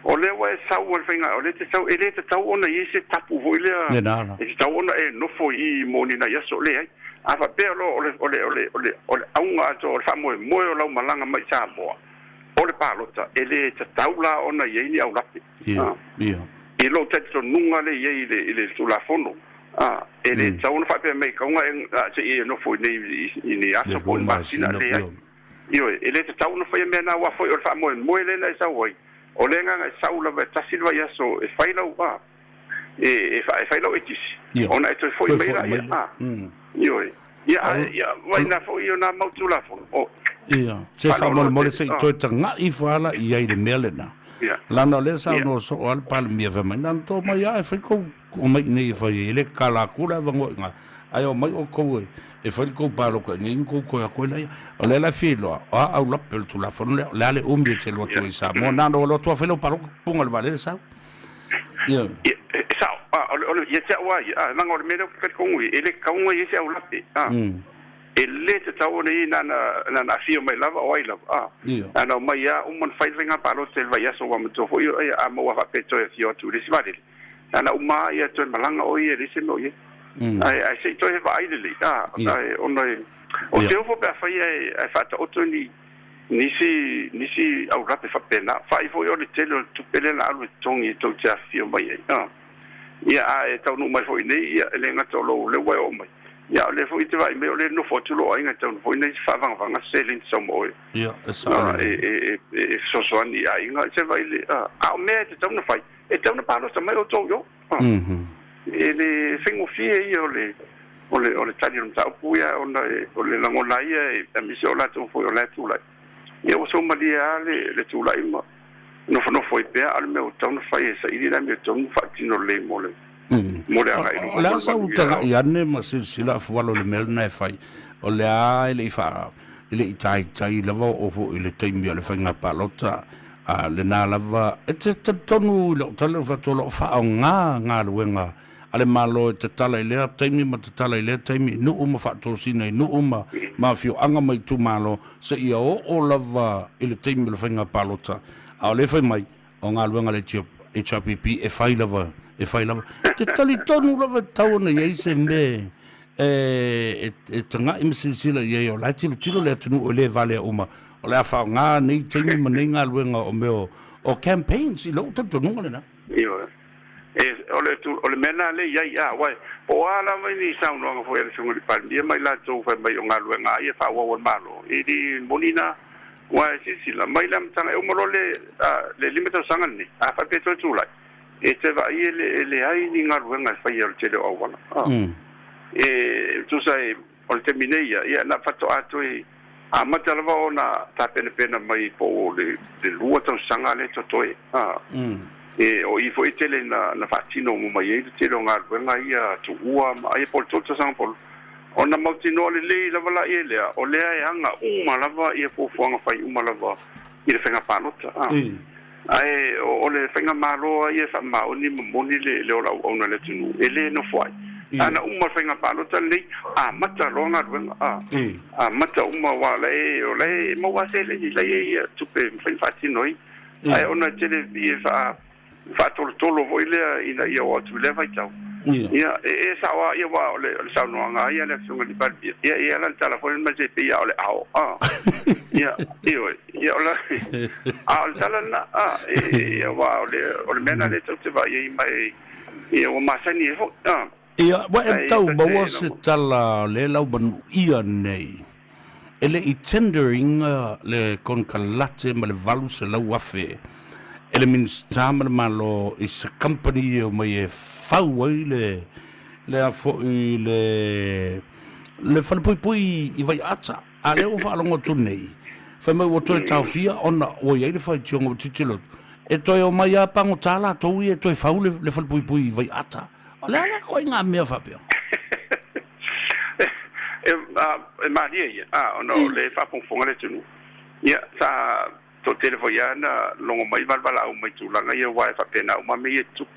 o lea ua e sau a le faiga, o lea e te sau, e le tatau ona i ai se tapu foi lea, e tatau ona e nofo i i mo ni nai aso, leai. A faapea loa o le, o le, o le, o le, o le auga atoa o le faamoemoe o lau malaga mai i Samoa, o le palota, e le tatau la ona i ai ni aulape. I lou talitonuga lea i ai i le Tulafono, e le tatau ona faapea mai kauga se i e nofo i nei i ni aso po o ni masina, leai. Ioe, e le tatau ona faia mea na, aua foi o le faamoemoe lea na e sau ai, o le agaga e sau lava e tasi le vaiaso e fai lau, e fai lau etisi, ona e toe foi mai laia. Ioe. Ia, ae, ia, vai na foi o nā mau Tulafono, o. Ia, se faamolemole se i toe taga'i ifo lava la i ai i le mea lena. Leaga o lea sa saunoa soo lava le Palemia fai mai, na ona tou omai lava e fai kou omai i nei e fai ai, e le kala aku le avanoa i ina, ae omai outou e fai le tou palota i nei ona tou toe atu ai laia. O lea la e fia iloa, o a aulape o le Tulafono lea, o le a le umi e te alu atu ai i Samoa, na ona ou alu atu lava fai lau palota, puga i le vaalele sau. Ia. Ia, e sao. A, o le, o le, ia te au a ia, a, leaga o le mea lea ou te talitonu i ai, e le tatau ona i ai se aulape, a. E le tatau ona i ai na ona, na ona afio mai lava o ai lava, a. Ia. Na ona omai lava uma ona fai le faiga palota i le vaiaso aua matua foi ia, a maua faapea e toe afio atu i le isi vaalele, na ona uma lava ia toe malaga oe ia e leai se mea o i ai. Ae, ae se i toe vaai lelei, a, ae, ona e, o te ofo pe afai ae, ae faataoto ni, Nisi, nisi aulape faapena. Faai foi o le tele o le tupe lea na alu e totogi e tou te afifio mai ai. A. Ia, a e taunuu mai foi nei, ia, e le gata o lou leu ua e oo mai, ia, a o lea foi e te vaai mai o lea e nofo atu lou aiga e taunuu foi nei se faavagavaga seleni sau ma oe. Ia, e sao lelei. E, e, e, e fesoasoani i aiga, se vaai le, a, a o mea e tatau ona fai, e tatau ona palota mai outou i o. E le faigofie ia o le o le o le tali o le mataupu ia ona o le lagona ia e aemaise o latou foi o la e tulai. Ia ua soumalie lava le le tulai ma nofonofo ai pea, a o le mea ua tatau ona fai e saili le amiotonu ma faatino lelei mo le mo le agai i luma O le a sau taga'i ane ma silasila afualo i le mea lena e fai, o lea e le i faa e le i taitai lava oo foi i le taimi o le faiga palota. A lena lava, e te talitonu i lau tala o fatu o lo o faaaoga galuega a le Malo e tatala i lea taimi ma tatala i lea taimi i nuu ma faatosina i nuu ma ma afioaga ma itumalo seia oo lava i le taimi o le faiga palota. A o lea e fai mai, o galuega a le HRPP e fai lava, e fai lava. E te talitonu lava e tatau ona i ai se mea e e taga'i ma silasila i ai o la e tilotilo le atunuu e le valea uma O le a faaaoga nei taimi ma nei galuega o mea o campaigns i lou talitonuga lena. Ioe. E, o le, o le mea lena lea e i ai, a, aua po o a lava ni saunoaga foi a le Afioga i le Palemia ma i latou fai mai o galuega a ia e faaauau a le Malo, e le moni na. Aua e silasila mai le amataga, e uma loa le, a, le 5 tausaga lenei, a faapea toe tulai, e te vaai e, le, e leai ni galuega e faia o le tele o auala. A. E tusa e, O le taimi nei ia, ia na faatoa toe amata lava ona tapenapena mai po o le 2 tausaga lea totoe. A. E, o i foi e tele na, na faatino uma mai ai le tele o galuega ia tuua ma ia po o le 3 tausaga po o le ona mautinoa lelei lava laia lea, o lea e aga uma lava ia fuafuaga fai uma lava i le faiga palota. A. Ae o le faigamalo lava ia e faamaoni ma moni le le ola auauna a le atunuu, e le nofo ai. A na uma le faiga palota lenei, amata loa galuega. A. Amata uma aua o la e o la e maua lava seleni, la e i ai tupe e mafai ona faatino ai. Ae ona e tele pei e faa faatolotolo foi lea ina ia oo atu i lea vaitau. Ia, e, e sao lava, ia, aua o le, o le saunoaga lava ia a le Afioga i le Palemia, ia, e i ai lava le tala foi lea, e pei lava o le ao, a. Ia, ioe, ia, o la, a o le tala lena, a, e, aua o le, o le mea lena lea tatou te vaai ai ma e, ia, ua masani ai foi, a. Ia, ua e tau maua se tala o le laumanuia nei, e le i tender ina le konekarate ma le 800,000 e le Minisita ma le Malo i se company e omai e fau ai le le a foi le le falepuipui i Vaiaata. A lea ua faalogo atu nei, fai mai ua toe taofia ona ua i ai le faitioga ua tilotilo atu, e toe omai lava pagota latou ia e toe fau le le falepuipui i Vaiaata. O le a la ituaiga mea faapea? E, e malie ia, a, ona o lea e faafogafoga le atunuu. Ia, sa toatele foi lava na logo mai valevalaau mai tulaga ia, aua e faapena uma mea ia e tutupu.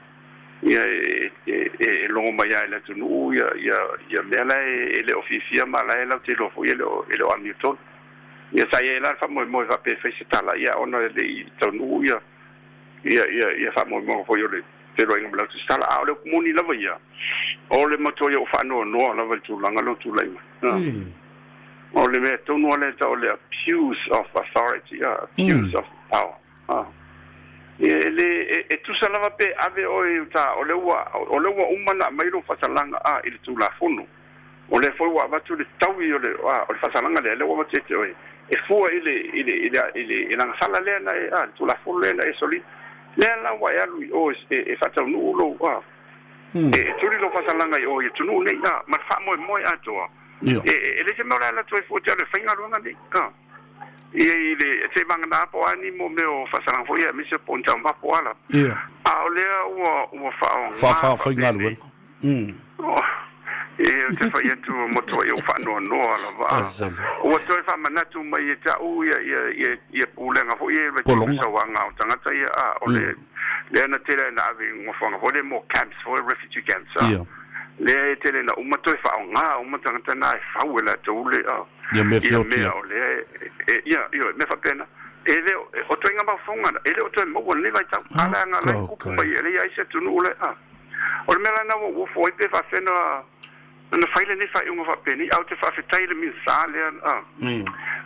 Ia, e, e, e logo mai lava e le atunuu ia, ia, ia mea la e, e le o fiafia ma la e latou te iloa foi e le o, e le o amiotonu. Ia, sa i ai la le faamoemoe faapea e fai se tala, ia, ona e le i taunuu ia, ia, ia, ia faamoemoega foi o le feiloaiga ma le autusitala. A o le upu moni lava ia, o le matua ia ua faanoanoa lava i le tulaga lea ua tulai mai. O le mea tonu lava lea e tau o le abuse of authority, abuse of power. E le, e tusa lava pe ave oe i uta, o lea ua, o lea ua uma ona aumai lou faasalaga i le Tulafono. O lea foi ua avatu le taui o le, o le faasalaga lea, lea ua avatu ia te oe, e fua i le, i le, i le, i le, i le agasala lea na e, a, le Tulafono lea na e solina. Lea la ua e alu i o e, e faataunuu lou, a, e, e tuli lou faasalaga i o i atunuu nei, a, ma le faamoemoe atoa. E, e le se mea o le a alu atu ai fua te alu e faigaluega nei, a. Ia i le, se vagana po o a ni mo mea o faasalaga foi ia, aemaise po o ni taumafa po o a lava. A o lea ua, ua faaaoga faapenei. E, ou te fai atu ua matuai ou faanoanoa lava. Ua toe faamanatu mai ia te au ia, ia, ia, ia pulega foi ia i Pologa. sauaga o tagata ia, a, o le, lea na tele ai na ave i nofoaga foi lea mo camps foi, refugee camps, a. Lea e tele na uma toe faaaoga uma tagata na e fau e latou le, a, Ia mea ia feotia. mea o lea e, e, ia, ioe, mea faapena. E le o, o ituaiga mafaufauga na, e le o toe maua i lenei vaitau. A leaga la e kupu mai e leai se atunuu le, a. O le mea la lena ua ou ofo ai pe faafefea ona ona fai lenei faaiuga faapenei, ae ou te faafetai i le Minisita lea, a,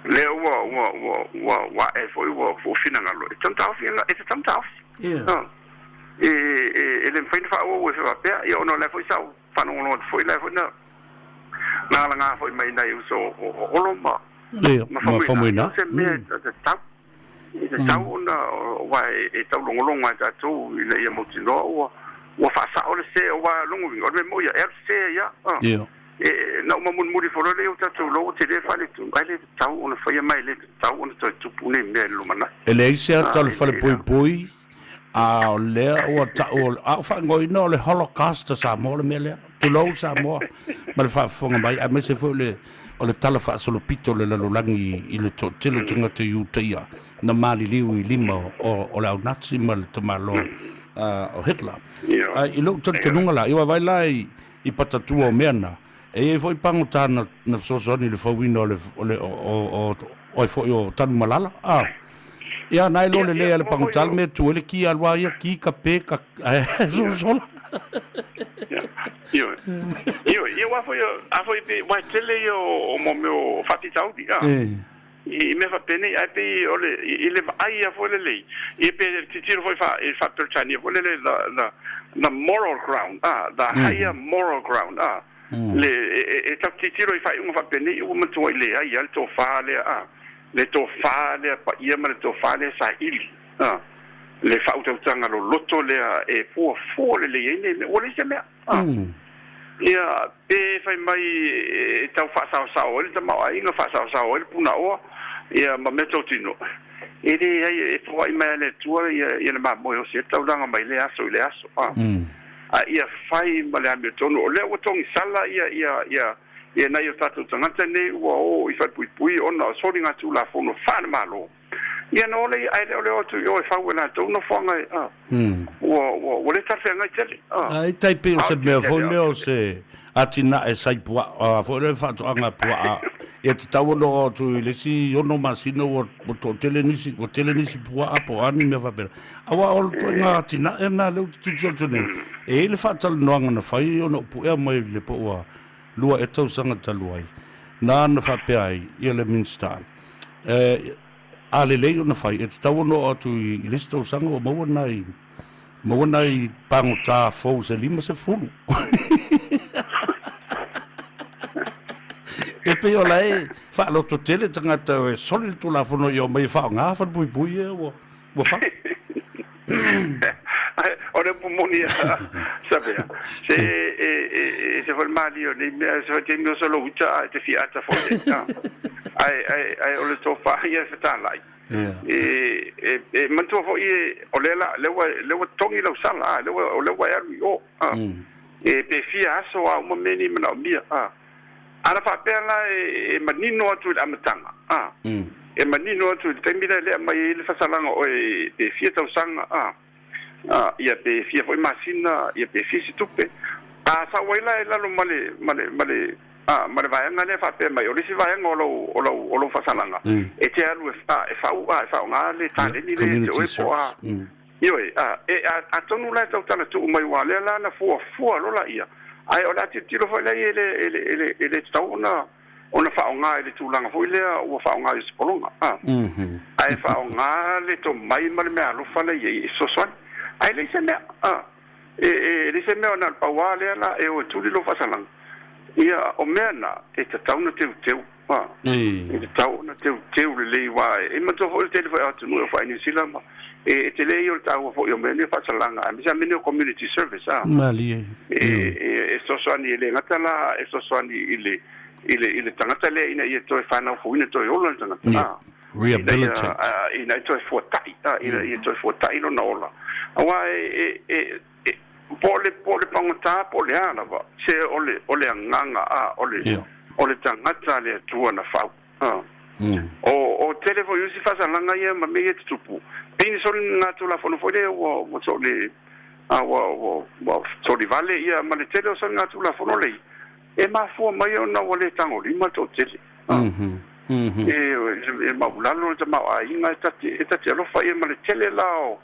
lea ua ua ua ua ua ae foi ua ua finagalo e tatau ona taofi, e tatau ona taofi. A, e e e le mafai ona faaauau ai faapea, ia ona o la foi sa ou faalogologo atu foi, la foi na lagalaga foi mai nai uso o o Olo ma ma Faumuina, ia o se mea e tatau. E tatau ona, aua e taulogologo lava e tatou ina ia mautinoa ua ua faasao le se, aua lona uiga, o le mea moni ia, e alu sese ai lava. E, na uma mulimuli ifo loa lea ua tatou iloa ua tele faaletonu, ae le tatau ona faia ma e le tatau ona toe tupu nei mea i le lumanai. E leai se ata o le falepuipui, a o lea ua tau, a o faaigoaina o le Holocaust a Samoa le mea lea. Tulou Samoa ma le faafofoga mai, aemaise foi o le, o le tala faasolopito o le lalolagi i le toatele o tagata Iutaia na maliliu i lima o, o le au Nazi ma le tamaloa o Hitler. Ae i lou talitonuga la, ia vaavaai la i, i patatua o mea na, e i ai foi pagota na, na fesoasoani i le fauina o le, o le, o, o, o, o ai foi o Tanumalala, a. Ia, na iloa lelei e le pagota le mea e tu ai le ki alu a ia ki ka pe ka ae solasola. Ioe. Ioe, ia aua foi, a foi pe, aua e tele ia o mo mea o faafitauli, a. I mea faapenei, ae pei o le, i le vaai ia foi lelei, ia pe tilotilo foi faa, i faa-Peretania foi lele, the, the, the moral ground, a, the higher moral ground, a. Le, e, e, e tau tilotilo i faaiuga faapenei, ua matuai leai lava le tofa lea, a. Le tofa lea paia ma le tofa lea saili, a, le faautautaga loloto lea e fuafua lelei ai nei mea, ua leai se mea, a. Ia, pe fai mai e tau faasaosao ai le tamaoaiga, faasaosao ai le punaoa, ia, ma mea tautino. E leai e foai mai a le Atua ia le mamoe osi e taulaga mai lea aso i le aso. A. A ia fai ma le amiotonu. O lea ua togisala ia ia ia ia nai o tatou tagata nei ua o i falepuipui ona o soligatulafono faale-Malo. Ia na o le ae le o le o atu i o e fau e latou nofoaga e a. Ua ua ua le talafeagai tele. A. Ai tai pei o A se o le mea tele foi a lea o se atinae sai puaa foi lea faatoaga puaa ia tatau ona oo atu i le isi 6 masina ua ua toatele nisi ua tele nisi puaa po o a ni mea faapena. Aua o le ituaiga atinae lena lea ou te tilotilo atu nei, e i ai le faatalanoaga na fai ona ou puea mai le po ua 2 ea tausaga talu ai, na na faapea ai ia le Minisita, a lelei ona fai, e tatau ona oo atu i le isi tausaga ua maua nai maua nai pagota fou se 50. E pei o la e faalototele tagata e soli le Tulafono ia omai e faaaoga falepuipui ia ua ua fai. O le upu moni a Savea, se e e e se foi malie o nei mea, se taimi o solo uta a e te fia ata foi ai, a. Ae ae ae o le tofa ia e fetalai. E e e manatua foi e o lea la lea ua lea ua togi lau sala, a lea ua o lea ua e alu i o, a. E pe fia aso a uma mea nei manaomia, a. Ana faapea la e manino atu i le amataga, a, e manino atu i le taimi lea e lea mai ai le fasalaga o oe pe fia tausaga, a, a, ia pe fia foi masina, ia pe fia se tupe. A sau ai la i lalo ma le, ma le, ma le, a, ma le vaega lea faapea mai, o le isi vaega o lou, o lou, o lou fasalaga, e te alu e, a, e fau, a, e faaaoga le taleni lea ia te oe po o a. Ioe, a, e, a, atonu la e tautala tuu mai aua o lea la na fuafua loa laia, ae o le a tilotilo foi laia e le, e le, e le, e le tatau ona, ona faaaoga i le tulaga foi lea ua faaaoga i se pologa, a. Ae faaaoga le tomai ma le meaalofa la i ai e fesoasoani. Ae leai se mea, a, e, e leai se mea na o le pau lava lea la e o e tuli lou faasalaga. Ia, o mea na, e tatau ona teuteu. E tatau ona teuteu lelei aua e manatua foi le tele foi o atunuu e ofa ai Niu Sila ma e tele ia o le taua foi o mea nei o faasalaga aemaise lava mea nei o community service a. Malie. E fesoasoani e le gata la e fesoasoani i le i le i le tagata lea ina ia toe fanau fouina toe ola le tagata a. Rehabilitate. Ina ia toe fuata'i a ina ia toe fuata'i lona ola aua e e Po o le, po o le pagota po o le a lava, se o le, o le agaga, a, o le, o le tagata a le Atua na fau. A. O, o tele foi o isi faasalaga ia ma mea ia tutupu, pei ni soli ngā Tulafono foi lea ua, ua soli, a, ua, ua, ua soli vale ia ma le tele o soli ngā Tulafono lei, e mafua mai ona ua le tagolima le toatele. A. E, e maulalo le tamaoaiga e ta te, e ta te alofa ia ma le tele la o,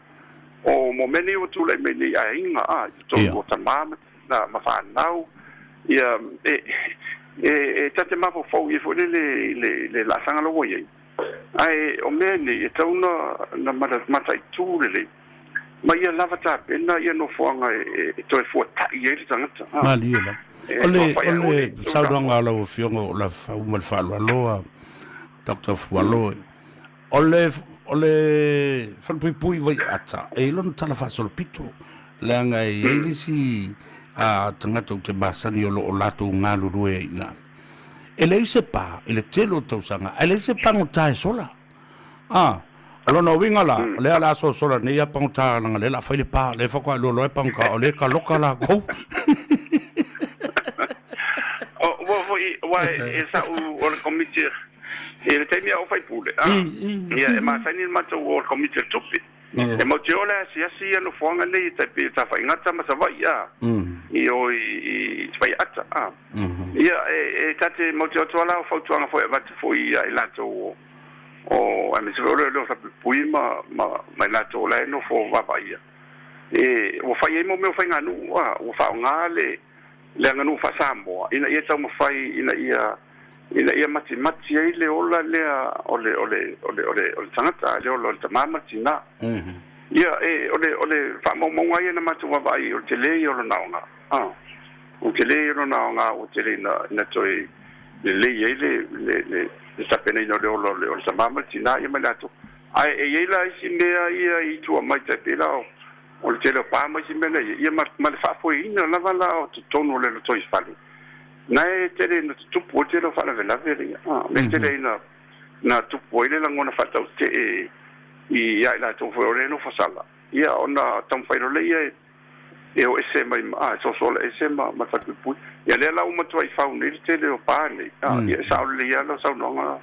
O mo mea nei ua tulai mai nei aiga, a, i totonu o tama ma, na, ma fanau, ia, e, e, e ta te mafaufau i ai foi lele i le, i le laasaga la ua i ai. Ae o mea nei, e tatau ona, na mataitu lelei, ma ia lava tapena ia nofoaga e, e toe fuata'i ai le tagata, a. Malie lava. E O le, toafai o ai le le saunoaga a lau Afioga o Lafau ma le faaaloalo a Doctor Fualo, O le, o le falepuipui Vaiaata, e i ai lona tala faasolopito, leaga e i ai le isi a tagata ou te masani o lo o latou galulue ai i ina. E leai se pa i le tele o tausaga, ae leai se pagota e sola. A, o lona uiga la, o lea o le a sosola nei a pagota leaga o lea o le a fai le pa, o lea faatoa iloa loa e pagota, o lea e taloka latou. O, ua foi, ua e sa'u o le Komiti I le taimi a o faipule, a, ia, e masani le matou o le Komiti o le Tupe. E matou te o le asiasi ia nofoaga nei e tai pei o Tafaigata ma Savaii, a, i o i Vaiaata, a. Ia, e ta te matou te o atu lava la o fautuaga foi e avatu foi ia i latou o, o, aemaise foi o leoleo falepuipui ma, ma, ma i latou o la e nofo vaavaaia. E, ua fai ai mo mea o faiganuu, a, ua faaaoga le, le aganuu faa-Samoa ina ia taumafai ina ia ina ia matimati ai le ola lea o le o le o le o le o le tagata, le ola o le tamā ma le tinā. Ia, e, o le o le faamaumauga ia na matou vaavaai ai, o le tele ia o lona aoga. A, o le tele ia o lona aoga ua tele ina ina toe lelei ai le le le le tapenaina o le ola o le o le tamā ma le tinā ia ma i latou. Ae e i ai la isi mea ia i tua mai tai pei la o O le tele o pa ma isi mea na ia, ia ma, ma le faafoeina lava la o totonu o le lotoifale, na e tele ina tutupu ai le tele o faalavelave le, a, mea tele ina, na tupu ai le lagona faatautee I ia i latou foi o lea e nofo sala, ia ona taumafai loa lea e o ese mai ma, e sosola ese ma ma le falepuipui. Ia lea la ua matuai fau nei le tele o pa nei, a, ia e sao lelei lava lau saunoaga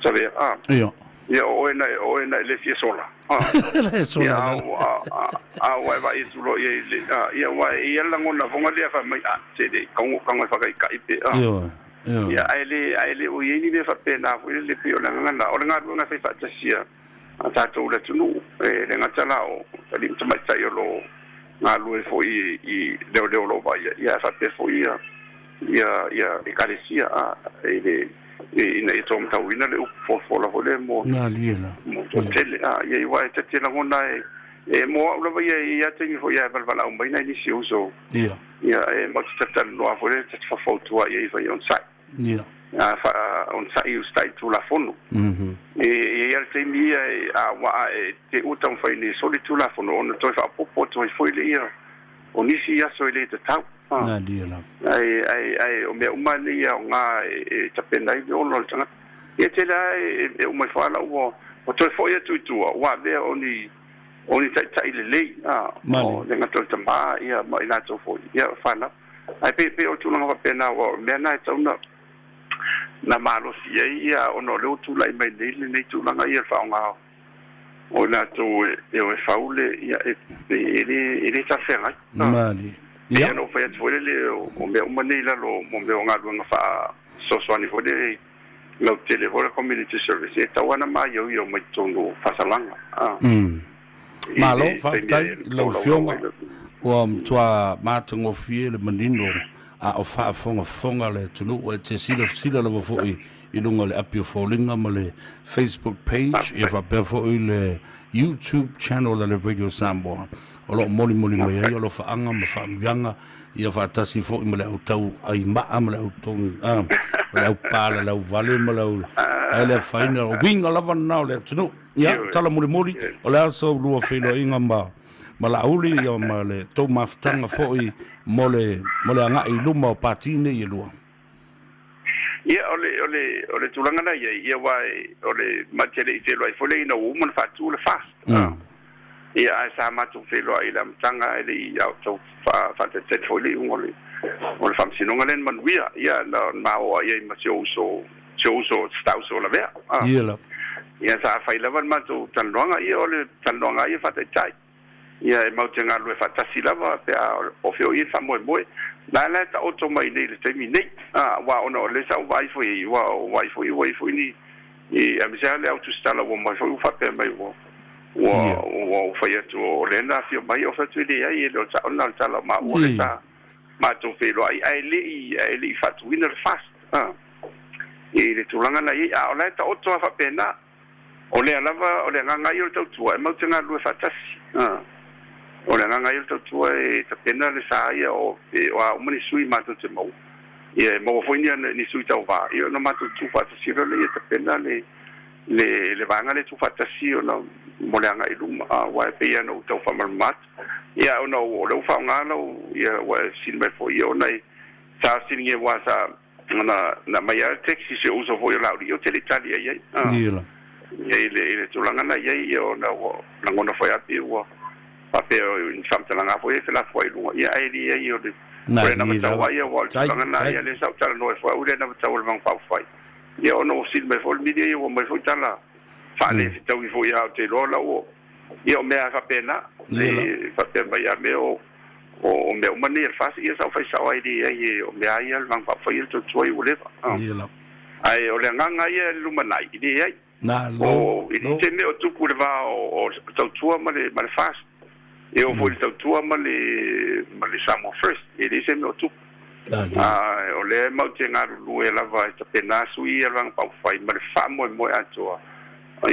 Savea, a. Ia. Ia o oe na o oe na e le fia sola, a. Le sola Ia a ua a a ua e vaai atu loa i ai i le, a, ia aua e i ai le lagona foga lea fai mai, a, se le tago tago e faataitai pe, a. Ioe, ioe. Ia ae le ae le o i ai ni mea faapena foi lele pei o le agaga lena. O le galuega e fai faatasi a a tatou le atunuu, e le gata la o alii ma tamaitai o lo o galulue foi i leoleo o lo o vaaia, ia ae faapea foi ia ia ia ekalesia a i le ina ia taumatauina le upu folafola foi lea mo mo toatele a ia aua e ta te lagona e e mo au lava ia e i ai lava taimi foi ae valavalau mai nai nisi o uso ia ia e matou te talatalanoa foi lea ta te faufautua i ai fai onosai. Ia. A fa onosai usitai i le Tulafono. E i ai lava le taimi ia e a ua a e te ua taumafai nei e soli le Tulafono ona toe faaopoopo atu ai foi lea o nisi aso e le tatau. Malie lava. Ae ae ae o mea uma nei e aoga e tapena ai le ola o le tagata. Ia tele lava e uma ifo lava ua ua toe foi atu i tua ua avea o ni o ni taitai lelei a o le gata o le tama ia ma i latou foi ia fanau. Ae pei pei o le tulaga faapena aua o le mea lena e tatau ona na malosi ai ia ona o lea ua tulai mai nei lenei tulaga ia le faaaoga o i latou e o e fau le ia e e le e le talafeagai. Malie. Pei lava ona ou fai atu foi lele o mea uma nei i lalo o mea o galuega faasoasoani foi lele lautele foi le community service e tatau lava ona maioio mai totonu o faasalaga. Malo, faafetai i lau Afioga, ua matua matagofie le manino a o faafogafoga le atunuu. E te silasila lava foi i luga o le api o Foliga ma le Facebook page, ia faapea foi le YouTube channel a le Radio Samoa o lo o molimoli mai ai alofaaga ma faamanuiaga, ia faatasi foi ma le au tau ai maa ma le au togi, ma le au palalauvale ma le au ae le afaina, o uiga lava lena o le atunuu. Ia, tala mulimuli, o le a sa ulua feiloaiga ma ma Laauli ia ma le tou mafutaga foi mo le mo le agai i luma o pati nei e lua? Ia, o le, o le, o le tulaga la i ai, ia aua e, o le, ma te le i feiloai foi lea ina ua uma ona faatu le FAST. Ia, ae sa matou feiloai i le amataga ae le i tau faatalitali foi le iuga o le, o le faamasinoga lea na manuia. Ia, na ma oo ai ma si ou uso, si ou uso, si ta uso Lavea. Ia lava. Ia, sa fai lava le matou talanoaga, ia o le talanoaga lava ia faataitai. Ia, e matou te galulue faatasi lava pe a ofi o i ai le faamoemoe. La la e taoto mai nei i le taimi nei, aua ona o lea sa ou vaai foi i ai, ua ou vaai foi ua i ai foi ni, ni, aemaise lava le au tusitala ua omai foi ua faapea mai ua, ua, ua ou fai atu o lea na afio mai, ou fai atu e leai, e le o le sao lena o le tala o maua lea sa matou feiloai, ae le i, ae le i faatuina le FAST, i le tulaga la i ai. A o la e taoto lava faapena. O lea lava, o le agaga ia o le tautua, e matou te galulue faatasi. O le agaga ia o le tautua e tapena le sa ia o a uma ni sui matou te maua. Ia e maua foi ni sui tauva, ia ona matou tutu faatasi loa lea ia tapena le le vaega lea e tuufaatasi ona mo le agai i luma. Aua e pei lava ona ou tau faamalamalama atu, ia ona o lea ua faaaoga lau, ia ua e fesili mai foi, ia ona e sa fesiligia aua sa Na, na aumai lava le text i si ou uso foi o Laauli, ou te le i tali ai i ai. Ia la. Ia i le, i le tulaga na i ai, ia ona ua lagona foi lava pei ua faapea o ni faamatalaga foi ia e felafoai i luga, ia ae le ai o le, o le anavatau lava ia, aua o le tulaga na, ia lea sa ou talanoa ai foi au i le anavatau o le Vaega Faaupufai. Ia ona ua fesili mai foi le media, ia ua aumai foi tala faalefetaui foi lava, ou te iloa la ua, ia o mea lava faapena, e faapea mai ia mea o, O mea uma nei a le FAST, ia sa ou fai sao ai leai e o mea lava ia le Vaega Faaupufai ia le tautua ai ua leva. Ae o le agaga ia i le lumanai, e leai. O, e le te mea o tupu i le va o tautua ma le ma le FAST. E oo foi i le tautua ma le ma le Samoa First, e leai se mea o tupu. A o lea e matou te galulue lava e tapena sui ia le Vaega Faaupufai ma le faamoemoe atoa.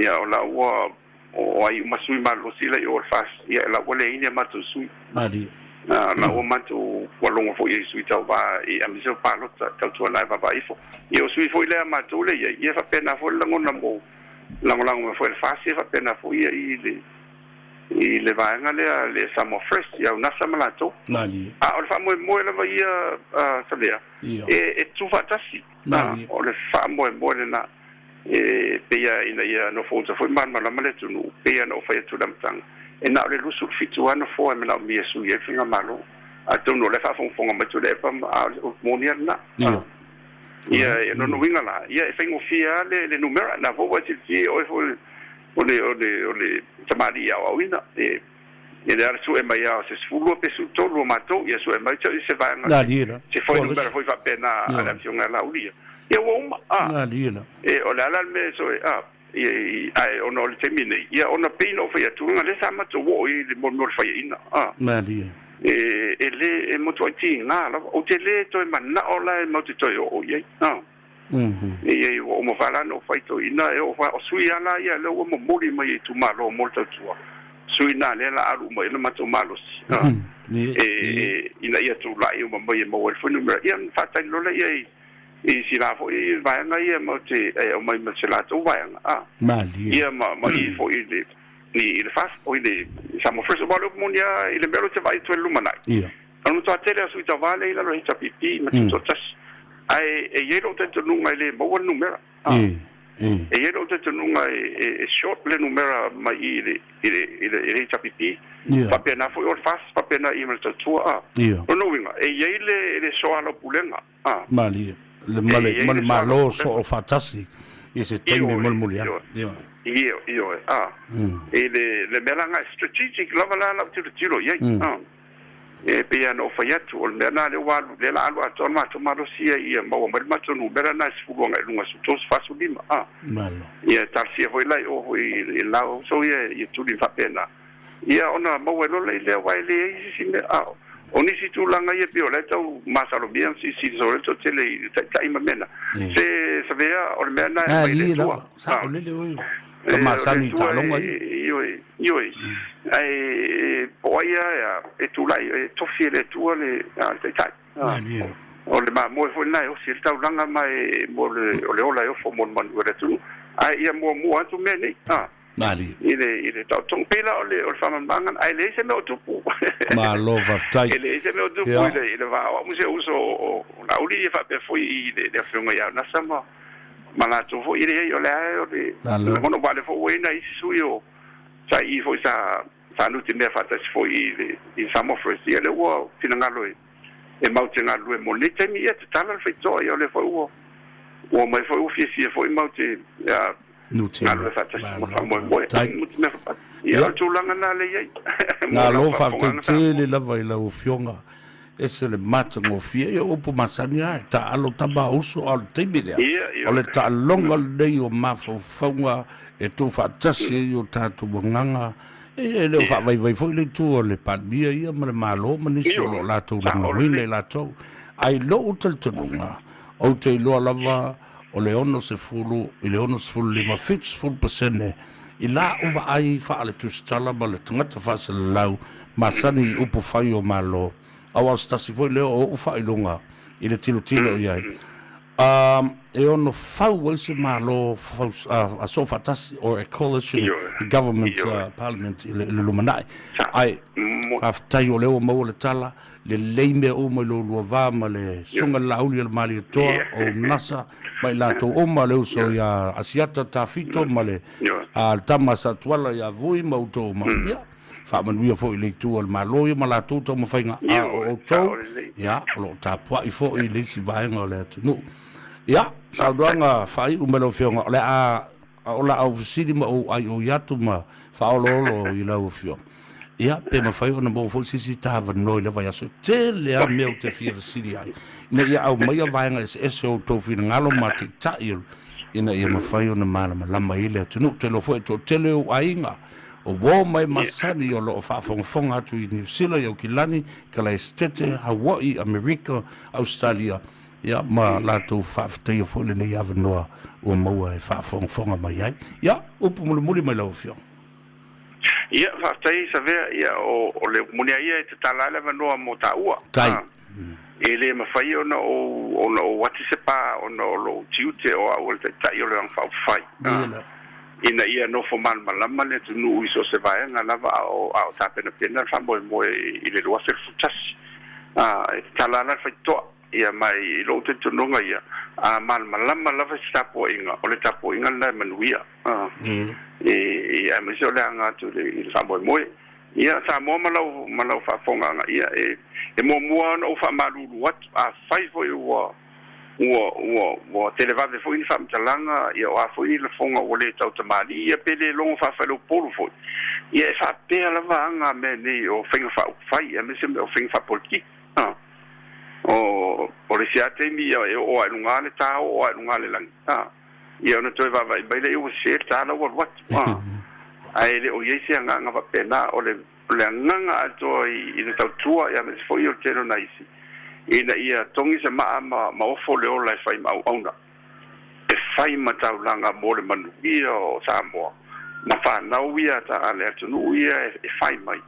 Ia o la ua O ai uma sui malosi la i o le FAST, ia la ua leai ni a matou sui. Malie. La ua matou ua logo foi i sui tauva i aemaise o palota tautua na e vaavaai ifo. Ia o sui foi lea a matou lea i ai, ia e faapena foi le lagona mo lagolago mai foi e le FAST, ia faapena foi ia i le i le vaega lea le Samoa First ia Unasa ma latou. Malie. A o le faamoemoe lava ia Savea, e tutufaatasi. Malie. O le faamoemoe lena. E pei lava ina ia nofo uta foi malamalama le atunuu, pei lava ona ou fai atu i le amataga, e na o le 27 lava nofoa e manaomia e sui ai le faigamalo. Atonu o la e faafogafoga mai Tuilaepa ma, a o le upu moni lava lena. Ia. Ia, e lona uiga la, ia e faigofie lava le, le numera. Na foi ua e silafia oe foi o le, o le, o le tamalii aoaoina. E, e le ala sue mai lava o se 12 pe 13 o matou, ia sue mai se, se vaega, se fuainumera foi faapena a le Afioga ia Laauli ia. Ia ua uma, a. E, o le a la le mea e sue, a, ia, ae ona o le taimi nei, ia ona pei ona ou fai atu, leaga o lea sa matou oo i le mo le mea o le faiaina, a. E, e le, e matuai tiga lava. Ou te le toe manao la e matou te toe oo i ai, a. Ia, ua uma lava la ona ou fai toeaina, e oo fa, o sui lava la ia lea ua momoli mai e itumalo mo le tautua, sui na lea la alu uma i ai le matou malosi, a, e, ina ia tulai uma mai e maua ai le fuainumera. Ia, ona faatali loa lea i, i si la foi vaega ia matou te e aumai ma se latou vaega, a. Ia, ma, ma i foi i le, i le FAST, o i le Samoa First. Aua o le upu moni lava i le mea lea ou te vaai atu ai i le lumanai, O le matua tele o sui tauva lea i lalo o le HRPP ma tutoatasi. Ae e i ai lou talitonuga e le maua le numera. E i ai lou talitonuga e short le numera mai i i le i le i le HRPP. Faapena foi o le FAST, faapena i ma le Tautua. Lona uiga, e i ai le le soalaupulega. Malie. Le ma le ma le Malo soofaatasi i se taimi mulimuli ane. Ioe, ioe. I le le mea la lena e strategic lava la lau tilotilo i ai. E pei lava ona ou fai atu, o le mea lena lea ua alu, lea la alu atoa le matou malosi ia ia maua mai le matou numera lena e 10 agai i luga, 13, 45, a. Malo. Ia, e talosia foi la i o foi i le la uso ia ia tuli faapena, ia ona maua ai loa lea, aua e leai se isi mea. A o nisi tulaga ia pei o la e tau masalomia ma silisili solo ai le toatele i le taitai ma mea na. Se savea, o le mea lena e aumai e le Atua. Saolele oe. Ka masani i taaloga ia. Ioe, ioe. Ae po o ai lava e tulai, e tofi e le Atua le taitai. O le mamoe foi lena e osi ai le taulaga ma e mo le, o le ola e ofo mo le manuia o le atunuu. Ae ia muamua atu mea nei, i le, i le taotoga. Pei la o le, o le faamalamalamaga, ae leai se mea o tupu. Malo faafetai. E leai se mea o tupu i le, i le va o au ma si ou uso o Laauli, ia faapea foi i le, le Afioga ia Nasa ma, ma latou foi, e leai, o lea o le lagona, aua o lea foi ua i ai nai isi sui o sa i foi sa sa nutimea faatasi foi i le i Samoa First, ia lea ua finagalo e e mau te galulue mo lenei taimi, ia tatala le faitoa, ia o lea foi ua ua omai foi ua fiafia foi mau te galulue faatasi ma faamoemoe nutimea faatasi. Ia o le tulaga lena lea i ai. Malo faafetai tele lava i lau Afioga. Ese le matagofie. Ia, o upu masani lava, e taaalo tama a uso, a o le taimi lea, o le taaloga lenei o mafaufauga e tuufaatasi ai o tatou agaga. E le o faavaivai foi le itu o le Palemia ia ma le Malo ma nisi o lo o latou lagolagoina i latou. Ae i lou talitonuga, ou te iloa lava o le 60 i le 65, 70% i la ou vaai faale-tusitala ma le tagata faasalalau masani i upu fai o Malo, aua o se tasi foi lea o ou faailoga i le tilotilo i ai, e ono fau ai se Malo soofaatasi or a coalition government parliament i le lumanai. Ae faafetai o lea ua maua le tala, lelei mea uma i lo lua va ma le Susuga i le Laauli o le Malietoa, o Nasa ma i latou uma, le uso ia Asiata Tafito ma le tama a Satuala ia Vui ma outou uma. Ia, faamanuia foi i le itu o le Malo ia ma latou taumafaiga, a o outou, ia, o lo o tapuai foi i le isi vaega o le atunuu. Ia, saunoaga faaiu mai lau Afioga, o le a o la au fesili ma ou aioi atu ma faaoloolo i lau Afioga. Ia, pe mafai ona maua foi se isi ta avanoa i le vaiaso. E tele lava mea ou te fia fesili ai, ina ia aumaia vaega eseese o outou finagalo ma taitai ina ia mafai ona malamalama ai le atunuu. Ou te iloa foi e toatele ou aiga o uo mai masani o lo o faafogafoga atu i Niu Sila, i Aukilani, Kalaesetete, Hawaii, Amerika, Ausetalia, ia, ma latou faafetaia foi lenei avanoa ua maua e faafogafoga mai ai. Ia, upu mulimuli mai lau Afioga. Ia, faafetai Savea, ia, o, o le moni a ia e tatala ai le avanoa mo taua. Tai. E le mafai ona ou, ona ou ati se pa ona o lou tiute o au o le Taitai o le Aga Faaupufai. Ina ia nofo malamalama le atunuu i so o se vaega lava a o, a o tapenapena le faamoemoe i le 2011. E tatala ala le faitotoa. Ia, ma i lou talitonuga ia, A malamalama lava se tapuaiga, o le tapuaiga lena e manuia. E aemaise o le aga atu i le faamoemoe. Ia, Samoa ma lau, ma lau faafofogaaga, ia, e, e muamua ona ou faamalulu atu, afai foi ua, ua, ua, ua televave foi ni faamatalaga, ia, o a foi ni lafoga ua le tautamalii, ia, pe le logo faafaileupolu foi, ia, e faapea lava aga a mea nei o faiga faaupufai, aemaise o faiga faapolitiki. O, o le isi lava taimi, ia, e oo lava i luga le ta, oo lava i luga le lagi. Ia ona toe vaavaai mai lea ua sese le ta la ua alu atu. Ae le o i ai se agaga faapena. O le, o le agaga atoa i, i le tautua, ia aemaise foi o le tele o nai isi, ina ia togi se maa ma, ma ofo le ola e fai ma auauna, e fai ma taulaga mo le manuia o Samoa ma fanau ia ta, a le atunuu ia e, e fai mai,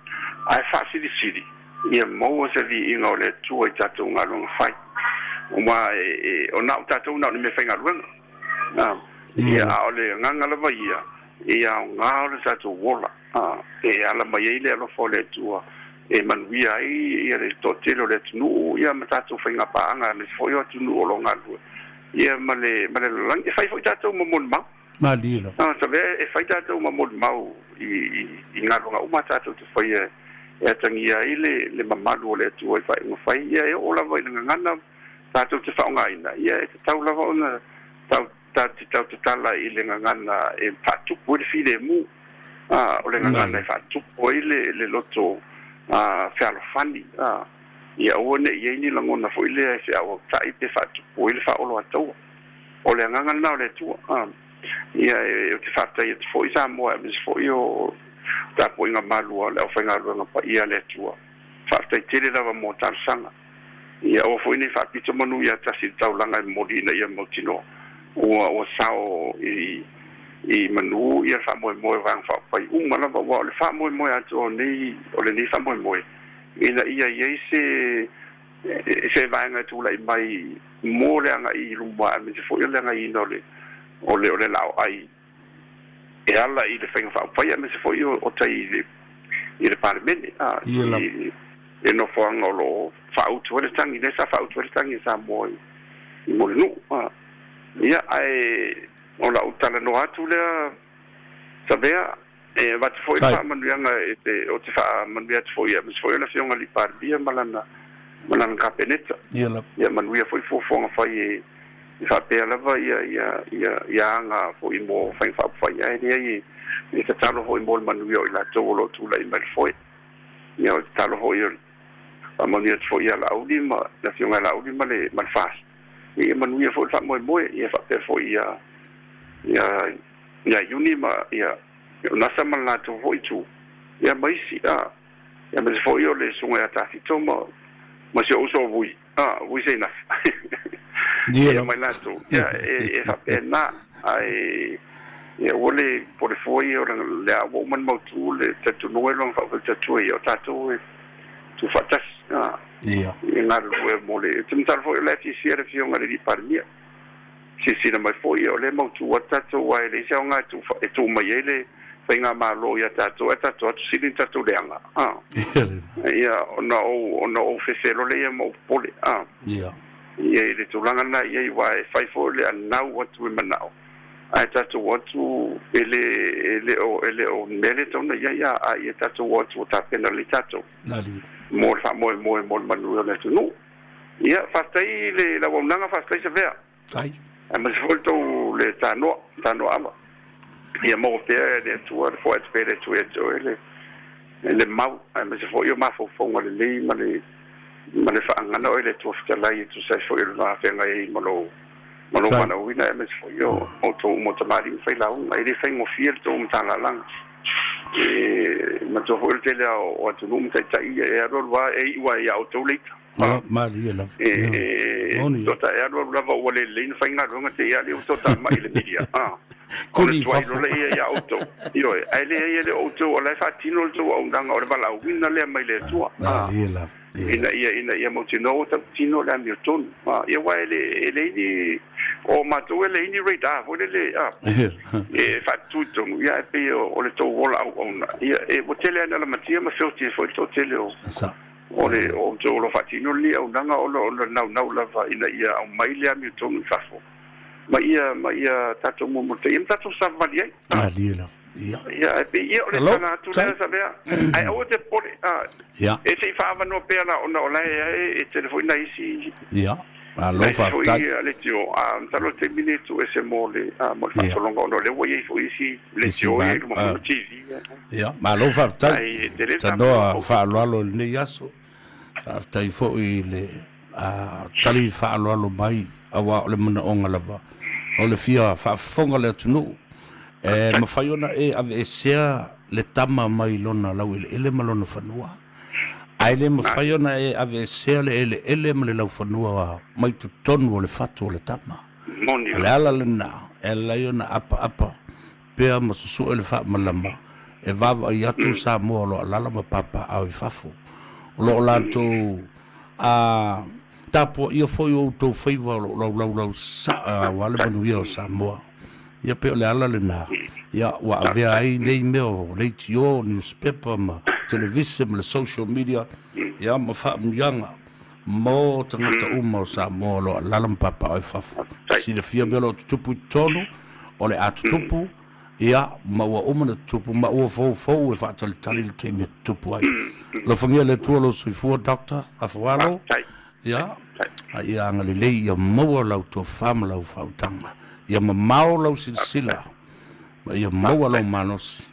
ae faasilisili ia maua se viiga o le Atua i tatou galuega fai. Aua e, e, o na o tatou na o ni mea faigaluega. A, ia, a o le agaga lava ia, ia aoga o le tatou ola, a, e ala mai ai le alofa o le Atua e manuia ai ia le toatele o le atunuu, ia ma tatou faiga paaga, aemaise foi o atunuu o lo o galulue, ia ma le, ma le lalolagi. E fai foi tatou ma molimau. Malie lava. A, Savea, e fai tatou ma molimau i, i, i galuega uma a tatou te faia e atagia ai le, le mamalu o le Atua i faaiuga fai, ia e oo lava i le gagana tatou te faaaogaina, ia e tatau lava ona tau, tatou te tautatala i le gagana e faatupu ai le filemu, a, o le gagana e faatupu ai le, le loto a, fealofani, a, ia aua ne i i ai ni lagona foi lea e feauautai pe faatupu ai le faaoloataua. O le agaga lena o le Atua. Ia, ou te faafetai atu foi Samoa, aemaise foi o tapuaiga malu a le aufaigaluega paia a le Atua. Faafetai tele lava mo talosaga. Ia aua foi ne i faapito manu ia tasi i le taulaga e momoli ina ia mautinoa ua ua sao i i manu ia le faamoemoe o Vaega Faaupufai uma lava, aua o le faamoemoe atoa o nei o lenei faamoemoe ina ia i ai se se vaega e tulai mai mo le agai i luma aemaise foi o le agaiina o le o le o le laoai e ala i le faiga faaupufai aemaise foi o tai i le i le Palemene a i le nofoaga o lo o faautu ai le tagi lea sa faautu ai le tagi a Samoa i Mulinuu a. Ia ae o lau talanoa atu lea Savea. E avatu foi le faamanuiaga e te, ou te faamanuia atu foi aemaise foi o le Afioga i le Palemia ma lana, ma lana Kapeneta. Ia lava. Ia manuia foi fuafuaga fai e, e faapea lava ia, ia, ia, ia aga foi mo faiga faaupufai, ae leai e, e tatalo foi mo le manuia o i latou o lo o tulai mai le foe. Ia o le tatalo foi o le faamanuia atu foi ia Laauli ma le Afioga ia Laauli ma le, ma le FAST. Ia manuia foi le faamoemoe, ia faapea foi ia, ia, ia Iuni ma ia Ionasa ma le latou foi itu, ia ma isi, a, aemaise foi o le susuga ia Tafito ma, ma si ou uso o Vui, a, Vui Seinafa. Ia ma i latou, ia, e, e faapena, ae, ia ua le pole fua ia o le, le a ua uma ona mautu le talitonuga i lona faaufautua ia, o tatou e tuufaatasi, a, e galulue mo le, ou te masalo foi o la e fiafia le Afioga i le Alii Palemia. Silasila mai foi, o lea e mautu atu tatou, aua e leai se aoga e tuu mai ai le faigamalo ia tatou, ae tatou atu sili ona tatou leaga. Ia, ona ou, ona ou fefe loa lea ma ou popole. Ia, i le tulaga lena i ai, aua e fai foi le anau atu e manao, ae tatou atu e le, e le o, e le o mea lea e tatau ona i ai, a ia tatou o atu ua tapena lelei tatou mo le faamoemoe mo le manuia o le atunuu. Ia, faafetai i le auaunaga, faafetai Savea. Ai. Aemaise foi le tou le tanoa, tanoa ava. Ia maua pea e le Atua, le foai atu pea e le Atua ia te oe le, le mau, aemaise foi o mafaufauga lelei ma le, ma le faagana oe e le Atua fetalai e tusa ai foi o le va feagai ai ma lou, ma lou valaauina, aemaise foi o outou uma o tamalii ma failauga. E le faigofie le tou matalalaga. E manatua foi o le tele o atunuu ma taitai e alualu lava e iu lava ia outou le ita. Ah, malie lava. E tota e alualu lava ua le lelei ona faigaluega te i a lea ua tota mai i le media. Ah. O le tuai loa lea ia outou. Ioe, ae leai e le o outou o la e faatino le tou auaunaga o le valaauina lea mai le Atua. Malie lava. Ina ia ina ia mautinoa ua tautino le amiotonu. Ia aua e le e leai ni o matou e leai ni radar foi lele a e faatutu i totonu, ia ae pei o le tou ola auauna. Ia e ua tele lava ina lamatia ma feoti ai foi le toatele o O le o outou o lo o faatino lenei auaunaga ona o le naunau lava ina ia aumai le amiotonu i fafo ma ia ma ia tatou mulimulitaia ma tatou savavali ai. Malie lava. Ia. Ia, ae pei ia o le tala atu lea Savea, ae aua te popole, e se i faaavanoa pea la ona o la e e tele foi nai isi Ia. Malo faafetai. Nai isi foi leitio, a masalo o le taimi lenei e tuu ese mo le mo le faasologa ona o lea ua i ai foi isi leitio i luma foi o TV. Ia, malo faafetai. Tanoa faaaloalo i lenei aso. Faafetai foi i le tali faaaloalo mai, aua o le manaoga lava o le fia faafofoga le atunuu. E mafai ona e aveesea le tama mai lona laueleele ma lona fanua, ae le mafai ona e aveesea le eleele ma le laufanua mai totonu o le fatu o le tama. O le ala lena e ala ai ona apaapa pea ma susue le faamalama e vaavaai atu Samoa o lo o alaala ma papaaao i fafo. O lo o latou a tapuaia foi o outou faiva o lo o laulaulau saa aua le manuia o Samoa. Ia pei o le ala lena ia ua avea ai nei mea o leitio, newspaper ma televise ma le social media ia ma faamanuiaga mo tagata uma o Samoa o lo o alaala ma papaaao i fafo. Silafia mea o lo o tutupu i totonu, o le a tutupu, ia, ma ua uma ona tutupu, ma ua foufou e faatalitali le taimi e tutupu ai. Alofagia e le Atua lou soifua, Doctor Afualo, ia, a ia agalelei ia maua lau tofa ma lau faautaga, ia mamao lau silasila, ma ia maua lou malosi.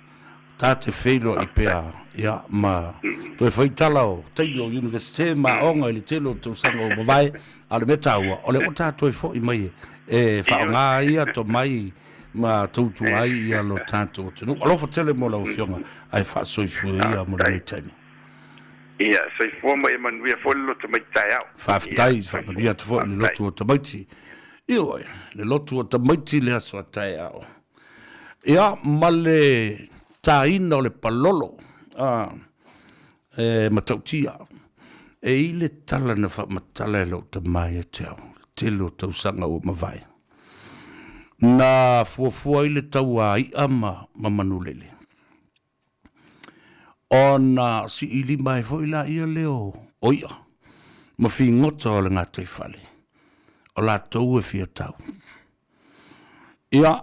Ta te feiloai pea, ia, ma toe fai tala o taimi o Universite ma aoga i le tele o tausaga ua mavae, a o le mea taua, o lea ua ta toe foi mai e faaaoga ai ia tomai ma tautua ai ia lo tatou atunuu. Alofa tele mo lau Afioga ae faasoifua ia mo lenei taimi. Ia, soifua ma ia manuia foi le loto tamaiti taeao. Faafetai, faamanuia atu foi i le lotu o tamaiti. Ioe, le lotu o tamaiti le aso a taeao. Ia, ma le taina o le palolo, a, e matautia. E i le tala na faamatala e lou tama ia te au, le tele o tausaga ua mavae. Na fuafua ai le taua i'a ma, ma manulele. Ona sii lima ai foi laia lea o i'a ma figota o le gataifale, o latou e fia tau. Ia,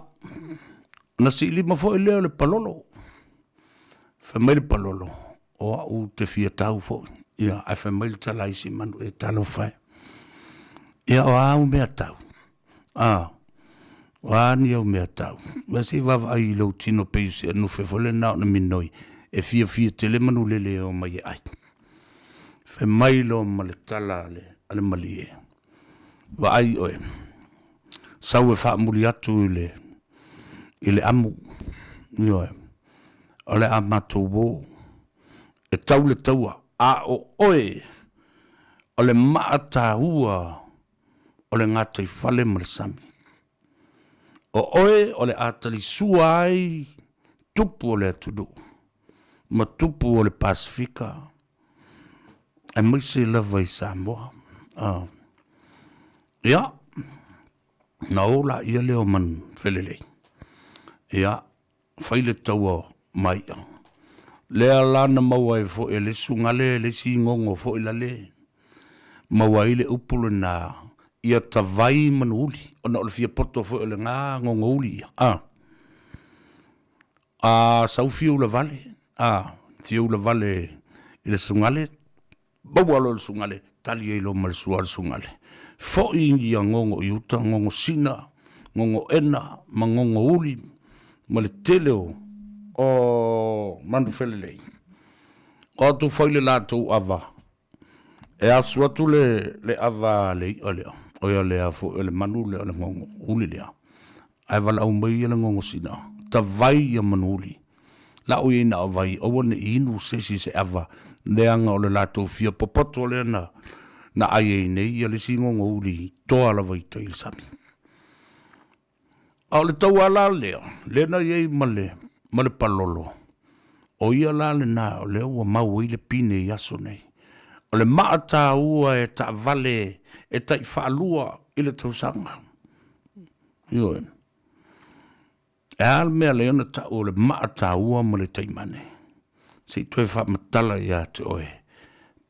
ona sii lima foi lea o le palolo. Fai mai le palolo, o au ou te fia tau foi. Ia, ae fai mai le tala a isi manu, e talofa e. Ia, o a au mea tau? A, o a ni au mea tau? Mea se i vaavaai i lou tino pei o se anufe foi lea na ona minoi e fiafia tele manulele e omai e ai. Fai mai loa ma le tala a le, a le malie, vaai oe, sau e faamuli atu i le, i le amu, ioe, o le a matou o e tau le taua, a o oe o le maa taua o le gataifale ma le sami. O oe o le a talisua ai tupu o le atunuu ma tupu o le Pasefika, aemaise lava i Samoa. Ah. Ia, na o laia lea o manu felelei. Ia, fai le taua ma i'a. Lea la na maua ai foi e le sugale le isi gogo foi lale, maua ai le upu lena, ia tavai manu uli, ona o le fia poto foi o lena gogo uli ia, a. A sau fia ulavale, a, fia ulavale i le sugale, Maua loa le sugale, tali ai loa ma le sua a le sugale. Foi ia gogo i uta, gogo sina, gogo ena ma gogo uli ma le tele o o manu felelei. O atu fai le latou ava, e asu atu le le ava a le i'a lea, o ia lea foi o le manu lea o le gogo uli lea, ae valaau mai ia le gogo sina, tavai ia manu uli. La'u ia ina vai, aua ne i inu se isi i se ava, leaga o le latou fia popoto lea na na ai ai nei ia le isi gogouli toa lava i tai i le sami. A o le tauala lea, lea na i ai ma le, ma le palolo, o ia la lena o lea ua mau ai le pine i aso nei. O le maa taua e taavale e tai faalua i le tausaga. Ioe. E a le mea lea na tau o le maa taua ma le taimane? Se i toe faamatala ia te oe.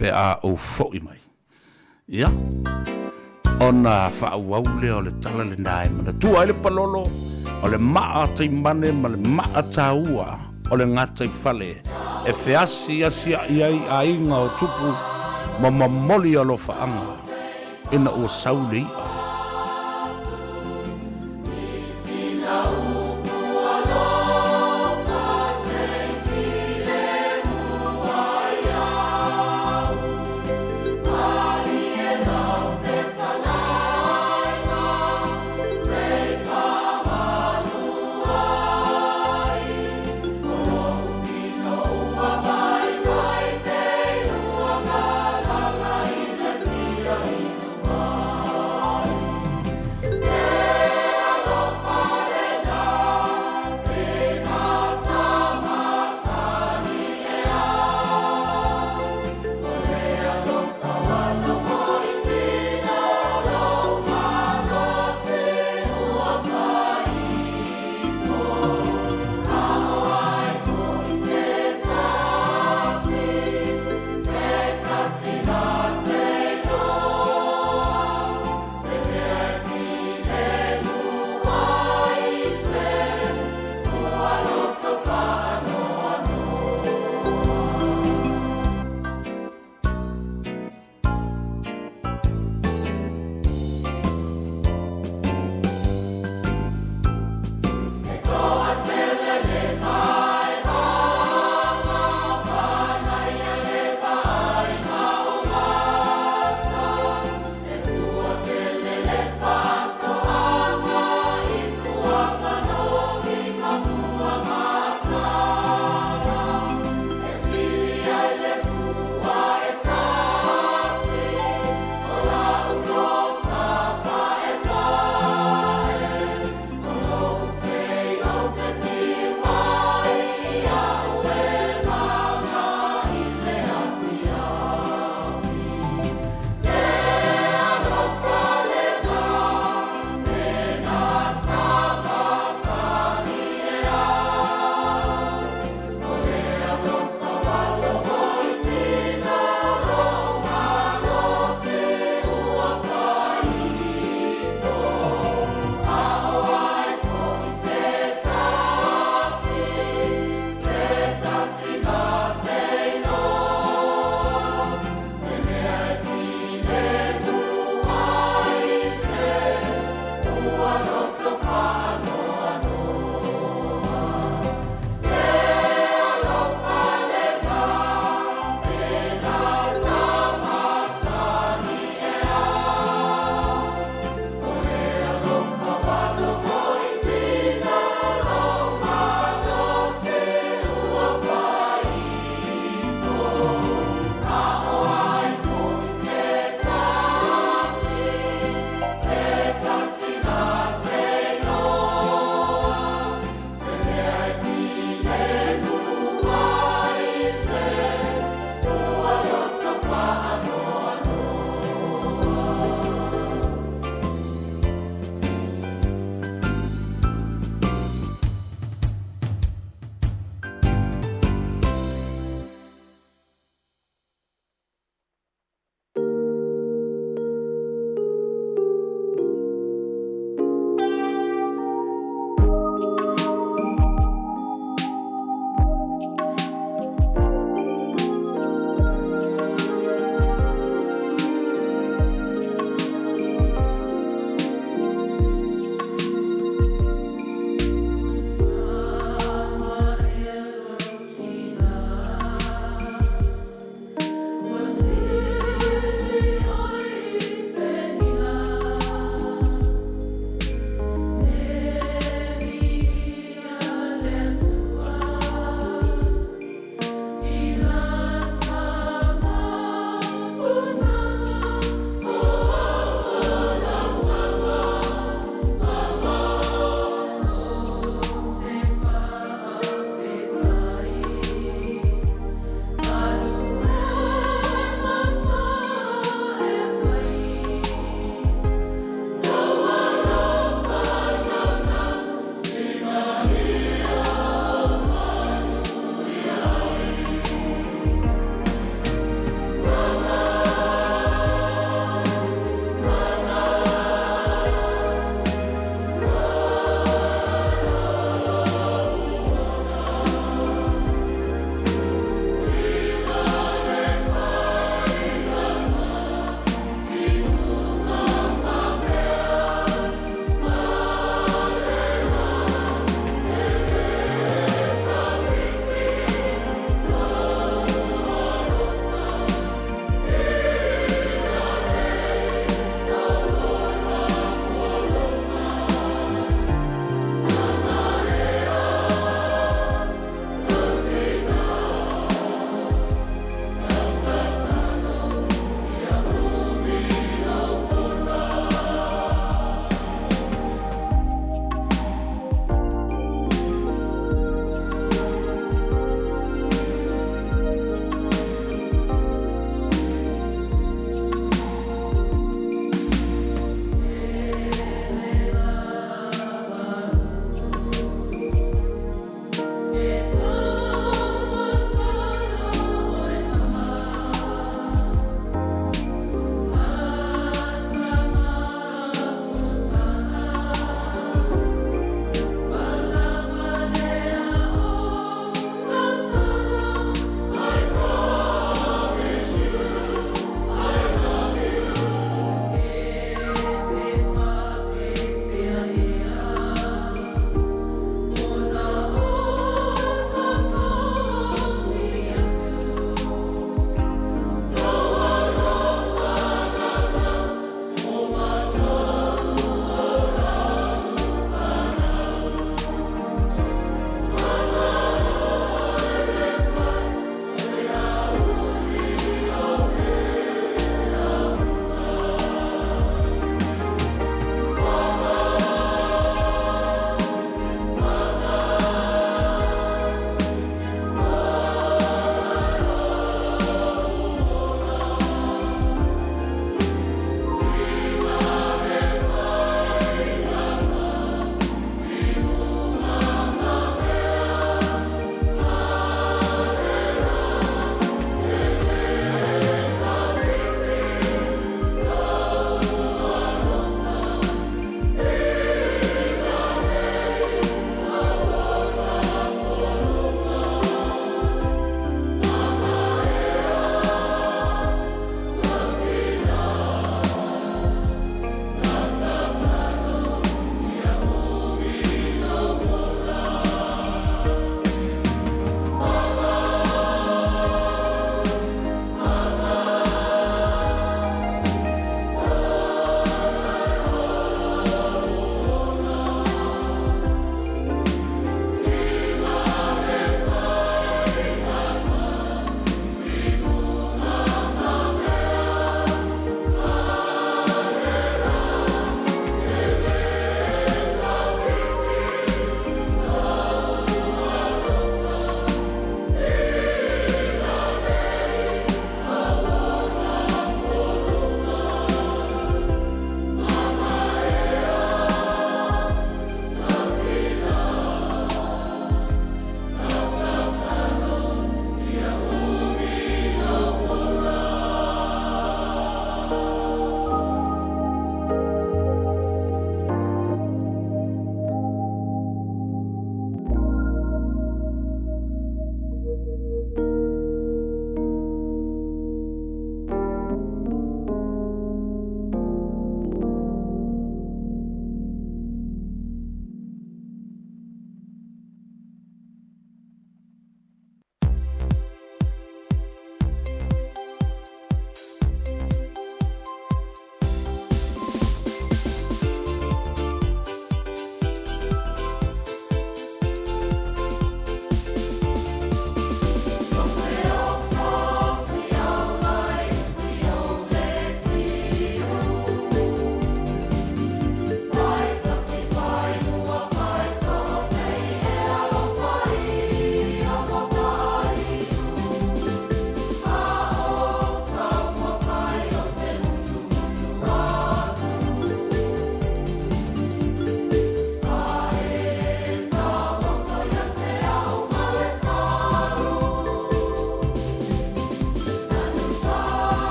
pe a ou fo'i mai. Ia, ona faaauau lea o le tala lena e manatua ai le palolo o le maa taimane ma le maa taua o le gataifale e feasiasia'i ai aiga o tupu ma momoli alofaaga ina ua sau le i'a.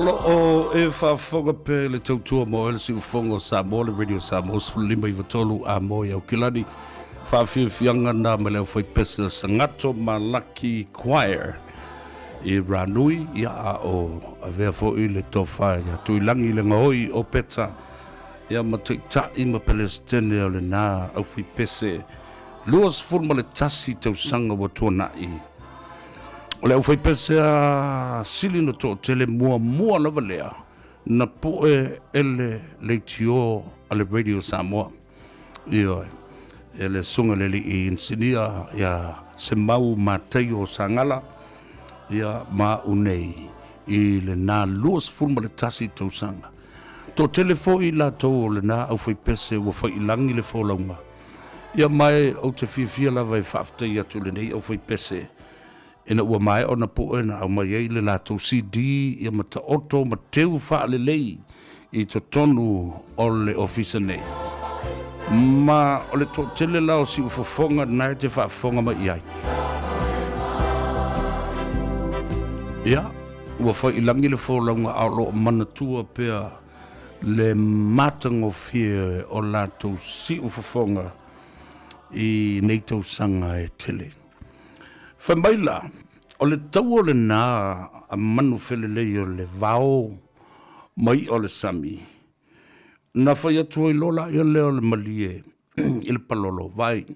O lo o e faafofoga pea i le tautua mo oe le siufofoga o Samoa, le Radio Samoa 15 93 a mo i Aukilani. Faafiafiaga na ma le aufaipese o Sagato Malaki Choir i Ranui, ia a o avea foi le tofa ia Tuilagi le gaoi o Peta, ia ma Taitai ma Pelesitene o lena aufaipese 21 tausaga ua tuanai. O le aufaipese a sili ona toatele muamua lava lea na pue e le leitio a le Radio Samoa. Ioe, e le susuga i le alii inisinia ia Semau Mataio Sagala, ia ma au nei i lena 21 tausaga. Toatele foi i latou o lena aufaipese ua faiilagi le folauga. Ia ma e ou te fiafia lava e faafetai atu i lenei aufaipese ina ua maea ona pue na aumai ai le latou CD ia ma taoto ma teu faalelei i totonu o le ofisa nei. Ma o le toatele la o siufofoga na e te faafofoga mai i ai. Ia, ua fai i lagi le folauga a o lo o manatua pea le matagofie o latou siufofoga i nei tausaga e tele. Fai mai la, o le taua lena a manu felelei o le vao ma i'a o le sami, na fai atu ai loa laia lea o le malie i le palolo, Vaai,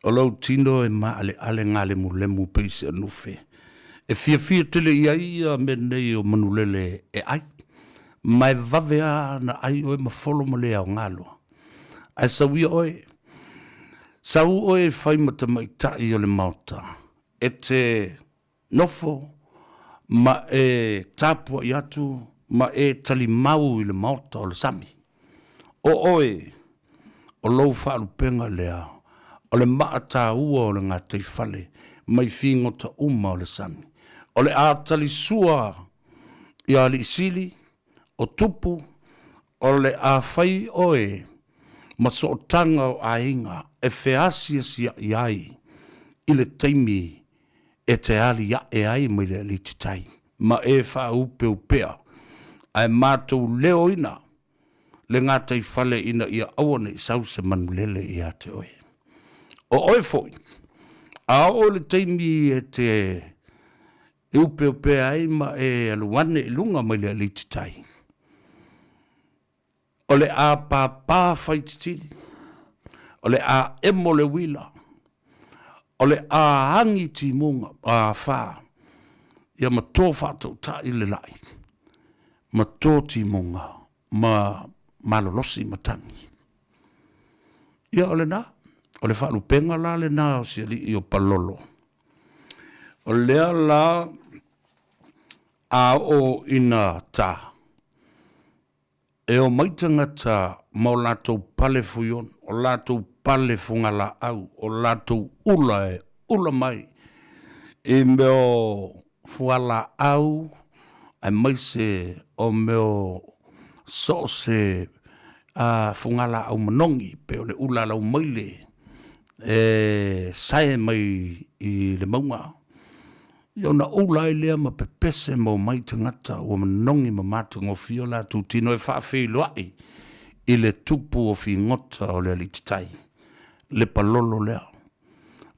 o lou tino e maaleale galemulemu pei se anufe, e fiafia tele i ai ia mea nei o manulele e ai, ma e vave lava ona ai oe ma folo ma le aoga loa. Ae sau ia oe, sau oe e fai ma tamaitai o le maota, e te nofo ma e tapuai atu ma e talimau i le maota o le sami. O oe, o lou faalupega lea, o le maa taua o le gataifale mai figota uma o le sami. O le a talisua i alii sili, o tupu, O le a fai oe ma sootaga o aiga e feasiasiaʻi ai i le taimi e te aliaʻe ai mai le alititai ma e faaaupeupea, ae matou leoina le gataifale ina ia aua ne i sau se manulele ia te oe. O oe foi, a oo i le taimi e te upeupea ai ma e alu ane i luga mai le alititai, o le a pāpā faititili, o le a emo le uila, o le a agi timuga, a whā, ia ma tō whaatautai le lai, ma tō timuga, ma malolosi matagi. Ia o lena, o le faalupega la lena o si alii o Palolo. O lea la a oo ina tā, e omai tagata ma o latou pale fuiono, o latou pale fugalaau, o latou ula e ula mai i mea o fualaau aemaise o mea o so o se fugalaau manogi pei o le ula alaumaile e sae mai i le mauga. Ia ona ula ai lea ma pepese ma omai tagata ua manogi ma matagofie o latou tino e faafeiloai i le tupu o figota o le alititai, le palolo lea.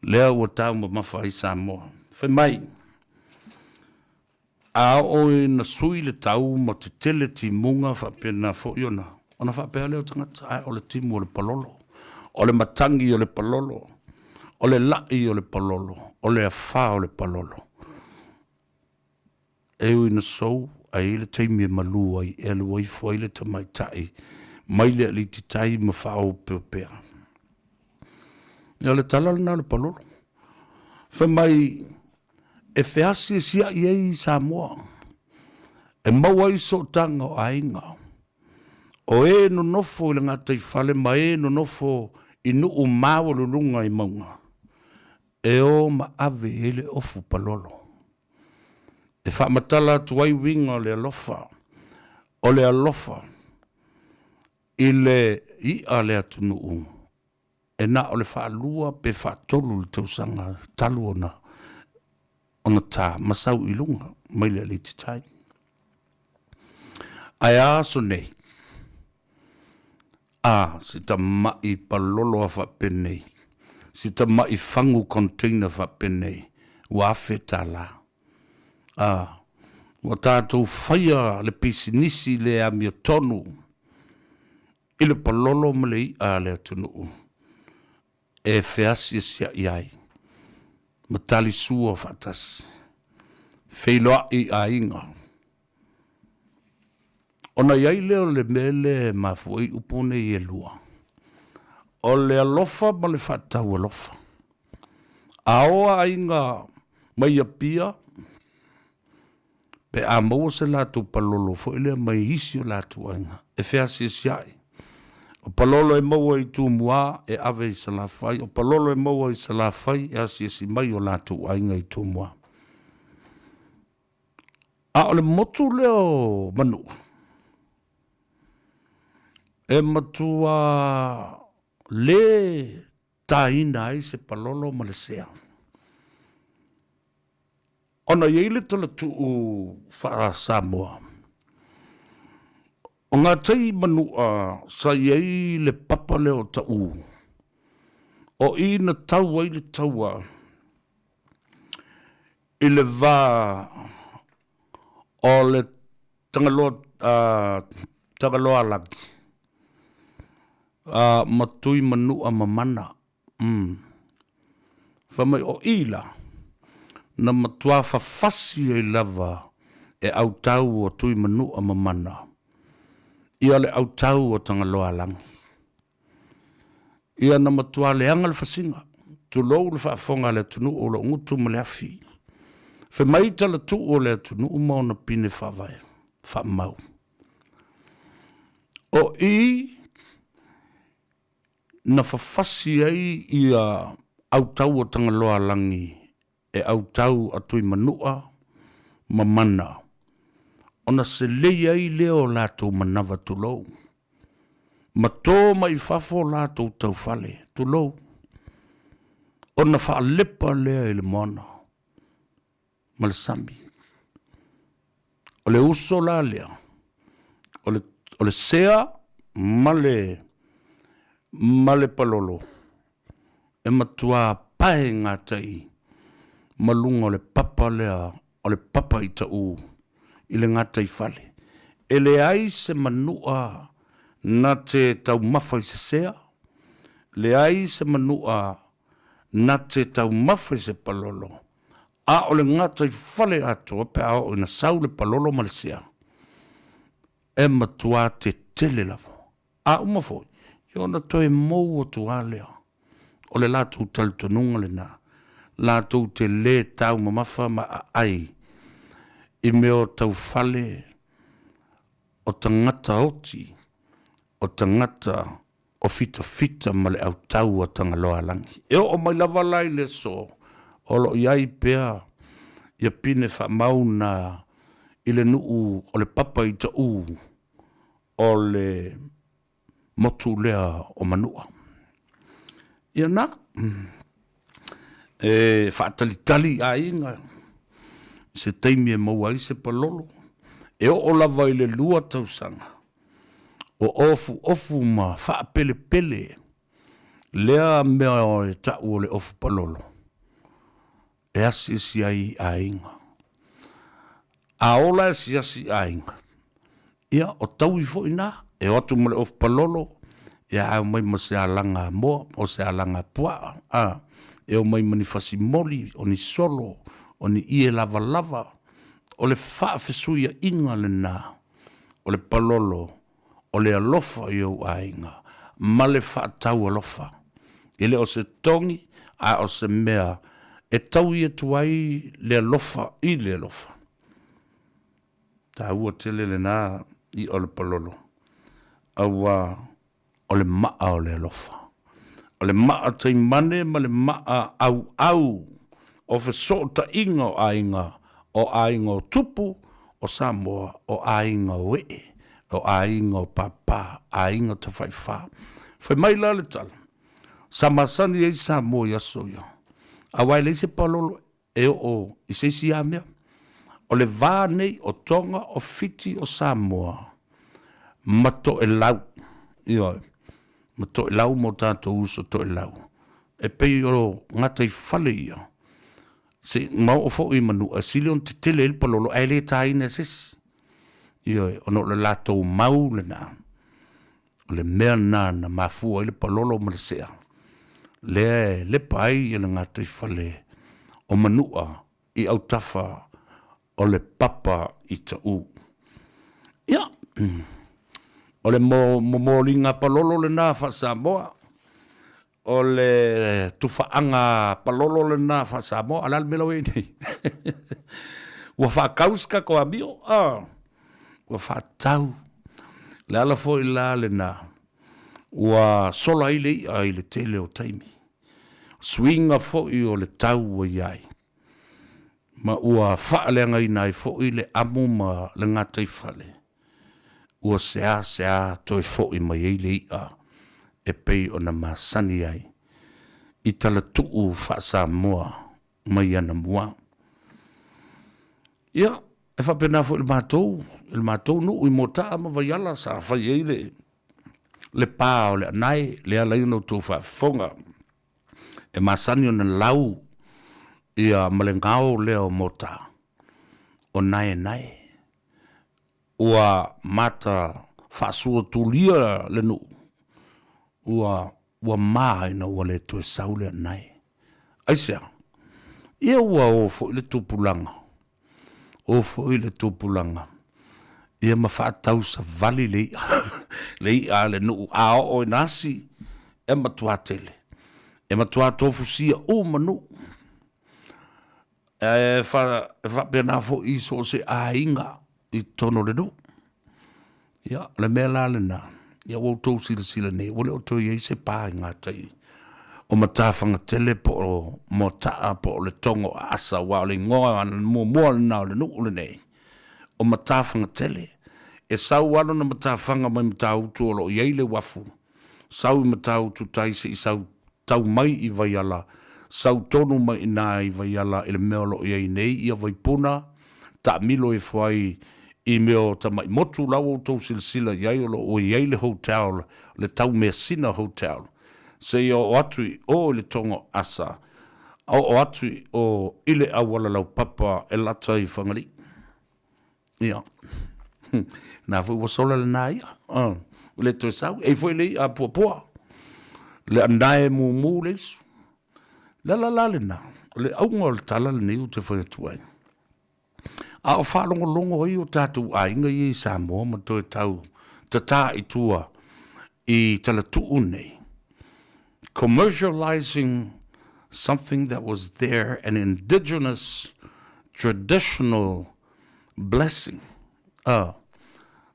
Lea ua taumamafa ai Samoa. Fai mai, a oo ina sui le tau ma tetele timuga faapena foi ona ona faapea lea o tagata, ae o le timu o le palolo, o le matagi o le palolo, o le laʻi o le palolo, o le afā o le palolo. E ui ina sou, ae i ai le taimi e malū ai, e alu ifo ai le tamaitai mai le alititai ma faaopeopea. Ia, o le tala lena o le palolo. Fai mai, e feasiasiaʻi ai Samoa, e maua ai sootaga o aiga, o e nonofo i le gataifale ma e nonofo i nuu maualuluga i mauga, e o ma ave i ai le ofu palolo. E faamatala atu ai uiga o le alofa, o le alofa i le iʻa a le atunuu e na o le faalua pe faatolu le tausaga talu ona ona tā ma sau i luga mai le alititai. Ae a aso nei? A, si tama'i palolo a faapenei, si tama'i fagu container faapenei, ua $1000. A, ua tatou faia le pisinisi le amiotonu i le palolo ma le i'a a le atunuu e feasiasia'i ai ma talisua faatasi, feiloa'i i aiga. Ona i ai lea o le mea lea e mafua ai upu nei e lua, o le alofa ma le faatau alofa. A o aiga mai Apia, pe a maua se latou palolo foi lea mai isi o latou aiga, e feasiasiai. O palolo e maua i Tumua e ave i Salafai, o palolo e maua i Salafai e asiasi mai o latou aiga i Tumua. A o le motu lea o Manua, e matua lē taina ai se palolo ma le sea. Ona i ai le talatuu faa-Samoa, o gatai Manua sa i ai le papa lea o Taʻu, o i na tau ai le taua I le va o le Tagaloa, Tagaloaalagi ma Tuimanua ma Mana. Umm. Fai mai o i la, na matua fafasi ai lava e autau o Tuimanua ma Mana ia le autau o Tagaloaalagi. Ia na matua leaga le fasiga, tulou le faafofoga a le atunuu o lo o gutu ma le afi. Fai mai talatuu o le atunuu ma ona pine faavae, faamau. O i na fafasi ai ia autau o Tagaloaalagi e autau a Tuimanua ma Mana, ona selei ai lea o latou manava tulou, ma to mai fafo latou taufale, tulou, ona faalepa lea i le moana ma le sami. O le uso la lea, o le, o le sea ma le, ma le palolo, e matua pae gatai ma luga o le papa lea o le papa i Taʻu i le gataifale. E leai se manua na te taumafa i se sea, leai se manua na te taumafa i se palolo, a o le gataifale atoa pe a oo ina sau le palolo ma le sea, e matua tetele lava. A uma foi, ia ona toe mou atu lava lea. O le latou talitonuga lena, latou te lē taumamafa ma aai i mea o taufale o tagata oti, o tagata o fitafita ma le autau a Tagaloaalagi. E oo mai lava la i le aso, o lo o i ai pea ia pine faamau na i le nuu o le papa i Taʻu o le motu lea o Manua. Ia na, e faatalitali i aiga i se taimi e maua ai se palolo. E oo lava i le 2 tausaga o ofuofu ma faapelepele lea mea e tau o le ofu palolo e asiasi ai i aiga. A ola e asiasi i aiga, ia, o taui foi na, e o atu ma le ofu palolo, ia ae omai ma se alaga moa, o se alaga puaa, a, e omai ma ni fasi moli, o ni solo, o ni ie lavalava. O le faafesuiaiga lena o le palolo o le alofa i ou aiga ma le faatau alofa. E le o se togi, a o se mea e taui atu ai le alofa i le alofa. Taua tele lena i'a o le palolo, auā o le ma'a o le alofa. O le ma'a taimane ma le ma'a auau o fesootaiga o aiga, o aiga o tupu o Samoa, o aiga o ee, o aiga o pāpā, aiga tafaifa. Fai mai la le tala, sa masani ai Samoa i aso ia, aua e leai se palolo e oo i se isi lava mea. O le va nei o Toga, o Fiti, o Samoa. ma Toelau, ioe, ma Toelau ma o tatou uso Toelau, e pei o gataifale ia, se i ma oo foi i Manua, e sili ona tetele ai le palolo ae le taina e se isi. Ioe, ona o le latou mau lena, o le mea lena na mafua ai le palolo ma le sea, lea e lepa ai le gataifale o Manua i autafa o le papa i Taʻu. Ia, o le momoliga palolo lena faa-Samoa, o le tufaaga palolo lena faa-Samoa. A o le a le mea la ua i ai nei? Ua faatau se tatou amio, a, ua faatau. O le ala foi la lena ua sola ai le iʻa i le tele o taimi. Suiga foi o le tau ua i ai, ma ua faaleagaina ai foi le amu ma le gataifale, ua seasea toe foi mai ai le iʻa e pei ona masani ai i talatuu faa-Samoa mai anamua. Ia, e faapena foi i le matou, i le matou nuu i Moataa ma Vaiala sa fai ai le, le pa o le anae, lea e ala ai ona outou faafofoga. E masani ona lau ia ma le gao lea o Moataa, o Naenae. Ua mata faasuatulia le nuu, ua ua ma ina ua le toe sau le anae. Aisea? Ia ua o foi le tupulaga, o foi le tupulaga, ia ma faatausavali le i'a, le i'a a le nuu, a oo ina asi, e matua tele, e matua tofusia uma nuu. E faapena foi i so o se aiga i totonu o le nuu. Ia, o le mea la lena, ia ua outou silasila nei, ua le o toe i ai se pa i gatai o Matafagatele po o Moataa po o Letogo Aasa, aua o le igoa muamua lena o le nuu lenei, o Matafagatele. E sau lava lona matafaga mai Matautu o lo o i ai le uafu, sau i Matautu tai se i sau tau mai i Vaiala, sau tonu mai i ina i Vaiala i le mea o lo o i ai nei ia Vaipuna, taamilo ifo ai i mea o tamai motu la ua outou silasila i ai o lo o i ai le hotel, le Taumeasina Hotel, seia oo atu i o i le Toga o Asa, oo atu i o i le auala laupapa e lata i Fagalii. Ia, na foi ua sola lena i'a, ua le toe sau. E i ai foi le i'a puapua, le anae mumu le isu. O le ala la lena, o le auga o le tala lenei ou te fai atu ai, a o faalogologo ai o tatou aiga ia i Samoa ma toe tau tata i tua i talatuu nei, commercializing something that was there, an indigenous traditional blessing, a,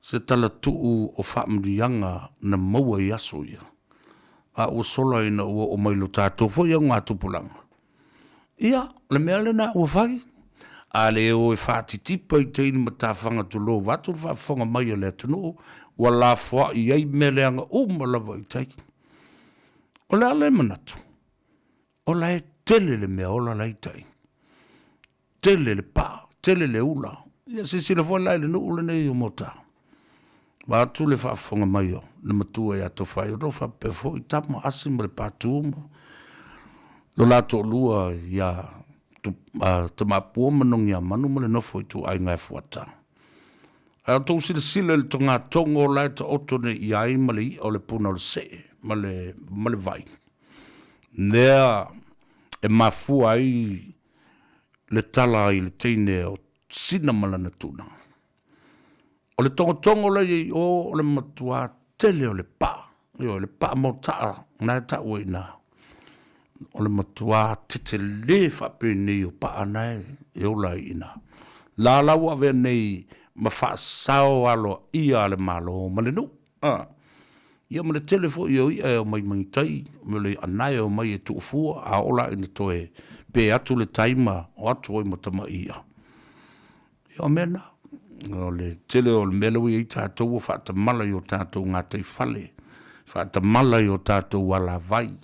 se talatuu o faamanuiaga na maua i aso ia, a ua sola ina ua oo mai lo tatou foi augatupulaga. Ia, o le mea lena ua fai, a le o e faatitipa i tai matafaga tulou vaeatu le faafofoga mai a le atunuu, ua lafoai ai mea leaga uma lava i tai. O le a le manatu? O la e tele le mea ola la i tai. Tele le paa, tele le ula. Ia silasila foi la i le nuu lenei o Moataa. Vaeatu le faafofoga mai o le matua ia Tofaeono faapea foi tama Asi ma le Patu ma lo la toalua ia Tamapua ma Nogiamanu ma le nofo ituaiga e Fuata. A outou silasila i le togatogo la e taoto nei i ai ma le i'a o le puna o le see ma le, ma le vai, lea e mafua ai le tala i le teine o Sina ma lana tuna. O le togotogo la e i ai i o, o le matua tele o le paa, ioe, le paa motaa na e taua i ina. O le matua tetele faapenei o paa na e ola ai i ina. La la ua avea nei ma faasao aloaia a le Malo ma le nuu. A, ia ma le tele foi o i'a e omai mai tai, o le anae e omai e tuufua, a oo la ina toe pe atu le tai ma o atu ai ma tamai i'a. Ia o mea na, o le tele o le mea lea ua i ai tatou ua faatamala i o tatou gataifale, faatamala i o tatou alavai,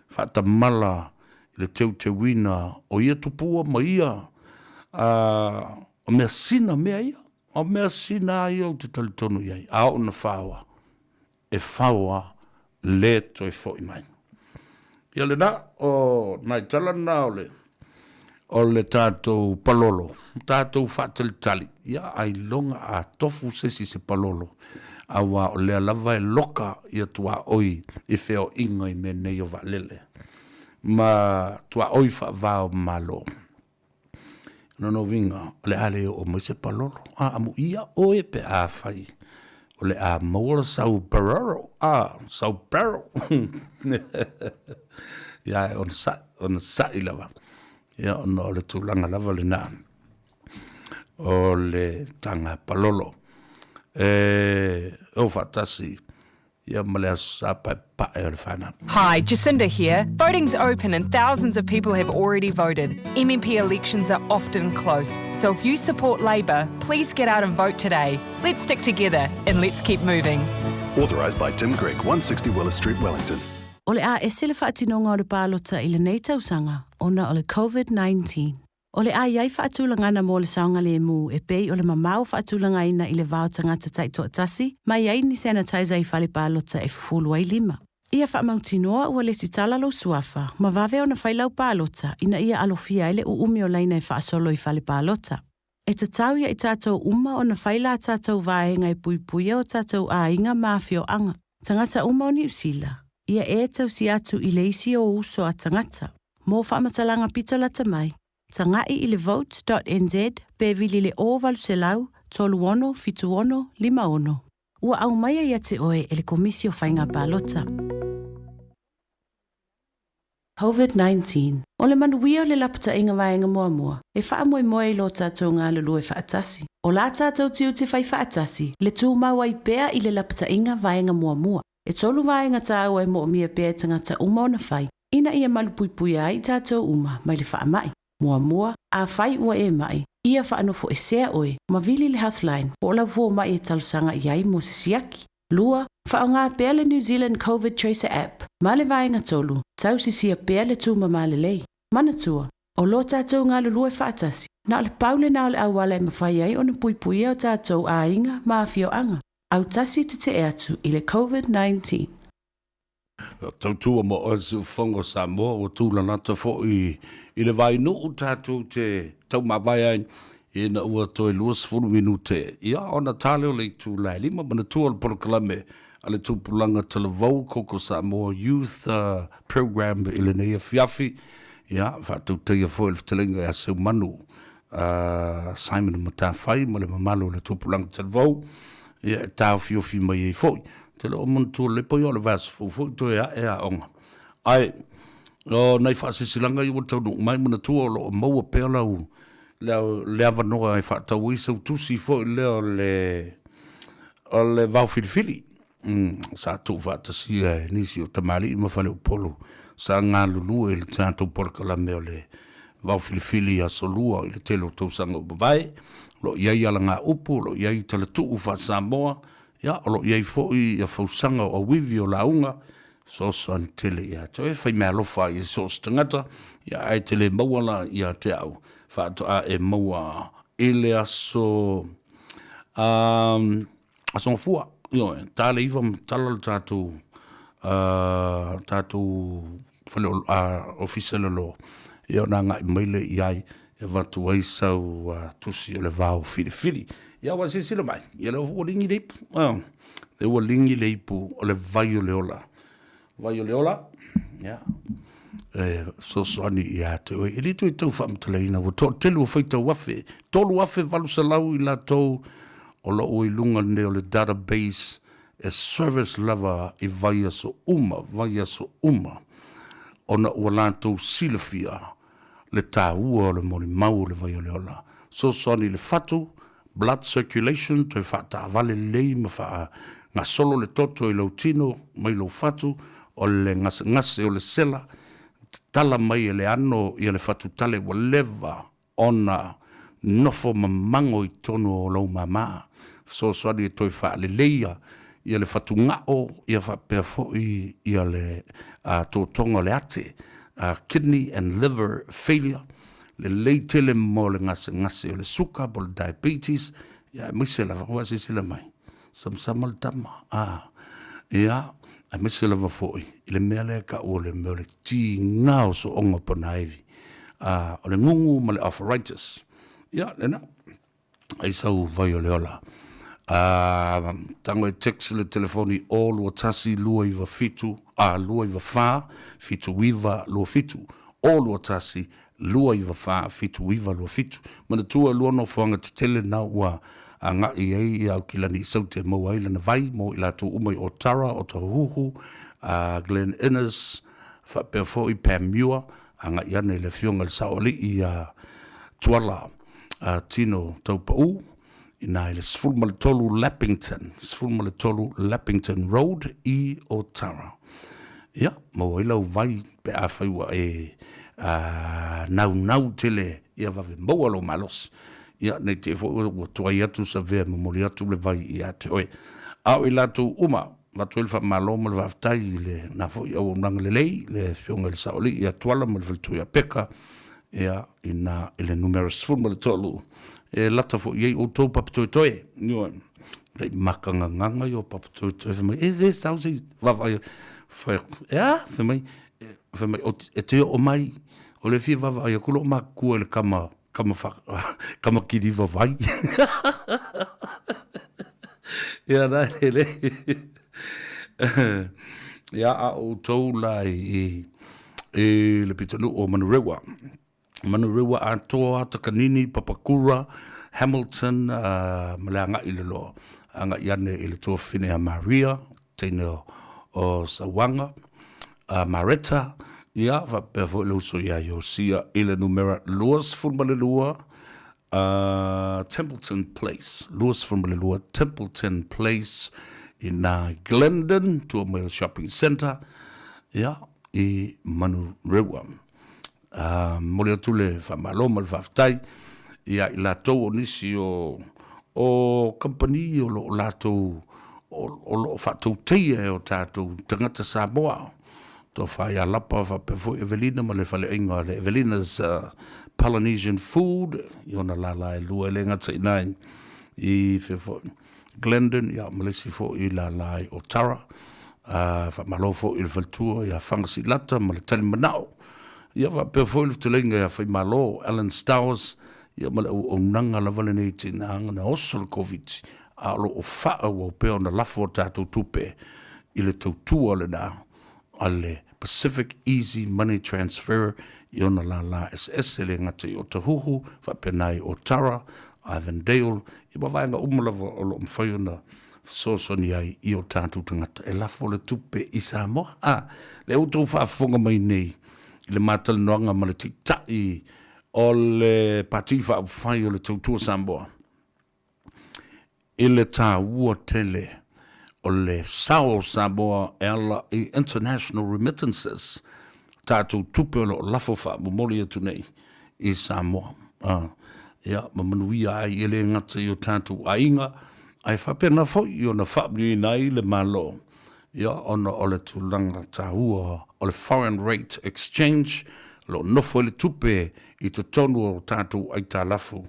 faatamala i le teuteuina o ia tupua ma ia measina mea ia. O mea sina a ia ou te talitonu i ai, a oo ina faoa, e faoa le toe foi mai. Ia lena, o nai tala na o le, o le tatou palolo, tatou faatalitali, ia ailoga a tofu se isi se palolo, aua o lea lava e loka ia tuaoi i feoaiga i mea nei o vaalele, ma tuaoi faava o Malo. Lona uiga, o le a le oo mai se palolo, a amuia oe pe afai o le a maua sau paroro, a, sau barrel. Ia, e onosai, onosai lava. Ia, ona o le tulaga lava lena o le taga palolo. E o faatasi ia ma le Aso Sa paepae o le whanau. Hi, Jacinda here. Voting's open and thousands of people have already voted. MMP elections are often close, so if you support Labour, please get out and vote today. Let's stick together and let's keep moving. Authorised by Tim Gregg, 160 Willis Street, Wellington. O le a ese le faatinoga o le palota i lenei tausaga ona o le Covid-19. O le a i ai faatulagana mo le saogalemu e pei o le mamao faatulagaina i le va o tagata taitoatasi ma i ai ni sanitizer i fale palota e fufulu ai lima. Ia faamautinoa ua lesitala lou suafa ma vave ona fai lau palota ina ia alofia ai le uumi o laina e faasolo i fale palota. E tatau ia i tatou uma ona fai la tatou vaega e puipuia o tatou aiga ma afioaga. Tagata uma o Niu Sila, ia e tausi atu i le isi o uso a tagata. Mo faamatalaga pito lata mai, taga'i i le vote.nz pe vili le 0800 36 76 56. Ua aumaia ia te oe e le Komisi o Faiga Palota. Covid-19. O le manuia o le lapataiga vaega muamua e faamoemoe i lo tatou galulue faatasi. O la tatou tiute fai faatasi le tumau ai pea i le lapataiga vaega muamua. E tolu vaega tāua e moomia pea e tagata uma ona fai, ina ia malupuipuia ai tatou uma mai le faamai. Muamua, afai ua e mai, ia faanofoesea oe ma vili le Healthline po o lau fomai e talosaga i ai mo se siaki. Lua, faaaoga pea le New Zealand Covid Tracer app ma le vaega tolu, tausisia pea le tumama lelei. Manatua, o lo tatou galulue faatasi, na o le pau lena o le auala e mafai ai ona puipuia o tatou aiga ma afioaga. Autasi tetee atu i le Covid-19. Tautua ma oe le siufofoga o Samoa, ua tūlalata foi i le vainuu tatou te taumavae ai ina ua toe 20 minute ia ona ta lea o le itula e lima. Manatua o le polokalame a le Tupulaga Talavou Koko Samoa Youth Program i lenei afiafi, ia faatautaia foi le fetalaiga ia Seumanu Simon Matafai ma le mamalu o le Tupulaga Talavou ia e taofiofi mai ai foi. Te le o manatua lelei po o le vaiaso fou foi toe ae aoga. Ae o nai faasilasilaga ia ua taunuu mai, manatua o lo o maua pea lau le avanoa e faatau ai sau tusi foi lea o le o le vao filifili. Sa tuufaatasia e nisi o tamalii ma faleupolu sa galulue i le tatou polokalame o le vao filifili i aso lua i le tele o tausaga ua mavae. O lo o i ai alagaupu, o lo o i ai talatuu faa-Samoa, ia, o lo o i ai foi ia fausaga o auivi o lauga, fesoasoani tele ia te oe, fai meaalofa ai i so o se tagata, ia ae te le maua la ia te au, faatoa e maua i le aso, um, aso Gafua, ioe, ta le iva ma tala le tatou, uh, tatou fale uh, ofisa le lo, ia ona agai mai le i ai, e avatu ai sau uh, tusi o le vao filifili. Ia ua silasila mai, ia lea ua ligi le ipu, uh, lea ua ligi le ipu o le vai o le ola. Vai o le ola, ia, e fesoasoani ia te oe. E le toe tau faamatalaina, ua toatele ua faitau afe, 3,800 i latou o lo o i luga nei o le database e service lava i vaiaso uma, vaiaso uma, ona ua latou silafia le taua o le molimau o le vai o le ola. Fesoasoani i le fatu, blood circulation, toe faataavale lelei ma faagasolo le toto i lou tino mai lou fatu, o le gasegase o le sela, tatala mai e le ano ia le fatutale ua leva ona nofo mamago i totonu o lou mama. Fesoasoani e toe faaleleia ia le fatugao ia faapea foi ia le totoga o le ate, kidney and liver failure, lelei tele mo le gasegase o le suka po o le diabetes. Ia, aemaise lava, ua silasila mai, samasama le tama, a, ia, aemaise lava foi i le mea lea e tau o le mea o le tiga o sooga o ponaivi, a, o le gugu ma le arthritis. Ia, lena, ai sau vai o le ola. A, tago e text le telefoni 0 21 297, a, 294 79 27, 0 21 294 7927. Manatua e lua nofoaga tetele na ua agai i ai ia Aukilani i Saute e maua ai lana vai mo i latou uma i Otara, Otahuhu, Glen Innes, faapea foi Panmure, agai ane i le Afioga i le Saoalii ia Tuala Tino Taupau, ina i le 13 Leppington, 13 Leppington Road i Otara. Ia, maua ai lau vai pe afai ua e naunau tele ia vave maua lou malosi. Ia, nei te i foi ua tuai atu Savea e momoli atu le vai ia te oe. A o i latou uma, avatu ai le faamalo ma le faafetai i lena foi auaunaga lelei, le Afioga i le Saoalii ia Tuala ma le Faletua ia Peka, ia, ina i le numera 13, e lata foi i ai outou papatoetoe. Ioe. Lei makagagaga ia o papatoetoe, fai mai, e se sau se i vaavaai, fai atu, e a? Fai mai, fai mai, e te oo mai, o le fia vaavaai atu lou matutua i le kama, kama, fa, kama kiliva vai. Ia na ele. Ia, a outou la i, i le pitonuu o Manurewa. Manurewa atoa, Takanini, Papakura, Hamilton, ma le agai i le loa. Agai ane i le tuafafine a Maria, teine o, o Sauaga, a Mareta, ia, faapea foi le uso ia Iosia i le numera 22, Templeton Place, 22 Templeton Place i nā Glendon, tua mai le shopping centre, ia, i Manurewa. Momoli atu le faamalo ma le faafetai ia i latou o nisi o o kamupani o lo o latou o lo o faatauteia e o tatou tagata Samoa. Tofa ia Lapa faapea foi Evelina ma le faleaiga le Evelina's Polynesian Food i ona lala e lua e le gata i ina i fea foi Glendon ia ma le isi foi lala i Otara. Faamalo foi i le faletua ia Fagasilata ma le Talimanao. Ia faapea foi le fetalaiga ia Faimalo Alan Stowers ia ma le auaunaga lava lenei tina na oso le Koviti a o lo o faaauau pea ona lafo a tatou tupe i le tautua lena a le Pacific Easy Money Transfer i ona lālā eseese e le gata i Otahuhu, faapena i Otara, Avondale, ia ma vaega uma lava o lo o mafai ona fesoasoani ai i o tatou tagata e lafo le tupe i Samoa. A, lea ua outou faafofoga mai nei i le matalanoaga ma le Taitai o le Pati Faaupufai o le Tautua Samoa, i le taua tele o le sao o Samoa e ala i international remittances, tatou tupe o lo o lafo faamomoli atu nei i Samoa. Ia, ma manuia ai e le gata i o tatou aiga, ae faapena foi i ona faamanuiaina ai le Malo, ia, ona o le tulaga taua o le foreign rate exchange, o lo o nofo ai le tupe i totonu o tatou aitalafu,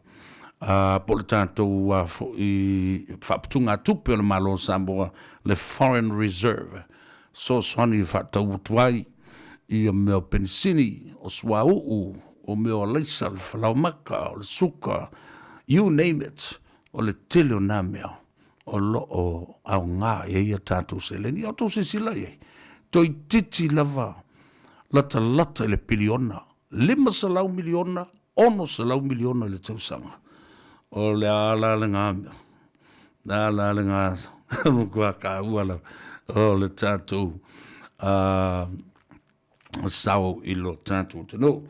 ā, po o le tatou foi faaputugatupe o le Malo o Samoa, le foreign reserve, fesoasoani e faatau atu ai ia mea o penisini, o suauu, o mea o alaisa, o le falaoamata, o le suka, you name it, o le tele o nā mea o lo o aoga i ai a tatou seleni. Ia outou silasila i ai, toeitiiti lava latalata i le piliona $500 miliona, $600 miliona i le tausaga. O le a la lena mea? Le a la lena matua taua lava o le tatou sao i lo tatou atunuu.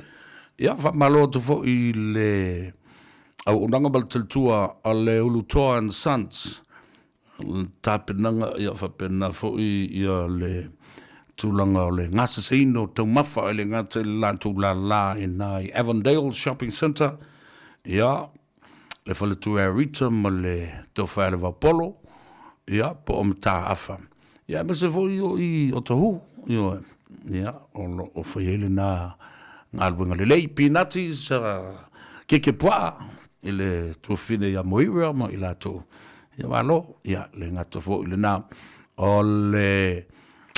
Ia, faamalo atu foi i le auaunaga ma le talitua a le Ulutoa and Sons tapenaga ia faapena foi ia le tulaga o le gaseseina o taumafa e le gata i le latou lala i ina i Avondale Shopping Centre, ia le faletua ia Rita ma le tofa ia Levaopolo, ia po o Mataafa, ia aemaise foi o i Otahuhu, ioe, ia o lo o fai ai lena galuega lelei. Pinati sa keke puaa. i le tuafafine ia Moira ma i latou. Ia malo, ia le gata foi lena o le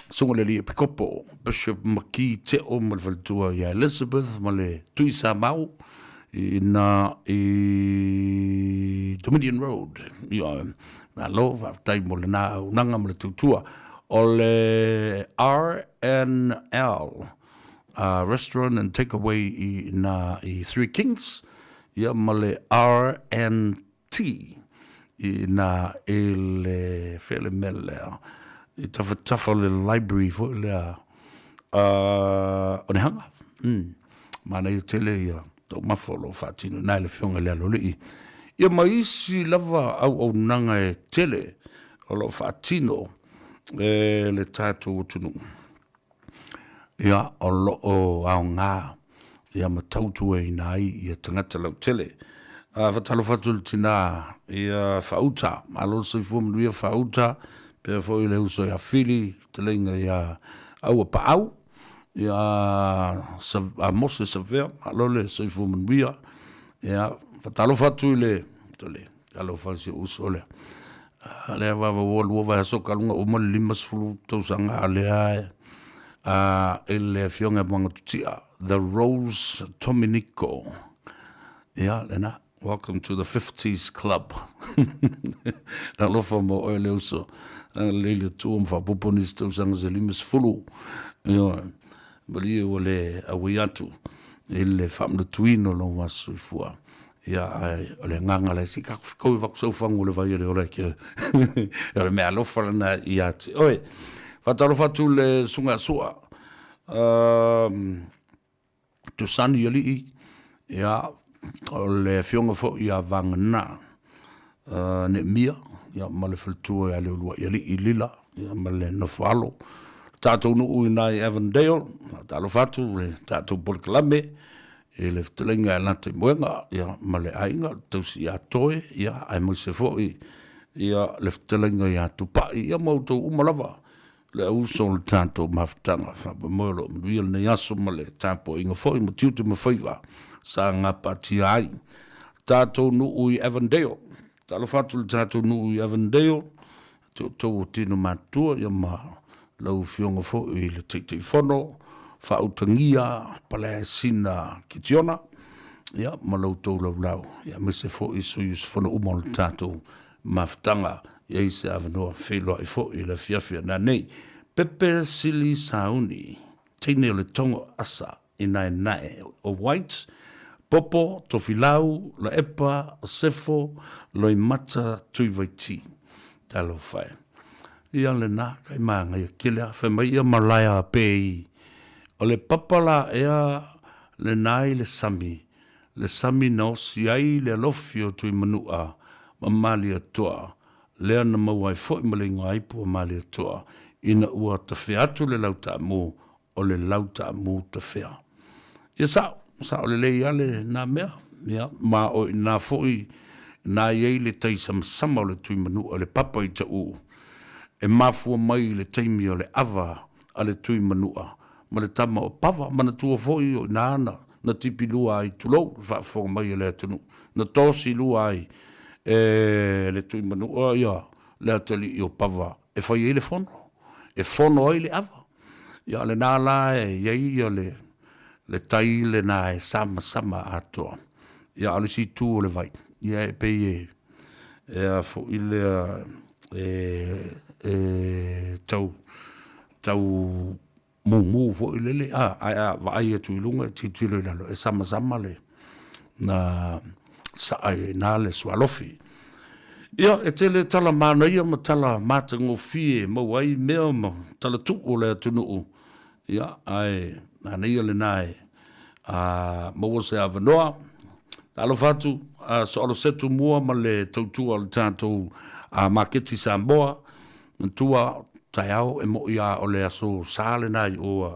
Susuga i le Alii Epikopo, Bishop McKee Teo ma le faletua ia Elizabeth ma le Tuisamau i ina i Dominion Road. Ia, malo, faafetai mo lena auaunaga ma le tautua. O le RNL Restaurant and Takeaway i ina i Three Kings, ia ma le RNT i ina i le fea le mea lea i tafatafa o le library foi lea o Nehaga. Manaia tele ia taumafa o lo o faatino i ina e le Afioga i le Aloalii. Ia ma isi lava auaunaga e tele o lo o faatino e le tatou atunuu. Ia, o lo o aoga ia ma tautuaina ai ia tagata lautele. A faatalofa atu i le tina ia Faauta, malo le soifua manuia Faauta, pea foi le uso ia Fili, fetalaiga ia Aua Paau, ia a Mose Savea, malo le soifua manuia. Ia, faatalofa atu i le, talofa i si ou uso lea. Lea vava ua lua vaiaso talu ona uma le 50 tausaga a lea i le afioga ia Magatutia, The Rose Dominico. Ia, lena. Welcome to the 50s club. Alofa mo oe le uso. Agalelei le Atua ma faaopoopo nisi tausaga se 50. Ioe. Malie ua le auai atu i le faamanatuina o lou aso soifua. Ia, ae o le agaga lea, se i tatou fetau i vaku saufagu o le vai o le ola e ke. O le mea alofa lena ia te oe. Faatalofa atu i le susuga ia Sua, Tusani Alii, ia, o le afioga foi ia Vagana Neemia, ia, ma le faletua ia Leuluai Alii Lila, ia, ma le nofo alo. Le tatou nuu i ina i Avondale, faatalofa atu i le tatou polokalame, i le fetalaiga ia Lataimoega ia, ma le aiga, le tausi ia Toe, ia, aemaise foi ia, le fetalaiga ia Tupai, ia ma outou uma lava, le auuso o le tatou mafutaga. Faamoemoe o lo o manuia lenei aso ma le tapuaiga foi ma tiute ma faiva sa gapatia ai. Tatou nuu i Avondale, talofa atu i le tatou nuu i Avondale, te outou o tino matutua ia ma lau Afioga foi i le Taitaifono, faautagia Palaesina Kitiona, ia ma la outou laulau, ia aemaise foi sui usufono uma o le tatou mafutaga. E i ai se avanoa feiloai foi i le afiafi a nanei. Pepe Sili Sauni, teine o le Togo Asa i Naenae, o White, Popo, Tofilau, Laepa, Sefo, Loimata, Tuivaiti. Talofa e. Ia lena, kai māngaia kele a. Fai mai ia malae a pei. O le papa la ea lena i le sami, le sami na osi ai le alofi o Tuimanua ma Malietoa, lea na maua ai foi ma le igoa ipu o Malietoa, ina ua tafea atu le lautaamu o le lautaamu tafea. Ia sao, sao lelei lava lena mea, ia, ma o i ina foi na i ai le tai samasama o le Tuimanua i le papa i Tauu, e mafua mai i le taimi o le ava a le Tuimanua ma le tama o Pava, manatua foi o i ina na, na tipi lua ai, tulou le faafofoga mai a le atunuu, na tosi lua ai e le Tuimanua ia le atalii o Pava e fai ai le fono, e fono ai le ava. Ia o lena la e i ai ia le, le tai lena e samasama atoa. Ia a o le isi itu o le vai, ia e pei e, e a foi lea, e, e tau, tau mumu foi lele, a, ae a vaai atu i luga e tilotilo i lalo, e samasama le, na saa ai i ina le sualofi. Ia, e tele tala manaia ma tala matagofie e maua ai mea ma tala tuu o le atunuu, ia, ae manaia lena e a, maua se avanoa. Talofa atu, a, Soalosetu mua ma le tautua o le tatou a, maketi Samoa, matua taeao e mo'i a o le aso sa lena i o a,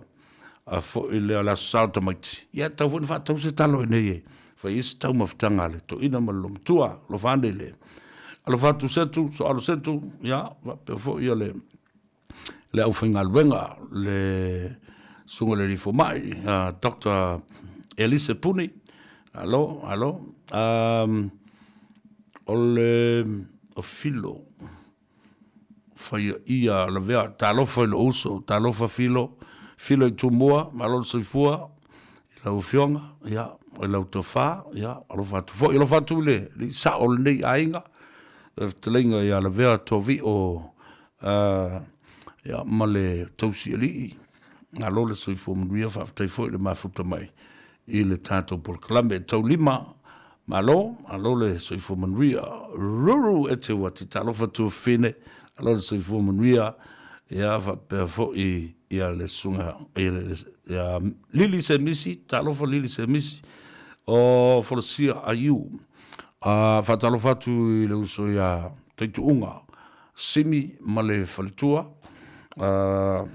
a foi lea o le aso sa o tamaiti, ia e tatau foi ona faatau se talo i inei e fai ai se taumafataga a le toeaina ma le loomatua. Alofa ane i le alofa atu Setu, Soalo Setu, ia faapea foi ia le le aufaigaluega le susuga i le alii fomai, Doctor Elise Puni, alo, alo. Um, O le o Filo, faia ia lavea, talofa i lou uso, talofa Filo, Filo i Tumua, malo le soifua i lau afioga, ia, i lau tofa, ia, alofa atu foi, alofa atu i le alii sao o lenei aiga, le fetalaiga ia Lavea Tovio, ia, ma le tausi alii, malo le soifua manuia, faafetai foi i le mafuta mai i le tatou polokalame. E taulima Malo, malo le soifua manuia. Ruru e te uati, talofa tuafafine, malo le soifua manuia. Ia faapea foi ia le susuga ia, le, ia Lili Semisi, talofa Lili Semisi o Folasia Aiu. Uh, faatalofa atu i le uso ia Taituuga Simi ma le faletua uh,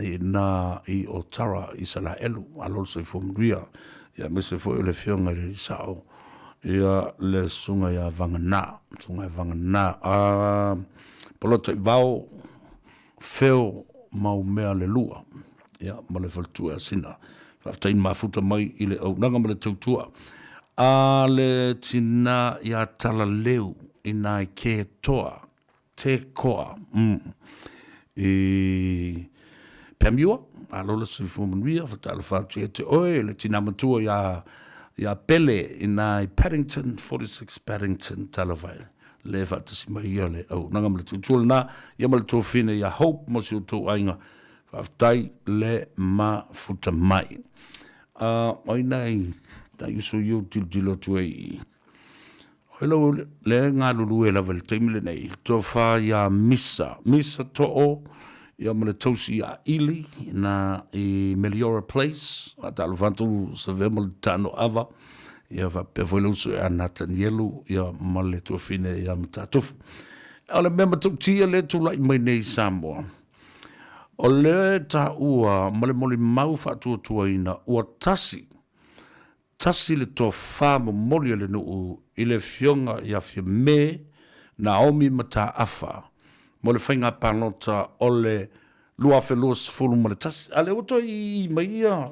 i na i Otara i Salaelu, malo le soifua manuia. Ia aemaise foi o le afioga i le Sao, ia le susuga ia Vagana, susuga ia Vagana. Uh, Polota i Vao, Feo Maumea le lua, ia ma le faletua ia Sina. Faafetai na mafuta mai i le auaunaga ma le tautua a le tina ia Talaleu i nai Ketoa, Tekoa, mm, i Pamua, malo le soifua manuia, faatalofa atu ia te oe, le tina matua ia, ia Pele i nai Paddington, 46 Paddington, talofa e le faatasi mai ia le auaunaga ma le tautua lena, ia ma le tuafine ia Hope ma si outou aiga, Faafetai le mafuta mai. Uh, ai nai, tai uso i ou tilotilo atu ai. Oi lau le galulue lava i le taimi lenei, tofa ia Misa, Misa To'o, ia ma le tausi ia Ili, na i Meliora Place, a talofa atu Savea ma le Tano Ava, ia faapea foi le uso ia Natanielu, ia ma le tuafine ia Matatofu. O le mea matautia lea tulai mai nei i Samoa, O le taua ma le molimau faatuatuaina ua tasi, tasi le tofa momoli a le nuu i le Afioga ia Fiame Naomi Mataafa mo le faiga palota o le 2021. A lea ua toe ii mai ia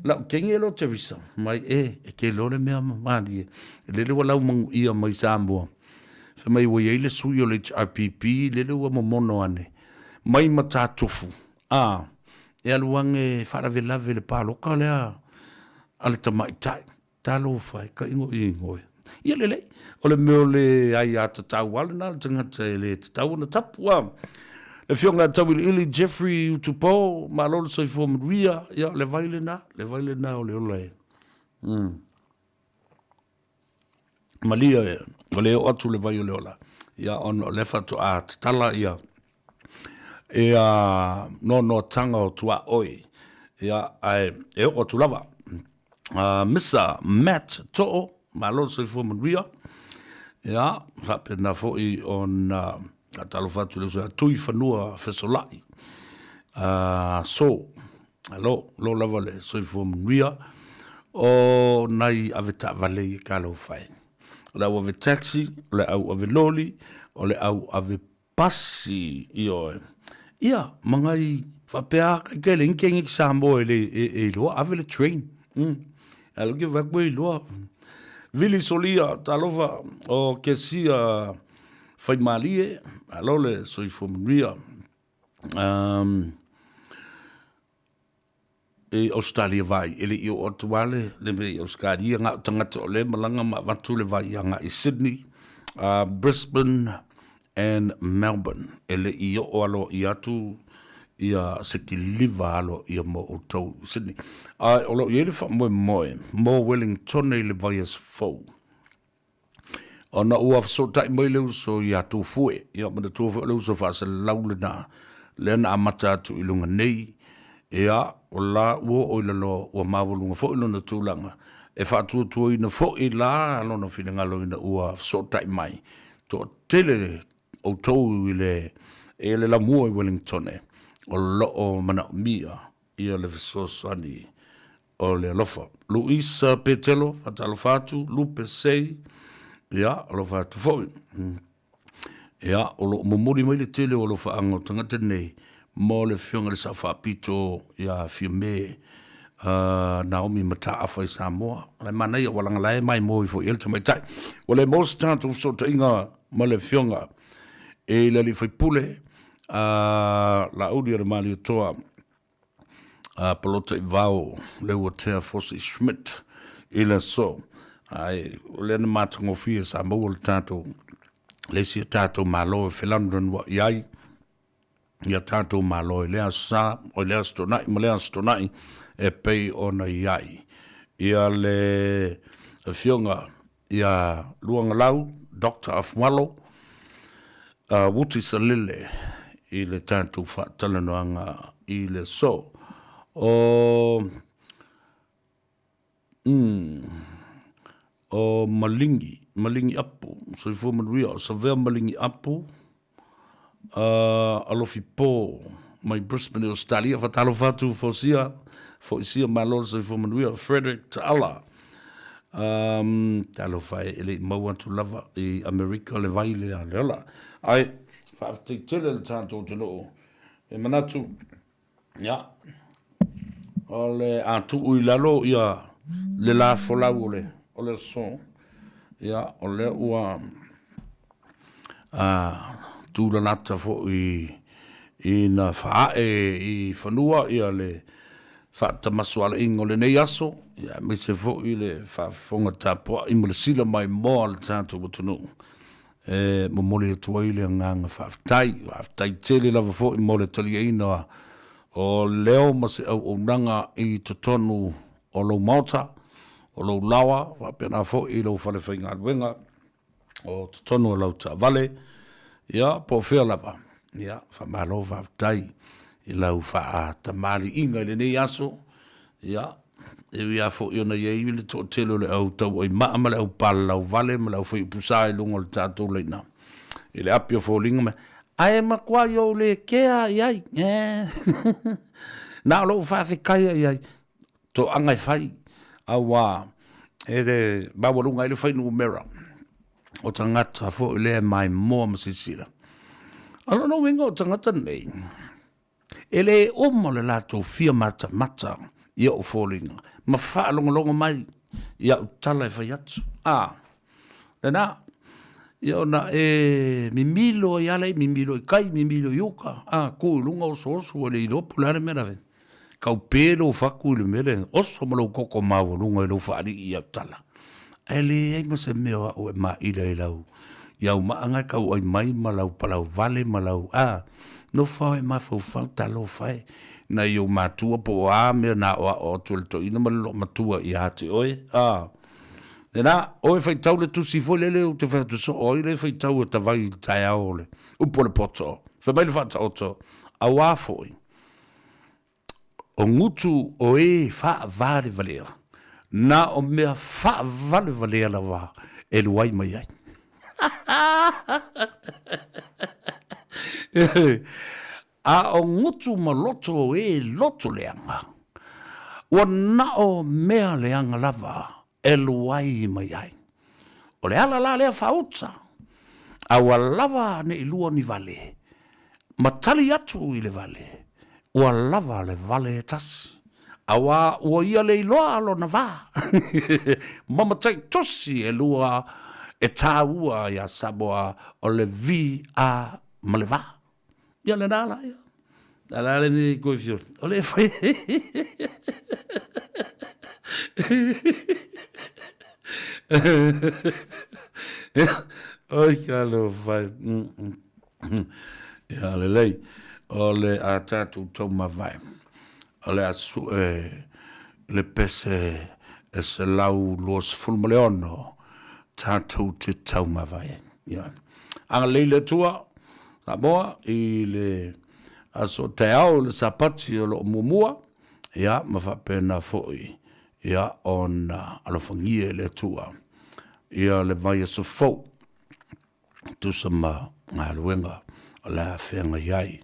lau kenge lo Teresa mai e, e ke iloa le mea malie, lele ua laumanuia mai Samoa. Fai mai ua i ai le sui o le HRPP lele ua momono ane mai Matatufu, a, e alu ane e faalavelave i le paloka lea a le tamaitai. Talofa e, ka igoigo e. Ia lelei, o le mea o le aiatatau lava lena a le tagata e le tatau ona tapu, a. Le Afioga ia Tauiliili Jeffrey Utupo, malo le soifua manuia, ia o le vai lena, le vai lena o le ola e. Mm. Malia e, ua le oo atu le vai o le ola, ia ona o lea faatoa tatala ia ia noanoatanga o tuaoi, ia ae e oo atu lava. Misa Matt To'o, malo le soifua manuia, ia faapena foi ona faatalofa atu i le uso ia Tuifanua Fesolai, So, Alo, lo lava le soifua manuia o nai ave taavale ia talofa e. O le au ave taxi, o le au ave loli, o le au ave pasi, ioe. Ia, ma ngai faapea kai kai le inke ngi Samoa e le e, e iloa ave le train. Mm. Alo ke va koe iloa. Vili Solia, talofa o Kesia Whaimalie, alo le soifua manuia. Um, e Australia vai, e le i oo atu lava le, le mea i Australia, na o tagata o lea e malaga ma avatu le vai agai i Sydney, Brisbane and Melbourne. E le i oo aloaia atu ia se kiliva aloaia mo outou i Sydney. Ae o lo o i ai le faamoemoe mo Wellingtone i le vaiaso fou. Ona ua fesootai mai le uso ia Tufue, ia manatua foi o le uso faasalalau lena, lea na amata atu i luga nei, ia, o la ua oo i lalo, ua maualuga foi lona tulaga, e faatuatuaina foi la lona finagalo ina ua fesootai mai, toatele outou i le, i le lamua i Wellingtone, o lo o manaomia ia le fesoasoani o le alofa. Luisa Petelo, faatalofa atu, Lupe Sei, ia, alofa atu foi. Ia, o lo o momoli mai le tele o alofaaga o tagata nei mo le Afioga i le Sao Faapito ia Fiame. Naomi Mataafa i Samoa. O le manaia ua lagalae mai mo ifo i ai le tamaitai. Ua le maua se tatou fesootaiga ma le afioga i le alii faipule a Laauli o le Malietoa a Palota i Vao Leuatea Fosi Schmidt i le aso. Ae o lea na matagofie sa maua le tatou le isi a tatou Malo e felanulanuai ai ia tatou Malo i lea aso Sa, o lea Aso Toonai ma lea Aso Toonai e pei ona i ai. Ia le Afioga ia Luagalau Doctor Afualo Wuti Salele i le tatou faatalanoaga i le aso. O O Malingi, Malingi Apu, soifua manuia, o Savea Malingi Apu, Alofi Po mai Brisbane i Ausetalia. Faatalofa atu Fosia, Foisia malo le soifua manuia. Frederick Taala, talofa e, e le i maua atu lava i Amerika le vai lea le ola. Ae faafetai tele le tatou atunuu. E manatu Ia, o le a tuu i lalo ia le lafolau o le, o le aso, ia, o lea ua a, tulalata foi ina faae i fanua ia le faatamasualaina o lenei aso, ia, aemaise foi le faafofoga tapuai ma le sila maimoa a le tatou atunuu. E momoli atu ai le agaga faafetai. Faafetai tele lava foi mo le taliaina o leo ma se auaunaga i totonu o lou maota, o lou laoa, faapena foi i lou fale faigaluega, o totonu o lau taavale, ia, po o fea lava. Ia, faamalo faafetai i lau faatamaliiga i lenei aso, ia, E ui lava foi ona i ai le toatele o le au tauaimaa ma le au palalauvale ma le au faiupusa i luga o le tatou laina i le api o foliga mai, ae matuai ou le kea i ai. Na o lou faafetaia i ai, toaga e fai, aua e le maualuga ai le fuainumera o tagata foi lea e maimoa ma silasila. O lona uiga o tagata nei, E le uma le latou fia matamata i o'u foliga ma faalogologo mai i a'u tala e fai atu. A, lena, ia ona e mimilo ai lava lea, mimilo i tai, mimilo i uka, a, tu i luga osooso ua le iloa po o le a le mea na fai. Taupe lou fatu i le mea lea, oso ma lou toto maualuga i lou faalii i au tala. Ae leai ma se mea o a'u e maila i lau i au maa na e tauai mai ma lau palauvale ma lau, a, nofo au e mafaufau, talofa e, nai ou matua po o a mea na aoao atu e le toeaina ma le loomatua ia te oe, a. Lena, o e faitau le tusi foi lele ou te fai atu soo ai le faitau e tavai i le taeao o le upu o le poto. Fai mai le faataoto, auā foi, O gutu o e faavalevalea, na o mea faavalevalea lava e luai mai ai. A o gutu ma loto o e loto leaga, ua na o mea leaga lava e luai mai ai. O le ala la lea faauta, a ua lava ne i lua ni vale, ma tali atu i le vale, ua lava le vale e tasi, auā ua ia le iloa lona va, ma mataitusi e lua e tāua iā Samoa o le V, A ma le va. Ia lena la ia. A la le mea i koe fioli. O le fai. Oi ka lo fai. Ia lelei. O le a tātou tau mavae. O le a sue le pese e 126 tātou te tau mavae. Ia. Agalelei le Atua, Samoa, i le aso taeao i le Sapati o lo o muamua, ia, ma faapena foi, ia, ona alofagia e le Atua, ia le vaiaso fou, tusa ma galuega o le a feagai ai.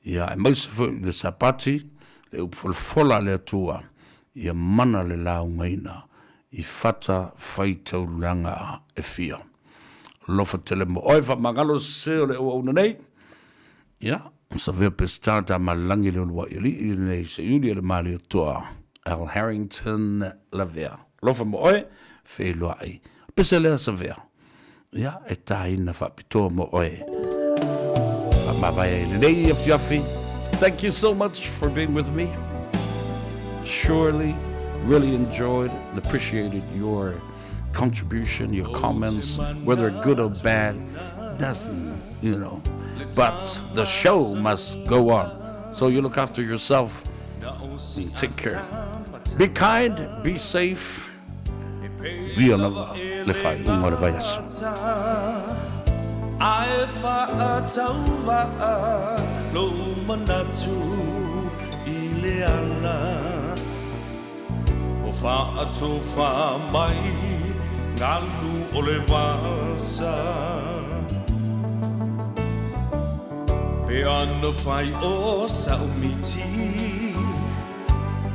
Ia, aemaise foi i le Sapati, le upu folafola a le Atua, ia mana le laugaina i fata faitaulaga e fia. Alofa tele mo oe, faamagalo se o le auauna nei. Ia, Savea Peseta, Tamalelagi le Uluai Alii lenei Seiuli o le Malietoa. Al Harrington Lavea. Alofa mo oe, feiloai. Pese lea Savea. Ia, e tāina faapitoa mo oe. Faamavae ai lenei afiafi. Thank you so much for being with me. Surely, really enjoyed and appreciated your contribution, your comments, whether good or bad, doesn't, you know. But the show must go on. So you look after yourself and take care. Be kind, be safe. Via lava le faaiuga o le vaiaso. Ae faatauvaa lou manatu i le ala O faatofa mai galu o le vasa Pe ana fai o sa'u miti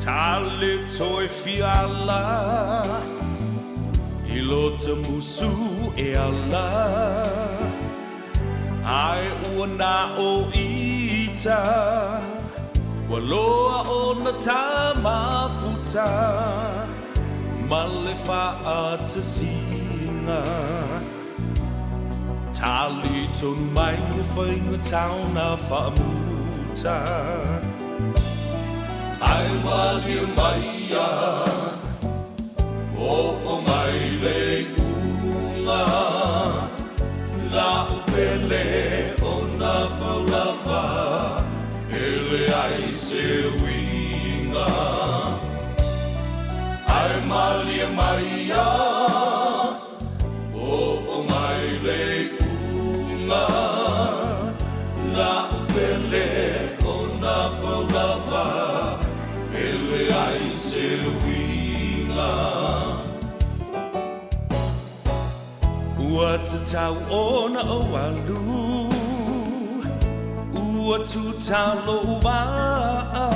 Tale toe fiala I lota musu e ala Ae ua na o ita Ua loa ona ta mafuta Ma le faatasiga Tali tonu mai le faigata ona faamuta Ae malie mai ia Oo mai le iuga La'u pele ona pau lava E leai se uiga Ae malie mai ia Oo mai le iuga La'u pele ona pau lava E leai se uiga Ua tatau ona ou alu Ua tuta lou vaa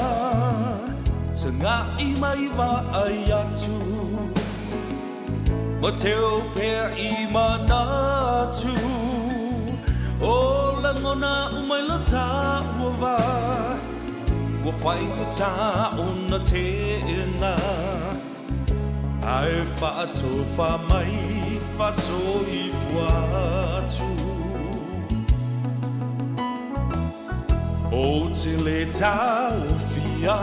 Taga'i mai vaai atu Ma teu pea i manatu O lagona uma i lo tāua wā Ua faigata ona tēnā Ae faatofa mai faasoifua atu Ou te le taofia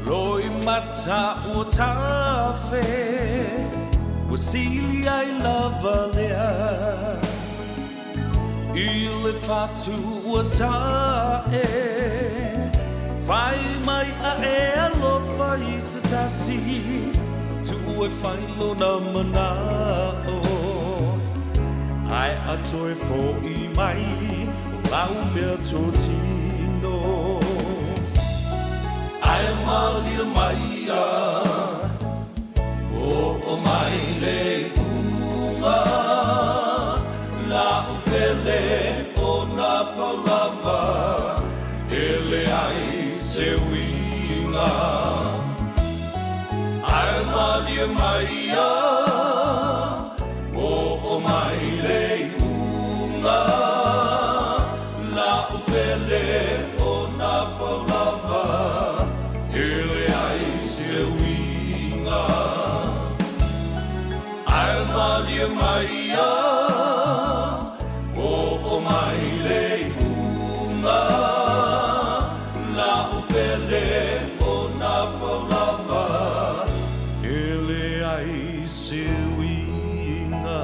Loimata ua tafe Ua sili ai lava lea I le fatu ua ta'e Fai mai a e alofa i se tasi Tu'u e fai lona mana'o Ae a toe fo'i mai O lau mea totino Ae malie mai ia Oo mai le iuga La'u pele ona pau lava E leai se uiga Ae malie mai ia Oo mai le iuga La'u pele ona pau lava E leai se uiga Ae malie mai ia Oo mai le iuga La'u pele ona pau lava E leai se uiga.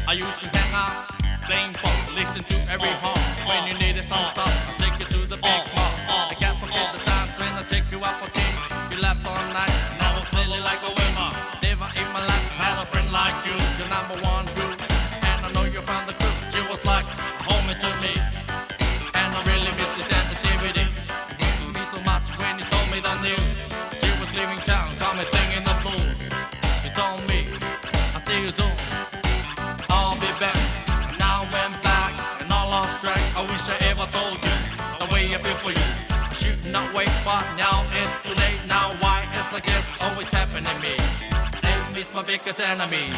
I used to hang out, playing ball, listen to every horn. When you needed some stuff, I take you to the big mall. I can't forget the times when I take you out for tea. You laughed all night, and I was feeling like a winner. Never in my life had a friend like you. You're number one dude, and I know you found the crew. She was like a homie to me, and I really miss this activity. Me so much when you told me the news. She was leaving town, got me thinking the blues. You told me, I see you soon. I'll be back. Now I'm back, and I lost track. I wish I ever told you the way I feel for you. I should not wait, but now it's too late. Now why it's like this always happening to me? Name is my biggest enemy.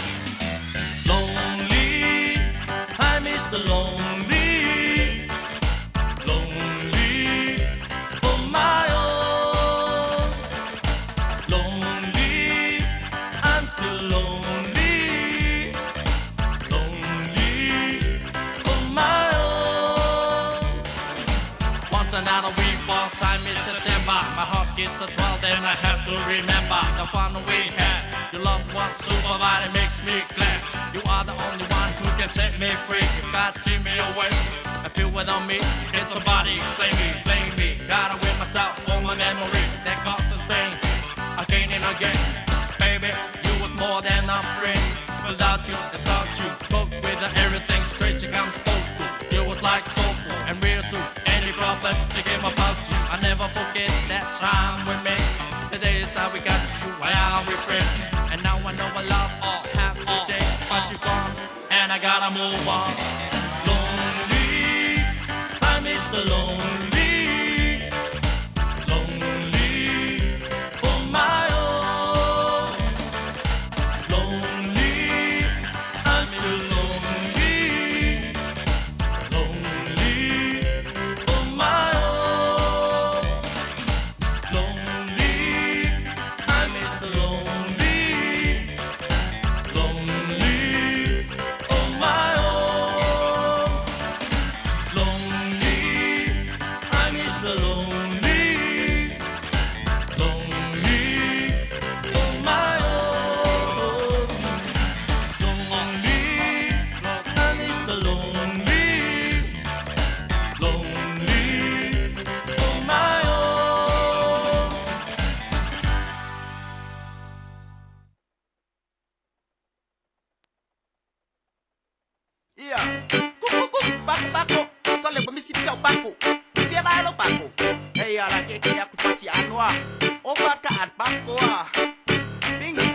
Lonely, I miss the lonely, lonely on my own. Lonely, I'm still lonely, lonely on my own. Once another week, for time is September. My heart gets a 12, then I have to remember the fun we had. Your love was super, but it makes me glad. You are the only one who can set me free. You God keep me away. I feel without me. Can somebody explain me? Blame me. Gotta win myself for my memory that causes pain. Again and again. Baby, you was more than a friend. Without you, without you, cope with everything straight you come spoke to. You was like soulful and real too. Any problem they came about you. I never forget that time we met. The days that we got you, why are we friends? And now I know I love all have to take, but you gone, and I gotta move on. Lonely, I miss the lonely, lonely on my own. Lonely, I'm still lonely, lonely on my own. Lonely, I miss the lonely, lonely on my own. Lonely, I miss the lonely, lonely on my own. Lonely, I miss the lonely, lonely on my own. Ia. Kuku bako bako. Sole ba misi piau bako. Pia ba lo bako. Hey ala ke ke aku pasi anwa. O ba ka at bako ah. Bingi.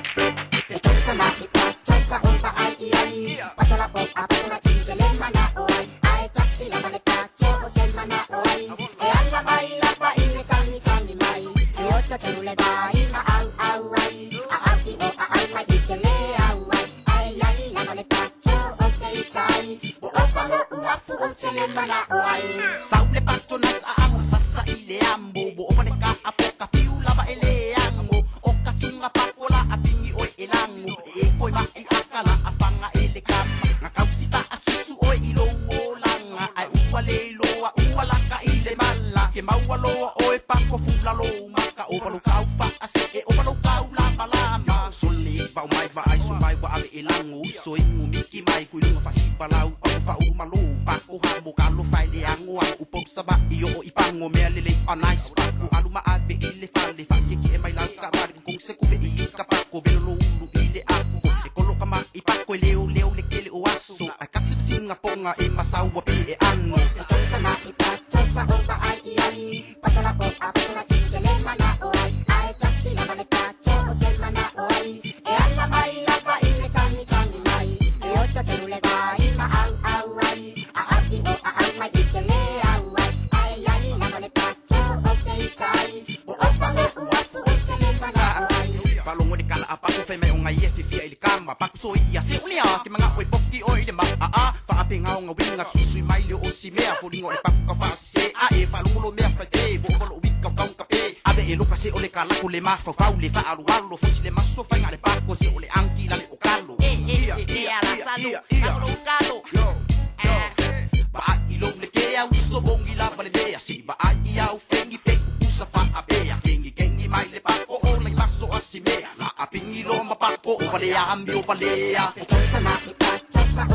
Sau le pato nas a amo sasa ile ambo bo o ka apo ka fiu lava ele ango o ka sunga pakola a pingi oi elango e foi ma i akala a fanga ele kama nga kausita a susu oi i lo olanga ai ua le loa ua laka i le mala ke maua loa oi pako fula lo maka o palo kau fa a se e o palo kau lama lama sole vau mai va ai so mai wa ave elango so ingu miki mai kui lunga fasi palau o fa uru malo pako hamo kalo fai le ango a upo saba i o i pango mea lele a nice pako aluma ave i le fale fa ke ke mai lau ka mari kong se kupe i ka pako velo lo ulu i le ako e kolo ka ma i pako e leo leo le kele o aso a kasi singa ponga e masaua pe e ano Falongo le kala a paku fai mai o ngai e fifia i le kama Paku so ia se ule a ke manga oi poki oi le ma a a Fa a penga o nga winga susui mai le o si mea Folingo le paku ka fa se a e falongo lo mea fai pe Bo o lo wika o kaunga pe Ave e loka se o le kalako le mafau fau le fa alu alo Fosi le maso fai nga le pako se o le anki la le o kalo Ia, ia, ia, ia, ia Yo, yo Ba i lo le ke au so bongi la ba le mea Si ba ai i au fengi pe kukusa pa a pea Kengi kengi mai le pako o le maso a si mea La a pingi lo ma pako o palea ambi o palea Sa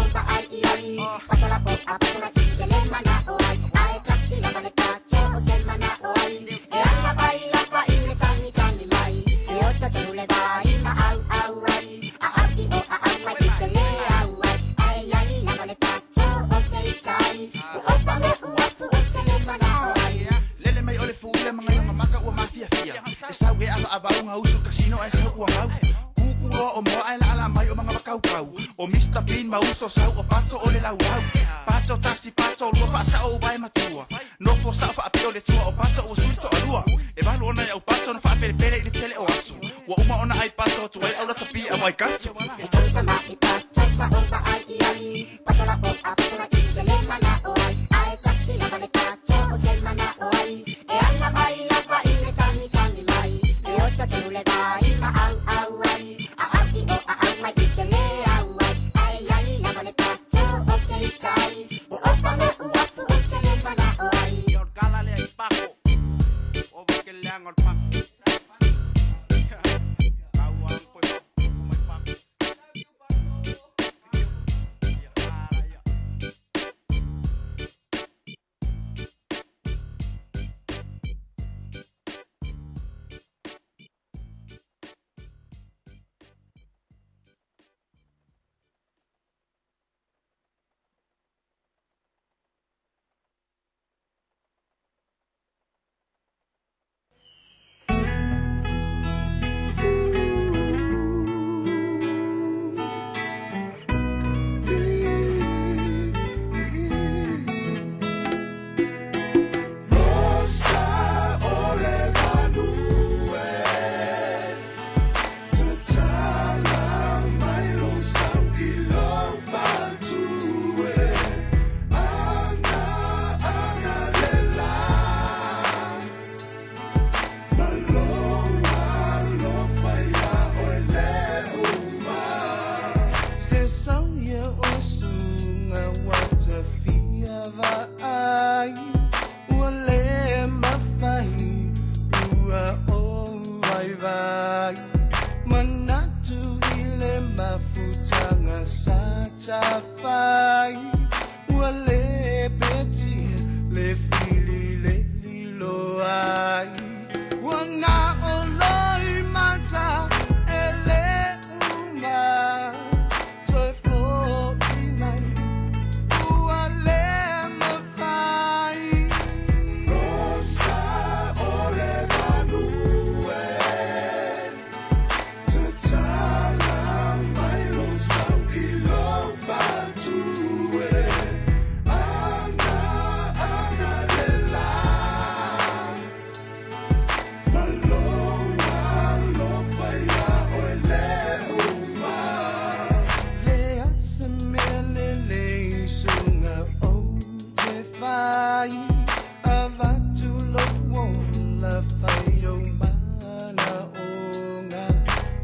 Lele mai o le fuia ma ngai maka ua mafiafia. E sau e ava ava unga usu kasino e sau ua ngau. Kuku loa o moa e la ala mai o mga makaukau. O Mr. Bean ma uso sau o pato o le lau au. Pato tasi pato lua fa sa o vai matua. Nofo sa fa apio le tua o pato o sui to alua. E valu ona i au pato na fa pele pele i le tele o asu. Ua uma ona ai pato tu ai au la tapi a mai katu. Rosa o le vanue Tatala mai lo sau i lo fatue Ana ana le la Maloa lo whaia o e le uma Se sau ia o suga ua tafia vaai ua lē mafai ua ou vaivai manatu i le mafutaga sa tafai ua lē petia le fili le lilo ai ua na o loi mata e lē uma toe fo'i mai ua lē mafai. Rosa o le vanue Tatala mai lo sau i lo fatue Ana ana le la Maloa lo whaia o e le uma Le asa mea lelei suga ou te fai avatu lou ola fai ou manaoga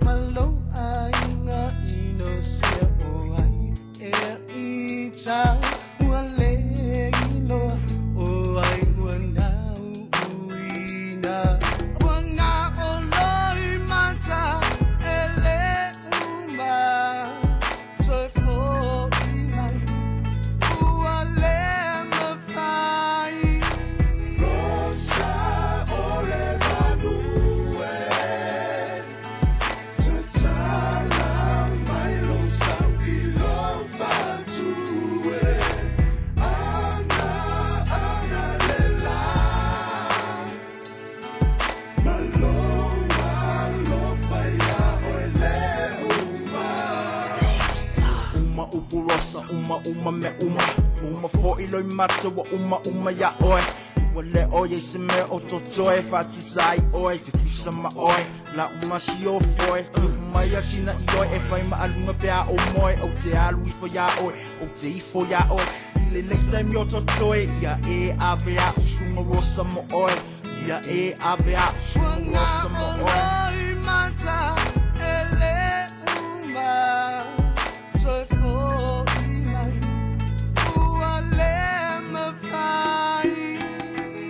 ma lou aiga inosia o ai ea ita ua lē iloa o ai ua nauuina ua na o loi mata e lē uma toe fo'i mai ua lē mafai. Rosa o le vanue Tatala mai lo sau i lo fatue Ana ana le la Maloa lo whaia o e le uma Uma upu rosa, uma uma me uma. Uma fo'i loi mata ua uma uma iā oe. Ua le o ia i se mea o totoe faatusa ai oe tutusa ma oe. La uma si o foe tuu mai a sina i oe e fai maaluga pe a o moe. Ou te alu ifo iā oe, ou te ifo iā oe. I lenei taimi o totoe ia e ave a'u suga rosa mo oe. Ia e ave a'u Ua suga na rosa o mo oe. loi mata e lē uma toe fo'i mai ua lē mafai.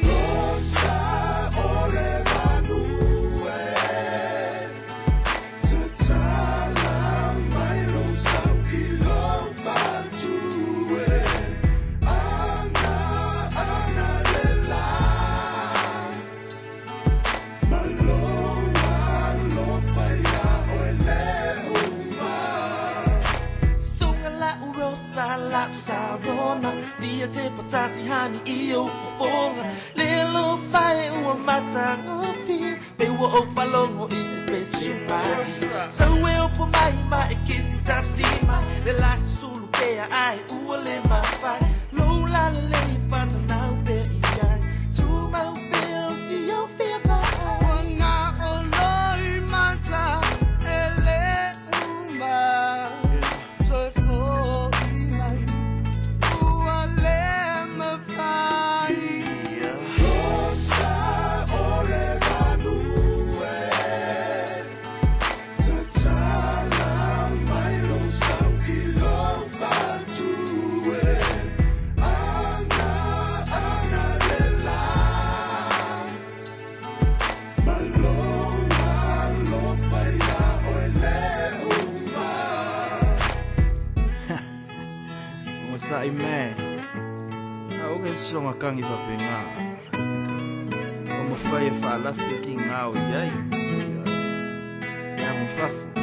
Rosa o le vanue Tatala mai lo sau i lo fatue lau sarona Via te patasi hani i o fofoga Le alofa e ua matagofie Pe ua ou faalogo i se pese mai Sau e ofo mai ma e kisi tasi mai Le la susulu pea ai ua le mafai Lou lalelei e fananau pea i ai Tumau pea o si ou fia vaai Ua na o loimata e le uma Toe fo'i mai ua le mafai Rosa o le manu e Tatala mai lou sau i lou fatu e Ana ana le la Ma lou alofa iā oe le uma. Onosai mai Aoga e soga kagi faapena Ua mafai e faalafi ki gao i ai Ia fafo.